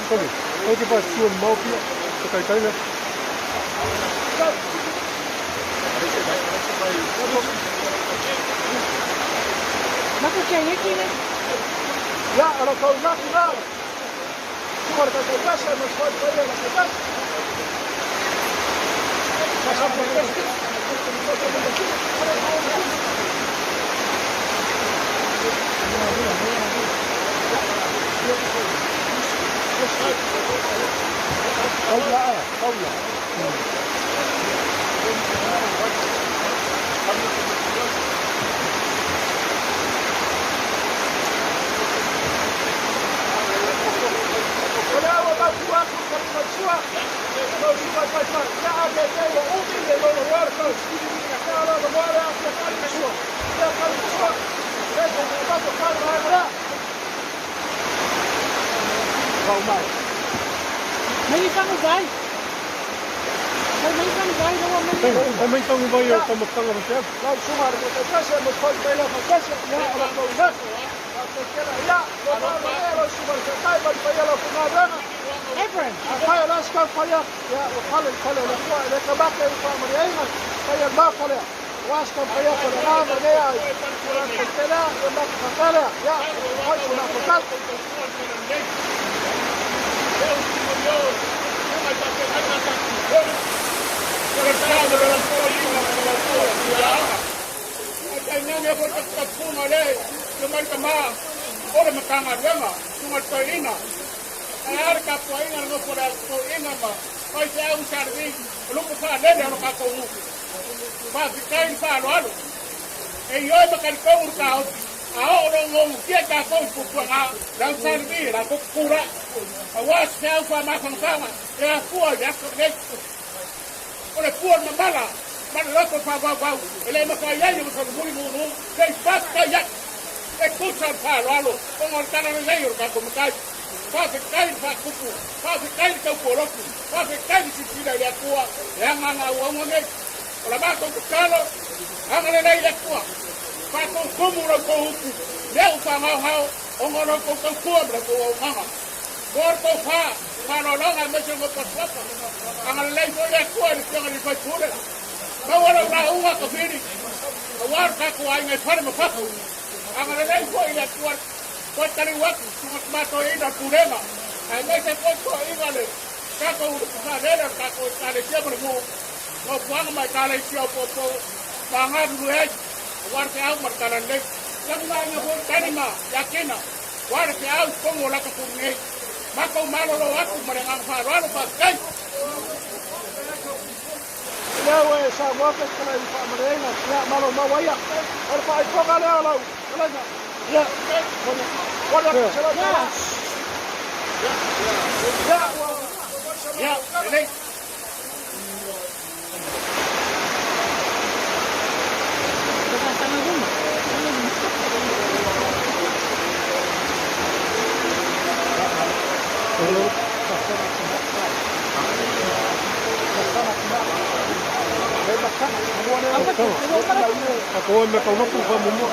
Sorry. Oi te pai sua mau pia. Te kai kai le. Mako kia heki ne? Ya, ala kau naki na. Suma le kai kai ma soi pai le kai kai. Sa sa pa kai. Kaula, kaula. O lea ua mautu atu le talimatua, lau suka taitai. Ia a te te ua umi le lolo roa le kau. Ia ala na moa lea ia kalimasua. Ia kalimasua. Le te te mato kali vaega lea. Vau mai. Mai fangu vai. Mai fangu vai lau mai. Ai mai fangu vai o taumafataga ma te afu. Lau suga le taitasi, ma soi pai lau faitasi. Ia ala kou naki. Ia, lo malo lea lau suga le taitai, ma le paia lau faigaluega. Efraim. Afai o la se kau fai atu. Ia, o fale i fale o le Atua, e le kamake i faamaliaina, paia le maota lea. O a se kau fai atu o le agaga ma lenei ai. O la taitelea, ia matou faapea lea. Ia, o foi so matou tala. A o lo ngongo kia tātou i pupuanga, lau salimi, la koko kura. A wā se au wha mawhangawhanga, e a fua i aso nei. O le fua mamala, ma le loto wha wau wau, e le mawhai ai o masalumuri nunu, kei whātai atu. E kusa le whaaloalo, o ngā tana lelei o le tātou matai. Whawhetai le whakupu, whawhetai le taupoloku, whawhetai le sisila i le atua, e anga ngā uaunga nei. O la mātou tatalo, anga lelei le atua. Whātou kumu rau kou upu, leo wha ngao hao, o ngā rau kou tautua me rau kou au nganga. Mō tou whā, whālolonga me se ngō pasuapa. Anga lelei foi le atua i le whianga ni whai pure. Maua rau rā unga ka whiri, ka wāru tākou ai ngai whare ma whaku. Anga lelei foi le atua, koe tari watu, tunga mātou ina purema. Ai mai se koe toa inga le, tākou uru whakarere, tākou i tāle tia mara mō. Ngō puanga mai tāle i tia o pōpō, mā ngā ruru ei, o wāru te au mara tāla nei. Langu ngā inga hoi tani mā, ia kena, wāru te au kongo laka puru nei. Mākou malolo atu mare ngā whāroaro whākai. Leo e sa mua pe kala i whaamareina, ia malo maua ia. O le whaaipoga lea o lau, kalaina. Ia, wana se lau tala. Ia, Ia, lelei. Ako me ka noku ka mumu.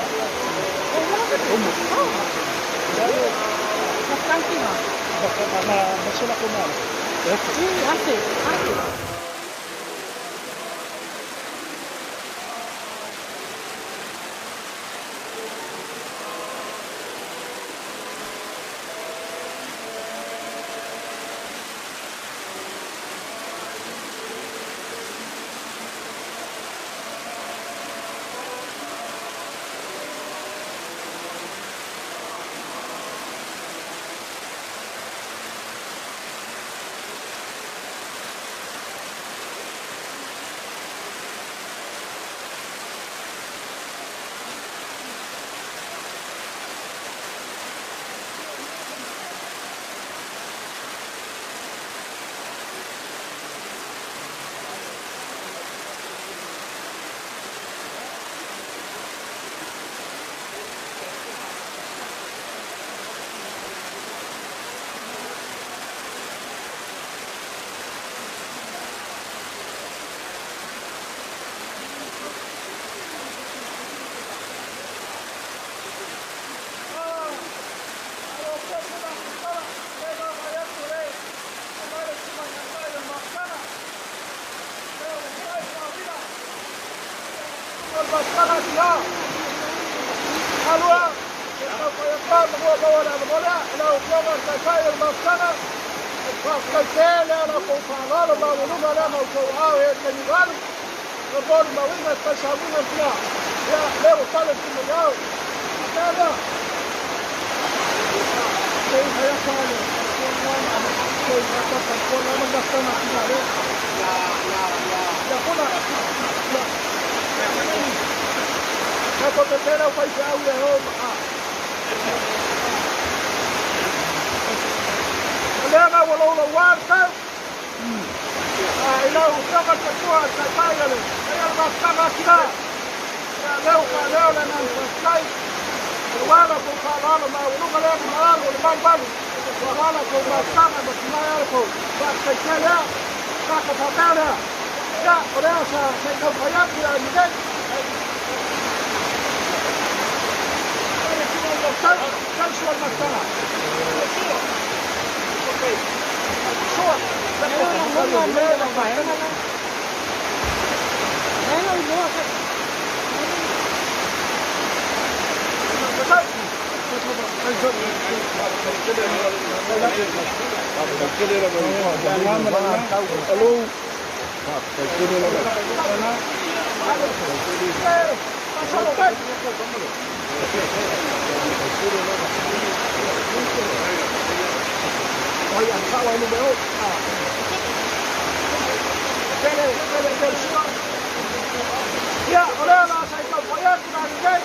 Ia, o lea la sa i tau whai atu nā ni nei.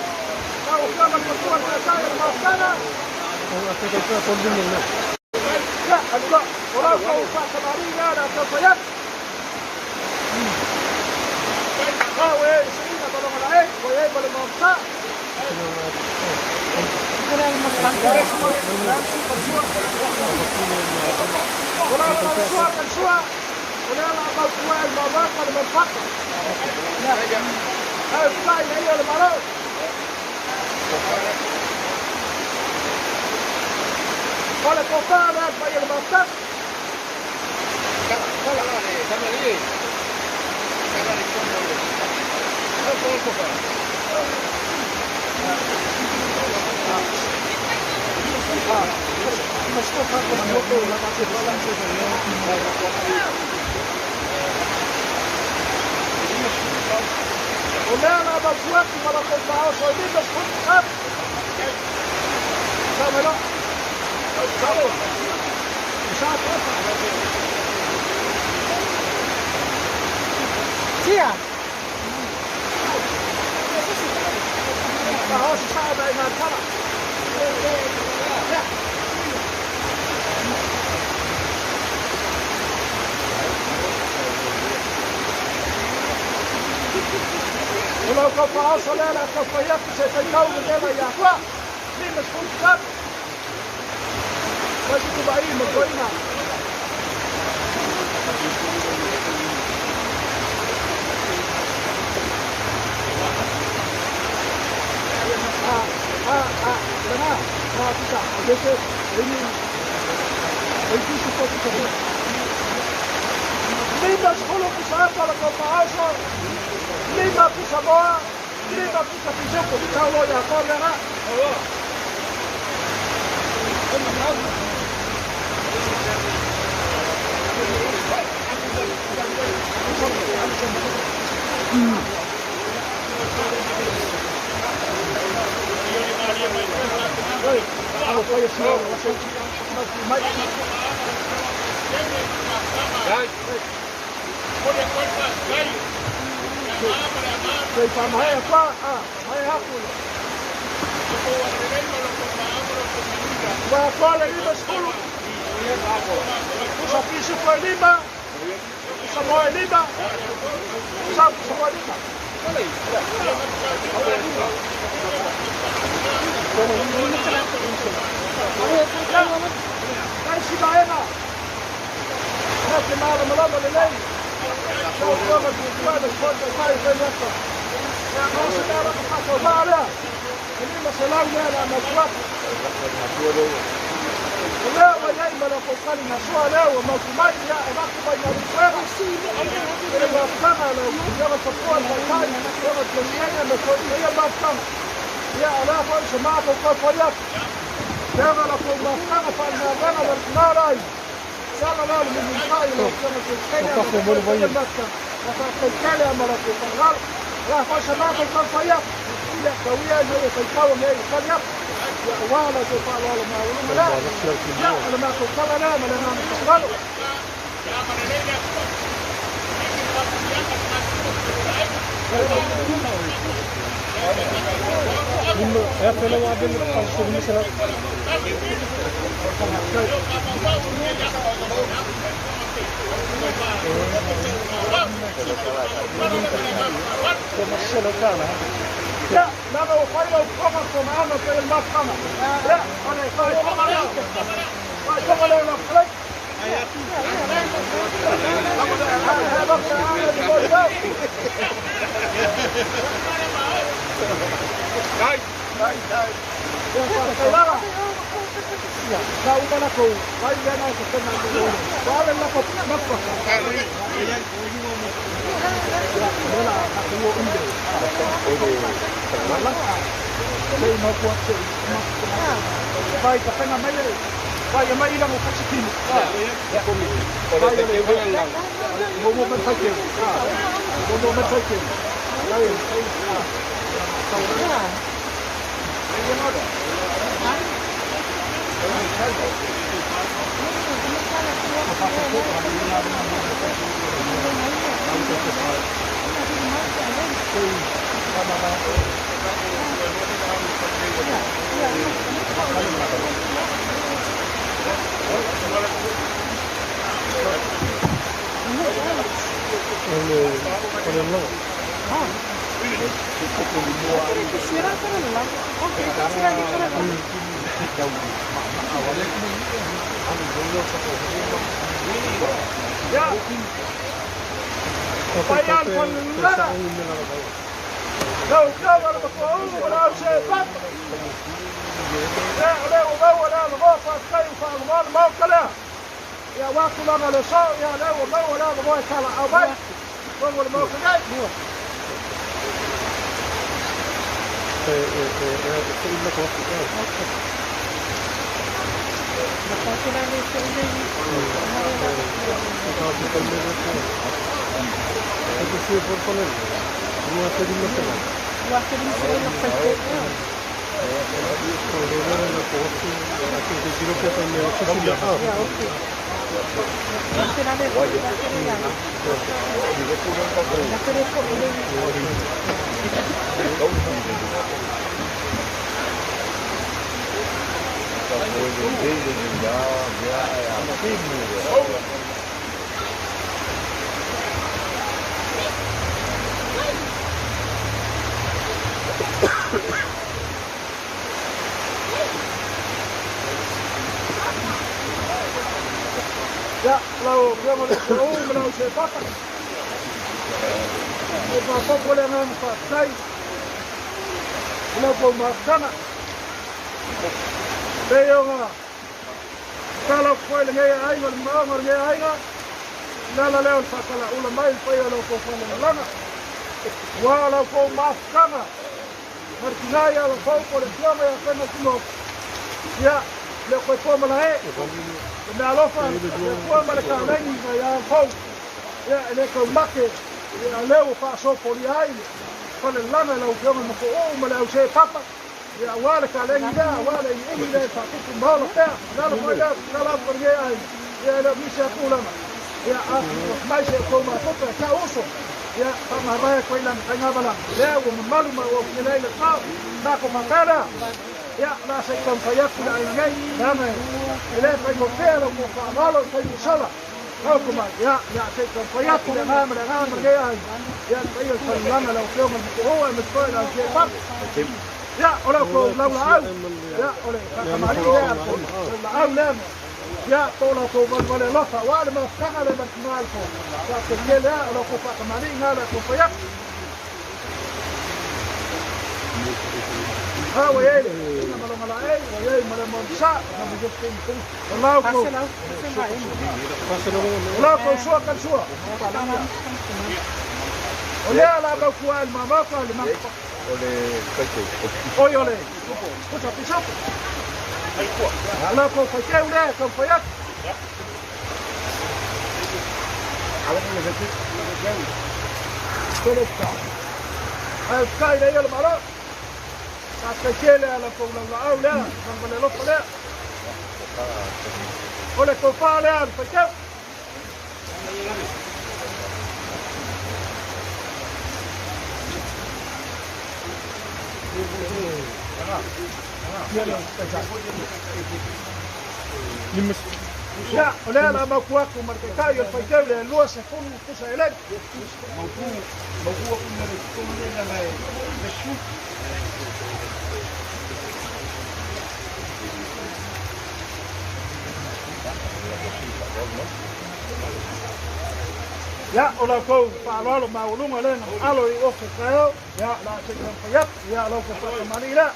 Ya o la kou whaaloalo maulunga lena alo i ofe kaeo ya la se kampa ya lau ko whakamani la.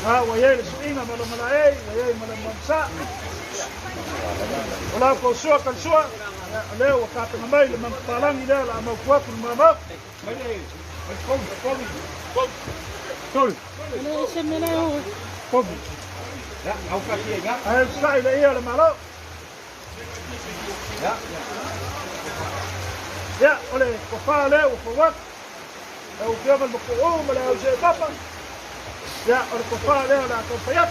Ha wa ye le suinga malo malae wa ye malo mamsa. O lau kou sua kan sua ya leo wa kapena mai le mampalangi lea la mau kuaku le mama. Tolu. Kobi. Ai sai le ia le malo. Ya ole ko fa le o fo wat. O fia mal ko o mal o se papa. Ya ole ko fa le la ko fa ya.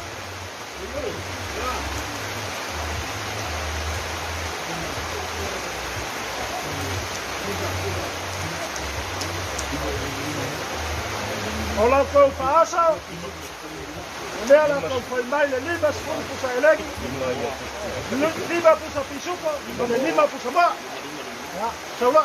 O lau kou faasa, o lea la kou fai mai le 50 pusa elegi, 5 pusa pisuko, o le 5 pusa moa. Ia, saula.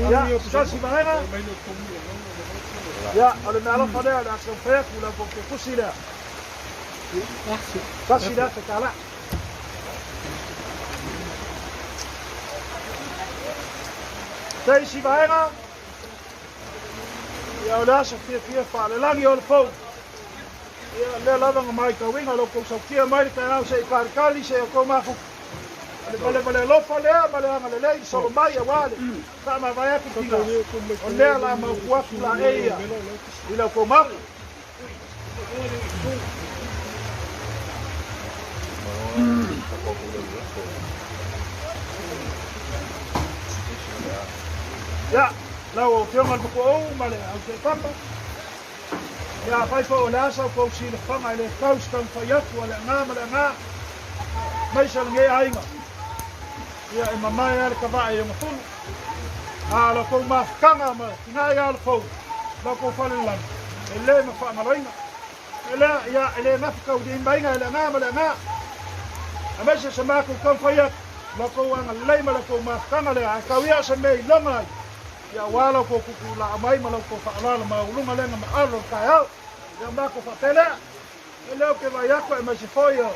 Ia, sasi vaega. Ia, o le mealofa lea, le asau wheaku lau kou te kusi lea. Sasi lea te tāla. Te isi vaega. Ia, o le aso fia whaalelagi o le pou. Ia, lea lavanga mai kauinga lau kou sautia mai le taeao se i karikali se o kou mafu. Le vale vale lofa lea ma le anga lelei solo mai a wale. Sa ma vai atu tinga. O lea la mau kuaku la eia. I lau kou mafu. Ia, lau o fionga le moko ou ma le au te papa. Ia, whai fo o le asa o kou sila whanga i le tau stang whai atu a le anga ma le anga. Mai sa le ainga. Ia, e mamae a le kawaa i ngafulu. A lau kou mafukanga ma tinga ia le fou. Lau kou whale lana. E le ma whaangaloinga. E lea, ia, e le ngafukau di imbainga e le anga ma le anga. A meisa sa mākou kau whai atu. Lau kou anga lei ma lau kou mafukanga lea. A kau ia sa mei longa ai. Ia wā lau kou kuku la amai ma lau kou whaalala ma ulunga lenga ma alo kai au. Ia mākou whapelea. E leo ke vai ako e mai se foi o.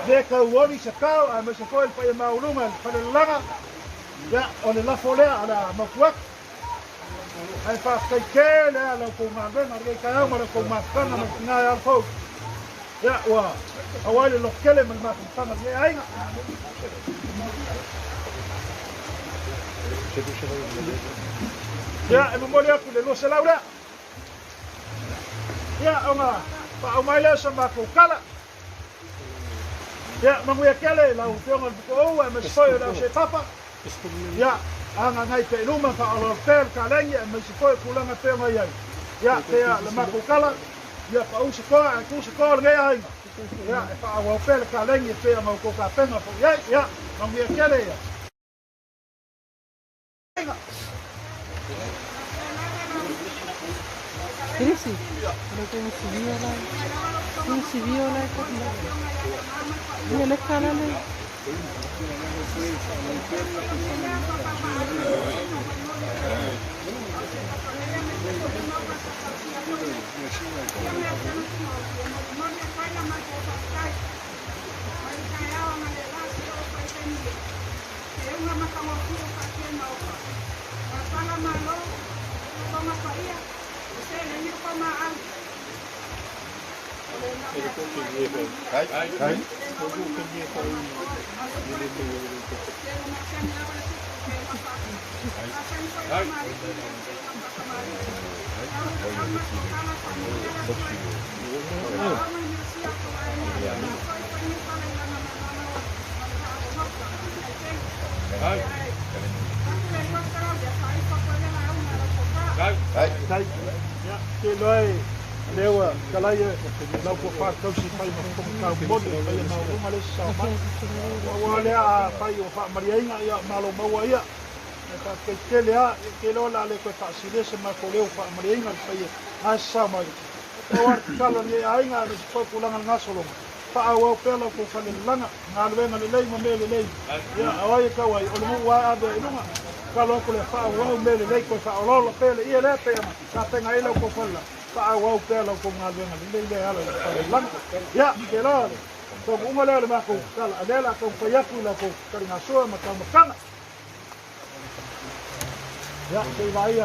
Le kau oni se kau a mai se foi le paia maulunga le whalelanga. Ia o le lafo lea a la mafuak. Ai whawhkai ke lea lau kou ngā le kai au ma lau kou mafukanga ma tinga e alfau. Ia ua awai le lokele ma le mafukanga le ainga. Ia, e momoli aku le lose lau lea. Ia, o ngā whaau mai lea sa mākou kala. Ia, manguia kele lau whionga le buko ou e mai foi o lau se papa. Ia, anga ngai te iluma whaolo pē le kalengi e mai se foi kulanga pē ngai ai. Ia, te ia le mākou kala. Ia, whaau se koa, e kū se koa le ngea ainga. Ia, e whaau pē le kalengi e pē ngau kō ka penga po iai. Ia, manguia kele ia. Kirisi, pero si viola, le canale. Te loe lewa kalai lau ko fa kausi pai ma ko ka moni pai ma uma le sa ma wa le a pai o fa mariainga ia malo maua ia e fa ke tele a ke lo la le ko fa sile se ma ko leo fa mariainga pai a sa ma o ar kala ni ainga le fa kulanga ngasolo fa au pela ko fa le langa ngaluenga le lei ma me le lei ia awai ka wai o le mo wa ave ilunga kalo ko le fa au me le lei ko fa olo pele ia le pe ma ka penga ila ko fa la fa au pela ko ngaluenga le lei le ala fa le langa ia ke la ko unga le le ma ko kala adela ko fa yaku la ko karinga soa ma ka makanga ia ke vai a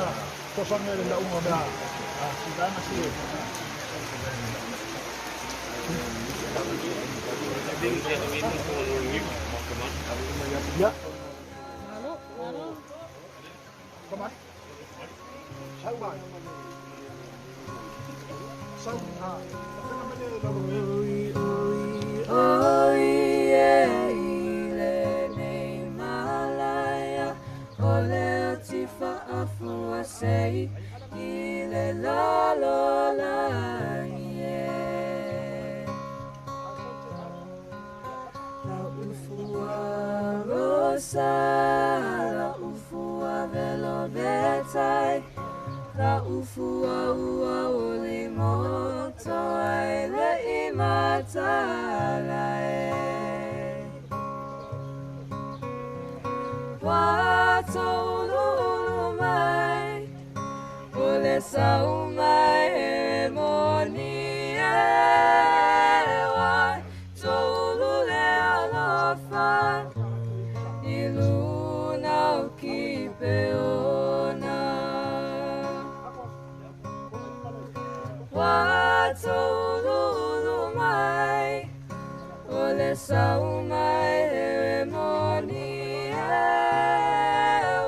ko sa le la unga mea a si dana si ya. Kamali. Sau mai. Sau a. Tena mele lalo. Oi e i lenei malaia o le atifa afua sei i le lalolagi e. La ufua rosa, la ufua velo vetai, la ufua ua uli moto ai le imatala e. Watoululu mai, o le sau mai e moni e. Watoulu le alofa, i luna o kipe ona. Watoululu mai, o le sau mai e moni e.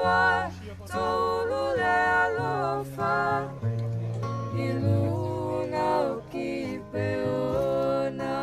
Watoulu le alofa, i luna o kipe ona.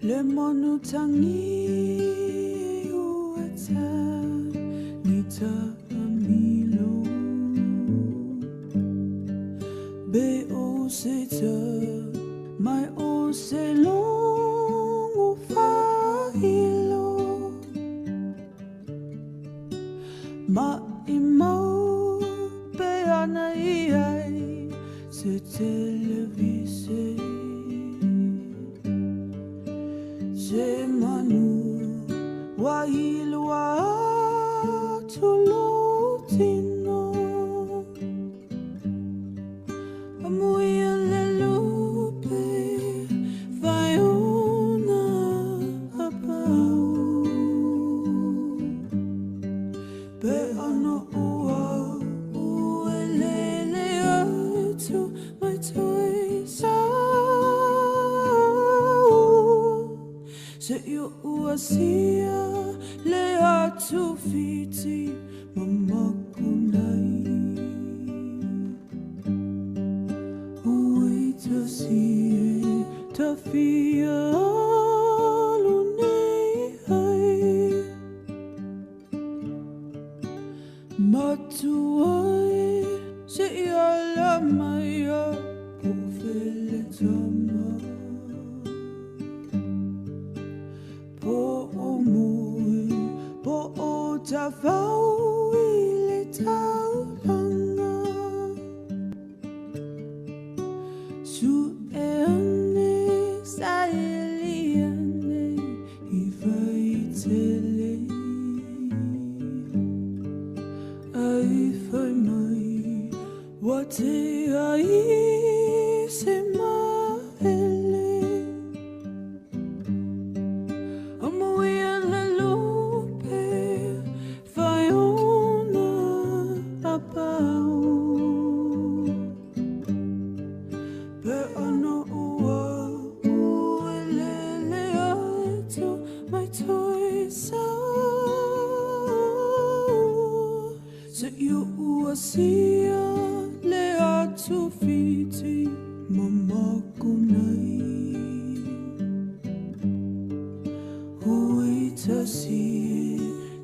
Le manu tangi uata Nita amilo Be o se te mai o se longo whailo Ma i mau pe ana i ai se televise Se manu wa ilua tulutino Amuia le lupe vaiona apau Pe ana ua uelele atu mai toi sau Se i ua sia le atu fiti mamakunai Ui ta si e ta fia alu nei ai Matuai se i ala mai a po fele tama Po o mui, po o ta fau i le taulanga Su e ane, sa e li ane, i vai tele Ai fai mai, wa te ai se maele Amuia le lupe, vai ona apau Pe ana ua uelele atu mai toi sau Se i ua sia le atu fiti mamakunai Ui ta si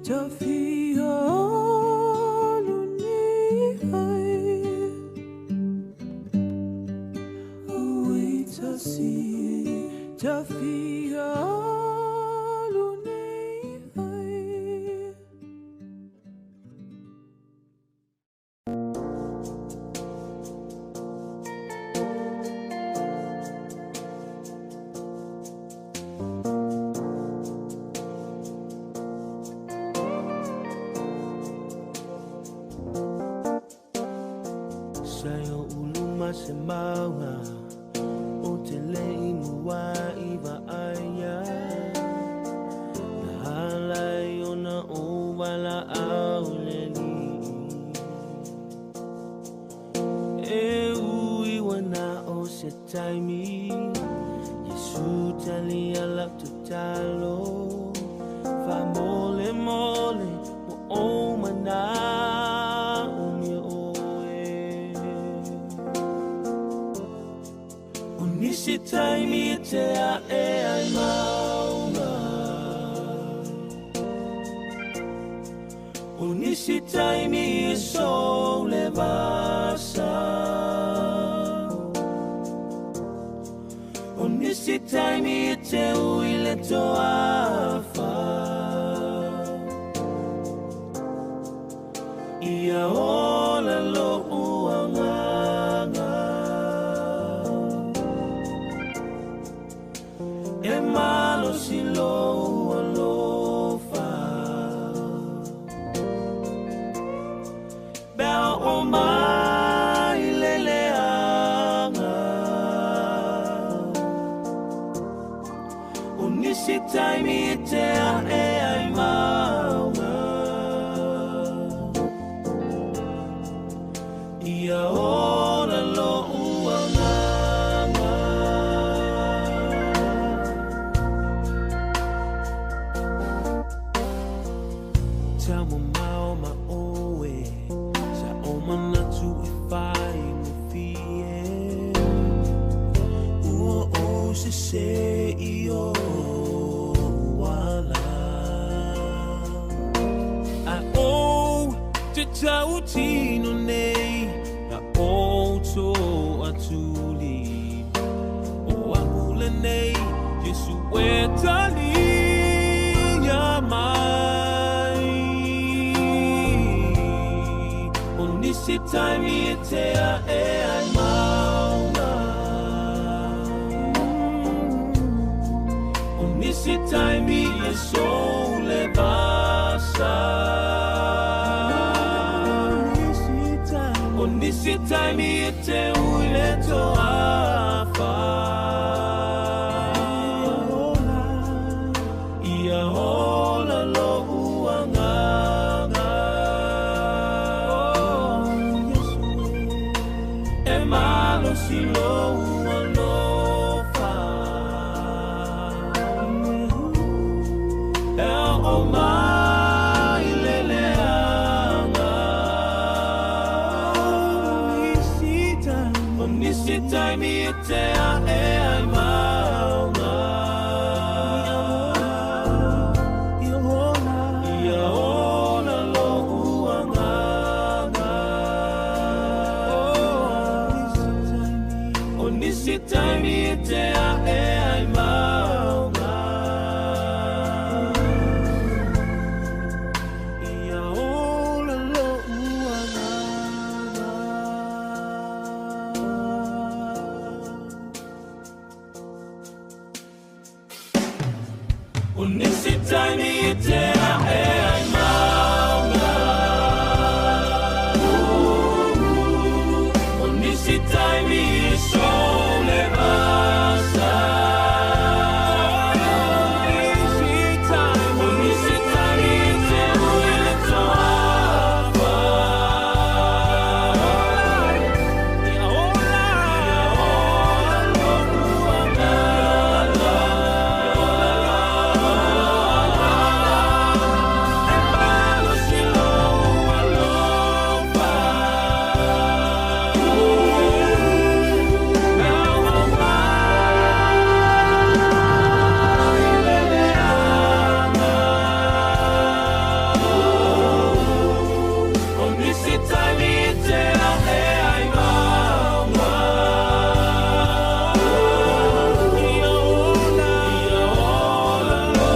ta fia alu nei ai Ui ta si ta fia alu nei ai Sa yo uluma se maunga o te le imua i vaaia Na halai ona o wala au le li E ui wana o se taimi Yesu tali ala tu talo Fa mole mole mo o mana umi oe O nisi taimi e te a e ai maunga O nisi taimi e so le vasa O nisi taimi e te ui le toafa Ia ola lo uanganga E malo si lo alofa Bea o mai le leanga O nisi taimi e te a e ai maunga Ia ola lo uanganga Tau mau ma oe Sa o manatu e whai ngā fie Ua o o se se i o wala A o te tau tino nei Na o tō atuli O aku le nei Jesu e tali ia mai O nisi taimi e te a e ai maunga O nisi taimi e sole vasa O nisi taimi e te uile tō afa Ia ola lo uanganga E malo si lo ualofa E o mai leleanga O nisi taimi e te a e ai maunga Ia ola lo uanganga O nisi taimi e te a e ai maunga Ia ola lo uanganga O nisi taimi e te a e ai maunga O nisi taimi e sole vasa O nisi taimi e te uile tō afa Ia ola, ia ola lo uanganga E malo si lo ualofa E o mai leleanga O nisi taimi e te a e ai maunga Ia ola, ia ola lo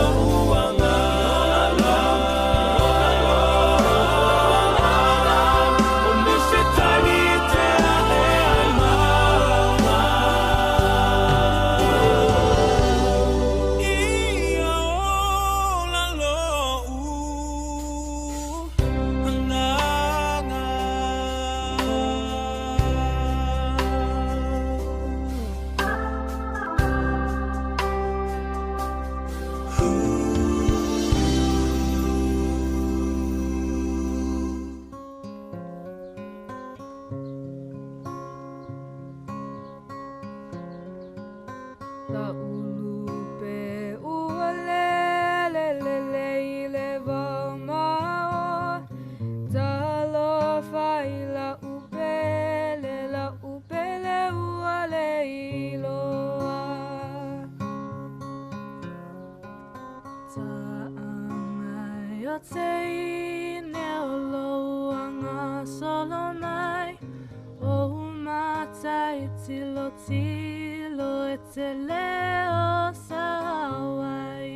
uanganga O nisi taimi e te a e ai maunga Ia ola lo uanganga La ulupe ua lele lele i le vamao Talofa i la upele la upele ua le iloa Ta'angai o te ine o louanga solo mai O matai tilo tilo e te leo sawai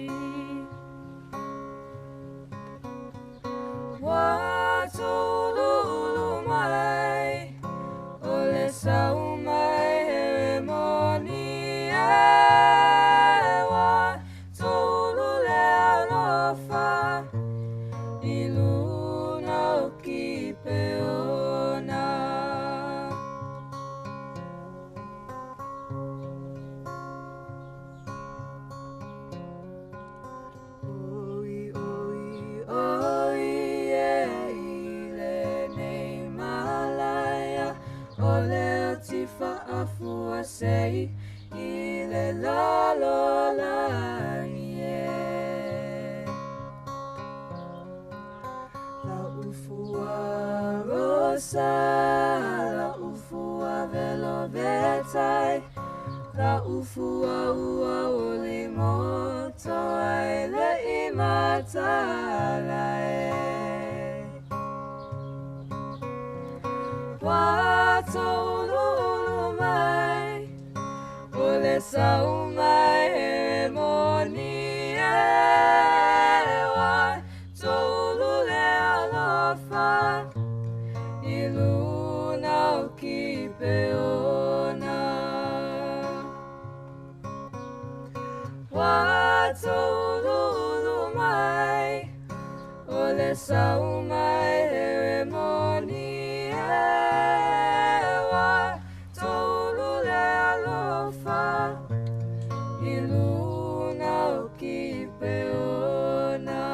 Watululu mai o le sau mai here moni e Watulu le alofa i luna o Kipeona Oi, oi, oi, e i le nei malaya O leo tifa afua sei i le lalo langi e La ufua rosa, la ufua velo vetai La ufua ua o le moto ai le i matala e. Wa ulu mai, o le sau mai e moni e. Wa ulu le alofa, i luna o ki peona. Wa ulu mai, o le sau mai e moni e. Wa ulu le alofa, i luna o ki peona.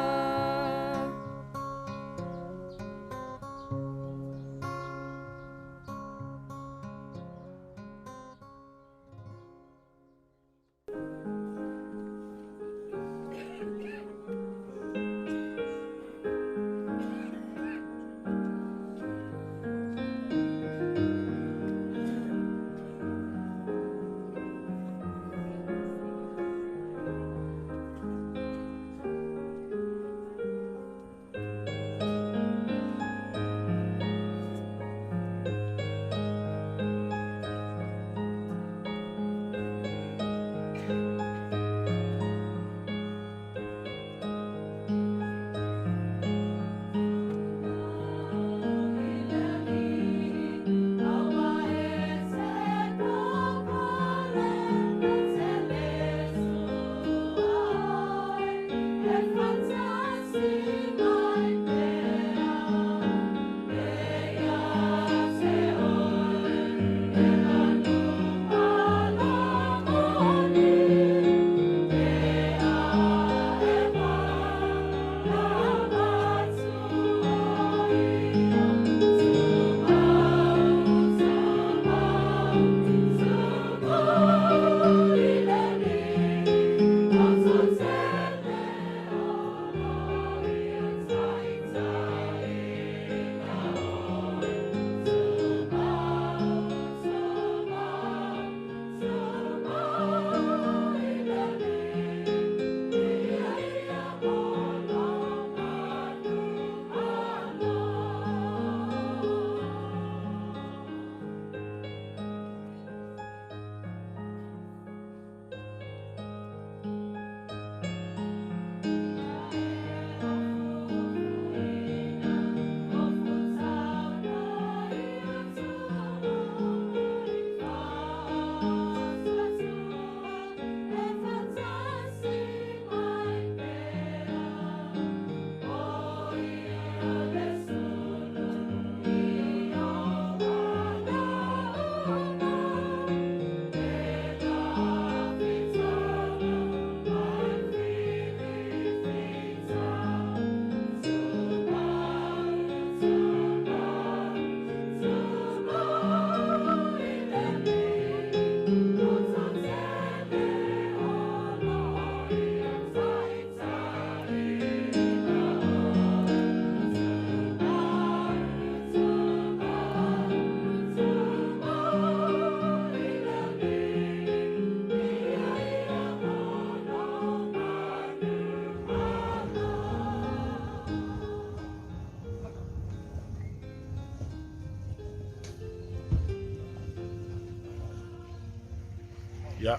Ia,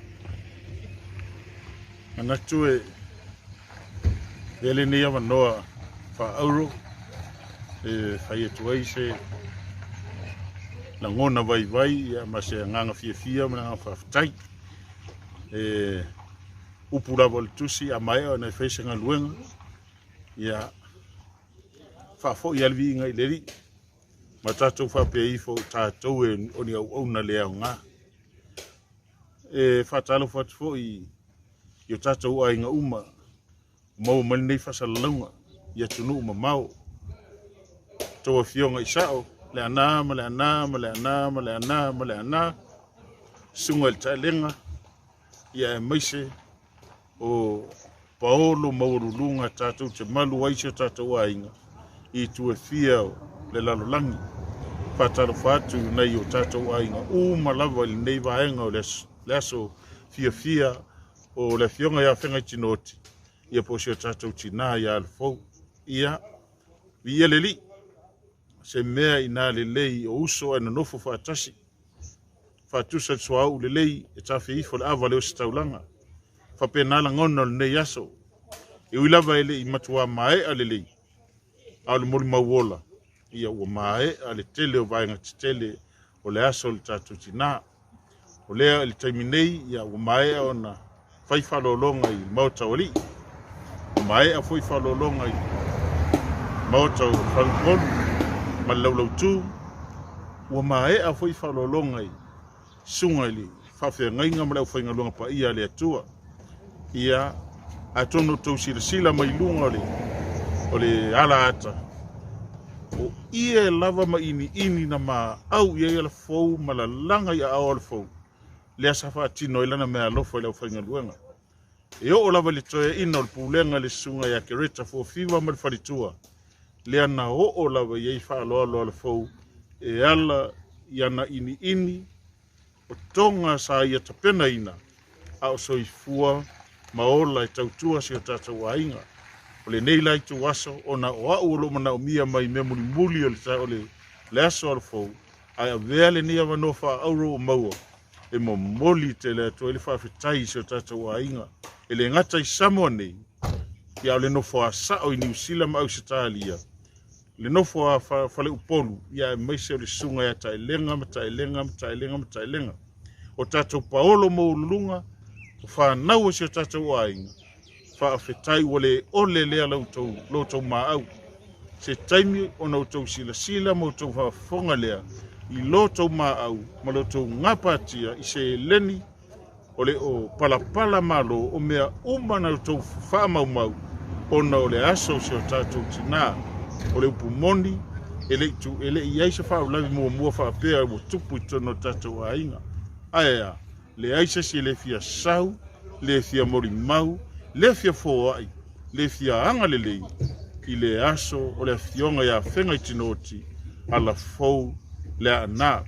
manatu e le lenei avanoa faauro e fai atu ai se lagona vaivai ia ma se agaga fiafia ma le agaga faafetai. E upu lava o le tusi a maea ona e fai se galuega ia faafo'i a le viiga i le alii ma tatou faapea ifo o tatou e o ni auauna le aogā. E faatalofa atu foi i o tatou aiga uma maua mai lenei faasalalauga i atunuu mamao. Tou afioga i sao, le ana ma le ana ma le ana ma le ana ma le ana, susuga i le taelega, ia aemaise o paolo maualuluga tatou te malu ai si o tatou aiga i itu e fia o le lalolagi. Faatalofa atu nai o tatou aiga uma lava i lenei vaega o le aso fiafia o le afioga ia Fegaitinooti ia po o si o tatou tinā ia Alafou. Ia, viia le Alii, se mea inā lelei o uso ae nonofo faatasi, faatusa le suauu lelei e tafe ifo le ava le ositaulaga. Faapena lagona o lenei aso. E ui lava e le i matuā maea lelei, a o le molimau ola, ia ua maea le tele o vaega tetele o le aso o le tatou tinā. O lea i le taimi nei, ia ua maea ona fai faaaloaloga i le Maota o Alii, ua maea foi faaaloaloga i le Maota o Fagupolu ma le Laulautu, ua maea foi faaaloaloga i susuga i le faafeagaiga ma le aufaigaluega paia a le Atua. Ia, atonu o tou silasila mai luga o le alaata, o ie lava ma iniini na maau i ai Alafou ma lalaga i aao o Alafou, lea sa faatino ai lana meaalofa i le aufaigaluega. E oo lava i le toeaina o le pulega i le susuga ia Kereta Fuafiva ma le faletua, lea na oo lava i ai faaaloalo Alafou e ala i ana iniini o toga sa ia tapenaina a o soifua ma ola e tautua si o tatou aiga. O lenei la itu aso, ona o au o lo o manaomia mai mea mulimuli o le aso Alafou, ae avea lenei avanoa faaauro ua maua e momoli tele atu ai le faafetai i si o tatou aiga, e le gata i Samoa nei, ia o le nofo a sao i Niu Sila ma Ausetalia, le nofo a Faleupolu, ia aemaise o le susuga ia Taelega ma Taelega ma Taelega ma Taelega. O tatou paolo maualuluga, o fanau o si o tatou aiga, faafetai ua le ole lea lo outou maau. Se taimi ona outou silasila ma outou faafofoga lea i lo outou maau ma lo outou gapatia i seleni o le o palapala malo o mea uma na outou faamaumau ona o le aso o si o tatou tinā. O le upu moni, e le i tu, e le i i ai se faalavelave muamua faapea ua tupu i totonu o le tatou aiga. Ae a, leai se isi e le fia sau, le fia molimau, le fia foai, le fia agalelei i le aso o le afioga ia Fegaitinooti Alafou Leaana.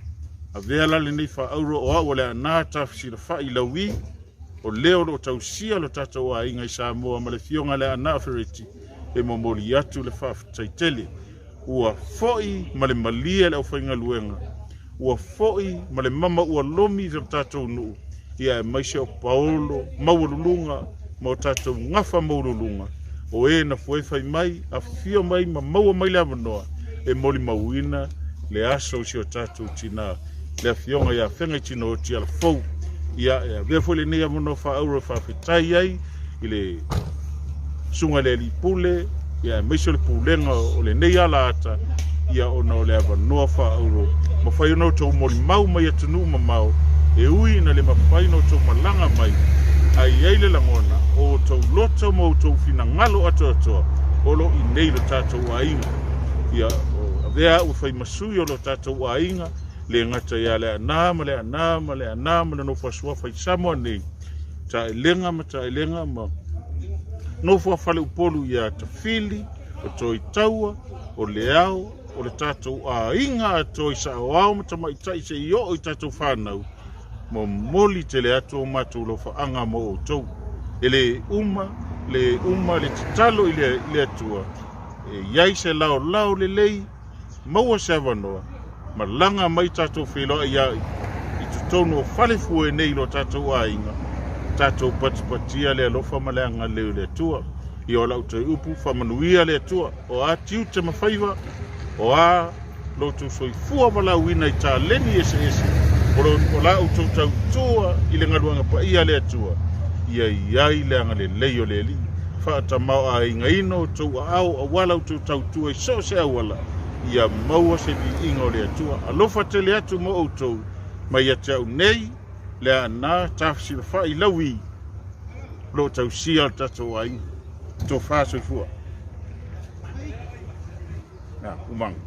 Avea la lenei faaauro o au o Leaana Tafesilafai Lauī, o lea o lo o tausia lo tatou aiga i Samoa ma le afioga Leaana Fereti e momoli atu le faafetai tele. Ua foi ma le malie le aufaigaluega, ua foi ma le mama ua lomi i lo tatou nuu, ia aemaise o paolo maualuluga ma o tatou gafa maualuluga, o e na fuefai mai, afifio mai ma maua mai le avanoa e molimauina le aso o si o tatou tinā, le afioga ia Fegaitinooti Alafou. Ia, e avea foi lenei avanoa faaauro e faafetai ai i le susuga i le Alii Pule, ia aemaise o le pulega o lenei alaata, ia ona o le avanoa faaauro mafai ona outou molimau mai atunuu mamao, e ui ina le mafai ona outou malaga mai, ae i ai le lagona o outou loto ma outou finagalo atoatoa o lo o i nei lo tatou aiga. Ia, o avea au e fai ma sui o lo tatou aiga, le gata ia Leaana ma Leaana ma Leaana ma le nofo a Suafa i Samoa nei, Taelega ma Taelega ma nofo a Faleupolu ia Tafili, o Toitaua, o Leao, o le tatou aiga atoa i saoao ma tamaitai seia oo i tatou fanau, momoli tele atu o matou lofaaga mo outou. E le uma, le uma le tatalo i le Atua, e i ai se laolao lelei, maua se avanoa, malaga mai tatou feiloai ai i totonu o fale fue nei i lo tatou aiga, tatou patipatia le alofa ma le agalelei o le Atua. Ia o lau toe upu, faamanuia le Atua, o a tiute ma faiva, o a lo outou soifua valaauina i taleni eseese, o la outou tautua i le galuega paia a le Atua, ia i ai le agalelei o le Alii. Faatamaoaigaina outou aao aua la outou tautua i so o se auala, ia maua se viiga o le Atua. Alofa tele atu mo outou mai ia te au nei, Leaana Tafesilafai Lauī, o lo o tausia le tatou aiga. Tofa soifua. Na, umanga.